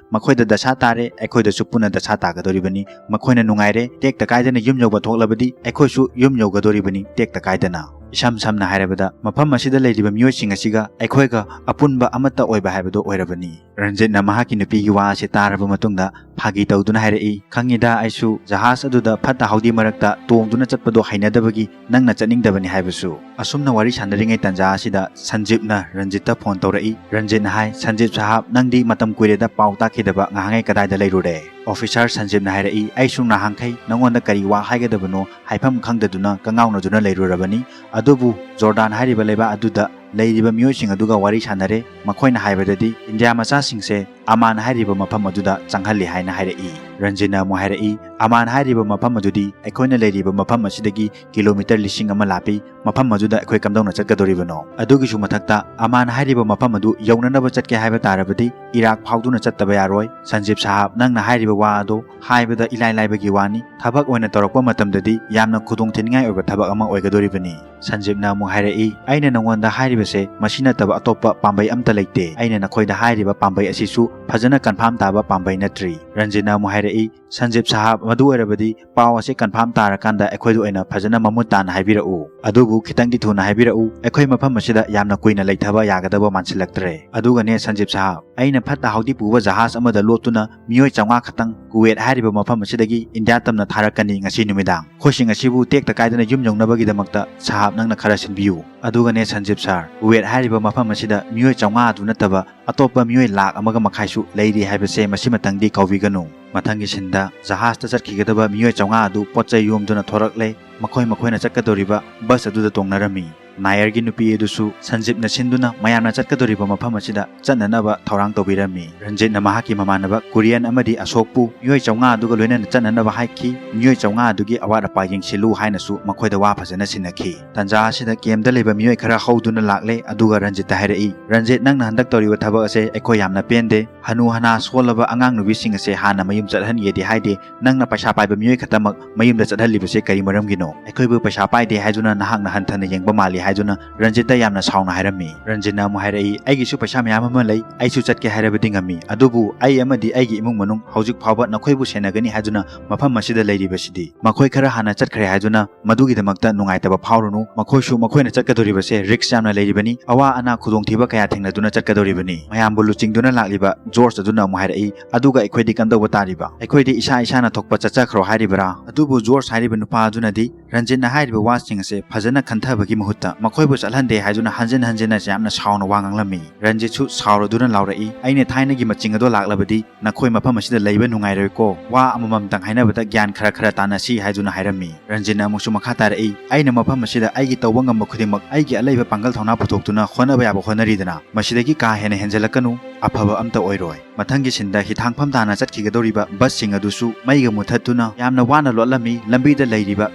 ꯃꯈꯣꯏꯗ ꯗꯁꯥ ꯇꯥꯔꯦ, ꯑꯩꯈꯣꯏꯗꯁꯨ ꯄꯨꯟꯅ ꯗꯁꯥ ꯇꯥꯒꯗꯧꯔꯤꯕꯅꯤ꯫ ꯃꯈꯣꯏꯅ ꯅꯨꯡꯉꯥꯏꯔꯦ, ꯇꯦꯛꯇ ꯀꯥꯏꯗꯅ ꯌꯨꯝ ꯌꯧꯕ ꯊꯣꯛꯂꯕꯗꯤ ꯑꯩꯈꯣꯏꯁꯨ ꯌꯨꯝ ꯌꯧꯒꯗꯧꯔꯤꯕꯅꯤ ꯇꯦꯛꯇ ꯀꯥꯏꯗꯅ꯫ ꯏꯁꯝ ꯁꯝꯅ ꯍꯥꯏꯔꯕꯗ, ꯃꯐꯝ ꯑꯁꯤꯗ ꯂꯩꯔꯤꯕ ꯃꯤꯑꯣꯏꯁꯤꯡ ꯑꯁꯤꯒ ꯑꯩꯈꯣꯏꯒ ꯑꯄꯨꯟꯕ ꯑꯃꯠꯇ ꯑꯣꯏꯕ ꯍꯥꯏꯕꯗꯨ ꯑꯣꯏꯔꯕꯅꯤ"꯫ ꯔꯟꯖꯤꯠꯅ ꯃꯍꯥꯛꯀꯤ ꯅꯨꯄꯤꯒꯤ ꯋꯥ ꯑꯁꯤ ꯇꯥꯔꯕ ꯃꯇꯨꯡꯗ ꯐꯥꯒꯤ ꯇꯧꯗꯨꯅ ꯍꯥꯏꯔꯛꯏ, "ꯈꯪꯉꯤꯗ, ꯑꯩꯁꯨ ꯖꯍꯥꯖ ꯑꯗꯨꯗ ꯐꯠꯇ ꯍꯥꯎꯗꯤ ꯃꯔꯛꯇ ꯇꯣꯡꯗꯨꯅ ꯆꯠꯄꯗꯣ ꯍꯩꯅꯗꯕꯒꯤ ꯅꯪꯅ ꯆꯠꯅꯤꯡꯗꯕꯅꯤ ꯍꯥꯏꯕꯁꯨ"꯫ ꯑꯁꯨꯝꯅ ꯋꯥꯔꯤ ꯁꯥꯟꯅꯔꯤꯉꯩ ꯇꯥꯟꯖꯥ ꯑꯁꯤꯗ ꯁꯟꯖꯤꯞꯅ ꯔꯟꯖꯤꯠꯇ ꯐꯣꯟ ꯇꯧꯔꯛꯏ꯫ ꯔꯟꯖꯤꯠꯅ ꯍꯥꯏ, "ꯁꯟꯖꯤꯞ ꯁꯥꯍꯥꯕ, ꯅꯪꯗꯤ ꯃꯇꯝ ꯀꯨꯏꯔꯦꯗ ꯄꯥꯎ ꯇꯥꯈꯤꯗꯕ, ꯉꯥꯏꯍꯥꯛꯉꯩ ꯀꯗꯥꯏꯗ ꯂꯩꯔꯨꯔꯦ?" ꯑꯣꯐꯤꯁꯥꯔ ꯁꯟꯖꯤꯞꯅ ꯍꯥꯏꯔꯛꯏ, "ꯑꯩꯁꯨ ꯅꯍꯥꯟꯈꯩ ꯅꯉꯣꯟꯗ ꯀꯔꯤ ꯋꯥ ꯍꯥꯏꯒꯗꯕꯅꯣ ꯍꯥꯏꯐꯝ ꯈꯪꯗꯗꯨꯅ ꯀꯉꯥꯎꯅꯗꯨꯅ ꯂꯩꯔꯨꯔꯕꯅꯤ꯫ ꯑꯗꯨꯕꯨ ꯖꯣꯔꯗꯥꯟ ꯍꯥꯏꯔꯤꯕ ꯂꯩꯕꯥꯛ ꯑꯗꯨꯗ ꯂꯩꯔꯤꯕ ꯃꯤꯑꯣꯏꯁꯤꯡ ꯑꯗꯨꯒ ꯋꯥꯔꯤ ꯁꯥꯟꯅꯔꯦ꯫ ꯃꯈꯣꯏꯅ ꯍꯥꯏꯕꯗꯗꯤ ꯏꯟꯗꯤꯌꯥ ꯃꯆꯥꯁꯤꯡꯁꯦ ꯑꯃꯥꯟ ꯍꯥꯏꯔꯤꯕ ꯃꯐꯝ ꯑꯗꯨꯗ ꯆꯪꯍꯜꯂꯤ ꯍꯥꯏꯅ ꯍꯥꯏꯔꯛꯏ"꯫ ꯔꯟꯖꯤꯠꯅ ꯑꯃꯨꯛ ꯍꯥꯏꯔꯛꯏ, "ꯑꯃꯥꯟ ꯍꯥꯏꯔꯤꯕ ꯃꯐꯝ ꯑꯗꯨꯗꯤ ꯑꯩꯈꯣꯏꯅ ꯂꯩꯔꯤꯕ ꯃꯐꯝ ꯑꯁꯤꯗꯒꯤ ꯀꯤꯂꯣꯃꯤꯇꯔ ꯂꯤꯁꯤꯡ ꯑꯃ ꯂꯥꯞꯄꯤ꯫ ꯃꯐꯝ ꯑꯗꯨꯗ ꯑꯩꯈꯣꯏ ꯀꯝꯗꯧꯅ ꯆꯠꯀꯗꯧꯔꯤꯕꯅꯣ? ꯑꯗꯨꯒꯤꯁꯨ ꯃꯊꯛꯇ, ꯑꯃꯥꯟ ꯍꯥꯏꯔꯤꯕ ꯃꯐꯝ ꯑꯗꯨ ꯌꯧꯅꯅꯕ ꯆꯠꯀꯦ ꯍꯥꯏꯕ ꯇꯥꯔꯕꯗꯤ ꯏꯔꯥꯛ ꯐꯥꯎꯗꯨꯅ ꯆꯠꯇꯕ ꯌꯥꯔꯣꯏ꯫ ꯁꯟꯖꯤꯞ ꯁꯥꯍꯥꯕ, ꯅꯪꯅ ꯍꯥꯏꯔꯤꯕ ꯋꯥ ꯑꯗꯣ ꯍꯥꯏꯕꯗ ꯏꯂꯥꯏ ꯂꯥꯏꯕꯒꯤ ꯋꯥꯅꯤ꯫ ꯊꯕꯛ ꯑꯣꯏꯅ ꯇꯧꯔꯛꯄ ꯃꯇꯝꯗꯗꯤ ꯌꯥꯝꯅ ꯈꯨꯗꯣꯡ ꯊꯤꯅꯤꯡꯉꯥꯏ ꯑꯣꯏꯕ ꯊꯕꯛ ꯑꯃ ꯑꯣꯏꯒꯗꯧꯔꯤꯕꯅꯤ"꯫ ꯁꯟꯖꯤꯞꯅ ꯑꯃꯨꯛ ꯍꯥꯏꯔꯛꯏ, "ꯑꯩꯅ ꯅꯉꯣꯟꯗ ꯍꯥꯏꯔꯤꯕꯁꯦ ꯃꯁꯤ ꯅꯠꯇꯕ ꯑꯇꯣꯞꯄ ꯄꯥꯝꯕꯩ ꯑꯝꯇ ꯂꯩꯇꯦ꯫ ꯑꯩꯅ ꯅꯈꯣꯏꯗ ꯍꯥꯏꯔꯤꯕ ꯄꯥꯝꯕꯩ ꯑꯁꯤꯁꯨ ꯐꯖꯅ ꯀꯟꯐꯥꯔꯝ ꯇꯥꯕ ꯄꯥꯝꯕꯩ ꯅꯠꯇ꯭ꯔꯤ꯫ ꯔꯟꯖꯤꯠꯅ ꯑꯃꯨꯛ ꯍꯥꯏꯔꯛꯏ, "ꯁꯟꯖꯤꯞ ꯁꯥꯍꯥꯕ, ꯃꯗꯨ ꯑꯣꯏꯔꯕꯗꯤ ꯄꯥꯎ ꯑꯁꯤ ꯀꯟꯐꯥꯔꯝ ꯇꯥꯔꯀꯥꯟꯗ ꯑꯩꯈꯣꯏꯗ ꯑꯣꯏꯅ ꯐꯖꯅ ꯃꯃꯨꯠ ꯇꯥꯅ ꯍꯥꯏꯕꯤꯔꯛꯎ꯫ ꯑꯗꯨꯕꯨ ꯈꯤꯇꯪꯗꯤ ꯊꯨꯅ ꯍꯥꯏꯕꯤꯔꯛꯎ꯫ ꯑꯩꯈꯣꯏ ꯃꯐꯝ ꯑꯁꯤꯗ ꯌꯥꯝꯅ ꯀꯨꯏꯅ ꯂꯩꯊꯕ ꯌꯥꯒꯗꯕ ꯃꯥꯟꯁꯤꯜꯂꯛꯇ꯭ꯔꯦ꯫ ꯑꯗꯨꯒꯅꯦ ꯁꯟꯖꯤꯞ ꯁꯥꯍꯥꯕ, ꯑꯩꯅ ꯐꯠꯇ ꯍꯥꯎꯗꯤ ꯄꯨꯕ ꯖꯍꯥꯖ ꯑꯃꯗ ꯂꯣꯠꯇꯨꯅ ꯃꯤꯑꯣꯏ ꯆꯥꯝꯃꯉꯥ ꯈꯛꯇꯪ ꯀꯨꯋꯦꯠ ꯍꯥꯏꯔꯤꯕ ꯃꯐꯝ ꯑꯁꯤꯗꯒꯤ ꯏꯟꯗꯤꯌꯥ ꯇꯝꯅ ꯊꯥꯔꯛꯀꯅꯤ ꯉꯁꯤ ꯅꯨꯃꯤꯗꯥꯡ꯫ ꯃꯈꯣꯏꯁꯤꯡ ꯑꯁꯤꯕꯨ ꯇꯦꯛꯇ ꯀꯥꯏꯗꯅ ꯌꯨꯝ ꯌꯧꯅꯕꯒꯤꯗꯃꯛꯇ ꯁꯥꯍꯥꯕ ꯅꯪꯅ ꯈꯔ ꯁꯤꯟꯕꯤꯌꯨ꯫ ꯑꯗꯨꯒꯅꯦ ꯁꯟꯖꯤꯞ ꯁꯥꯔ, ꯀꯨꯋꯦꯠ ꯍꯥꯏꯔꯤꯕ ꯃꯐꯝ ꯑꯁꯤꯗ ꯃꯤꯑꯣꯏ ꯆꯥꯝꯃꯉꯥ ꯑꯗꯨ ꯅꯠꯇꯕ ꯑꯇꯣꯞꯄ ꯃꯤꯑꯣꯏ ꯂꯥꯛ ꯑꯃꯒ ꯃꯈꯥꯏꯁꯨ ꯂꯩꯔꯤ ꯍꯥꯏꯕꯁꯦ ꯃꯁꯤꯃꯇꯪꯗꯤ ꯀꯥꯎꯕꯤꯒꯅꯨ"꯫ ꯃꯊꯪꯒꯤ ꯁꯤꯟꯗ ꯖꯍꯥꯖꯇ ꯆꯠꯈꯤꯒꯗꯕ ꯃꯤꯑꯣꯏ ꯆꯥꯝꯃꯉꯥ ꯑꯗꯨ ꯄꯣꯠ ꯆꯩ ꯌꯣꯝꯗꯨꯅ ꯊꯣꯔꯛꯂꯦ꯫ ꯃꯈꯣꯏ ꯃꯈꯣꯏꯅ ꯆꯠꯀꯗꯧꯔꯤꯕ ꯕꯁ ꯑꯗꯨꯗ ꯇꯣꯡꯅꯔꯝꯃꯤ꯫ ꯅꯥꯌꯔꯒꯤ ꯅꯨꯄꯤ ꯑꯗꯨꯁꯨ ꯁꯟꯖꯤꯞꯅ ꯁꯤꯟꯗꯨꯅ ꯃꯌꯥꯝꯅ ꯆꯠꯀꯗꯧꯔꯤꯕ ꯃꯐꯝ ꯑꯁꯤꯗ ꯆꯠꯅꯅꯕ ꯊꯧꯔꯥꯡ ꯇꯧꯕꯤꯔꯝꯃꯤ꯫ ꯔꯟꯖꯤꯠꯅ ꯃꯍꯥꯛꯀꯤ ꯃꯃꯥꯟꯅꯕ ꯀꯨꯔꯤꯌꯟ ꯑꯃꯗꯤ ꯑꯁꯣꯛꯄꯨ ꯃꯤꯑꯣꯏ ꯆꯥꯝꯃꯉꯥ ꯑꯗꯨꯒ ꯂꯣꯏꯅꯅ ꯆꯠꯅꯅꯕ ꯍꯥꯏꯈꯤ꯫ ꯃꯤꯑꯣꯏ ꯆꯥꯝꯃꯉꯥ ꯑꯗꯨꯒꯤ ꯑꯋꯥꯠ ꯑꯄꯥ ꯌꯦꯡꯁꯤꯜꯂꯨ ꯍꯥꯏꯅꯁꯨ ꯃꯈꯣꯏꯗ ꯋꯥ ꯐꯖꯅ ꯁꯤꯟꯅꯈꯤ꯫ ꯇꯟꯖꯥ ꯑꯁꯤꯗ ꯀꯦꯝꯗ ꯂꯩꯕ ꯃꯤꯑꯣꯏ ꯈꯔ ꯍꯧꯗꯨꯅ ꯂꯥꯛꯂꯦ, ꯑꯗꯨꯒ ꯔꯟꯖꯤꯠꯇ ꯍꯥꯏꯔꯛꯏ, "ꯔꯟꯖꯤꯠ, ꯅꯪꯅ ꯍꯟꯗꯛ ꯇꯧꯔꯤꯕ ꯊꯕꯛ ꯑꯁꯦ ꯑꯩꯈꯣꯏ ꯌꯥꯝꯅ ꯄꯦꯟꯗꯦ꯫ ꯍꯅꯨ ꯍꯅꯥ ꯁꯣꯜꯂꯕ ꯑꯉꯥꯡ ꯅꯨꯕꯤꯁꯤꯡ ꯑꯁꯦ ꯍꯥꯟꯅ ꯃꯌꯨꯝ ꯆꯠꯍꯟꯒꯦꯗꯤ ꯍꯥꯏꯗꯦ, ꯅꯪꯅ ꯄꯩꯁꯥ ꯄꯥꯏꯕ ꯃꯤꯑꯣꯏ ꯈꯛꯇꯃꯛ ꯃꯌꯨꯝꯗ ꯆꯠꯍꯜꯂꯤꯕꯁꯦ ꯀꯔꯤ ꯃꯔꯝꯒꯤꯅꯣ? ꯑꯩꯈꯣꯏꯕꯨ ꯄꯩꯁꯥ ꯄꯥꯏꯗꯦ ꯍꯥꯏꯗꯨꯅ ꯅꯍꯥꯛꯅ ꯍꯟꯊꯅ ꯌꯦꯡꯕ ꯃꯥꯜꯂꯤ" ꯍꯥꯏꯗꯨꯅ ꯔꯟꯖꯤꯠꯇ ꯌꯥꯝꯅ ꯁꯥꯎꯅ ꯍꯥꯏꯔꯝꯃꯤ꯫ ꯔꯟꯖꯤꯠꯅ ꯑꯃꯨꯛ ꯍꯥꯏꯔꯛꯏ, "ꯑꯩꯒꯤꯁꯨ ꯄꯩꯁꯥ ꯃꯌꯥꯝ ꯑꯃ ꯂꯩ, ꯑꯩꯁꯨ ꯆꯠꯀꯦ ꯍꯥꯏꯔꯕꯗꯤ ꯉꯝꯃꯤ, ꯑꯗꯨꯕꯨ ꯑꯩ ꯑꯃꯗꯤ ꯑꯩꯒꯤ ꯏꯃꯨꯡ ꯃꯅꯨꯡ ꯍꯧꯖꯤꯛ ꯐꯥꯎꯕ ꯅꯈꯣꯏꯕꯨ ꯁꯦꯟꯅꯒꯅꯤ ꯍꯥꯏꯗꯨꯅ ꯃꯐꯝ ꯑꯁꯤꯗ ꯂꯩꯔꯤꯕꯁꯤꯗꯤ꯫ ꯃꯈꯣꯏ ꯈꯔ ꯍꯥꯟꯅ ꯆꯠꯈ꯭ꯔꯦ ꯍꯥꯏꯗꯨꯅ ꯃꯗꯨꯒꯤꯗꯃꯛꯇ ꯅꯨꯡꯉꯥꯏꯇꯕ ꯐꯥꯎꯔꯨꯅꯨ꯫ ꯃꯈꯣꯏꯁꯨ ꯃꯈꯣꯏꯅ ꯆꯠꯀꯗꯧꯔꯤꯕꯁꯦ ꯔꯤꯛꯁ ꯌꯥꯝꯅ ꯂꯩꯔꯤꯕꯅꯤ, ꯑꯋꯥ ꯑꯅꯥ ꯈꯨꯗꯣꯡꯊꯤꯕ ꯀꯌꯥ ꯊꯦꯡꯅꯗꯨꯅ ꯆꯠꯀꯗꯧꯔꯤꯕꯅꯤ"꯫ ꯃꯌꯥꯝꯕꯨ ꯂꯨꯆꯤꯡꯗꯨꯅ ꯂꯥꯛꯂꯤꯕ ꯖꯣꯔꯖ ꯑꯗꯨꯅ ꯑꯃꯨꯛ ꯍꯥꯏꯔꯛꯏ, "ꯑꯗꯨꯒ ꯑꯩꯈꯣꯏꯗꯤ ꯀꯝꯗꯧꯕ ꯇꯥꯔꯤꯕ? ꯑꯩꯈꯣꯏꯗꯤ ꯏꯁꯥ ꯏꯁꯥꯅ ꯊꯣꯛꯄ ꯆꯠꯆꯈ꯭ꯔꯣ ꯍꯥꯏꯔꯤꯕ꯭ꯔꯥ?" ꯑꯗꯨꯕꯨ ꯖꯣꯔꯖ ꯍꯥꯏꯔꯤꯕ ꯅꯨꯄꯥ ꯑꯗꯨꯅꯗꯤ ꯔꯟꯖꯤꯠꯅ ꯍꯥꯏꯔꯤꯕ ꯋꯥꯁꯤꯡ ꯑꯁꯦ ꯐꯖꯅ ꯈꯟꯊꯕꯒꯤ ꯃꯍꯨꯠꯇ ꯃꯈꯣꯏꯕꯨ ꯆꯠꯍꯟꯗꯦ ꯍꯥꯏꯗꯨꯅ ꯍꯟꯖꯤꯟ ꯍꯟꯖꯤꯟꯅ ꯌꯥꯝꯅ ꯁꯥꯎꯅ ꯋꯥ ꯉꯥꯡꯂꯝꯃꯤ꯫ ꯔꯟꯖꯤꯠꯁꯨ ꯁꯥꯎꯔꯗꯨꯅ ꯂꯥꯎꯔꯛꯏ, "ꯑꯩꯅ ꯊꯥꯏꯅꯒꯤ ꯃꯆꯤꯡ ꯑꯗꯣ ꯂꯥꯛꯂꯕꯗꯤ ꯅꯈꯣꯏ ꯃꯐꯝ ꯑꯁꯤꯗ ꯂꯩꯕ ꯅꯨꯡꯉꯥꯏꯔꯣꯏꯀꯣ꯫ ꯋꯥ ꯑꯃꯃꯝꯇꯪ ꯍꯥꯏꯅꯕꯗ ꯒ꯭ꯌꯥꯟ ꯈꯔ ꯈꯔ ꯇꯥꯟꯅꯁꯤ" ꯍꯥꯏꯗꯨꯅ ꯍꯥꯏꯔꯝꯃꯤ꯫ ꯔꯟꯖꯤꯠꯅ ꯑꯃꯨꯛꯁꯨ ꯃꯈꯥ ꯇꯥꯔꯛꯏ, "ꯑꯩꯅ ꯃꯐꯝ ꯑꯁꯤꯗ ꯑꯩꯒꯤ ꯇꯧꯕ ꯉꯝꯕ ꯈꯨꯗꯤꯡꯃꯛ, ꯑꯩꯒꯤ ꯑꯂꯩꯕ ꯄꯥꯡꯒꯜ ꯊꯧꯅꯥ ꯄꯨꯊꯣꯛꯇꯨꯅ ꯍꯣꯠꯅꯕ ꯌꯥꯕ ꯍꯣꯠꯅꯔꯤꯗꯅ, ꯃꯁꯤꯗꯒꯤ ꯀꯥ ꯍꯦꯟꯅ ꯍꯦꯟꯖꯜꯂꯛꯀꯅꯨ, ꯑꯐꯕ ꯑꯝꯇ ꯑꯣꯏꯔꯣꯏ"꯫ ꯃꯊꯪꯒꯤ ꯁꯤꯟꯗ ꯍꯤꯊꯥꯡꯐꯝ ꯇꯥꯅ ꯆꯠꯈꯤꯒꯗꯧꯔꯤꯕ ꯕꯁꯁꯤꯡ ꯑꯗꯨꯁꯨ ꯃꯩꯒ ꯃꯨꯊꯠꯇꯨꯅ ꯌꯥꯝꯅ ꯋꯥꯅ ꯂꯣꯠꯂꯝꯃꯤ꯫ ꯂꯝꯕꯤꯗ ꯂꯩꯔꯤꯕ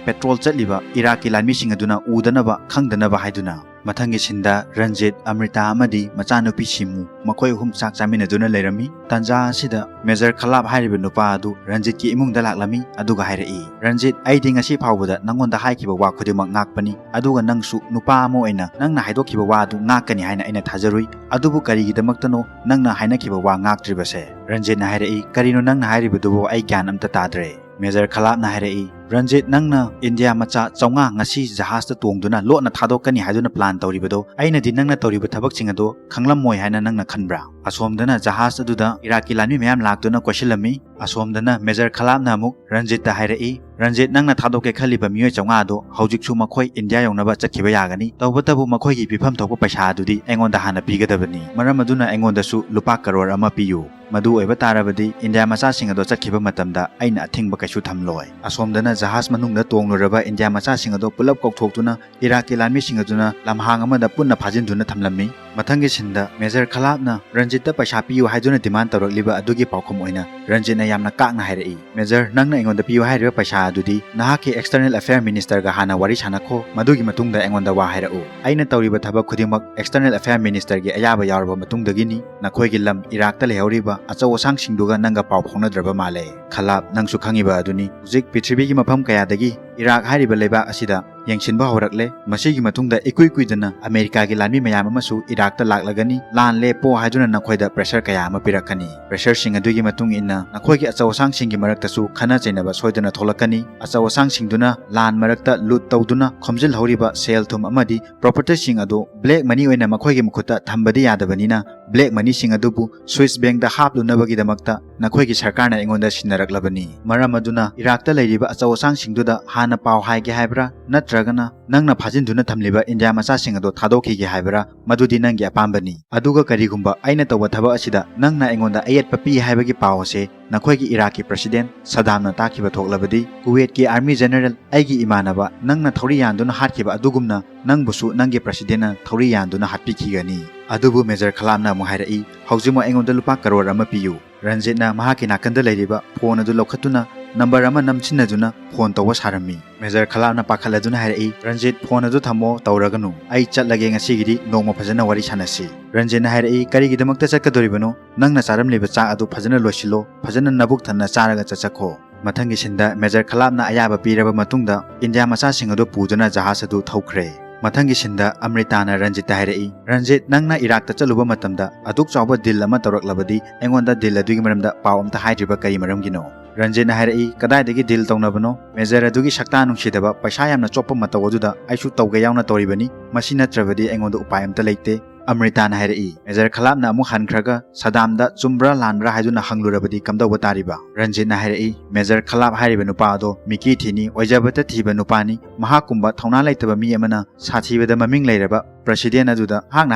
ꯄꯦꯇ꯭ꯔꯣꯜ ꯆꯠꯂꯤꯕ ꯏꯔꯥꯛꯀꯤ ꯂꯥꯟꯃꯤꯁꯤꯡ ꯑꯗꯨꯅ ꯎꯗꯅꯕ, ꯈꯪꯗꯅꯕ ꯆꯠꯄ ꯍꯥꯏꯗꯨꯅ꯫ ꯃꯊꯪꯒꯤ ꯁꯤꯟꯗ ꯔꯟꯖꯤꯠ, ꯑꯃ꯭ꯔꯤꯇꯥ ꯑꯃꯗꯤ ꯃꯆꯥꯅꯨꯄꯤ ꯁꯤꯃꯨ ꯃꯈꯣꯏ ꯑꯍꯨꯝ ꯆꯥꯛ ꯆꯥꯃꯤꯟꯅꯗꯨꯅ ꯂꯩꯔꯝꯃꯤ꯫ ꯇꯥꯟꯖꯥ ꯑꯁꯤꯗ ꯃꯦꯖꯔ ꯈꯂꯥꯞ ꯍꯥꯏꯔꯤꯕ ꯅꯨꯄꯥ ꯑꯗꯨ ꯔꯟꯖꯤꯠꯀꯤ ꯏꯃꯨꯡꯗ ꯂꯥꯛꯂꯝꯃꯤ ꯑꯗꯨꯒ ꯍꯥꯏꯔꯛꯏ, "ꯔꯟꯖꯤꯠ, ꯑꯩꯗꯤ ꯉꯁꯤ ꯐꯥꯎꯕꯗ ꯅꯪꯉꯣꯟꯗ ꯍꯥꯏꯈꯤꯕ ꯋꯥ ꯈꯨꯗꯤꯡꯃꯛ ꯉꯥꯛꯄꯅꯤ, ꯑꯗꯨꯒ ꯅꯪꯁꯨ ꯅꯨꯄꯥ ꯑꯃ ꯑꯣꯏꯅ ꯅꯪꯅ ꯍꯥꯏꯗꯣꯛꯈꯤꯕ ꯋꯥ ꯑꯗꯨ ꯉꯥꯛꯀꯅꯤ ꯍꯥꯏꯅ ꯑꯩꯅ ꯊꯥꯖꯔꯨꯏ꯫ ꯑꯗꯨꯕꯨ ꯀꯔꯤꯒꯤꯗꯃꯛꯇꯅꯣ ꯅꯪꯅ ꯍꯥꯏꯅꯈꯤꯕ ꯋꯥ ꯉꯥꯛꯇ꯭ꯔꯤꯕꯁꯦ?" ꯔꯟꯖꯤꯠꯅ ꯍꯥꯏꯔꯛꯏ, "ꯀꯔꯤꯅꯣ ꯅꯪꯅ ꯍꯥꯏꯔꯤꯕꯗꯨꯕꯨ? ꯑꯩ ꯒ꯭ꯌꯥꯟ ꯑꯝꯇ ꯇꯥꯗ꯭ꯔꯦ꯫" ꯃꯦꯖꯔ ꯈꯂꯥꯞꯅ ꯍꯥꯏꯔꯛꯏ, "ꯔꯟꯖꯤꯠ, ꯅꯪꯅ ꯏꯟꯗꯤꯌꯥ ꯃꯆꯥ ꯆꯥꯝꯃꯉꯥ ꯉꯁꯤ ꯖꯍꯥꯖꯇ ꯇꯣꯡꯗꯨꯅ ꯂꯣꯠꯅ ꯊꯥꯗꯣꯛꯀꯅꯤ ꯍꯥꯏꯗꯨꯅ ꯄ꯭ꯂꯥꯟ ꯇꯧꯔꯤꯕꯗꯣ, ꯑꯩꯅꯗꯤ ꯅꯪꯅ ꯇꯧꯔꯤꯕ ꯊꯕꯛꯁꯤꯡ ꯑꯗꯣ ꯈꯪꯂꯝꯃꯣꯏ ꯍꯥꯏꯅ ꯅꯪꯅ ꯈꯟꯕ꯭ꯔꯥ?" ꯑꯁꯣꯝꯗꯅ ꯖꯍꯥꯖ ꯑꯗꯨꯗ ꯏꯔꯥꯛꯀꯤ ꯂꯥꯟꯃꯤ ꯃꯌꯥꯝ ꯂꯥꯛꯇꯨꯅ ꯀꯣꯏꯁꯤꯜꯂꯝꯃꯤ꯫ ꯑꯁꯣꯝꯗꯅ ꯃꯦꯖꯔ ꯈꯂꯥꯞꯅ ꯑꯃꯨꯛ ꯔꯟꯖꯤꯠꯇ ꯍꯥꯏꯔꯛꯏ, "ꯔꯟꯖꯤꯠ, ꯅꯪꯅ ꯊꯥꯗꯣꯛꯀꯦ ꯈꯜꯂꯤꯕ ꯃꯤꯑꯣꯏ ꯆꯥꯝꯃꯉꯥ ꯑꯗꯣ ꯍꯧꯖꯤꯛꯁꯨ ꯃꯈꯣꯏ ꯏꯟꯗꯤꯌꯥ ꯌꯧꯅꯕ ꯆꯠꯈꯤꯕ ꯌꯥꯒꯅꯤ꯫ ꯇꯧꯕꯇꯕꯨ ꯃꯈꯣꯏꯒꯤ ꯄꯤꯐꯝ ꯊꯣꯛꯄ ꯄꯩꯁꯥ ꯑꯗꯨꯗꯤ ꯑꯩꯉꯣꯟꯗ ꯍꯥꯟꯅ ꯄꯤꯒꯗꯕꯅꯤ꯫ ꯃꯔꯝ ꯑꯗꯨꯅ ꯑꯩꯉꯣꯟꯗꯁꯨ ꯂꯨꯄꯥ ꯀꯔꯣꯔ ꯑꯃ ꯄꯤꯌꯨ꯫ ꯃꯗꯨ ꯑꯣꯏꯕ ꯇꯥꯔꯕꯗꯤ ꯏꯟꯗꯤꯌꯥ ꯃꯆꯥꯁꯤꯡ ꯑꯗꯣ ꯆꯠꯈꯤꯕ ꯃꯇꯝꯗ ꯑꯩꯅ ꯑꯊꯤꯡꯕ ꯀꯩꯁꯨ ꯊꯝꯂꯣꯏ꯫" ꯑꯁꯣꯝꯗꯅ ꯖꯍꯥꯖ ꯃꯅꯨꯡꯗ ꯇꯣꯡꯂꯨꯔꯕ ꯏꯟꯗꯤꯌꯥ ꯃꯆꯥꯁꯤꯡ ꯑꯗꯣ ꯄꯨꯂꯞ ꯀꯧꯊꯣꯛꯇꯨꯅ ꯏꯔꯥꯛꯀꯤ ꯂꯥꯟꯃꯤꯁꯤꯡ ꯑꯗꯨꯅ ꯂꯝꯍꯥꯡ ꯑꯃꯗ ꯄꯨꯟꯅ ꯐꯥꯖꯤꯟꯗꯨꯅ ꯊꯝꯂꯝꯃꯤ꯫ ꯃꯊꯪꯒꯤ ꯁꯤꯟꯗ ꯃꯦꯖꯔ ꯈꯂꯥꯞꯅ ꯔꯟꯖꯤꯠꯇ ꯄꯩꯁꯥ ꯄꯤꯌꯨ ꯍꯥꯏꯗꯨꯅ ꯗꯤꯃꯥꯟ ꯇꯧꯔꯛꯂꯤꯕ ꯑꯗꯨꯒꯤ ꯄꯥꯎꯈꯨꯝ ꯑꯣꯏꯅ ꯔꯟꯖꯤꯠꯅ ꯌꯥꯝꯅ ꯀꯥꯛꯅ ꯍꯥꯏꯔꯛꯏ, "ꯃꯦꯖꯔ, ꯅꯪꯅ ꯑꯩꯉꯣꯟꯗ ꯄꯤꯌꯨ ꯍꯥꯏꯔꯤꯕ ꯄꯩꯁꯥ ꯑꯗꯨꯗꯤ ꯅꯍꯥꯛꯀꯤ ꯑꯦꯛꯁꯇꯔꯅꯦꯜ ꯑꯐꯦꯌꯔ ꯃꯤꯅꯤꯁꯇꯔꯒ ꯍꯥꯟꯅ ꯋꯥꯔꯤ ꯁꯥꯟꯅꯈꯣ, ꯃꯗꯨꯒꯤ ꯃꯇꯨꯡꯗ ꯑꯩꯉꯣꯟꯗ ꯋꯥ ꯍꯥꯏꯔꯛꯎ꯫ ꯑꯩꯅ ꯇꯧꯔꯤꯕ ꯊꯕꯛ ꯈꯨꯗꯤꯡꯃꯛ ꯑꯦꯛꯁꯇꯔꯅꯦꯜ ꯑꯐꯦꯌꯔ ꯃꯤꯅꯤꯁꯇꯔꯒꯤ ꯑꯌꯥꯕ ꯌꯥꯎꯔꯕ ꯃꯇꯨꯡꯗꯒꯤꯅꯤ꯫ ꯅꯈꯣꯏꯒꯤ ꯂꯝ ꯏꯔꯥꯛꯇ ꯂꯩꯍꯧꯔꯤꯕ ꯑꯆꯧ ꯑꯁꯥꯡꯁꯤꯡꯗꯨꯒ ꯅꯪꯒ ꯄꯥꯎ ꯐꯥꯎꯅꯗ꯭ꯔꯕ ꯃꯥꯜꯂꯦ꯫ ꯈꯂꯥꯞ, ꯅꯪꯁꯨ ꯈꯪꯉꯤꯕ ꯑꯗꯨꯅꯤ, ꯍꯧꯖꯤꯛ ꯄ꯭ꯔꯤꯊꯤꯕꯤꯒꯤ ꯃꯐꯝ ꯀꯌꯥꯗꯒꯤ ꯏꯔꯥꯛ ꯍꯥꯏꯔꯤꯕ ꯂꯩꯕꯥꯛ ꯑꯁꯤꯗ ꯌꯦꯡꯁꯤꯟꯕ ꯍꯧꯔꯛꯂꯦ꯫ ꯃꯁꯤꯒꯤ ꯃꯇꯨꯡꯗ ꯏꯀꯨꯏ ꯀꯨꯏꯗꯅ ꯑꯃꯦꯔꯤꯀꯥꯒꯤ ꯂꯥꯟꯃꯤ ꯃꯌꯥꯝ ꯑꯃꯁꯨ ꯏꯔꯥꯛꯇ ꯂꯥꯛꯂꯒꯅꯤ꯫ ꯂꯥꯟ ꯂꯦꯞꯄꯣ ꯍꯥꯏꯗꯨꯅ ꯅꯈꯣꯏꯗ ꯄ꯭ꯔꯦꯁꯔ ꯀꯌꯥ ꯑꯃ ꯄꯤꯔꯛꯀꯅꯤ꯫ ꯄ꯭ꯔꯦꯁꯔꯁꯤꯡ ꯑꯗꯨꯒꯤ ꯃꯇꯨꯡ ꯏꯟꯅ ꯅꯈꯣꯏꯒꯤ ꯑꯆꯧ ꯑꯁꯥꯡꯁꯤꯡꯒꯤ ꯃꯔꯛꯇꯁꯨ ꯈꯠꯅ ꯆꯩꯅꯕ ꯁꯣꯏꯗꯅ ꯊꯣꯛꯂꯛꯀꯅꯤ꯫ ꯑꯆꯧ ꯑꯁꯥꯡꯁꯤꯡꯗꯨꯅ ꯂꯥꯟ ꯃꯔꯛꯇ ꯂꯨꯠ ꯇꯧꯗꯨꯅ ꯈꯣꯝꯖꯤꯜꯍꯧꯔꯤꯕ ꯁꯦꯜ ꯊꯨꯝ ꯑꯃꯗꯤ ꯄ꯭ꯔꯣꯄꯔꯇꯤꯁꯤꯡ ꯑꯗꯨ ꯕ꯭ꯂꯦꯛ ꯃꯅꯤ ꯑꯣꯏꯅ ꯃꯈꯣꯏꯒꯤ ꯃꯈꯨꯠꯇ ꯊꯝꯕꯗꯤ ꯌꯥꯗꯕꯅꯤꯅ, ꯕ꯭ꯂꯦꯛ ꯃꯅꯤꯁꯤꯡ ꯑꯗꯨꯕꯨ ꯁ꯭ꯋꯤꯁ ꯕꯦꯡꯗ ꯍꯥꯞꯂꯨꯅꯕꯒꯤꯗꯃꯛꯇ ꯅꯈꯣꯏꯒꯤ ꯁꯔꯀꯥꯔꯅ ꯑꯩꯉꯣꯟꯗ ꯁꯤꯟꯅꯔꯛꯂꯕꯅꯤ꯫ ꯃꯔꯝ ꯑꯗꯨꯅ ꯏꯔꯥꯛꯇ ꯂꯩꯔꯤꯕ ꯑꯆꯧ ꯑꯁꯥꯡꯁꯤꯡꯗꯨꯗ ꯍꯥꯟꯅ ꯄꯥꯎ ꯍꯥꯏꯒꯦ ꯍꯥꯏꯕ꯭ꯔꯥ, ꯅꯠꯇ꯭ꯔꯒꯅ ꯅꯪꯅ ꯐꯥꯖꯤꯟꯗꯨꯅ ꯊꯝꯂꯤꯕ ꯏꯟꯗꯤꯌꯥ ꯃꯆꯥꯁꯤꯡ ꯑꯗꯣ ꯊꯥꯗꯣꯛꯈꯤꯒꯦ ꯍꯥꯏꯕ꯭ꯔꯥ, ꯃꯗꯨꯗꯤ ꯅꯪꯒꯤ ꯑꯄꯥꯝꯕꯅꯤ꯫ ꯑꯗꯨꯒ ꯀꯔꯤꯒꯨꯝꯕ ꯑꯩꯅ ꯇꯧꯕ ꯊꯕꯛ ꯑꯁꯤꯗ ꯅꯪꯅ ꯑꯩꯉꯣꯟꯗ ꯑꯌꯦꯠꯄ ꯄꯤ ꯍꯥꯏꯕꯒꯤ ꯄꯥꯎ ꯑꯁꯦ ꯅꯈꯣꯏꯒꯤ ꯏꯔꯥꯛꯀꯤ ꯄ꯭ꯔꯁꯤꯗꯦꯟ ꯁꯗꯥꯝꯅ ꯇꯥꯈꯤꯕ ꯊꯣꯛꯂꯕꯗꯤ, ꯀꯨꯋꯦꯠꯀꯤ ꯑꯥꯔꯃꯤ ꯖꯦꯅꯔꯦꯜ, ꯑꯩꯒꯤ ꯏꯃꯥꯟꯅꯕ, ꯅꯪꯅ ꯊꯧꯔꯤ ꯌꯥꯟꯗꯨꯅ ꯍꯥꯠꯈꯤꯕ ꯑꯗꯨꯒꯨꯝꯅ ꯅꯪꯕꯨꯁꯨ ꯅꯪꯒꯤ ꯄ꯭ꯔꯁꯤꯗꯦꯟꯅ ꯊꯧꯔꯤ ꯌꯥꯟꯗꯨꯅ ꯍꯥꯠꯄꯤꯈꯤꯒꯅꯤ꯫ ꯑꯗꯨꯕꯨ ꯃꯦꯖꯔ ꯈꯂꯥꯞꯅ ꯑꯃꯨꯛ ꯍꯥꯏꯔꯛꯏ, "ꯍꯧꯖꯤꯛꯃꯛ ꯑꯩꯉꯣꯟꯗ ꯂꯨꯄꯥ ꯀꯔꯣꯔ ꯑꯃ ꯄꯤꯌꯨ꯫" ꯔꯟꯖꯤꯠꯅ ꯃꯍꯥꯛꯀꯤ ꯅꯥꯀꯟꯗ ꯂꯩꯔꯤꯕ ꯐꯣꯟ ꯑꯗꯨ ꯂꯧꯈꯠꯇꯨꯅ ꯅꯝꯕꯔ ꯑꯃ ꯅꯝꯁꯤꯟꯅꯗꯨꯅ ꯐꯣꯟ ꯇꯧꯕ ꯁꯥꯔꯝꯃꯤ꯫ ꯃꯦꯖꯔ ꯈꯂꯥꯞꯅ ꯄꯥꯈꯠꯂꯗꯨꯅ ꯍꯥꯏꯔꯛꯏ, "ꯔꯟꯖꯤꯠ, ꯐꯣꯟ ꯑꯗꯨ ꯊꯝꯃꯣ, ꯇꯧꯔꯒꯅꯨ꯫ ꯑꯩ ꯆꯠꯂꯒꯦ, ꯉꯁꯤꯒꯤꯗꯤ ꯅꯣꯡꯃ ꯐꯖꯅ ꯋꯥꯔꯤ ꯁꯥꯟꯅꯁꯤ"꯫ ꯔꯟꯖꯤꯠꯅ ꯍꯥꯏꯔꯛꯏ, "ꯀꯔꯤꯒꯤꯗꯃꯛꯇ ꯆꯠꯀꯗꯣꯔꯤꯕꯅꯣ? ꯅꯪꯅ ꯆꯥꯔꯝꯂꯤꯕ ꯆꯥꯛ ꯑꯗꯨ ꯐꯖꯅ ꯂꯣꯏꯁꯤꯜꯂꯣ, ꯐꯖꯅ ꯅꯕꯨꯛ ꯊꯟꯅ ꯆꯥꯔꯒ ꯆꯠꯆꯈꯣ"꯫ ꯃꯊꯪꯒꯤ ꯁꯤꯟꯗ ꯃꯦꯖꯔ ꯈꯂꯥꯞꯅ ꯑꯌꯥꯕ ꯄꯤꯔꯕ ꯃꯇꯨꯡꯗ ꯏꯟꯗꯤꯌꯥ ꯃꯆꯥꯁꯤꯡ ꯑꯗꯨ ꯄꯨꯗꯨꯅ ꯖꯍꯥꯖ ꯑꯗꯨ ꯊꯧꯈ꯭ꯔꯦ꯫ ꯃꯊꯪꯒꯤ ꯁꯤꯟꯗ ꯑꯃ꯭ꯔꯤꯇꯥꯅ ꯔꯟꯖꯤꯠꯇ ꯍꯥꯏꯔꯛꯏ, "ꯔꯟꯖꯤꯠ, ꯅꯪꯅ ꯏꯔꯥꯛꯇ ꯆꯠꯂꯨꯕ ꯃꯇꯝꯗ ꯑꯗꯨꯛ ꯆꯥꯎꯕ ꯗꯤꯜ ꯑꯃ ꯇꯧꯔꯛꯂꯕꯗꯤ ꯑꯩꯉꯣꯟꯗ ꯗꯤꯜ ꯑꯗꯨꯒꯤ ꯃꯔꯝꯗ ꯄꯥꯎ ꯑꯝꯇ ꯍꯥꯏꯗ꯭ꯔꯤꯕ ꯀꯔꯤ ꯃꯔꯝꯒꯤꯅꯣ?" ꯔꯟꯖꯤꯠꯅ ꯍꯥꯏꯔꯛꯏ, "ꯀꯗꯥꯏꯗꯒꯤ ꯗꯤꯜ ꯇꯧꯅꯕꯅꯣ? ꯃꯦꯖꯔ ꯑꯗꯨꯒꯤ ꯁꯛꯇꯥ ꯅꯨꯡꯁꯤꯗꯕ, ꯄꯩꯁꯥ ꯌꯥꯝꯅ ꯆꯣꯞꯄ ꯃꯇꯧ ꯑꯗꯨꯗ ꯑꯩꯁꯨ ꯇꯧꯒꯦ ꯌꯥꯎꯅ ꯇꯧꯔꯤꯕꯅꯤ꯫ ꯃꯁꯤ ꯅꯠꯇ꯭ꯔꯕꯗꯤ ꯑꯩꯉꯣꯟꯗ ꯎꯄꯥꯏ ꯑꯝꯇ ꯂꯩꯇꯦ"꯫ ꯑꯃ꯭ꯔꯤꯇꯥꯅ ꯍꯥꯏꯔꯛꯏ꯫ ꯃꯦꯖꯔ ꯈꯂꯥꯞꯅ ꯑꯃꯨꯛ ꯍꯟꯈ꯭ꯔꯒ ꯁꯗꯥꯝꯗ ꯆꯨꯝꯕ꯭ꯔꯥ ꯂꯥꯟꯕ꯭ꯔꯥ ꯍꯥꯏꯗꯨꯅ ꯍꯪꯂꯨꯔꯕꯗꯤ ꯀꯝꯗꯧꯕ ꯇꯥꯔꯤꯕ? ꯔꯟꯖꯤꯠꯅ ꯍꯥꯏꯔꯛꯏ, "ꯃꯦꯖꯔ ꯈꯂꯥꯞ ꯍꯥꯏꯔꯤꯕ ꯅꯨꯄꯥ ꯑꯗꯣ ꯃꯤꯀꯤ ꯊꯤꯅꯤ, ꯑꯣꯏꯖꯕꯇ ꯊꯤꯕ ꯅꯨꯄꯥꯅꯤ꯫ ꯃꯍꯥꯛꯀꯨꯝꯕ ꯊꯧꯅꯥ ꯂꯩꯇꯕ ꯃꯤ ꯑꯃꯅ ꯁꯥꯊꯤꯕꯗ ꯃꯃꯤꯡ ꯂꯩꯔꯕ ꯄ꯭ꯔꯁꯤꯗꯦꯟ ꯑꯗꯨꯗ ꯃꯍꯥꯛꯅ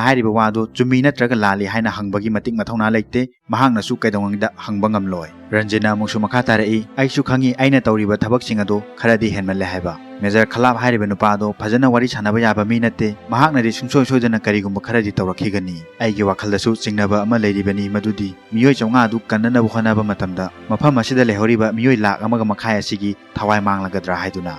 ꯍꯥꯏꯔꯤꯕ ꯋꯥꯗꯨ ꯆꯨꯝꯃꯤ ꯅꯠꯇ꯭ꯔꯒ ꯂꯥꯜꯂꯤ ꯍꯥꯏꯅ ꯍꯪꯕꯒꯤ ꯃꯇꯤꯛ ꯃꯊꯧꯅꯥ ꯂꯩꯇꯦ꯫ ꯃꯍꯥꯛꯅꯁꯨ ꯀꯩꯗꯧꯉꯩꯗ ꯍꯪꯕ ꯉꯝꯂꯣꯏ"꯫ ꯔꯟꯖꯤꯠꯅ ꯑꯃꯨꯛꯁꯨ ꯃꯈꯥ ꯇꯥꯔꯛꯏ, "ꯑꯩꯁꯨ ꯈꯪꯏ ꯑꯩꯅ ꯇꯧꯔꯤꯕ ꯊꯕꯛꯁꯤꯡ ꯑꯗꯨ ꯈꯔꯗꯤ ꯍꯦꯟꯃꯜꯂꯦ ꯍꯥꯏꯕ꯫ ꯃꯦꯖꯔ ꯈꯂꯥꯞ ꯍꯥꯏꯔꯤꯕ ꯅꯨꯄꯥ ꯑꯗꯣ ꯐꯖꯅ ꯋꯥꯔꯤ ꯁꯥꯟꯅꯕ ꯌꯥꯕ ꯃꯤ ꯅꯠꯇꯦ꯫ ꯃꯍꯥꯛꯅꯗꯤ ꯁꯨꯡꯁꯣꯏ ꯁꯣꯏꯗꯅ ꯀꯔꯤꯒꯨꯝꯕ ꯈꯔꯗꯤ ꯇꯧꯔꯛꯈꯤꯒꯅꯤ꯫ ꯑꯩꯒꯤ ꯋꯥꯈꯜꯗꯁꯨ ꯆꯤꯡꯅꯕ ꯑꯃ ꯂꯩꯔꯤꯕꯅꯤ, ꯃꯗꯨꯗꯤ ꯃꯤꯑꯣꯏ ꯆꯥꯝꯃꯉꯥ ꯑꯗꯨ ꯀꯟꯅꯅꯕ ꯍꯣꯠꯅꯕ ꯃꯇꯝꯗ ꯃꯐꯝ ꯑꯁꯤꯗ ꯂꯩꯍꯧꯔꯤꯕ ꯃꯤꯑꯣꯏ ꯂꯥꯈ ꯑꯃꯒ ꯃꯈꯥꯏ ꯑꯁꯤꯒꯤ ꯊꯋꯥꯏ ꯃꯥꯡꯂꯒꯗ꯭ꯔꯥ ꯍꯥꯏꯗꯨꯅ"꯫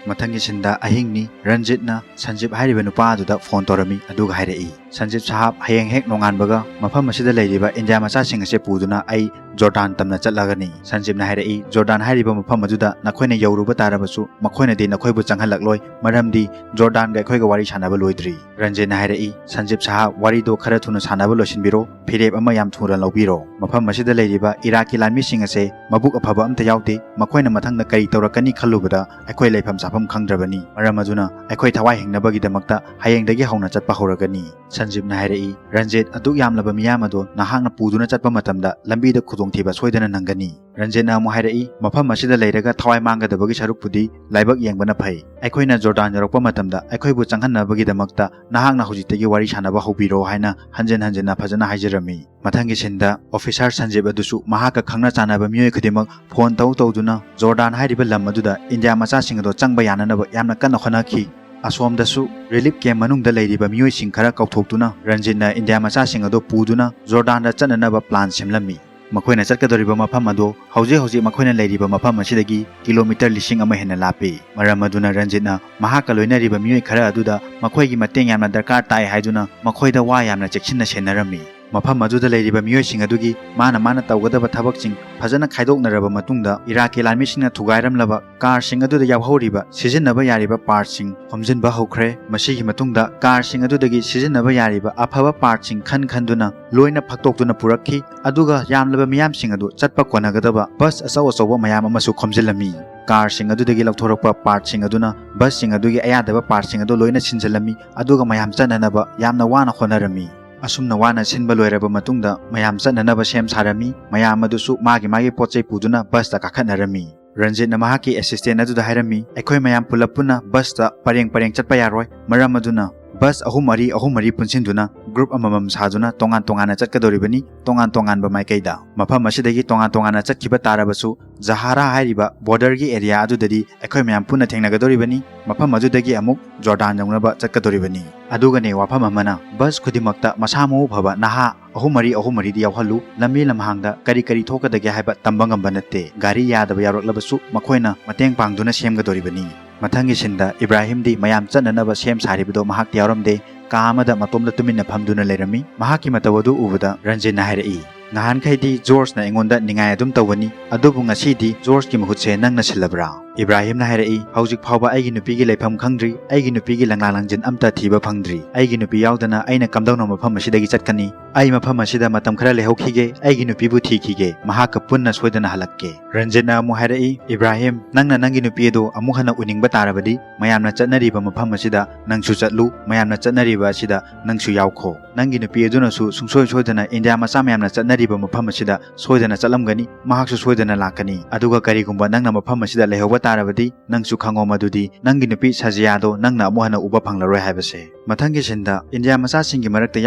ꯃꯊꯪꯒꯤ ꯁꯤꯟꯗ ꯑꯍꯤꯡꯅꯤ꯫ ꯔꯟꯖꯤꯠꯅ ꯁꯟꯖꯤꯞ ꯍꯥꯏꯔꯤꯕ ꯅꯨꯄꯥ ꯑꯗꯨꯗ ꯐꯣꯟ ꯇꯧꯔꯝꯃꯤ, ꯑꯗꯨꯒ ꯍꯥꯏꯔꯛꯏ, "ꯁꯟꯖꯤꯞ ꯁꯥꯍꯥꯕ, ꯍꯌꯦꯡ ꯍꯦꯛ ꯅꯣꯡꯉꯥꯟꯕꯒ ꯃꯐꯝ ꯑꯁꯤꯗ ꯂꯩꯔꯤꯕ ꯏꯟꯗꯤꯌꯥ ꯃꯆꯥꯁꯤꯡ ꯑꯁꯦ ꯄꯨꯗꯨꯅ ꯑꯩ ꯖꯣꯔꯗꯥꯟ ꯇꯝꯅ ꯆꯠꯂꯒꯅꯤ"꯫ ꯁꯟꯖꯤꯞꯅ ꯍꯥꯏꯔꯛꯏ, "ꯖꯣꯔꯗꯥꯟ ꯍꯥꯏꯔꯤꯕ ꯃꯐꯝ ꯑꯗꯨꯗ ꯅꯈꯣꯏꯅ ꯌꯧꯔꯨꯕ ꯇꯥꯔꯕꯁꯨ ꯃꯈꯣꯏꯅꯗꯤ ꯅꯈꯣꯏꯕꯨ ꯆꯪꯍꯜꯂꯛꯂꯣꯏ, ꯃꯔꯝꯗꯤ ꯖꯣꯔꯗꯥꯟꯒ ꯑꯩꯈꯣꯏꯒ ꯋꯥꯔꯤ ꯁꯥꯟꯅꯕ ꯂꯣꯏꯗ꯭ꯔꯤ"꯫ ꯔꯟꯖꯤꯠꯅ ꯍꯥꯏꯔꯛꯏ, "ꯁꯟꯖꯤꯞ ꯁꯥꯍꯥꯕ, ꯋꯥꯔꯤꯗꯣ ꯈꯔ ꯊꯨꯅ ꯁꯥꯟꯅꯕ ꯂꯣꯏꯁꯤꯟꯕꯤꯔꯣ, ꯐꯤꯔꯦꯞ ꯑꯃ ꯌꯥꯝ ꯊꯨꯅ ꯂꯧꯕꯤꯔꯣ꯫ ꯃꯐꯝ ꯑꯁꯤꯗ ꯂꯩꯔꯤꯕ ꯏꯔꯥꯛꯀꯤ ꯂꯥꯟꯃꯤꯁꯤꯡ ꯑꯁꯦ ꯃꯕꯨꯛ ꯑꯐꯕ ꯑꯝꯇ ꯌꯥꯎꯗꯦ꯫ ꯃꯈꯣꯏꯅ ꯃꯊꯪꯗ ꯀꯔꯤ ꯇꯧꯔꯛꯀꯅꯤ ꯈꯜꯂꯨꯕꯗ ꯑꯩꯈꯣꯏ ꯂꯩꯐꯝ ꯆꯥꯐꯝ ꯈꯪꯗ꯭ꯔꯕꯅꯤ꯫ ꯃꯔꯝ ꯑꯗꯨꯅ ꯑꯩꯈꯣꯏ ꯊꯋꯥꯏ ꯍꯤꯡꯅꯕꯒꯤꯗꯃꯛꯇ ꯍꯌꯦꯡꯗꯒꯤ ꯍꯧꯅ ꯆꯠꯄ ꯍꯧꯔꯒꯅꯤ"꯫ ꯁꯟꯖꯤꯞꯅ ꯍꯥꯏꯔꯛꯏ, "ꯔꯟꯖꯤꯠ, ꯑꯗꯨꯛ ꯌꯥꯝꯂꯕ ꯃꯤꯌꯥꯝ ꯑꯗꯣ ꯅꯍꯥꯛꯅ ꯄꯨꯗꯨꯅ ꯆꯠꯄ ꯃꯇꯝꯗ ꯂꯝꯕꯤꯗ ꯈꯨꯗꯣꯡꯊꯤꯕ ꯁꯣꯏꯗꯅ ꯅꯪꯒꯅꯤ"꯫ ꯔꯟꯖꯤꯠꯅ ꯑꯃꯨꯛ ꯍꯥꯏꯔꯛꯏ, "ꯃꯐꯝ ꯑꯁꯤꯗ ꯂꯩꯔꯒ ꯊꯋꯥꯏ ꯃꯥꯡꯒꯗꯕꯒꯤ ꯁꯔꯨꯛꯄꯨꯗꯤ ꯂꯥꯏꯕꯛ ꯌꯦꯡꯕꯅ ꯐꯩ꯫ ꯑꯩꯈꯣꯏꯅ ꯖꯣꯔꯗꯥꯟ ꯌꯧꯔꯛꯄ ꯃꯇꯝꯗ ꯑꯩꯈꯣꯏꯕꯨ ꯆꯪꯍꯟꯅꯕꯒꯤꯗꯃꯛꯇ ꯅꯍꯥꯛꯅ ꯍꯧꯖꯤꯛꯇꯒꯤ ꯋꯥꯔꯤ ꯁꯥꯟꯅꯕ ꯍꯧꯕꯤꯔꯣ" ꯍꯥꯏꯅ ꯍꯟꯖꯤꯟ ꯍꯟꯖꯤꯟꯅ ꯐꯖꯅ ꯍꯥꯏꯖꯔꯝꯃꯤ꯫ ꯃꯊꯪꯒꯤ ꯁꯤꯟꯗ ꯑꯣꯐꯤꯁꯥꯔ ꯁꯟꯖꯤꯞ ꯑꯗꯨꯁꯨ ꯃꯍꯥꯛꯀ ꯈꯪꯅ ꯆꯥꯟꯅꯕ ꯃꯤꯑꯣꯏ ꯈꯨꯗꯤꯡꯃꯛ ꯐꯣꯟ ꯇꯧ ꯇꯧꯗꯨꯅ ꯖꯣꯔꯗꯥꯟ ꯍꯥꯏꯔꯤꯕ ꯂꯝ ꯑꯗꯨꯗ ꯏꯟꯗꯤꯌꯥ ꯃꯆꯥꯁꯤꯡ ꯑꯗꯣ ꯆꯪꯕ ꯌꯥꯅꯅꯕ ꯌꯥꯝꯅ ꯀꯟꯅ ꯍꯣꯠꯅꯈꯤ꯫ ꯑꯁꯣꯝꯗꯁꯨ ꯔꯤꯂꯤꯐ ꯀꯦꯝ ꯃꯅꯨꯡꯗ ꯂꯩꯔꯤꯕ ꯃꯤꯑꯣꯏꯁꯤꯡ ꯈꯔ ꯀꯧꯊꯣꯛꯇꯨꯅ ꯔꯟꯖꯤꯠꯅ ꯏꯟꯗꯤꯌꯥ ꯃꯆꯥꯁꯤꯡ ꯑꯗꯣ ꯄꯨꯗꯨꯅ ꯖꯣꯔꯗꯥꯟꯗ ꯆꯠꯅꯅꯕ ꯄ꯭ꯂꯥꯟ ꯁꯦꯝꯂꯝꯃꯤ꯫ ꯃꯈꯣꯏꯅ ꯆꯠꯀꯗꯧꯔꯤꯕ ꯃꯐꯝ ꯑꯗꯨ ꯍꯧꯖꯤꯛ ꯍꯧꯖꯤꯛ ꯃꯈꯣꯏꯅ ꯂꯩꯔꯤꯕ ꯃꯐꯝ ꯑꯁꯤꯗꯒꯤ ꯀꯤꯂꯣꯃꯤꯇꯔ ꯂꯤꯁꯤꯡ ꯑꯃ ꯍꯦꯟꯅ ꯂꯥꯞꯄꯤ꯫ ꯃꯔꯝ ꯑꯗꯨꯅ ꯔꯟꯖꯤꯠꯅ ꯃꯍꯥꯛꯀ ꯂꯣꯏꯅꯔꯤꯕ ꯃꯤꯑꯣꯏ ꯈꯔ ꯑꯗꯨꯗ ꯃꯈꯣꯏꯒꯤ ꯃꯇꯦꯡ ꯌꯥꯝꯅ ꯗꯔꯀꯥꯔ ꯇꯥꯏ ꯍꯥꯏꯗꯨꯅ ꯃꯈꯣꯏꯗ ꯋꯥ ꯌꯥꯝꯅ ꯆꯦꯛꯁꯤꯟꯅ ꯁꯦꯟꯅꯔꯝꯃꯤ꯫ ꯃꯐꯝ ꯑꯗꯨꯗ ꯂꯩꯔꯤꯕ ꯃꯤꯑꯣꯏꯁꯤꯡ ꯑꯗꯨꯒꯤ ꯃꯥꯅ ꯃꯥꯅ ꯇꯧꯒꯗꯕ ꯊꯕꯛꯁꯤꯡ ꯐꯖꯅ ꯈꯥꯏꯗꯣꯛꯅꯔꯕ ꯃꯇꯨꯡꯗ, ꯏꯔꯥꯛꯀꯤ ꯂꯥꯟꯃꯤꯁꯤꯡꯅ ꯊꯨꯒꯥꯏꯔꯝꯂꯕ ꯀꯥꯔꯁꯤꯡ ꯑꯗꯨꯗ ꯌꯥꯎꯍꯧꯔꯤꯕ ꯁꯤꯖꯤꯟꯅꯕ ꯌꯥꯔꯤꯕ ꯄꯥꯔꯠꯁꯤꯡ ꯈꯣꯝꯖꯤꯟꯕ ꯍꯧꯈ꯭ꯔꯦ꯫ ꯃꯁꯤꯒꯤ ꯃꯇꯨꯡꯗ ꯀꯥꯔꯁꯤꯡ ꯑꯗꯨꯗꯒꯤ ꯁꯤꯖꯤꯟꯅꯕ ꯌꯥꯔꯤꯕ ꯑꯐꯕ ꯄꯥꯔꯠꯁꯤꯡ ꯈꯟ ꯈꯟꯗꯨꯅ ꯂꯣꯏꯅ ꯐꯛꯇꯣꯛꯇꯨꯅ ꯄꯨꯔꯛꯈꯤ, ꯑꯗꯨꯒ ꯌꯥꯝꯂꯕ ꯃꯤꯌꯥꯝꯁꯤꯡ ꯑꯗꯨ ꯆꯠꯄ ꯀꯣꯟꯅꯒꯗꯕ ꯕꯁ ꯑꯆꯧ ꯑꯆꯧꯕ ꯃꯌꯥꯝ ꯑꯃꯁꯨ ꯈꯣꯝꯖꯤꯜꯂꯝꯃꯤ꯫ ꯀꯥꯔꯁꯤꯡ ꯑꯗꯨꯗꯒꯤ ꯂꯧꯊꯣꯔꯛꯄ ꯄꯥꯔꯠꯁꯤꯡ ꯑꯗꯨꯅ ꯕꯁꯁꯤꯡ ꯑꯗꯨꯒꯤ ꯑꯌꯥꯗꯕ ꯄꯥꯔꯠꯁꯤꯡ ꯑꯗꯨ ꯂꯣꯏꯅ ꯁꯤꯟꯖꯤꯜꯂꯝꯃꯤ, ꯑꯗꯨꯒ ꯃꯌꯥꯝ ꯆꯠꯅꯅꯕ ꯌꯥꯝꯅ ꯋꯥꯅ ꯍꯣꯠꯅꯔꯝꯃꯤ꯫ ꯑꯁꯨꯝꯅ ꯋꯥꯅ ꯁꯤꯟꯕ ꯂꯣꯏꯔꯕ ꯃꯇꯨꯡꯗ, ꯃꯌꯥꯝ ꯆꯠꯅꯅꯕ ꯁꯦꯝ ꯁꯥꯔꯝꯃꯤ꯫ ꯃꯌꯥꯝ ꯑꯗꯨꯁꯨ ꯃꯥꯒꯤ ꯃꯥꯒꯤ ꯄꯣꯠ ꯆꯩ ꯄꯨꯗꯨꯅ ꯕꯁꯇ ꯀꯥꯈꯠꯅꯔꯝꯃꯤ꯫ ꯔꯟꯖꯤꯠꯅ ꯃꯍꯥꯛꯀꯤ ꯑꯦꯁꯤꯁꯇꯦꯟ ꯑꯗꯨꯗ ꯍꯥꯏꯔꯝꯃꯤ, "ꯑꯩꯈꯣꯏ ꯃꯌꯥꯝ ꯄꯨꯂꯞ ꯄꯨꯟꯅ ꯕꯁꯇ ꯄꯔꯦꯡ ꯄꯔꯦꯡ ꯆꯠꯄ ꯌꯥꯔꯣꯏ꯫ ꯃꯔꯝ ꯑꯗꯨꯅ ꯕꯁ ꯑꯍꯨꯝ ꯃꯔꯤ, ꯑꯍꯨꯝ ꯃꯔꯤ ꯄꯨꯟꯁꯤꯟꯗꯨꯅ ꯒ꯭ꯔꯨꯞ ꯑꯃꯃꯝ ꯁꯥꯗꯨꯅ ꯇꯣꯉꯥꯟ ꯇꯣꯉꯥꯟꯅ ꯆꯠꯀꯗꯧꯔꯤꯕꯅꯤ, ꯇꯣꯉꯥꯟ ꯇꯣꯉꯥꯟꯕ ꯃꯥꯏꯀꯩꯗ꯫ ꯃꯐꯝ ꯑꯁꯤꯗꯒꯤ ꯇꯣꯉꯥꯟ ꯇꯣꯉꯥꯟꯅ ꯆꯠꯈꯤꯕ ꯇꯥꯔꯕꯁꯨ, ꯖꯍꯥꯔꯥ ꯍꯥꯏꯔꯤꯕ ꯕꯣꯔꯗꯔꯒꯤ ꯑꯦꯔꯤꯌꯥ ꯑꯗꯨꯗꯗꯤ ꯑꯩꯈꯣꯏ ꯃꯌꯥꯝ ꯄꯨꯟꯅ ꯊꯦꯡꯅꯒꯗꯧꯔꯤꯕꯅꯤ꯫ ꯃꯐꯝ ꯑꯗꯨꯗꯒꯤ ꯑꯃꯨꯛ ꯖꯣꯔꯗꯥꯟ ꯌꯧꯅꯕ ꯆꯠꯀꯗꯧꯔꯤꯕꯅꯤ꯫ ꯑꯗꯨꯒꯅꯦ ꯋꯥꯐꯝ ꯑꯃꯅ, ꯕꯁ ꯈꯨꯗꯤꯡꯃꯛꯇ ꯃꯁꯥ ꯃꯎ ꯐꯕ ꯅꯍꯥ ꯑꯍꯨꯝ ꯃꯔꯤ, ꯑꯍꯨꯝ ꯃꯔꯤꯗꯤ ꯌꯥꯎꯍꯜꯂꯨ꯫ ꯂꯝꯕꯤ ꯂꯝꯍꯥꯡꯗ ꯀꯔꯤ ꯀꯔꯤ ꯊꯣꯛꯀꯗꯒꯦ ꯍꯥꯏꯕ ꯇꯝꯕ ꯉꯝꯕ ꯅꯠꯇꯦ꯫ ꯒꯥꯔꯤ ꯌꯥꯗꯕ ꯌꯥꯎꯔꯛꯂꯕꯁꯨ ꯃꯈꯣꯏꯅ ꯃꯇꯦꯡ ꯄꯥꯡꯗꯨꯅ ꯁꯦꯝꯒꯗꯧꯔꯤꯕꯅꯤ꯫ ꯃꯊꯪꯒꯤ ꯁꯤꯟꯗ ꯏꯕ꯭ꯔꯥꯍꯤꯝꯗꯤ ꯃꯌꯥꯝ ꯆꯠꯅꯅꯕ ꯁꯦꯝ ꯁꯥꯔꯤꯕꯗꯣ ꯃꯍꯥꯛꯇꯤ ꯌꯥꯎꯔꯝꯗꯦ꯫ ꯀꯥ ꯑꯃꯗ ꯃꯇꯣꯝꯗ ꯇꯨꯃꯤꯟꯅ ꯐꯝꯗꯨꯅ ꯂꯩꯔꯝꯃꯤ꯫ ꯃꯍꯥꯛꯀꯤ ꯃꯇꯧ ꯑꯗꯨ ꯎꯕꯗ ꯔꯟꯖꯤꯠꯅ ꯍꯥꯏꯔꯛꯏ, "ꯅꯍꯥꯟꯈꯩꯗꯤ ꯖꯣꯔꯖꯅ ꯑꯩꯉꯣꯟꯗ ꯅꯤꯡꯉꯥꯏ ꯑꯗꯨꯝ ꯇꯧꯕꯅꯤ, ꯑꯗꯨꯕꯨ ꯉꯁꯤꯗꯤ ꯖꯣꯔꯖꯀꯤ ꯃꯍꯨꯠꯁꯦ ꯅꯪꯅ ꯁꯤꯜꯂꯕ꯭ꯔꯥ?" ꯏꯕ꯭ꯔꯥꯍꯤꯝꯅ ꯍꯥꯏꯔꯛꯏ, "ꯍꯧꯖꯤꯛ ꯐꯥꯎꯕ ꯑꯩꯒꯤ ꯅꯨꯄꯤꯒꯤ ꯂꯩꯐꯝ ꯈꯪꯗ꯭ꯔꯤ꯫ ꯑꯩꯒꯤ ꯅꯨꯄꯤꯒꯤ ꯂꯪꯂꯥ ꯂꯪꯖꯤꯟ ꯑꯝꯇ ꯊꯤꯕ ꯐꯪꯗ꯭ꯔꯤ꯫ ꯑꯩꯒꯤ ꯅꯨꯄꯤ ꯌꯥꯎꯗꯅ ꯑꯩꯅ ꯀꯝꯗꯧꯅ ꯃꯐꯝ ꯑꯁꯤꯗꯒꯤ ꯆꯠꯀꯅꯤ? ꯑꯩ ꯃꯐꯝ ꯑꯁꯤꯗ ꯃꯇꯝ ꯈꯔ ꯂꯩꯍꯧꯈꯤꯒꯦ, ꯑꯩꯒꯤ ꯅꯨꯄꯤꯕꯨ ꯊꯤꯈꯤꯒꯦ, ꯃꯍꯥꯛꯀ ꯄꯨꯟꯅ ꯁꯣꯏꯗꯅ ꯍꯜꯂꯛꯀꯦ꯫" ꯔꯟꯖꯤꯠꯅ ꯑꯃꯨꯛ ꯍꯥꯏꯔꯛꯏ, "ꯏꯕ꯭ꯔꯥꯍꯤꯝ, ꯅꯪꯅ ꯅꯪꯒꯤ ꯅꯨꯄꯤ ꯑꯗꯨ ꯑꯃꯨꯛ ꯍꯟꯅ ꯎꯅꯤꯡꯕ ꯇꯥꯔꯕꯗꯤ, ꯃꯌꯥꯝꯅ ꯆꯠꯅꯔꯤꯕ ꯃꯐꯝ ꯑꯁꯤꯗ ꯅꯪꯁꯨ ꯆꯠꯂꯨ, ꯃꯌꯥꯝꯅ ꯆꯠꯅꯔꯤꯕ ꯑꯁꯤꯗ ꯅꯪꯁꯨ ꯌꯥꯎꯈꯣ꯫ ꯅꯪꯒꯤ ꯅꯨꯄꯤ ꯑꯗꯨꯅꯁꯨ ꯁꯨꯡꯁꯣꯏ ꯁꯣꯏꯗꯅ ꯏꯟꯗꯤꯌꯥ ꯃꯆꯥ ꯃꯌꯥꯝꯅ ꯆꯠꯅꯔꯤꯕ ꯃꯐꯝ ꯑꯁꯤꯗ ꯁꯣꯏꯗꯅ ꯆꯠꯂꯝꯒꯅꯤ, ꯃꯍꯥꯛꯁꯨ ꯁꯣꯏꯗꯅ ꯂꯥꯛꯀꯅꯤ꯫ ꯑꯗꯨꯒ ꯀꯔꯤꯒꯨꯝꯕ ꯅꯪꯅ ꯃꯐꯝ ꯑꯁꯤꯗ ꯂꯩꯍꯧꯕ ꯇꯥꯔꯕꯗꯤ ꯅꯪꯁꯨ ꯈꯪꯉꯣ ꯃꯗꯨꯗꯤ ꯅꯪꯒꯤ ꯅꯨꯄꯤ ꯁꯖꯤꯌꯥꯗꯣ ꯅꯪꯅ ꯑꯃꯨꯛ ꯍꯟꯅ ꯎꯕ ꯐꯪꯂꯔꯣꯏ ꯍꯥꯏꯕꯁꯦ꯫ ꯃꯊꯪꯒꯤ ꯁꯤꯟꯗ ꯏꯟꯗꯤꯌꯥ ꯃꯆꯥꯁꯤꯡꯒꯤ ꯃꯔꯛꯇ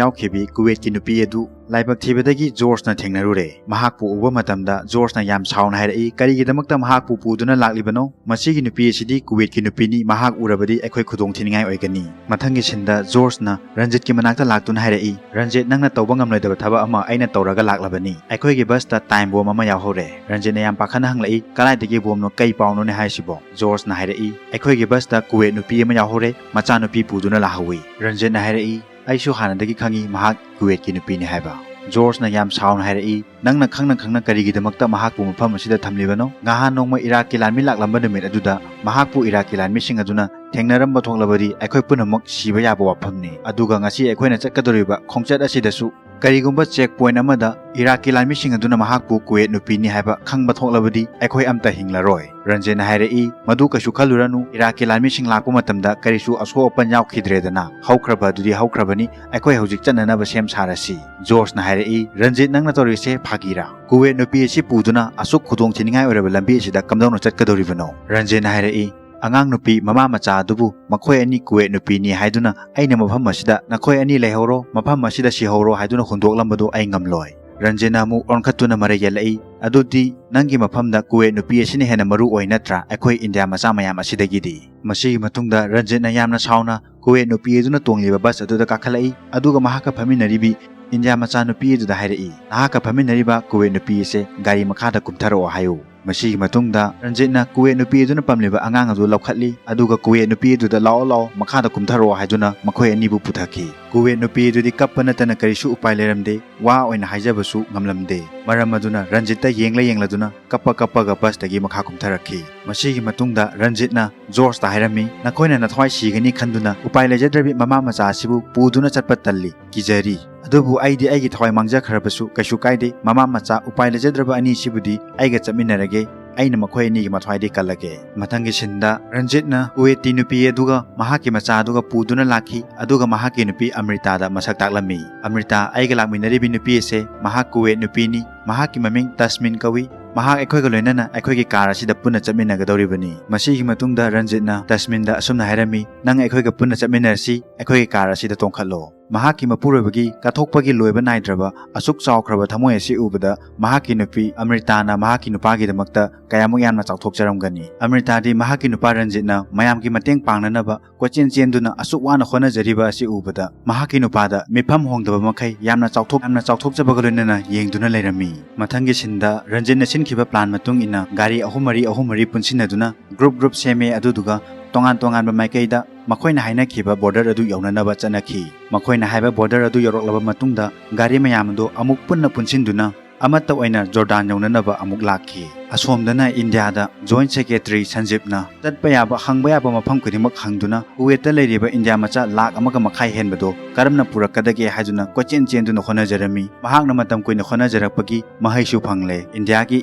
ꯌꯥꯎꯈꯤꯕꯤ ꯀꯨꯋꯦꯠꯀꯤ ꯅꯨꯄꯤ ꯑꯗꯨ ꯂꯥꯏꯕꯛ ꯊꯤꯕꯗꯒꯤ ꯖꯣꯔꯖꯅ ꯊꯦꯡꯅꯔꯨꯔꯦ꯫ ꯃꯍꯥꯛꯄꯨ ꯎꯕ ꯃꯇꯝꯗ ꯖꯣꯔꯖꯅ ꯌꯥꯝ ꯁꯥꯎꯅ ꯍꯥꯏꯔꯛꯏ, "ꯀꯔꯤꯒꯤꯗꯃꯛꯇ ꯃꯍꯥꯛꯄꯨ ꯄꯨꯗꯨꯅ ꯂꯥꯛꯂꯤꯕꯅꯣ? ꯃꯁꯤꯒꯤ ꯅꯨꯄꯤ ꯑꯁꯤꯗꯤ ꯀꯨꯋꯦꯠꯀꯤ ꯅꯨꯄꯤꯅꯤ, ꯃꯍꯥꯛ ꯎꯔꯕꯗꯤ ꯑꯩꯈꯣꯏ ꯈꯨꯗꯣꯡ ꯊꯤꯅꯤꯡꯉꯥꯏ ꯑꯣꯏꯒꯅꯤ"꯫ ꯃꯊꯪꯒꯤ ꯁꯤꯟꯗ ꯖꯣꯔꯖꯅ ꯔꯟꯖꯤꯠꯀꯤ ꯃꯅꯥꯛꯇ ꯂꯥꯛꯇꯨꯅ ꯍꯥꯏꯔꯛꯏ, "ꯔꯟꯖꯤꯠ, ꯅꯪꯅ ꯇꯧꯕ ꯉꯝꯂꯣꯏꯗꯕ ꯊꯕꯛ ꯑꯃ ꯑꯩꯅ ꯇꯧꯔꯒ ꯂꯥꯛꯂꯕꯅꯤ꯫ ꯑꯩꯈꯣꯏꯒꯤ ꯕꯁꯇ ꯇꯥꯏꯝ ꯕꯣꯝ ꯑꯃ ꯌꯥꯎꯍꯧꯔꯦ"꯫ ꯔꯟꯖꯤꯠꯅ ꯌꯥꯝ ꯄꯥꯈꯠꯅ ꯍꯪꯂꯛꯏ, "ꯀꯗꯥꯏꯗꯒꯤ ꯕꯣꯝꯅꯣ? ꯀꯩ ꯄꯥꯎꯅꯣꯅꯦ ꯍꯥꯏꯁꯤꯕꯣ?" ꯖꯣꯔꯖꯅ ꯍꯥꯏꯔꯛꯏ, "ꯑꯩꯈꯣꯏꯒꯤ ꯕꯁꯇ ꯀꯨꯋꯦꯠ ꯅꯨꯄꯤ ꯑꯃ ꯌꯥꯎꯍꯧꯔꯦ, ꯃꯆꯥꯅꯨꯄꯤ ꯄꯨꯗꯨꯅ ꯂꯥꯛꯍꯧꯏ"꯫ ꯔꯟꯖꯤꯠꯅ ꯍꯥꯏꯔꯛꯏ, "ꯑꯩꯁꯨ ꯍꯥꯟꯅꯗꯒꯤ ꯈꯪꯏ ꯃꯍꯥꯛ ꯀꯨꯋꯦꯠꯀꯤ ꯅꯨꯄꯤꯅꯤ ꯍꯥꯏꯕ"꯫ ꯖꯣꯔꯖꯅ ꯌꯥꯝ ꯁꯥꯎꯅ ꯍꯥꯏꯔꯛꯏ, "ꯅꯪꯅ ꯈꯪꯅ ꯈꯪꯅ ꯀꯔꯤꯒꯤꯗꯃꯛꯇ ꯃꯍꯥꯛꯄꯨ ꯃꯐꯝ ꯑꯁꯤꯗ ꯊꯝꯂꯤꯕꯅꯣ? ꯉꯍꯥꯟ ꯅꯣꯡꯃ ꯏꯔꯥꯛꯀꯤ ꯂꯥꯟꯃꯤ ꯂꯥꯛꯂꯝꯕ ꯅꯨꯃꯤꯠ ꯑꯗꯨꯗ ꯃꯍꯥꯛꯄꯨ ꯏꯔꯥꯛꯀꯤ ꯂꯥꯟꯃꯤꯁꯤꯡ ꯑꯗꯨꯅ ꯊꯦꯡꯅꯔꯝꯕ ꯊꯣꯛꯂꯕꯗꯤ ꯑꯩꯈꯣꯏ ꯄꯨꯝꯅꯃꯛ ꯁꯤꯕ ꯌꯥꯕ ꯋꯥꯐꯝꯅꯤ꯫ ꯑꯗꯨꯒ ꯉꯁꯤ ꯑꯩꯈꯣꯏꯅ ꯆꯠꯀꯗꯧꯔꯤꯕ ꯈꯣꯡꯆꯠ ꯑꯁꯤꯗꯁꯨ ꯀꯔꯤꯒꯨꯝꯕ ꯆꯦꯛ ꯄꯣꯏꯟꯠ ꯑꯃꯗ ꯏꯔꯥꯛꯀꯤ ꯂꯥꯟꯃꯤꯁꯤꯡ ꯑꯗꯨꯅ ꯃꯍꯥꯛꯄꯨ ꯀꯨꯋꯦꯠ ꯅꯨꯄꯤꯅꯤ ꯍꯥꯏꯕ ꯈꯪꯕ ꯊꯣꯛꯂꯕꯗꯤ ꯑꯩꯈꯣꯏ ꯑꯝꯇ ꯍꯤꯡꯂꯔꯣꯏ"꯫ ꯔꯟꯖꯤꯠꯅ ꯍꯥꯏꯔꯛꯏ, "ꯃꯗꯨ ꯀꯩꯁꯨ ꯈꯜꯂꯨꯔꯅꯨ, ꯏꯔꯥꯛꯀꯤ ꯂꯥꯟꯃꯤꯁꯤꯡ ꯂꯥꯛꯄ ꯃꯇꯝꯗ ꯀꯔꯤꯁꯨ ꯑꯁꯣꯛ ꯑꯄꯟ ꯌꯥꯎꯈꯤꯗ꯭ꯔꯦꯗꯅ, ꯍꯧꯈ꯭ꯔꯕ ꯑꯗꯨꯗꯤ ꯍꯧꯈ꯭ꯔꯕꯅꯤ, ꯑꯩꯈꯣꯏ ꯍꯧꯖꯤꯛ ꯆꯠꯅꯅꯕ ꯁꯦꯝ ꯁꯥꯔꯁꯤ"꯫ ꯖꯣꯔꯖꯅ ꯍꯥꯏꯔꯛꯏ, "ꯔꯟꯖꯤꯠ, ꯅꯪꯅ ꯇꯧꯔꯤꯁꯦ ꯐꯥꯒꯤꯔꯥ? ꯀꯨꯋꯦꯠ ꯅꯨꯄꯤ ꯑꯁꯤ ꯄꯨꯗꯨꯅ ꯑꯁꯨꯛ ꯈꯨꯗꯣꯡ ꯊꯤꯅꯤꯡꯉꯥꯏ ꯑꯣꯏꯔꯕ ꯂꯝꯕꯤ ꯑꯁꯤꯗ ꯀꯝꯗꯧꯅ ꯆꯠꯀꯗꯧꯔꯤꯕꯅꯣ?" ꯔꯟꯖꯤꯠꯅ ꯍꯥꯏꯔꯛꯏ, "ꯑꯉꯥꯡ ꯅꯨꯄꯤ ꯃꯃꯥ ꯃꯆꯥ ꯑꯗꯨꯕꯨ ꯃꯈꯣꯏ ꯑꯅꯤ ꯀꯨꯋꯦꯠ ꯅꯨꯄꯤꯅꯤ ꯍꯥꯏꯗꯨꯅ ꯑꯩꯅ ꯃꯐꯝ ꯑꯁꯤꯗ ꯅꯈꯣꯏ ꯑꯅꯤ ꯂꯩꯍꯧꯔꯣ, ꯃꯐꯝ ꯑꯁꯤꯗ ꯁꯤꯍꯧꯔꯣ ꯍꯥꯏꯗꯨꯅ ꯍꯨꯟꯗꯣꯛꯂꯝꯕꯗꯨ ꯑꯩ ꯉꯝꯂꯣꯏ"꯫ ꯔꯟꯖꯤꯠꯅ ꯑꯃꯨꯛ ꯑꯣꯟꯈꯠꯇꯨꯅ ꯃꯔꯩ ꯌꯦꯜꯂꯛꯏ, "ꯑꯗꯨꯗꯤ ꯅꯪꯒꯤ ꯃꯐꯝꯗ ꯀꯨꯋꯦꯠ ꯅꯨꯄꯤ ꯑꯁꯤꯅ ꯍꯦꯟꯅ ꯃꯔꯨ ꯑꯣꯏ ꯅꯠꯇ꯭ꯔꯥ, ꯑꯩꯈꯣꯏ ꯏꯟꯗꯤꯌꯥ ꯃꯆꯥ ꯃꯌꯥꯝ ꯑꯁꯤꯗꯒꯤꯗꯤ?" ꯃꯁꯤꯒꯤ ꯃꯇꯨꯡꯗ ꯔꯟꯖꯤꯠꯅ ꯌꯥꯝꯅ ꯁꯥꯎꯅ ꯀꯨꯋꯦꯠ ꯅꯨꯄꯤ ꯑꯗꯨꯅ ꯇꯣꯡꯂꯤꯕ ꯕꯁ ꯑꯗꯨꯗ ꯀꯥꯈꯠꯂꯛꯏ, ꯑꯗꯨꯒ ꯃꯍꯥꯛꯀ ꯐꯝꯃꯤꯟꯅꯔꯤꯕꯤ ꯏꯟꯗꯤꯌꯥ ꯃꯆꯥ ꯅꯨꯄꯤ ꯑꯗꯨꯗ ꯍꯥꯏꯔꯛꯏ, "ꯅꯍꯥꯛꯀ ꯐꯝꯃꯤꯟꯅꯔꯤꯕ ꯀꯨꯋꯦꯠ ꯅꯨꯄꯤ ꯑꯁꯦ ꯒꯥꯔꯤ ꯃꯈꯥꯗ ꯀꯨꯝꯊꯔꯛꯑꯣ ꯍꯥꯏꯌꯨ"꯫ ꯃꯁꯤꯒꯤ ꯃꯇꯨꯡꯗ ꯔꯟꯖꯤꯠꯅ ꯀꯨꯋꯦꯠ ꯅꯨꯄꯤ ꯑꯗꯨꯅ ꯄꯝꯂꯤꯕ ꯑꯉꯥꯡ ꯑꯗꯨ ꯂꯧꯈꯠꯂꯤ, ꯑꯗꯨꯒ ꯀꯨꯋꯦꯠ ꯅꯨꯄꯤ ꯑꯗꯨꯗ "ꯂꯥꯛꯑꯣ, ꯂꯥꯛꯑꯣ, ꯃꯈꯥꯗ ꯀꯨꯝꯊꯔꯛꯑꯣ" ꯍꯥꯏꯗꯨꯅ ꯃꯈꯣꯏ ꯑꯅꯤꯕꯨ ꯄꯨꯊꯈꯤ꯫ ꯀꯨꯋꯦꯠ ꯅꯨꯄꯤ ꯑꯗꯨꯗꯤ ꯀꯞꯄ ꯅꯠꯇꯅ ꯀꯔꯤꯁꯨ ꯎꯄꯥꯏ ꯂꯩꯔꯝꯗꯦ, ꯋꯥ ꯑꯣꯏꯅ ꯍꯥꯏꯖꯕꯁꯨ ꯉꯝꯂꯝꯗꯦ꯫ ꯃꯔꯝ ꯑꯗꯨꯅ ꯔꯟꯖꯤꯠꯇ ꯌꯦꯡꯂ ꯌꯦꯡꯂꯗꯨꯅ ꯀꯞꯄ ꯀꯞꯄꯒ ꯕꯁꯇꯒꯤ ꯃꯈꯥ ꯀꯨꯝꯊꯔꯛꯈꯤ꯫ ꯃꯁꯤꯒꯤ ꯃꯇꯨꯡꯗ ꯔꯟꯖꯤꯠꯅ ꯖꯣꯔꯖꯇ ꯍꯥꯏꯔꯝꯃꯤ, "ꯅꯈꯣꯏꯅ ꯅꯊꯋꯥꯏ ꯁꯤꯒꯅꯤ ꯈꯟꯗꯨꯅ ꯎꯄꯥꯏ ꯂꯩꯖꯗ꯭ꯔꯕꯤ ꯃꯃꯥ ꯃꯆꯥ ꯑꯁꯤꯕꯨ ꯄꯨꯗꯨꯅ ꯆꯠꯄ ꯇꯜꯂꯤ, ꯀꯤꯖꯔꯤ꯫ ꯑꯗꯨꯕꯨ ꯑꯩꯗꯤ ꯑꯩꯒꯤ ꯊꯋꯥꯏ ꯃꯥꯡꯖꯈ꯭ꯔꯕꯁꯨ ꯀꯩꯁꯨ ꯀꯥꯏꯗꯦ꯫ ꯃꯃꯥ ꯃꯆꯥ ꯎꯄꯥꯏ ꯂꯩꯖꯗ꯭ꯔꯕ ꯑꯅꯤꯁꯤꯕꯨꯗꯤ ꯑꯩꯒ ꯆꯠꯃꯤꯟꯅꯔꯒꯦ꯫ ꯑꯩꯅ ꯃꯈꯣꯏ ꯑꯅꯤꯒꯤ ꯃꯊ꯭ꯋꯥꯏꯗꯤ ꯀꯜꯂꯒꯦ"꯫ ꯃꯊꯪꯒꯤ ꯁꯤꯟꯗ ꯔꯟꯖꯤꯠꯅ ꯀꯨꯋꯦꯠꯇꯤ ꯅꯨꯄꯤ ꯑꯗꯨꯒ ꯃꯍꯥꯛꯀꯤ ꯃꯆꯥ ꯑꯗꯨꯒ ꯄꯨꯗꯨꯅ ꯂꯥꯛꯈꯤ, ꯑꯗꯨꯒ ꯃꯍꯥꯛꯀꯤ ꯅꯨꯄꯤ ꯑꯃ꯭ꯔꯤꯇꯥꯗ ꯃꯁꯛ ꯇꯥꯛꯂꯝꯃꯤ꯫ "ꯑꯃ꯭ꯔꯤꯇꯥ, ꯑꯩꯒ ꯂꯥꯛꯃꯤꯟꯅꯔꯤꯕꯤ ꯅꯨꯄꯤ ꯑꯁꯦ ꯃꯍꯥꯛ ꯀꯨꯋꯦꯠ ꯅꯨꯄꯤꯅꯤ꯫ ꯃꯍꯥꯛꯀꯤ ꯃꯃꯤꯡ ꯇꯁꯃꯤꯟ ꯀꯧꯏ꯫ "ꯃꯍꯥꯛ ꯑꯩꯈꯣꯏꯒ ꯂꯣꯏꯅꯅ ꯑꯩꯈꯣꯏꯒꯤ ꯀꯥꯔ ꯑꯁꯤꯗ ꯄꯨꯟꯅ ꯆꯠꯃꯤꯟꯅꯒꯗꯧꯔꯤꯕꯅꯤ"꯫ ꯃꯁꯤꯒꯤ ꯃꯇꯨꯡꯗ ꯔꯟꯖꯤꯠꯅ ꯇꯁꯃꯤꯟꯗ ꯑꯁꯨꯝꯅ ꯍꯥꯏꯔꯝꯃꯤ, "ꯅꯪ ꯑꯩꯈꯣꯏꯒ ꯄꯨꯟꯅ ꯆꯠꯃꯤꯟꯅꯔꯁꯤ, ꯑꯩꯈꯣꯏꯒꯤ ꯀꯥꯔ ꯑꯁꯤꯗ ꯇꯣꯡꯈꯠꯂꯣ"꯫ ꯃꯍꯥꯛꯀꯤ ꯃꯄꯨꯔꯣꯏꯕꯒꯤ ꯀꯠꯊꯣꯛꯄꯒꯤ ꯂꯣꯏꯕ ꯅꯥꯏꯗ꯭ꯔꯕ ꯑꯁꯨꯛ ꯆꯥꯎꯈ꯭ꯔꯕ ꯊꯃꯣꯏ ꯑꯁꯤ ꯎꯕꯗ ꯃꯍꯥꯛꯀꯤ ꯅꯨꯄꯤ ꯑꯃ꯭ꯔꯤꯇꯥꯅ ꯃꯍꯥꯛꯀꯤ ꯅꯨꯄꯥꯒꯤꯗꯃꯛꯇ ꯀꯌꯥꯃꯨꯛ ꯌꯥꯝꯅ ꯆꯥꯎꯊꯣꯛꯆꯔꯝꯒꯅꯤ꯫ ꯑꯃ꯭ꯔꯤꯇꯥꯗꯤ ꯃꯍꯥꯛꯀꯤ ꯅꯨꯄꯥ ꯔꯟꯖꯤꯠꯅ ꯃꯌꯥꯝꯒꯤ ꯃꯇꯦꯡ ꯄꯥꯡꯅꯅꯕ ꯀꯣꯏꯆꯦꯟ ꯆꯦꯟꯗꯨꯅ ꯑꯁꯨꯛ ꯋꯥꯅ ꯍꯣꯠꯅꯖꯔꯤꯕ ꯑꯁꯤ ꯎꯕꯗ ꯃꯍꯥꯛꯀꯤ ꯅꯨꯄꯥꯗ ꯃꯤꯐꯝ ꯍꯣꯡꯗꯕ ꯃꯈꯩ ꯌꯥꯝꯅ ꯆꯥꯎꯊꯣꯛ-, ꯌꯥꯝꯅ ꯆꯥꯎꯊꯣꯛꯆꯕꯒ ꯂꯣꯏꯅꯅ ꯌꯦꯡꯗꯨꯅ ꯂꯩꯔꯝꯃꯤ꯫ ꯃꯊꯪꯒꯤ ꯁꯤꯟꯗ ꯔꯟꯖꯤꯠꯅ ꯁꯤꯟꯈꯤꯕ ꯄ꯭ꯂꯥꯟ ꯃꯇꯨꯡ ꯏꯟꯅ ꯒꯥꯔꯤ ꯑꯍꯨꯝ ꯃꯔꯤ, ꯑꯍꯨꯝ ꯃꯔꯤ ꯄꯨꯟꯁꯤꯟꯅꯗꯨꯅ ꯒ꯭ꯔꯨꯞ ꯒ꯭ꯔꯨꯞ ꯁꯦꯝꯃꯦ, ꯑꯗꯨꯗꯨꯒ ꯇꯣꯉꯥꯟ ꯇꯣꯉꯥꯟꯕ ꯃꯥꯏꯀꯩꯗ ꯃꯈꯣꯏꯅ ꯍꯥꯏꯅꯈꯤꯕ ꯕꯣꯔꯗꯔ ꯑꯗꯨ ꯌꯧꯅꯅꯕ ꯆꯠꯅꯈꯤ꯫ ꯃꯈꯣꯏꯅ ꯍꯥꯏꯕ ꯕꯣꯔꯗꯔ ꯑꯗꯨ ꯌꯧꯔꯛꯂꯕ ꯃꯇꯨꯡꯗ ꯒꯥꯔꯤ ꯃꯌꯥꯝ ꯑꯗꯨ ꯑꯃꯨꯛ ꯄꯨꯟꯅ ꯄꯨꯟꯁꯤꯟꯗꯨꯅ ꯑꯃꯠꯇ ꯑꯣꯏꯅ ꯖꯣꯔꯗꯥꯟ ꯌꯧꯅꯅꯕ ꯑꯃꯨꯛ ꯂꯥꯛꯈꯤ꯫ ꯑꯁꯣꯝꯗꯅ ꯏꯟꯗꯤꯌꯥꯗ ꯖꯣꯏꯟꯠ ꯁꯦꯀ꯭ꯔꯦꯇꯔꯤ ꯁꯟꯖꯤꯞꯅ ꯆꯠꯄ ꯌꯥꯕ, ꯍꯪꯕ ꯌꯥꯕ ꯃꯐꯝ ꯈꯨꯗꯤꯡꯃꯛ ꯍꯪꯗꯨꯅ ꯀꯨꯋꯦꯠꯇ ꯂꯩꯔꯤꯕ ꯏꯟꯗꯤꯌꯥ ꯃꯆꯥ ꯂꯥꯈ ꯑꯃꯒ ꯃꯈꯥꯏ ꯍꯦꯟꯕꯗꯣ ꯀꯔꯝꯅ ꯄꯨꯔꯛꯀꯗꯒꯦ ꯍꯥꯏꯗꯨꯅ ꯀꯣꯏꯆꯦꯟ ꯆꯦꯟꯗꯨꯅ ꯍꯣꯠꯅꯖꯔꯝꯃꯤ꯫ ꯃꯍꯥꯛꯅ ꯃꯇꯝ ꯀꯨꯏꯅ ꯍꯣꯠꯅꯖꯔꯛꯄꯒꯤ ꯃꯍꯩꯁꯨ ꯐꯪꯂꯦ꯫ ꯏꯟꯗꯤꯌꯥꯒꯤ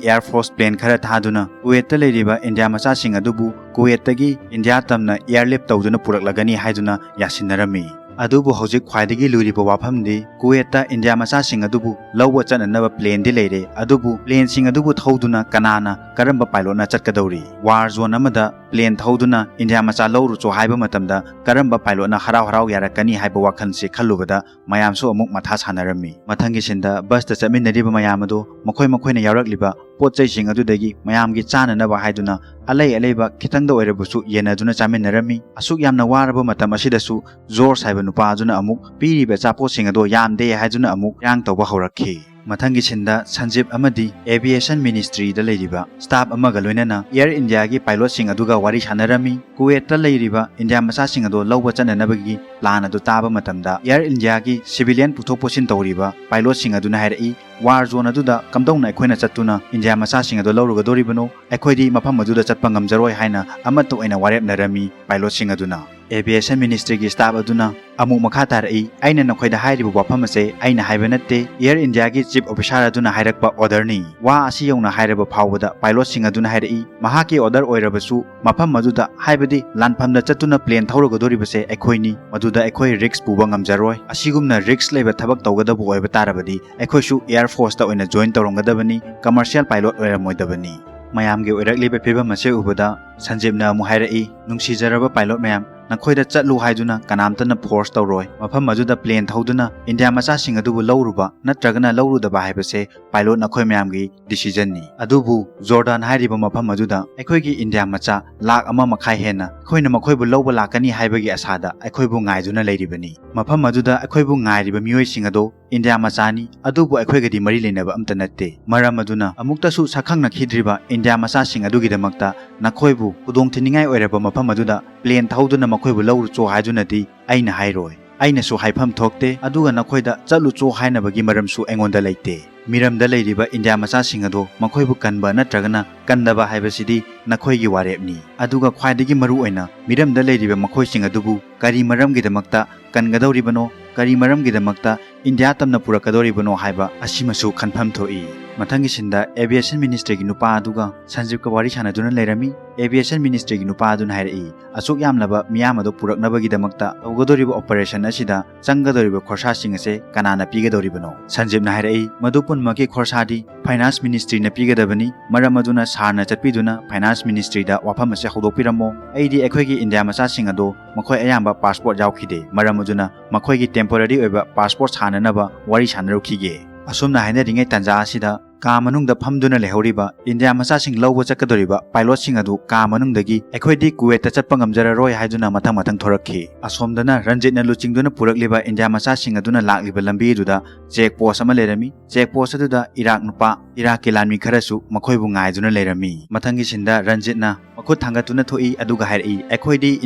ꯑꯦꯌꯔ ꯐꯣꯔꯁ ꯄ꯭ꯂꯦꯟ ꯈꯔ ꯊꯥꯗꯨꯅ ꯀꯨꯋꯦꯠꯇ ꯂꯩꯔꯤꯕ ꯏꯟꯗꯤꯌꯥ ꯃꯆꯥꯁꯤꯡ ꯑꯗꯨꯕꯨ ꯀꯨꯋꯦꯠꯇꯒꯤ ꯏꯟꯗꯤꯌꯥ ꯇꯝꯅ ꯑꯦꯌꯔꯂꯤꯐ ꯇꯧꯗꯨꯅ ꯄꯨꯔꯛꯂꯒꯅꯤ ꯍꯥꯏꯗꯨꯅ ꯌꯥꯁꯤꯟꯅꯔꯝꯃꯤ꯫ ꯑꯗꯨꯕꯨ ꯍꯧꯖꯤꯛ ꯈ꯭ꯋꯥꯏꯗꯒꯤ ꯂꯨꯔꯤꯕ ꯋꯥꯐꯝꯗꯤ ꯀꯨꯋꯦꯠꯇ ꯏꯟꯗꯤꯌꯥ ꯃꯆꯥꯁꯤꯡ ꯑꯗꯨꯕꯨ ꯂꯧꯕ ꯆꯠꯅꯅꯕ ꯄ꯭ꯂꯦꯟꯗꯤ ꯂꯩꯔꯦ, ꯑꯗꯨꯕꯨ ꯄ꯭ꯂꯦꯟꯁꯤꯡ ꯑꯗꯨꯕꯨ ꯊꯧꯗꯨꯅ ꯀꯅꯥꯅ ꯀꯔꯝꯕ ꯄꯥꯏꯂꯣꯠꯅ ꯆꯠꯀꯗꯧꯔꯤ? ꯋꯥꯔ ꯖꯣꯟ ꯑꯃꯗ ꯄ꯭ꯂꯦꯟ ꯊꯧꯗꯨꯅ ꯏꯟꯗꯤꯌꯥ ꯃꯆꯥ ꯂꯧꯔꯨꯆꯣ ꯍꯥꯏꯕ ꯃꯇꯝꯗ ꯀꯔꯝꯕ ꯄꯥꯏꯂꯣꯠꯅ ꯍꯔꯥꯎ ꯍꯔꯥꯎ ꯌꯥꯔꯛꯀꯅꯤ ꯍꯥꯏꯕ ꯋꯥꯈꯜꯁꯤ ꯈꯜꯂꯨꯕꯗ ꯃꯌꯥꯝꯁꯨ ꯑꯃꯨꯛ ꯃꯊꯥ ꯁꯥꯟꯅꯔꯝꯃꯤ꯫ ꯃꯊꯪꯒꯤ ꯁꯤꯟꯗ ꯕꯁꯇ ꯆꯠꯃꯤꯟꯅꯔꯤꯕ ꯃꯌꯥꯝ ꯑꯗꯨ ꯃꯈꯣꯏ ꯃꯈꯣꯏꯅ ꯌꯥꯎꯔꯛꯂꯤꯕ ꯄꯣꯠ ꯆꯩꯁꯤꯡ ꯑꯗꯨꯗꯒꯤ ꯃꯌꯥꯝꯒꯤ ꯆꯥꯅꯅꯕ ꯍꯥꯏꯗꯨꯅ ꯑꯂꯩ ꯑꯂꯩꯕ ꯈꯤꯇꯪꯗ ꯑꯣꯏꯔꯕꯁꯨ ꯌꯦꯟꯅꯗꯨꯅ ꯆꯥꯃꯤꯟꯅꯔꯝꯃꯤ꯫ ꯑꯁꯨꯛ ꯌꯥꯝꯅ ꯋꯥꯔꯕ ꯃꯇꯝ ꯑꯁꯤꯗꯁꯨ ꯖꯣꯔꯖ ꯍꯥꯏꯕ ꯅꯨꯄꯥ ꯑꯗꯨꯅ ꯑꯃꯨꯛ ꯄꯤꯔꯤꯕ ꯑꯆꯥꯄꯣꯠꯁꯤꯡ ꯑꯗꯣ ꯌꯥꯝꯗꯦ ꯍꯥꯏꯗꯨꯅ ꯑꯃꯨꯛ ꯏꯔꯥꯡ ꯇꯧꯕ ꯍꯧꯔꯛꯈꯤ꯫ ꯃꯊꯪꯒꯤ ꯁꯤꯟꯗ ꯁꯟꯖꯤꯞ ꯑꯃꯗꯤ ꯑꯦꯚꯤꯌꯦꯁꯟ ꯃꯤꯅꯤꯁꯇ꯭ꯔꯤꯗ ꯂꯩꯔꯤꯕ ꯁ꯭ꯇꯥꯐ ꯑꯃꯒ ꯂꯣꯏꯅꯅ ꯑꯦꯌꯔ ꯏꯟꯗꯤꯌꯥꯒꯤ ꯄꯥꯏꯂꯣꯠꯁꯤꯡ ꯑꯗꯨꯒ ꯋꯥꯔꯤ ꯁꯥꯟꯅꯔꯝꯃꯤ꯫ ꯀꯨꯋꯦꯠꯇ ꯂꯩꯔꯤꯕ ꯏꯟꯗꯤꯌꯥ ꯃꯆꯥꯁꯤꯡ ꯑꯗꯣ ꯂꯧꯕ ꯆꯠꯅꯅꯕꯒꯤ ꯄ꯭ꯂꯥꯟ ꯑꯗꯨ ꯇꯥꯕ ꯃꯇꯝꯗ ꯑꯦꯌꯔ ꯏꯟꯗꯤꯌꯥꯒꯤ ꯁꯤꯚꯤꯂꯤꯌꯟ ꯄꯨꯊꯣꯛ ꯄꯨꯁꯤꯟ ꯇꯧꯔꯤꯕ ꯄꯥꯏꯂꯣꯠꯁꯤꯡ ꯑꯗꯨꯅ ꯍꯥꯏꯔꯛꯏ, "ꯋꯥꯔ ꯖꯣꯟ ꯑꯗꯨꯗ ꯀꯝꯗꯧꯅ ꯑꯩꯈꯣꯏꯅ ꯆꯠꯇꯨꯅ ꯏꯟꯗꯤꯌꯥ ꯃꯆꯥꯁꯤꯡ ꯑꯗꯨ ꯂꯧꯔꯨꯒꯗꯧꯔꯤꯕꯅꯣ? ꯑꯩꯈꯣꯏꯗꯤ ꯃꯐꯝ ꯑꯗꯨꯗ ꯆꯠꯄ ꯉꯝꯖꯔꯣꯏ" ꯍꯥꯏꯅ ꯑꯃꯠꯇ ꯑꯣꯏꯅ ꯋꯥꯔꯦꯞꯅꯔꯝꯃꯤ ꯄꯥꯏꯂꯣꯠꯁꯤꯡ ꯑꯗꯨꯅ꯫ Aviation Ministryꯒꯤ staff ꯑꯗꯨꯅ ꯑꯃꯨꯛ ꯃꯈꯥ ꯇꯥꯔꯛꯏ, "ꯑꯩꯅ ꯅꯈꯣꯏꯗ ꯍꯥꯏꯔꯤꯕ ꯋꯥꯐꯝ ꯑꯁꯦ ꯑꯩꯅ ꯍꯥꯏꯕ ꯅꯠꯇꯦ, Air Indiaꯒꯤ chief officer ꯑꯗꯨꯅ ꯍꯥꯏꯔꯛꯄ orderꯅꯤ꯫ ꯋꯥ ꯑꯁꯤ ꯌꯧꯅ ꯍꯥꯏꯔꯕ ꯐꯥꯎꯕꯗ pilotꯁꯤꯡ ꯑꯗꯨꯅ ꯍꯥꯏꯔꯛꯏ, ꯃꯍꯥꯛꯀꯤ order ꯑꯣꯏꯔꯕꯁꯨ ꯃꯐꯝ ꯑꯗꯨꯗ, ꯍꯥꯏꯕꯗꯤ ꯂꯥꯟꯐꯝꯗ ꯆꯠꯇꯨꯅ plane ꯊꯧꯔꯨꯒꯗꯧꯔꯤꯕꯁꯦ ꯑꯩꯈꯣꯏꯅꯤ, ꯃꯗꯨꯗ ꯑꯩꯈꯣꯏ risk ꯄꯨꯕ ꯉꯝꯖꯔꯣꯏ꯫ ꯑꯁꯤꯒꯨꯝꯅ risk ꯂꯩꯕ ꯊꯕꯛ ꯇꯧꯒꯗꯕ ꯑꯣꯏꯕ ꯇꯥꯔꯕꯗꯤ ꯑꯩꯈꯣꯏꯁꯨ Air Forceꯇ ꯑꯣꯏꯅ join ꯇꯧꯔꯝꯒꯗꯕꯅꯤ, commercial pilot ꯑꯣꯏꯔꯝꯃꯣꯏꯗꯕꯅꯤ"꯫ ꯃꯌꯥꯝꯒꯤ ꯑꯣꯏꯔꯛꯂꯤꯕ ꯐꯤꯕꯝ ꯑꯁꯤ ꯎꯕꯗ ꯁꯟꯖꯤꯞꯅ ꯑꯃꯨꯛ ꯍꯥꯏꯔꯛꯏ, "ꯅꯨꯡꯁꯤꯖꯔꯕ pilot ꯃꯌꯥꯝ, ꯅꯈꯣꯏꯗ ꯆꯠꯂꯨ ꯍꯥꯏꯗꯨꯅ ꯀꯅꯥꯝꯇꯅ force ꯇꯧꯔꯣꯏ꯫ ꯃꯐꯝ ꯑꯗꯨꯗ plane ꯊꯧꯗꯨꯅ ꯏꯟꯗꯤꯌꯥ ꯃꯆꯥꯁꯤꯡ ꯑꯗꯨꯕꯨ ꯂꯧꯔꯨꯕ ꯅꯠꯇ꯭ꯔꯒꯅ ꯂꯧꯔꯨꯗꯕ ꯍꯥꯏꯕꯁꯦ pilot ꯅꯈꯣꯏ ꯃꯌꯥꯝꯒꯤ decisionꯅꯤ꯫ ꯑꯗꯨꯕꯨ ꯖꯣꯔꯗꯥꯟ ꯍꯥꯏꯔꯤꯕ ꯃꯐꯝ ꯑꯗꯨꯗ ꯑꯩꯈꯣꯏꯒꯤ ꯏꯟꯗꯤꯌꯥ ꯃꯆꯥ ꯂꯥꯈ ꯑꯃ ꯃꯈꯥꯏ ꯍꯦꯟꯅ ꯑꯩꯈꯣꯏꯅ ꯃꯈꯣꯏꯕꯨ ꯂꯧꯕ ꯂꯥꯛꯀꯅꯤ ꯍꯥꯏꯕꯒꯤ ꯑꯁꯥꯗ ꯑꯩꯈꯣꯏꯕꯨ ꯉꯥꯏꯗꯨꯅ ꯂꯩꯔꯤꯕꯅꯤ꯫ ꯃꯐꯝ ꯑꯗꯨꯗ ꯑꯩꯈꯣꯏꯕꯨ ꯉꯥꯏꯔꯤꯕ ꯃꯤꯑꯣꯏꯁꯤꯡ ꯑꯗꯣ ꯏꯟꯗꯤꯌꯥ ꯃꯆꯥꯅꯤ, ꯑꯗꯨꯕꯨ ꯑꯩꯈꯣꯏꯒꯗꯤ ꯃꯔꯤ ꯂꯩꯅꯕ ꯑꯝꯇ ꯅꯠꯇꯦ꯫ ꯃꯔꯝ ꯑꯗꯨꯅ ꯑꯃꯨꯛꯇꯁꯨ ꯁꯛꯈꯪꯅꯈꯤꯗ꯭ꯔꯤꯕ ꯏꯟꯗꯤꯌꯥ ꯃꯆꯥꯁꯤꯡ ꯑꯗꯨꯒꯤꯗꯃꯛꯇ ꯅꯈꯣꯏꯕꯨ ꯈꯨꯗꯣꯡꯊꯤꯅꯤꯡꯉꯥꯏ ꯑꯣꯏꯔꯕ ꯃꯐꯝ ꯑꯗꯨꯗ plane ꯊꯧꯗꯨꯅ ꯃꯈꯣꯏꯕꯨ ꯂꯧꯔꯨꯆꯣ ꯍꯥꯏꯗꯨꯅꯗꯤ ꯑꯩꯅ ꯍꯥꯏꯔꯣꯏ꯫ ꯑꯩꯅꯁꯨ ꯍꯥꯏꯐꯝ ꯊꯣꯛꯇꯦ, ꯑꯗꯨꯒ ꯅꯈꯣꯏꯗ ꯆꯠꯂꯨꯆꯣ ꯍꯥꯏꯅꯕꯒꯤ ꯃꯔꯝꯁꯨ ꯑꯩꯉꯣꯟꯗ ꯂꯩꯇꯦ꯫ ꯃꯤꯔꯝꯗ ꯂꯩꯔꯤꯕ ꯏꯟꯗꯤꯌꯥ ꯃꯆꯥꯁꯤꯡ ꯑꯗꯣ ꯃꯈꯣꯏꯕꯨ ꯀꯟꯕ ꯅꯠꯇ꯭ꯔꯒꯅ ꯀꯟꯗꯕ ꯍꯥꯏꯕꯁꯤꯗꯤ ꯅꯈꯣꯏꯒꯤ ꯋꯥꯔꯦꯞꯅꯤ꯫ ꯑꯗꯨꯒ ꯈ꯭ꯋꯥꯏꯗꯒꯤ ꯃꯔꯨ ꯑꯣꯏꯅ ꯃꯤꯔꯝꯗ ꯂꯩꯔꯤꯕ ꯃꯈꯣꯏꯁꯤꯡ ꯑꯗꯨꯕꯨ ꯀꯔꯤ ꯃꯔꯝꯒꯤꯗꯃꯛꯇ ꯀꯟꯒꯗꯧꯔꯤꯕꯅꯣ, ꯀꯔꯤ ꯃꯔꯝꯒꯤꯗꯃꯛꯇ ꯏꯟꯗꯤꯌꯥ ꯇꯝꯅ ꯄꯨꯔꯛꯀꯗꯧꯔꯤꯕꯅꯣ ꯍꯥꯏꯕ ꯑꯁꯤꯃꯁꯨ ꯈꯟꯐꯝ ꯊꯣꯛꯏ꯫ ꯃꯊꯪꯒꯤ ꯁꯤꯟꯗ Aviation Ministryꯒꯤ ꯅꯨꯄꯥ ꯑꯗꯨꯒ ꯁꯟꯖꯤꯞꯀ ꯋꯥꯔꯤ ꯁꯥꯟꯅꯗꯨꯅ ꯂꯩꯔꯝꯃꯤ꯫ Aviation Ministryꯒꯤ ꯅꯨꯄꯥ ꯑꯗꯨꯅ ꯍꯥꯏꯔꯛꯏ, "ꯑꯁꯨꯛ ꯌꯥꯝꯂꯕ ꯃꯤꯌꯥꯝ ꯑꯗꯨ ꯄꯨꯔꯛꯅꯕꯒꯤꯗꯃꯛꯇ ꯇꯧꯒꯗꯧꯔꯤꯕ operation ꯑꯁꯤꯗ ꯆꯪꯒꯗꯧꯔꯤꯕ ꯈꯣꯔꯁꯥꯁꯤꯡ ꯑꯁꯦ ꯀꯅꯥꯅ ꯄꯤꯒꯗꯧꯔꯤꯕꯅꯣ?" ꯁꯟꯖꯤꯞꯅ ꯍꯥꯏꯔꯛꯏ, "ꯃꯗꯨ ꯄꯨꯝꯅꯃꯛꯀꯤ ꯈꯣꯔꯁꯥꯗꯤ Finance Ministryꯅ ꯄꯤꯒꯗꯕꯅꯤ, ꯃꯔꯝ ꯑꯗꯨꯅ sirꯅ ꯆꯠꯄꯤꯗꯨꯅ Finance Ministryꯗ ꯋꯥꯐꯝ ꯑꯁꯦ ꯍꯧꯗꯣꯛꯄꯤꯔꯝꯃꯣ꯫ ꯑꯩꯗꯤ ꯑꯩꯈꯣꯏꯒꯤ ꯏꯟꯗꯤꯌꯥ ꯃꯆꯥꯁꯤꯡ ꯑꯗꯣ ꯃꯈꯣꯏ ꯑꯌꯥꯝꯕ passport ꯌꯥꯎꯈꯤꯗꯦ, ꯃꯔꯝ ꯑꯗꯨꯅ ꯃꯈꯣꯏꯒꯤ temporary ꯑꯣꯏꯕ passport ꯁꯥꯅꯅꯕ ꯋꯥꯔꯤ ꯁꯥꯅꯔꯨꯈꯤꯒꯦ"꯫ ꯑꯁꯨꯝꯅ ꯍꯥꯏꯅꯔꯤꯉꯩ ꯇꯥꯟꯖꯥ ꯑꯁꯤꯗ ꯀꯥ ꯃꯅꯨꯡꯗ ꯐꯝꯗꯨꯅ ꯂꯩꯍꯧꯔꯤꯕ ꯏꯟꯗꯤꯌꯥ ꯃꯆꯥꯁꯤꯡ ꯂꯧꯕ ꯆꯠꯀꯗꯧꯔꯤꯕ pilotꯁꯤꯡ ꯑꯗꯨ ꯀꯥ ꯃꯅꯨꯡꯗꯒꯤ "ꯑꯩꯈꯣꯏꯗꯤ ꯀꯨꯋꯦꯠꯇ ꯆꯠꯄ ꯉꯝꯖꯔꯔꯣꯏ" ꯍꯥꯏꯗꯨꯅ ꯃꯊꯪ ꯃꯊꯪ ꯊꯣꯔꯛꯈꯤ꯫ ꯑꯁꯣꯝꯗꯅ ꯔꯟꯖꯤꯠꯅ ꯂꯨꯆꯤꯡꯗꯨꯅ ꯄꯨꯔꯛꯂꯤꯕ ꯏꯟꯗꯤꯌꯥ ꯃꯆꯥꯁꯤꯡ ꯑꯗꯨꯅ ꯂꯥꯛꯂꯤꯕ ꯂꯝꯕꯤ ꯑꯗꯨꯗ check post ꯑꯃ ꯂꯩꯔꯝꯃꯤ꯫ Check post ꯑꯗꯨꯗ ꯏꯔꯥꯛ ꯅꯨꯄꯥ, ꯏꯔꯥꯛꯀꯤ ꯂꯥꯟꯃꯤ ꯈꯔꯁꯨ ꯃꯈꯣꯏꯕꯨ ꯉꯥꯏꯗꯨꯅ ꯂꯩꯔꯝꯃꯤ꯫ ꯃꯊꯪꯒꯤ ꯁꯤꯟꯗ ꯔꯟꯖꯤꯠꯅ ꯃꯈꯨꯠ ꯊꯥꯡꯒꯠꯇꯨꯅ ꯊꯣꯛꯏ, ꯑꯗꯨꯒ ꯍꯥꯏꯔꯛꯏ, "ꯑꯩꯈꯣꯏꯗꯤ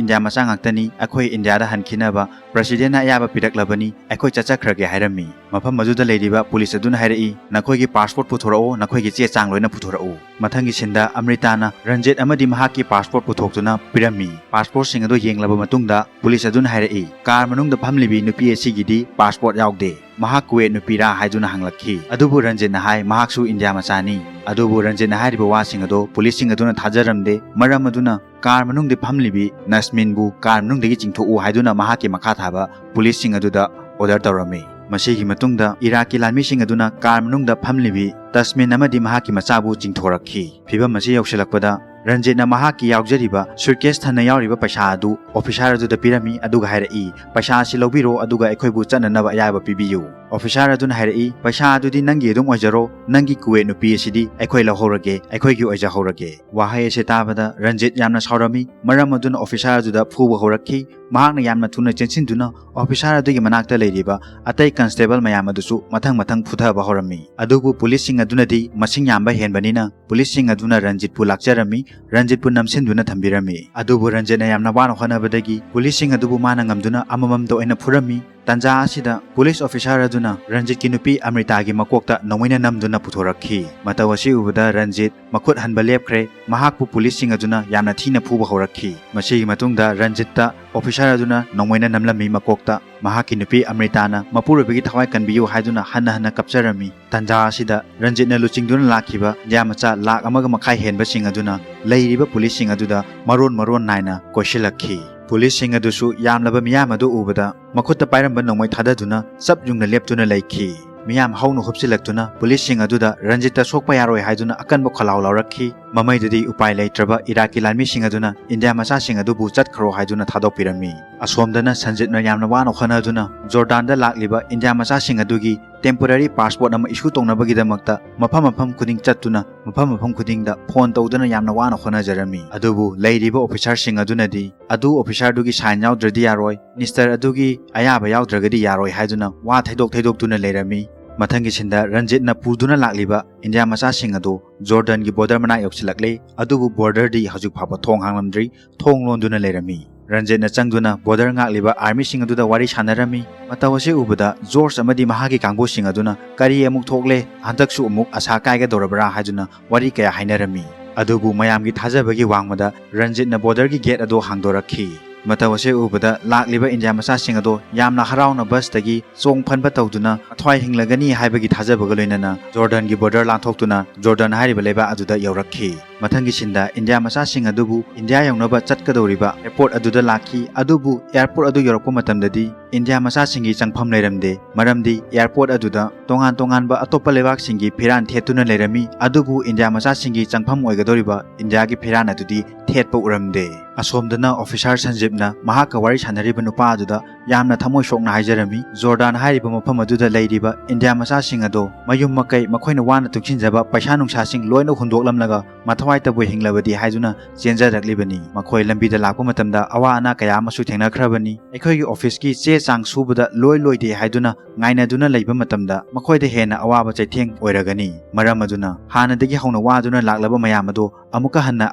ꯏꯟꯗꯤꯌꯥ ꯃꯆꯥ ꯉꯥꯛꯇꯅꯤ, ꯑꯩꯈꯣꯏ ꯏꯟꯗꯤꯌꯥꯗ ꯍꯟꯈꯤꯅꯕ Presidentꯅ ꯑꯌꯥꯕ ꯄꯤꯔꯛꯂꯕꯅꯤ, ꯑꯩꯈꯣꯏ ꯆꯠꯆꯈ꯭ꯔꯒꯦ" ꯍꯥꯏꯔꯝꯃꯤ꯫ ꯃꯐꯝ ꯑꯗꯨꯗ ꯂꯩꯔꯤꯕ police ꯑꯗꯨꯅ ꯍꯥꯏꯔꯛꯏ, "ꯅꯈꯣꯏꯒꯤ passport ꯄꯨꯊꯣꯛ" ꯄꯨꯔꯛꯑꯣ, ꯅꯈꯣꯏꯒꯤ ꯆꯦ ꯆꯥꯡ ꯂꯣꯏꯅ ꯄꯨꯊꯣꯔꯛꯎ꯫ ꯃꯊꯪꯒꯤ ꯁꯤꯟꯗ ꯑꯃ꯭ꯔꯤꯇꯥꯅ ꯔꯟꯖꯤꯠ ꯑꯃꯗꯤ ꯃꯍꯥꯛꯀꯤ ꯄꯥꯁꯄꯣꯔꯠ ꯄꯨꯊꯣꯛꯇꯨꯅ ꯄꯤꯔꯝꯃꯤ꯫ ꯄꯥꯁꯄꯣꯔꯠꯁꯤꯡ ꯑꯗꯨ ꯌꯦꯡꯂꯕ ꯃꯇꯨꯡꯗ ꯄꯨꯂꯤꯁ ꯑꯗꯨꯅ ꯍꯥꯏꯔꯛꯏ, ꯀꯥꯔ ꯃꯅꯨꯡꯗ ꯐꯝꯂꯤꯕꯤ ꯅꯨꯄꯤ ꯑꯁꯤꯒꯤꯗꯤ ꯄꯥꯁꯄꯣꯔꯠ ꯌꯥꯎꯗꯦ꯫ ꯃꯍꯥꯛ ꯀꯨꯋꯦꯠ ꯅꯨꯄꯤꯔꯥ ꯍꯥꯏꯗꯨꯅ ꯍꯪꯂꯛꯈꯤ꯫ ꯑꯗꯨꯕꯨ ꯔꯟꯖꯤꯠꯅ ꯍꯥꯏ, ꯃꯍꯥꯛꯁꯨ ꯏꯟꯗꯤꯌꯥ ꯃꯆꯥꯅꯤ꯫ ꯑꯗꯨꯕꯨ ꯔꯟꯖꯤꯠꯅ ꯍꯥꯏꯔꯤꯕ ꯋꯥꯁꯤꯡ ꯑꯗꯨ ꯄꯨꯂꯤꯁꯁꯤꯡ ꯑꯗꯨꯅ ꯊꯥꯖꯔꯝꯗꯦ꯫ ꯃꯔꯝ ꯑꯗꯨꯅ ꯀꯥꯔ ꯃꯅꯨꯡꯗ ꯐꯝꯂꯤꯕꯤ ꯅꯁꯃꯤꯟꯕꯨ ꯀꯥꯔ ꯃꯅꯨꯡꯗꯒꯤ ꯆꯤꯡꯊꯣꯛꯎ ꯍꯥꯏꯗꯨꯅ ꯃꯍꯥꯛꯀꯤ ꯃꯈꯥ ꯊꯥꯕ ꯄꯨꯂꯤꯁꯁꯤꯡ ꯑꯗꯨꯗ ꯑꯣꯔꯗꯔ ꯇꯧꯔꯝꯃꯤ꯫ ꯃꯁꯤꯒꯤ ꯃꯇꯨꯡꯗ ꯏꯔꯥꯛꯀꯤ ꯂꯥꯟꯃꯤꯁꯤꯡ ꯑꯗꯨꯅ ꯀꯥꯔ ꯃꯅꯨꯡꯗ ꯐꯝꯂꯤꯕꯤ ꯇꯁꯃꯤꯟ ꯑꯃꯗꯤ ꯃꯍꯥꯛꯀꯤ ꯃꯆꯥꯕꯨ ꯆꯤꯡꯊꯣꯔꯛꯈꯤ꯫ ꯐꯤꯚꯝ ꯑꯁꯤ ꯌꯧꯁꯤꯜꯂꯛꯄꯗ ꯔꯟꯖꯤꯠꯅ ꯃꯍꯥꯛꯀꯤ ꯌꯥꯎꯖꯔꯤꯕ ꯁꯨꯠꯀꯦꯁ ꯊꯟꯅ ꯌꯥꯎꯔꯤꯕ ꯄꯩꯁꯥ ꯑꯗꯨ ꯑꯣꯐꯤꯁꯥꯔ ꯑꯗꯨꯗ ꯄꯤꯔꯝꯃꯤ, ꯑꯗꯨꯒ ꯍꯥꯏꯔꯛꯏ, "ꯄꯩꯁꯥ ꯑꯁꯤ ꯂꯧꯕꯤꯔꯣ, ꯑꯗꯨꯒ ꯑꯩꯈꯣꯏꯕꯨ ꯆꯠꯅꯅꯕ ꯑꯌꯥꯕ ꯄꯤꯕꯤꯌꯨ"꯫ ꯑꯣꯐꯤꯁꯥꯔ ꯑꯗꯨꯅ ꯍꯥꯏꯔꯛꯏ, "ꯄꯩꯁꯥ ꯑꯗꯨꯗꯤ ꯅꯪꯒꯤ ꯑꯗꯨꯝ ꯑꯣꯏꯖꯔꯣ, ꯅꯪꯒꯤ ꯀꯨꯋꯦꯠ ꯅꯨꯄꯤ ꯑꯁꯤꯗꯤ ꯑꯩꯈꯣꯏ ꯂꯧꯍꯧꯔꯒꯦ, ꯑꯩꯈꯣꯏꯒꯤ ꯑꯣꯏꯖꯍꯧꯔꯒꯦ"꯫ ꯋꯥꯍꯩ ꯑꯁꯤ ꯇꯥꯕꯗ ꯔꯟꯖꯤꯠ ꯌꯥꯝꯅ ꯁꯥꯎꯔꯝꯃꯤ꯫ ꯃꯔꯝ ꯑꯗꯨꯅ ꯑꯣꯐꯤꯁꯥꯔ ꯑꯗꯨꯗ ꯐꯨꯕ ꯍꯧꯔꯛꯈꯤ꯫ ꯃꯍꯥꯛꯅ ꯌꯥꯝꯅ ꯊꯨꯅ ꯆꯦꯟꯁꯤꯟꯗꯨꯅ ꯑꯣꯐꯤꯁꯥꯔ ꯑꯗꯨꯒꯤ ꯃꯅꯥꯛꯇ ꯂꯩꯔꯤꯕ ꯑꯇꯩ ꯀꯟꯁꯇꯦꯕꯜ ꯃꯌꯥꯝ ꯑꯗꯨꯁꯨ ꯃꯊꯪ ꯃꯊꯪ ꯐꯨꯊꯕ ꯍꯧꯔꯝꯃꯤ꯫ ꯑꯗꯨꯕꯨ ꯄꯨꯂꯤꯁꯁꯤꯡ ꯑꯗꯨꯅꯗꯤ ꯃꯁꯤꯡ ꯌꯥꯝꯕ ꯍꯦꯟꯕꯅꯤꯅ ꯄꯨꯂꯤꯁꯁꯤꯡ ꯑꯗꯨꯅ ꯔꯟꯖꯤꯠꯄꯨ ꯂꯥꯛꯆꯔꯝꯃꯤ, ꯔꯟꯖꯤꯠꯄꯨ ꯅꯝꯁꯤꯟꯗꯨꯅ ꯊꯝꯕꯤꯔꯝꯃꯤ꯫ ꯑꯗꯨꯕꯨ ꯔꯟꯖꯤꯠꯅ ꯌꯥꯝꯅ ꯋꯥꯅ ꯍꯣꯠꯅꯕꯗꯒꯤ ꯄꯨꯂꯤꯁꯁꯤꯡ ꯑꯗꯨꯕꯨ ꯃꯥꯅ ꯉꯝꯗꯨꯅ ꯑꯃꯃꯝꯇ ꯑꯣꯏꯅ ꯐꯨꯔꯝꯃꯤ꯫ ꯇꯟꯖꯥ ꯑꯁꯤꯗ ꯄꯨꯂꯤꯁ ꯑꯣꯐꯤꯁꯥꯔ ꯑꯗꯨꯅ ꯔꯟꯖꯤꯠꯀꯤ ꯅꯨꯄꯤ ꯑꯃ꯭ꯔꯤꯇꯥꯒꯤ ꯃꯀꯣꯛꯇ ꯅꯣꯡꯃꯩꯅ ꯅꯝꯗꯨꯅ ꯄꯨꯊꯣꯔꯛꯈꯤ꯫ ꯃꯇꯧ ꯑꯁꯤ ꯎꯕꯗ ꯔꯟꯖꯤꯠ ꯃꯈꯨꯠ ꯍꯟꯕ ꯂꯦꯞꯈ꯭ꯔꯦ꯫ ꯃꯍꯥꯛꯄꯨ ꯄꯨꯂꯤꯁꯁꯤꯡ ꯑꯗꯨꯅ ꯌꯥꯝꯅ ꯊꯤꯅ ꯐꯨꯕ ꯍꯧꯔꯛꯈꯤ꯫ ꯃꯁꯤꯒꯤ ꯃꯇꯨꯡꯗ ꯔꯟꯖꯤꯠꯇ ꯑꯣꯐꯤꯁꯥꯔ ꯑꯗꯨꯅ ꯅꯣꯡꯃꯩꯅ ꯅꯝꯂꯝꯃꯤ ꯃꯀꯣꯛꯇ꯫ ꯃꯍꯥꯛꯀꯤ ꯅꯨꯄꯤ ꯑꯃ꯭ꯔꯤꯇꯥꯅ ꯃꯄꯨꯔꯣꯏꯕꯒꯤ ꯊꯋꯥꯏ ꯀꯟꯕꯤꯌꯨ ꯍꯥꯏꯗꯨꯅ ꯍꯟꯅ ꯍꯟꯅ ꯀꯞꯆꯔꯝꯃꯤ꯫ ꯇꯟꯖꯥ ꯑꯁꯤꯗ ꯔꯟꯖꯤꯠꯅ ꯂꯨꯆꯤꯡꯗꯨꯅ ꯂꯥꯛꯈꯤꯕ ꯏꯟꯗꯤꯌꯥ ꯃꯆꯥ ꯂꯥꯈ ꯑꯃꯒ ꯃꯈꯥꯏ ꯍꯦꯟꯕꯁꯤꯡ ꯑꯗꯨꯅ ꯂꯩꯔꯤꯕ ꯄꯨꯂꯤꯁꯁꯤꯡ ꯑꯗꯨꯗ ꯃꯔꯣꯟ ꯃꯔꯣꯟ ꯅꯥꯏꯅ ꯀꯣꯏꯁꯤꯜꯂꯛꯈꯤ꯫ ꯄꯨꯂꯤꯁꯁꯤꯡ ꯑꯗꯨꯁꯨ ꯌꯥꯝꯂꯕ ꯃꯤꯌꯥꯝ ꯑꯗꯨ ꯎꯕꯗ ꯃꯈꯨꯠꯇ ꯄꯥꯏꯔꯝꯕ ꯅꯣꯡꯃꯩ ꯊꯥꯗꯗꯨꯅ ꯆꯞ ꯌꯨꯡꯅ ꯂꯦꯞꯇꯨꯅ ꯂꯩꯈꯤ꯫ ꯃꯤꯌꯥꯝ ꯍꯧꯅ ꯍꯨꯞꯆꯤꯜꯂꯛꯇꯨꯅ ꯄꯨꯂꯤꯁꯁꯤꯡ ꯑꯗꯨꯗ ꯔꯟꯖꯤꯠꯇ ꯁꯣꯛꯄ ꯌꯥꯔꯣꯏ ꯍꯥꯏꯗꯨꯅ ꯑꯀꯟꯕ ꯈꯣꯜꯂꯥꯎ ꯂꯥꯎꯔꯛꯈꯤ꯫ ꯃꯃꯩꯗꯗꯤ ꯎꯄꯥꯏ ꯂꯩꯇ꯭ꯔꯕ ꯏꯔꯥꯛꯀꯤ ꯂꯥꯟꯃꯤꯁꯤꯡ ꯑꯗꯨꯅ ꯏꯟꯗꯤꯌꯥ ꯃꯆꯥꯁꯤꯡ ꯑꯗꯨꯕꯨ ꯆꯠꯈ꯭ꯔꯣ ꯍꯥꯏꯗꯨꯅ ꯊꯥꯗꯣꯛꯄꯤꯔꯝꯃꯤ꯫ ꯑꯁꯣꯝꯗꯅ ꯁꯟꯖꯤꯠꯅ ꯌꯥꯝꯅ ꯋꯥꯅ ꯍꯣꯠꯅꯗꯨꯅ ꯖꯣꯔꯗꯥꯟꯗ ꯂꯥꯛꯂꯤꯕ ꯏꯟꯗꯤꯌꯥ ꯃꯆꯥꯁꯤꯡ ꯑꯗꯨꯒꯤ ꯇꯦꯝꯄꯣꯔꯔꯤ ꯄꯥꯁꯄꯣꯔꯠ ꯑꯃ ꯏꯁꯨ ꯇꯧꯅꯕꯒꯤꯗꯃꯛꯇ ꯃꯐꯝ ꯃꯐꯝ ꯈꯨꯗꯤꯡ ꯆꯠꯇꯨꯅ ꯃꯐꯝ ꯃꯐꯝ ꯈꯨꯗꯤꯡꯗ ꯐꯣꯟ ꯇꯧꯗꯨꯅ ꯌꯥꯝꯅ ꯋꯥꯅ ꯍꯣꯠꯅꯖꯔꯝꯃꯤ꯫ ꯑꯗꯨꯕꯨ ꯂꯩꯔꯤꯕ ꯑꯣꯐꯤꯁꯥꯔꯁꯤꯡ ꯑꯗꯨꯅꯗꯤ ꯑꯗꯨ ꯑꯣꯐꯤꯁꯥꯔꯗꯨꯒꯤ ꯁꯥꯏꯟ ꯌꯥꯎꯗ꯭ꯔꯗꯤ ꯌꯥꯔꯣꯏ, ꯃꯤꯅꯤꯁꯇꯔ ꯑꯗꯨꯒꯤ ꯑꯌꯥꯕ ꯌꯥꯎꯗ꯭ꯔꯒꯗꯤ ꯌꯥꯔꯣꯏ ꯍꯥꯏꯗꯨꯅ ꯋꯥ ꯊꯩꯗꯣꯛ ꯊꯩꯗꯣꯛꯇꯨꯅ ꯂꯩꯔꯝꯃꯤ꯫ ꯃꯊꯪꯒꯤ ꯁꯤꯟꯗ ꯔꯟꯖꯤꯠꯅ ꯄꯨꯗꯨꯅ ꯂꯥꯛꯂꯤꯕ ꯏꯟꯗꯤꯌꯥ ꯃꯆꯥꯁꯤꯡ ꯑꯗꯨ ꯖꯣꯔꯗꯟꯒꯤ ꯕꯣꯔꯗꯔ ꯃꯅꯥꯛ ꯌꯧꯁꯤꯜꯂꯛꯂꯦ꯫ ꯑꯗꯨꯕꯨ ꯕꯣꯔꯗꯔꯗꯤ ꯍꯧꯖꯤꯛ ꯐꯥꯎꯕ ꯊꯣꯡ ꯍꯥꯡꯂꯝꯗ꯭ꯔꯤ, ꯊꯣꯡ ꯂꯣꯟꯗꯨꯅ ꯂꯩꯔꯝꯃꯤ꯫ ꯔꯟꯖꯤꯠꯅ ꯆꯪꯗꯨꯅ ꯕꯣꯔꯗꯔ ꯉꯥꯛꯂꯤꯕ ꯑꯥꯔꯃꯤꯁꯤꯡ ꯑꯗꯨꯗ ꯋꯥꯔꯤ ꯁꯥꯟꯅꯔꯝꯃꯤ꯫ ꯃꯇꯧ ꯑꯁꯤ ꯎꯕꯗ ꯖꯣꯔꯖ ꯑꯃꯗꯤ ꯃꯍꯥꯛꯀꯤ ꯀꯥꯡꯕꯨꯁꯤꯡ ꯑꯗꯨꯅ "ꯀꯔꯤ ꯑꯃꯨꯛ ꯊꯣꯛꯂꯦ? ꯍꯟꯗꯛꯁꯨ ꯑꯃꯨꯛ ꯑꯁꯥ ꯀꯥꯏꯒꯗꯧꯔꯕ꯭ꯔꯥ?" ꯍꯥꯏꯗꯨꯅ ꯋꯥꯔꯤ ꯀꯌꯥ ꯍꯥꯏꯅꯔꯝꯃꯤ꯫ ꯑꯗꯨꯕꯨ ꯃꯌꯥꯝꯒꯤ ꯊꯥꯖꯕꯒꯤ ꯋꯥꯡꯃꯗ ꯔꯟꯖꯤꯠꯅ ꯕꯣꯔꯗꯔꯒꯤ ꯒꯦꯠ ꯑꯗꯨ ꯍꯥꯡꯗꯣꯔꯛꯈꯤ꯫ ꯃꯇꯧ ꯑꯁꯤ ꯎꯕꯗ ꯂꯥꯛꯂꯤꯕ ꯏꯟꯗꯤꯌꯥ ꯃꯆꯥꯁꯤꯡ ꯑꯗꯣ ꯌꯥꯝꯅ ꯍꯔꯥꯎꯅ ꯕꯁꯇꯒꯤ ꯆꯣꯡ ꯐꯟꯕ ꯇꯧꯗꯨꯅ ꯃꯊ꯭ꯋꯥꯏ ꯍꯤꯡꯂꯒꯅꯤ ꯍꯥꯏꯕꯒꯤ ꯊꯥꯖꯕꯒ ꯂꯣꯏꯅꯅ ꯖꯣꯔꯗꯟꯒꯤ ꯕꯣꯔꯗꯔ ꯂꯥꯟꯊꯣꯛꯇꯨꯅ ꯖꯣꯔꯗꯟ ꯍꯥꯏꯔꯤꯕ ꯂꯩꯕꯥꯛ ꯑꯗꯨꯗ ꯌꯧꯔꯛꯈꯤ꯫ ꯃꯊꯪꯒꯤ ꯁꯤꯟꯗ ꯏꯟꯗꯤꯌꯥ ꯃꯆꯥꯁꯤꯡ ꯑꯗꯨꯕꯨ ꯏꯟꯗꯤꯌꯥ ꯌꯧꯅꯕ ꯆꯠꯀꯗꯧꯔꯤꯕ ꯑꯦꯌꯔꯄꯣꯔꯠ ꯑꯗꯨꯗ ꯂꯥꯛꯈꯤ꯫ ꯑꯗꯨꯕꯨ ꯑꯦꯌꯔꯄꯣꯔꯠ ꯑꯗꯨ ꯌꯧꯔꯛꯄ ꯃꯇꯝꯗꯗꯤ ꯏꯟꯗꯤꯌꯥ ꯃꯆꯥꯁꯤꯡꯒꯤ ꯆꯪꯐꯝ ꯂꯩꯔꯝꯗꯦ꯫ ꯃꯔꯝꯗꯤ ꯑꯦꯌꯔꯄꯣꯔꯠ ꯑꯗꯨꯗ ꯇꯣꯉꯥꯟ ꯇꯣꯉꯥꯟꯕ ꯑꯇꯣꯞꯄ ꯂꯩꯕꯥꯛꯁꯤꯡꯒꯤ ꯐꯤꯔꯥꯟ ꯊꯦꯠꯇꯨꯅ ꯂꯩꯔꯝꯃꯤ꯫ ꯑꯗꯨꯕꯨ ꯏꯟꯗꯤꯌꯥ ꯃꯆꯥꯁꯤꯡꯒꯤ ꯆꯪꯐꯝ ꯑꯣꯏꯒꯗꯧꯔꯤꯕ ꯏꯟꯗꯤꯌꯥꯒꯤ ꯐꯤꯔꯥꯟ ꯑꯗꯨꯗꯤ ꯊꯦꯠꯄ ꯎꯔꯝꯗꯦ꯫ ꯑꯁꯣꯝꯗꯅ ꯑꯣꯐꯤꯁꯥꯔ ꯁꯟꯖꯤꯞꯅ ꯃꯍꯥꯛꯀ ꯋꯥꯔꯤ ꯁꯥꯟꯅꯔꯤꯕ ꯅꯨꯄꯥ ꯑꯗꯨꯗ ꯌꯥꯝꯅ ꯊꯃꯣꯏ ꯁꯣꯛꯅ ꯍꯥꯏꯖꯔꯝꯃꯤ, "ꯖꯣꯔꯗꯥꯟ ꯍꯥꯏꯔꯤꯕ ꯃꯐꯝ ꯑꯗꯨꯗ ꯂꯩꯔꯤꯕ ꯏꯟꯗꯤꯌꯥ ꯃꯆꯥꯁꯤꯡ ꯑꯗꯣ ꯃꯌꯨꯝ ꯃꯀꯩ, ꯃꯈꯣꯏꯅ ꯋꯥꯅ ꯇꯨꯡꯁꯤꯟꯖꯕ ꯄꯩꯁꯥ ꯅꯨꯡꯁꯥꯁꯤꯡ ꯂꯣꯏꯅ ꯍꯨꯟꯗꯣꯛꯂꯝꯂꯒ ꯃꯊꯋꯥꯏꯇꯕꯨ ꯍꯤꯡꯂꯕꯗꯤ" ꯍꯥꯏꯗꯨꯅ ꯆꯦꯟꯖꯔꯛꯂꯤꯕꯅꯤ꯫ ꯃꯈꯣꯏ ꯂꯝꯕꯤꯗ ꯂꯥꯛꯄ ꯃꯇꯝꯗ ꯑꯋꯥ ꯑꯅꯥ ꯀꯌꯥ ꯑꯃꯁꯨ ꯊꯦꯡꯅꯈ꯭ꯔꯕꯅꯤ꯫ ꯑꯩꯈꯣꯏꯒꯤ ꯑꯣꯐꯤꯁꯀꯤ ꯆꯦ ꯆꯥꯡ ꯁꯨꯕꯗ ꯂꯣꯏ ꯂꯣꯏꯗꯦ ꯍꯥꯏꯗꯨꯅ ꯉꯥꯏꯅꯗꯨꯅ ꯂꯩꯕ ꯃꯇꯝꯗ ꯃꯈꯣꯏꯗ ꯍꯦꯟꯅ ꯑꯋꯥꯕ ꯆꯩꯊꯦꯡ ꯑꯣꯏꯔꯒꯅꯤ꯫ ꯃꯔꯝ ꯑꯗꯨꯅ ꯍꯥꯟꯅꯗꯒꯤ ꯍꯧꯅ ꯋꯥꯗꯨꯅ ꯂꯥꯛꯂꯕ ꯃꯌꯥꯝ ꯑꯗꯣ ꯑꯃꯨꯛꯀ ꯍꯟꯅ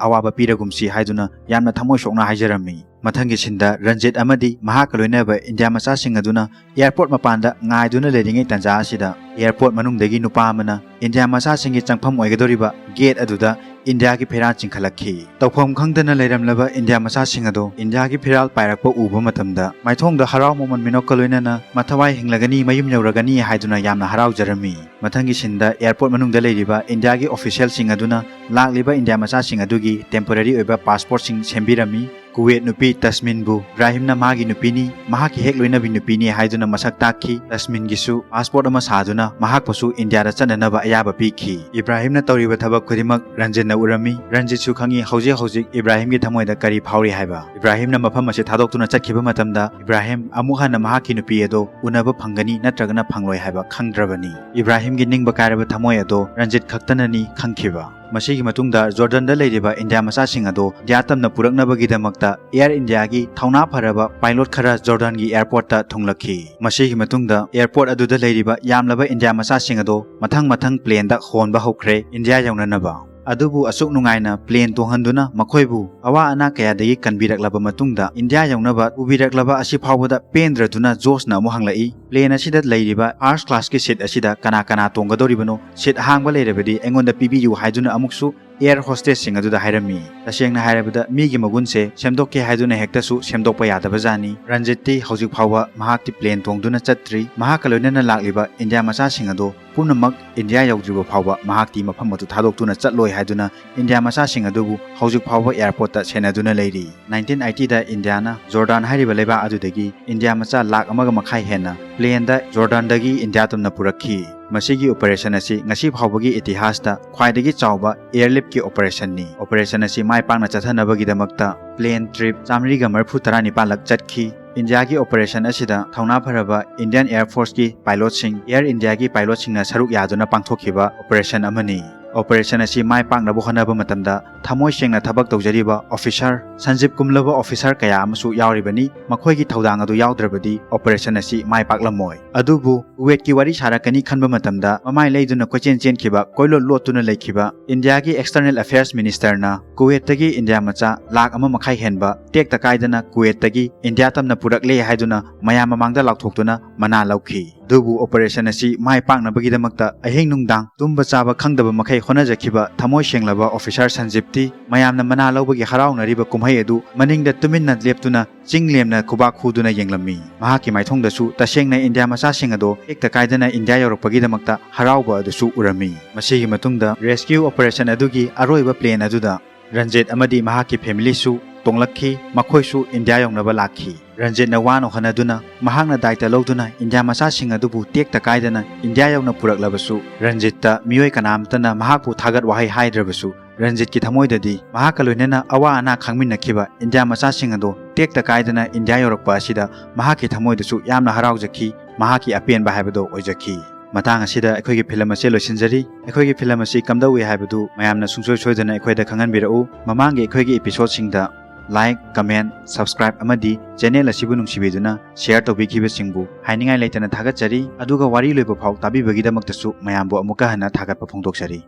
ꯑꯋꯥꯕ ꯄꯤꯔꯒꯨꯝꯁꯤ ꯍꯥꯏꯗꯨꯅ ꯌꯥꯝꯅ ꯊꯃꯣꯏ ꯁꯣꯛꯅ ꯍꯥꯏꯖꯔꯝꯃꯤ꯫ ꯃꯊꯪꯒꯤ ꯁꯤꯟꯗ ꯔꯟꯖꯤꯠ ꯑꯃꯗꯤ ꯃꯍꯥꯛꯀ ꯂꯣꯏꯅꯕ ꯏꯟꯗꯤꯌꯥ ꯃꯆꯥꯁꯤꯡ ꯑꯗꯨꯅ ꯑꯦꯌꯔꯄꯣꯔꯠ ꯃꯄꯥꯟꯗ ꯉꯥꯏꯗꯨꯅ ꯂꯩꯔꯤꯉꯩ ꯇꯥꯟꯖꯥ ꯑꯁꯤꯗ ꯑꯦꯌꯔꯄꯣꯔꯠ ꯃꯅꯨꯡꯗꯒꯤ ꯅꯨꯄꯥ ꯑꯃꯅ ꯏꯟꯗꯤꯌꯥ ꯃꯆꯥꯁꯤꯡꯒꯤ ꯆꯪꯐꯝ ꯑꯣꯏꯒꯗꯧꯔꯤꯕ ꯒꯦꯠ ꯑꯗꯨꯗ ꯏꯟꯗꯤꯌꯥꯒꯤ ꯐꯤꯔꯥꯜ ꯆꯤꯡꯈꯠꯂꯛꯈꯤ꯫ ꯇꯧꯐꯝ ꯈꯪꯗꯅ ꯂꯩꯔꯝꯂꯕ ꯏꯟꯗꯤꯌꯥ ꯃꯆꯥꯁꯤꯡ ꯑꯗꯨ ꯏꯟꯗꯤꯌꯥꯒꯤ ꯐꯤꯔꯥꯜ ꯄꯥꯏꯔꯛꯄ ꯎꯕ ꯃꯇꯝꯗ ꯃꯥꯏꯊꯣꯡꯗ ꯍꯔꯥꯎ ꯃꯃꯣꯟ ꯃꯤꯅꯣꯛꯀ ꯂꯣꯏꯅꯅ "ꯃꯊꯋꯥꯏ ꯍꯤꯡꯂꯒꯅꯤ, ꯃꯌꯨꯝ ꯌꯧꯔꯒꯅꯤ" ꯍꯥꯏꯗꯨꯅ ꯌꯥꯝꯅ ꯍꯔꯥꯎꯖꯔꯝꯃꯤ꯫ ꯃꯊꯪꯒꯤ ꯁꯤꯟꯗ ꯑꯦꯌꯔꯄꯣꯔꯠ ꯃꯅꯨꯡꯗ ꯂꯩꯔꯤꯕ ꯏꯟꯗꯤꯌꯥꯒꯤ ꯑꯣꯐꯤꯁꯤꯌꯦꯜꯁꯤꯡ ꯑꯗꯨꯅ ꯂꯥꯛꯂꯤꯕ ꯏꯟꯗꯤꯌꯥ ꯃꯆꯥꯁꯤꯡ ꯑꯗꯨꯒꯤ ꯇꯦꯝꯄꯣꯔꯔꯤ ꯑꯣꯏꯕ ꯄꯥꯁꯄꯣꯔꯠꯁꯤꯡ ꯁꯦꯝꯕꯤꯔꯝꯃꯤ꯫ ꯀꯨꯋꯦꯠ ꯅꯨꯄꯤ ꯇꯁꯃꯤꯟꯕꯨ ꯏꯕ꯭ꯔꯥꯍꯤꯝꯅ ꯃꯥꯒꯤ ꯅꯨꯄꯤꯅꯤ, ꯃꯍꯥꯛꯀꯤ ꯍꯦꯛ ꯂꯣꯏꯅꯕꯤ ꯅꯨꯄꯤꯅꯤ ꯍꯥꯏꯗꯨꯅ ꯃꯁꯛ ꯇꯥꯛꯈꯤ꯫ ꯇꯁꯃꯤꯟꯒꯤꯁꯨ ꯄꯥꯁꯄꯣꯔꯠ ꯑꯃ ꯁꯥꯗꯨꯅ ꯃꯍꯥꯛꯄꯨꯁꯨ ꯏꯟꯗꯤꯌꯥꯗ ꯆꯠꯅꯅꯕ ꯑꯌꯥꯕ ꯄꯤꯈꯤ꯫ ꯏꯕ꯭ꯔꯥꯍꯤꯝꯅ ꯇꯧꯔꯤꯕ ꯊꯕꯛ ꯈꯨꯗꯤꯡꯃꯛ ꯔꯟꯖꯤꯠꯅ ꯎꯔꯝꯃꯤ꯫ ꯔꯟꯖꯤꯠꯁꯨ ꯈꯪꯏ ꯍꯧꯖꯤꯛ ꯍꯧꯖꯤꯛ ꯏꯕ꯭ꯔꯥꯍꯤꯝꯒꯤ ꯊꯃꯣꯏꯗ ꯀꯔꯤ ꯐꯥꯎꯔꯤ ꯍꯥꯏꯕ꯫ ꯏꯕ꯭ꯔꯥꯍꯤꯝꯅ ꯃꯐꯝ ꯑꯁꯤ ꯊꯥꯗꯣꯛꯇꯨꯅ ꯆꯠꯈꯤꯕ ꯃꯇꯝꯗ ꯏꯕ꯭ꯔꯥꯍꯤꯝ ꯑꯃꯨꯛ ꯍꯟꯅ ꯃꯍꯥꯛꯀꯤ ꯅꯨꯄꯤ ꯑꯗꯣ ꯎꯅꯕ ꯐꯪꯒꯅꯤ ꯅꯠꯇ꯭ꯔꯒꯅ ꯐꯪꯂꯣꯏ ꯍꯥꯏꯕ ꯈꯪꯗ꯭ꯔꯕꯅꯤ꯫ ꯏꯕ꯭ꯔꯥꯍꯤꯝꯒꯤ ꯅꯤꯡꯕ ꯀꯥꯏꯔꯕ ꯊꯃꯣꯏ ꯑꯗꯣ ꯔꯟꯖꯤꯠ ꯈꯛꯇꯅꯅꯤ ꯈꯪꯈꯤꯕ꯫ ꯃꯁꯤꯒꯤ ꯃꯇꯨꯡꯗ ꯖꯣꯔꯗꯟꯗ ꯂꯩꯔꯤꯕ ꯏꯟꯗꯤꯌꯥ ꯃꯆꯥꯁꯤꯡ ꯑꯗꯨ ꯏꯟꯗꯤꯌꯥ ꯇꯝꯅ ꯄꯨꯔꯛꯅꯕꯒꯤꯗꯃꯛꯇ ꯑꯦꯌꯔ ꯏꯟꯗꯤꯌꯥꯒꯤ ꯊꯧꯅꯥ ꯐꯔꯕ ꯄꯥꯏꯂꯣꯠ ꯈꯔ ꯖꯣꯔꯗꯟꯒꯤ ꯑꯦꯌꯔꯄꯣꯔꯠꯇ ꯊꯨꯡꯂꯛꯈꯤ꯫ ꯃꯁꯤꯒꯤ ꯃꯇꯨꯡꯗ ꯑꯦꯌꯔꯄꯣꯔꯠ ꯑꯗꯨꯗ ꯂꯩꯔꯤꯕ ꯌꯥꯝꯂꯕ ꯏꯟꯗꯤꯌꯥ ꯃꯆꯥꯁꯤꯡ ꯑꯗꯨ ꯃꯊꯪ ꯃꯊꯪ ꯄ꯭ꯂꯦꯟꯗ ꯍꯣꯟꯕ ꯍꯧꯈ꯭ꯔꯦ ꯏꯟꯗꯤꯌꯥ ꯌꯧꯅꯅꯕ꯫ ꯑꯗꯨꯕꯨ ꯑꯁꯨꯛ ꯅꯨꯡꯉꯥꯏꯅ ꯄ꯭ꯂꯦꯟ ꯇꯣꯡꯍꯟꯗꯨꯅ ꯃꯈꯣꯏꯕꯨ ꯑꯋꯥ ꯑꯅꯥ ꯀꯌꯥꯗꯒꯤ ꯀꯟꯕꯤꯔꯛꯂꯕ ꯃꯇꯨꯡꯗ ꯏꯟꯗꯤꯌꯥ ꯌꯧꯅꯕ ꯄꯨꯕꯤꯔꯛꯂꯕ ꯑꯁꯤ ꯐꯥꯎꯕꯗ ꯄꯦꯟꯗ꯭ꯔꯗꯨꯅ ꯖꯣꯁꯅ ꯑꯃꯨꯛ ꯍꯪꯂꯛꯏ, "ꯄ꯭ꯂꯦꯟ ꯑꯁꯤꯗ ꯂꯩꯔꯤꯕ ꯐꯥꯔꯁ ꯀ꯭ꯂꯥꯁꯀꯤ ꯁꯤꯠ ꯑꯁꯤꯗ ꯀꯅꯥ ꯀꯅꯥ ꯇꯣꯡꯒꯗꯧꯔꯤꯕꯅꯣ? ꯁꯤꯠ ꯑꯍꯥꯡꯕ ꯂꯩꯔꯕꯗꯤ ꯑꯩꯉꯣꯟꯗ ꯄꯤꯕꯤꯌꯨ" ꯍꯥꯏꯗꯨꯅ ꯑꯃꯨꯛꯁꯨ ꯑꯦꯌꯔ ꯍꯣꯁꯇꯦꯁꯁꯤꯡ ꯑꯗꯨꯗ ꯍꯥꯏꯔꯝꯃꯤ꯫ ꯇꯁꯦꯡꯅ ꯍꯥꯏꯔꯕꯗ ꯃꯤꯒꯤ ꯃꯒꯨꯟꯁꯦ ꯁꯦꯝꯗꯣꯛꯀꯦ ꯍꯥꯏꯗꯨꯅ ꯍꯦꯛꯇꯁꯨ ꯁꯦꯝꯗꯣꯛꯄ ꯌꯥꯗꯕꯖꯥꯠꯅꯤ꯫ ꯔꯟꯖꯤꯠꯇꯤ ꯍꯧꯖꯤꯛ ꯐꯥꯎꯕ ꯃꯍꯥꯛꯇꯤ ꯄ꯭ꯂꯦꯟ ꯇꯣꯡꯗꯨꯅ ꯆꯠꯇ꯭ꯔꯤ꯫ ꯃꯍꯥꯛꯀ ꯂꯣꯏꯅꯅ ꯂꯥꯛꯂꯤꯕ ꯏꯟꯗꯤꯌꯥ ꯃꯆꯥꯁꯤꯡ ꯑꯗꯣ ꯄꯨꯝꯅꯃꯛ ꯏꯟꯗꯤꯌꯥ ꯌꯧꯗ꯭ꯔꯤꯕ ꯐꯥꯎꯕ ꯃꯍꯥꯛꯇꯤ ꯃꯐꯝ ꯑꯗꯨ ꯊꯥꯗꯣꯛꯇꯨꯅ ꯆꯠꯂꯣꯏ ꯍꯥꯏꯗꯨꯅ ꯏꯟꯗꯤꯌꯥ ꯃꯆꯥꯁꯤꯡ ꯑꯗꯨꯕꯨ ꯍꯧꯖꯤꯛ ꯐꯥꯎꯕ ꯑꯦꯌꯔꯄꯣꯔꯠꯇ ꯁꯦꯟꯅꯗꯨꯅ ꯂꯩꯔꯤ꯫ ꯅꯥꯏꯟꯇꯤꯟ ꯑꯩꯠꯇꯤꯗ ꯏꯟꯗꯤꯌꯥꯅ ꯖꯣꯔꯗꯥꯟ ꯍꯥꯏꯔꯤꯕ ꯂꯩꯕꯥꯛ ꯑꯗꯨꯗꯒꯤ ꯏꯟꯗꯤꯌꯥ ꯃꯆꯥ ꯂꯥꯈ ꯑꯃꯒ ꯃꯈꯥꯏ ꯍꯦꯟꯅ ꯄ꯭ꯂꯦꯟꯗ ꯖꯣꯔꯗꯥꯟꯗꯒꯤ ꯏꯟꯗꯤꯌꯥ ꯇꯝꯅ ꯄꯨꯔꯛꯈꯤ꯫ ꯃꯁꯤꯒꯤ ꯑꯣꯄꯔꯦꯁꯟ ꯑꯁꯤ ꯉꯁꯤ ꯐꯥꯎꯕꯒꯤ ꯏꯇꯤꯍꯥꯁꯇ ꯈ꯭ꯋꯥꯏꯗꯒꯤ ꯆꯥꯎꯕ ꯑꯦꯌꯔꯂꯤꯐꯀꯤ ꯑꯣꯄꯔꯦꯁꯟꯅꯤ꯫ ꯑꯣꯄꯔꯦꯁꯟ ꯑꯁꯤ ꯃꯥꯏ ꯄꯥꯛꯅ ꯆꯠꯊꯅꯕꯒꯤꯗꯃꯛꯇ ꯄ꯭ꯂꯦꯟ ꯇ꯭ꯔꯤꯞ ꯆꯥꯃꯔꯤꯒ ꯃꯔꯤꯐꯨ ꯇꯔꯥꯅꯤꯄꯥꯜꯂꯛ ꯆꯠꯈꯤ꯫ ꯏꯟꯗꯤꯌꯥꯒꯤ ꯑꯣꯄꯔꯦꯁꯟ ꯑꯁꯤꯗ ꯊꯧꯅꯥ ꯐꯔꯕ ꯏꯟꯗꯤꯌꯟ ꯑꯦꯌꯔ ꯐꯣꯔꯁꯀꯤ ꯄꯥꯏꯂꯣꯠꯁꯤꯡ, ꯑꯦꯌꯔ ꯏꯟꯗꯤꯌꯥꯒꯤ ꯄꯥꯏꯂꯣꯠꯁꯤꯡꯅ ꯁꯔꯨꯛ ꯌꯥꯗꯨꯅ ꯄꯥꯡꯊꯣꯛꯈꯤꯕ ꯑꯣꯄꯔꯦꯁꯟ ꯑꯃꯅꯤ꯫ ꯑꯣꯄꯔꯦꯁꯟ ꯑꯁꯤ ꯃꯥꯏ ꯄꯥꯛꯅꯕ ꯍꯣꯠꯅꯕ ꯃꯇꯝꯗ ꯊꯃꯣꯏ ꯁꯦꯡꯅ ꯊꯕꯛ ꯇꯧꯖꯔꯤꯕ ꯑꯣꯐꯤꯁꯥꯔ, ꯁꯟꯖꯤꯞ ꯀꯨꯝꯂꯕ ꯑꯣꯐꯤꯁꯥꯔ ꯀꯌꯥ ꯑꯃꯁꯨ ꯌꯥꯎꯔꯤꯕꯅꯤ꯫ ꯃꯈꯣꯏꯒꯤ ꯊꯧꯗꯥꯡ ꯑꯗꯨ ꯌꯥꯎꯗ꯭ꯔꯕꯗꯤ ꯑꯣꯄꯔꯦꯁꯟ ꯑꯁꯤ ꯃꯥꯏ ꯄꯥꯛꯂꯝꯃꯣꯏ꯫ ꯑꯗꯨꯕꯨ ꯀꯨꯋꯦꯠꯀꯤ ꯋꯥꯔꯤ ꯁꯥꯔꯛꯀꯅꯤ ꯈꯟꯕ ꯃꯇꯝꯗ ꯃꯃꯥꯏ ꯂꯩꯗꯨꯅ ꯀꯣꯏꯆꯦꯟ ꯆꯦꯟꯈꯤꯕ, ꯀꯣꯏꯂꯣꯠ ꯂꯣꯠꯇꯨꯅ ꯂꯩꯈꯤꯕ ꯏꯟꯗꯤꯌꯥꯒꯤ ꯑꯦꯛꯁꯇꯔꯅꯦꯜ ꯑꯐꯦꯌꯔꯁ ꯃꯤꯅꯤꯁꯇꯔꯅ ꯀꯨꯋꯦꯠꯇꯒꯤ ꯏꯟꯗꯤꯌꯥ ꯃꯆꯥ ꯂꯥꯈ ꯑꯃ ꯃꯈꯥꯏ ꯍꯦꯟꯕ ꯇꯦꯛꯇ ꯀꯥꯏꯗꯅ ꯀꯨꯋꯦꯠꯇꯒꯤ ꯏꯟꯗꯤꯌꯥ ꯇꯝꯅ ꯄꯨꯔꯛꯂꯦ ꯍꯥꯏꯗꯨꯅ ꯃꯌꯥꯝ ꯃꯃꯥꯡꯗ ꯂꯥꯎꯊꯣꯛꯇꯨꯅ ꯃꯅꯥ ꯂꯧꯈꯤ꯫ ꯑꯗꯨꯕꯨ ꯑꯣꯄꯔꯦꯁꯟ ꯑꯁꯤ ꯃꯥꯏ ꯄꯥꯛꯅꯕꯒꯤꯗꯃꯛꯇ ꯑꯍꯤꯡ ꯅꯨꯡꯗꯥꯡ ꯇꯨꯝꯕ ꯆꯥꯕ ꯈꯪꯗꯕ ꯃꯈꯩ ꯍꯣꯠꯅꯖꯈꯤꯕ ꯊꯃꯣꯏ ꯁꯦꯡꯂꯕ ꯑꯣꯐꯤꯁꯥꯔ ꯁꯟꯖꯤꯞꯇꯤ ꯃꯌꯥꯝꯅ ꯃꯅꯥ ꯂꯧꯕꯒꯤ ꯍꯔꯥꯎꯅꯔꯤꯕ ꯀꯨꯝꯍꯩ ꯑꯗꯨ ꯃꯅꯤꯡꯗ ꯇꯨꯃꯤꯟꯅ ꯂꯦꯞꯇꯨꯅ ꯆꯤꯡ ꯂꯦꯝꯅ ꯈꯨꯕꯥꯛ ꯈꯨꯗꯨꯅ ꯌꯦꯡꯂꯝꯃꯤ꯫ ꯃꯍꯥꯛꯀꯤ ꯃꯥꯏꯊꯣꯡꯗꯁꯨ ꯇꯁꯦꯡꯅ ꯏꯟꯗꯤꯌꯥ ꯃꯆꯥꯁꯤꯡ ꯑꯗꯣ ꯇꯦꯛꯇ ꯀꯥꯏꯗꯅ ꯏꯟꯗꯤꯌꯥ ꯌꯧꯔꯛꯄꯒꯤꯗꯃꯛꯇ ꯍꯔꯥꯎꯕ ꯑꯗꯨꯁꯨ ꯎꯔꯝꯃꯤ꯫ ꯃꯁꯤꯒꯤ ꯃꯇꯨꯡꯗ ꯔꯦꯁꯀ꯭ꯌꯨ ꯑꯣꯄꯔꯦꯁꯟ ꯑꯗꯨꯒꯤ ꯑꯔꯣꯏꯕ ꯄ꯭ꯂꯦꯟ ꯑꯗꯨꯗ ꯔꯟꯖꯤꯠ ꯑꯃꯗꯤ ꯃꯍꯥꯛꯀꯤ ꯐꯦꯃꯤꯂꯤꯁꯨ ꯇꯣꯡꯂꯛꯈꯤ꯫ ꯃꯈꯣꯏꯁꯨ ꯏꯟꯗꯤꯌꯥ ꯌꯧꯅꯕ ꯂꯥꯛꯈꯤ꯫ ꯔꯟꯖꯤꯠꯅ ꯋꯥꯅ ꯍꯣꯠꯅꯗꯨꯅ ꯃꯍꯥꯛꯅ ꯗꯥꯏꯇ ꯂꯧꯗꯨꯅ ꯏꯟꯗꯤꯌꯥ ꯃꯆꯥꯁꯤꯡ ꯑꯗꯨꯕꯨ ꯇꯦꯛꯇ ꯀꯥꯏꯗꯅ ꯏꯟꯗꯤꯌꯥ ꯌꯧꯅ ꯄꯨꯔꯛꯂꯕꯁꯨ ꯔꯟꯖꯤꯠꯇ ꯃꯤꯑꯣꯏ ꯀꯅꯥꯝꯇꯅ ꯃꯍꯥꯛꯄꯨ ꯊꯥꯒꯠ ꯋꯥꯍꯩ ꯍꯥꯏꯗ꯭ꯔꯕꯁꯨ ꯔꯟꯖꯤꯠꯀꯤ ꯊꯃꯣꯏꯗꯗꯤ ꯃꯍꯥꯛꯀ ꯂꯣꯏꯅꯅ ꯑꯋꯥ ꯑꯅꯥ ꯈꯪꯃꯤꯟꯅꯈꯤꯕ ꯏꯟꯗꯤꯌꯥ ꯃꯆꯥꯁꯤꯡ ꯑꯗꯣ ꯇꯦꯛꯇ ꯀꯥꯏꯗꯅ ꯏꯟꯗꯤꯌꯥ ꯌꯧꯔꯛꯄ ꯑꯁꯤꯗ ꯃꯍꯥꯛꯀꯤ ꯊꯃꯣꯏꯗꯁꯨ ꯌꯥꯝꯅ ꯍꯔꯥꯎꯖꯈꯤ꯫ ꯃꯍꯥꯛꯀꯤ ꯑꯄꯦꯟꯕ ꯍꯥꯏꯕꯗꯣ ꯑꯣꯏꯖꯈꯤ꯫ ꯃꯇꯥꯡ ꯑꯁꯤꯗ ꯑꯩꯈꯣꯏꯒꯤ ꯐꯤꯂꯝ ꯑꯁꯤ ꯂꯣꯏꯁꯤꯟꯖꯔꯤ꯫ ꯑꯩꯈꯣꯏꯒꯤ ꯐꯤꯂꯝ ꯑꯁꯤ ꯀꯝꯗꯧꯏ ꯍꯥꯏꯕꯗꯨ ꯃꯌꯥꯝꯅ ꯁꯨꯡꯁꯣꯏ ꯁꯣꯏꯗꯅ ꯑꯩꯈꯣꯏꯗ ꯈꯪꯍꯟꯕꯤꯔꯛꯎ꯫ ꯃꯃꯥꯡꯒꯤ ꯑꯩꯈꯣꯏꯒꯤ ꯏꯄꯤꯁꯣꯗꯁꯤꯡꯗ ꯂꯥꯏꯛ, ꯀꯃꯦꯟ, ꯁꯕꯁꯀ꯭ꯔꯥꯏꯕ ꯑꯃꯗꯤ ꯆꯦꯅꯦꯜ ꯑꯁꯤꯕꯨ ꯅꯨꯡꯁꯤꯕꯤꯗꯨꯅ ꯁꯦꯌꯔ ꯇꯧꯕꯤꯈꯤꯕꯁꯤꯡꯕꯨ ꯍꯥꯏꯅꯤꯡꯉꯥꯏ ꯂꯩꯇꯅ ꯊꯥꯒꯠꯆꯔꯤ꯫ ꯑꯗꯨꯒ ꯋꯥꯔꯤ ꯂꯣꯏꯕ ꯐꯥꯎ ꯇꯥꯕꯤꯕꯒꯤꯗꯃꯛꯇꯁꯨ ꯃꯌꯥꯝꯕꯨ ꯑꯃꯨꯛꯀ ꯍꯟꯅ ꯊꯥꯒꯠꯄ ꯐꯣꯡꯗꯣꯛꯆꯔꯤ꯫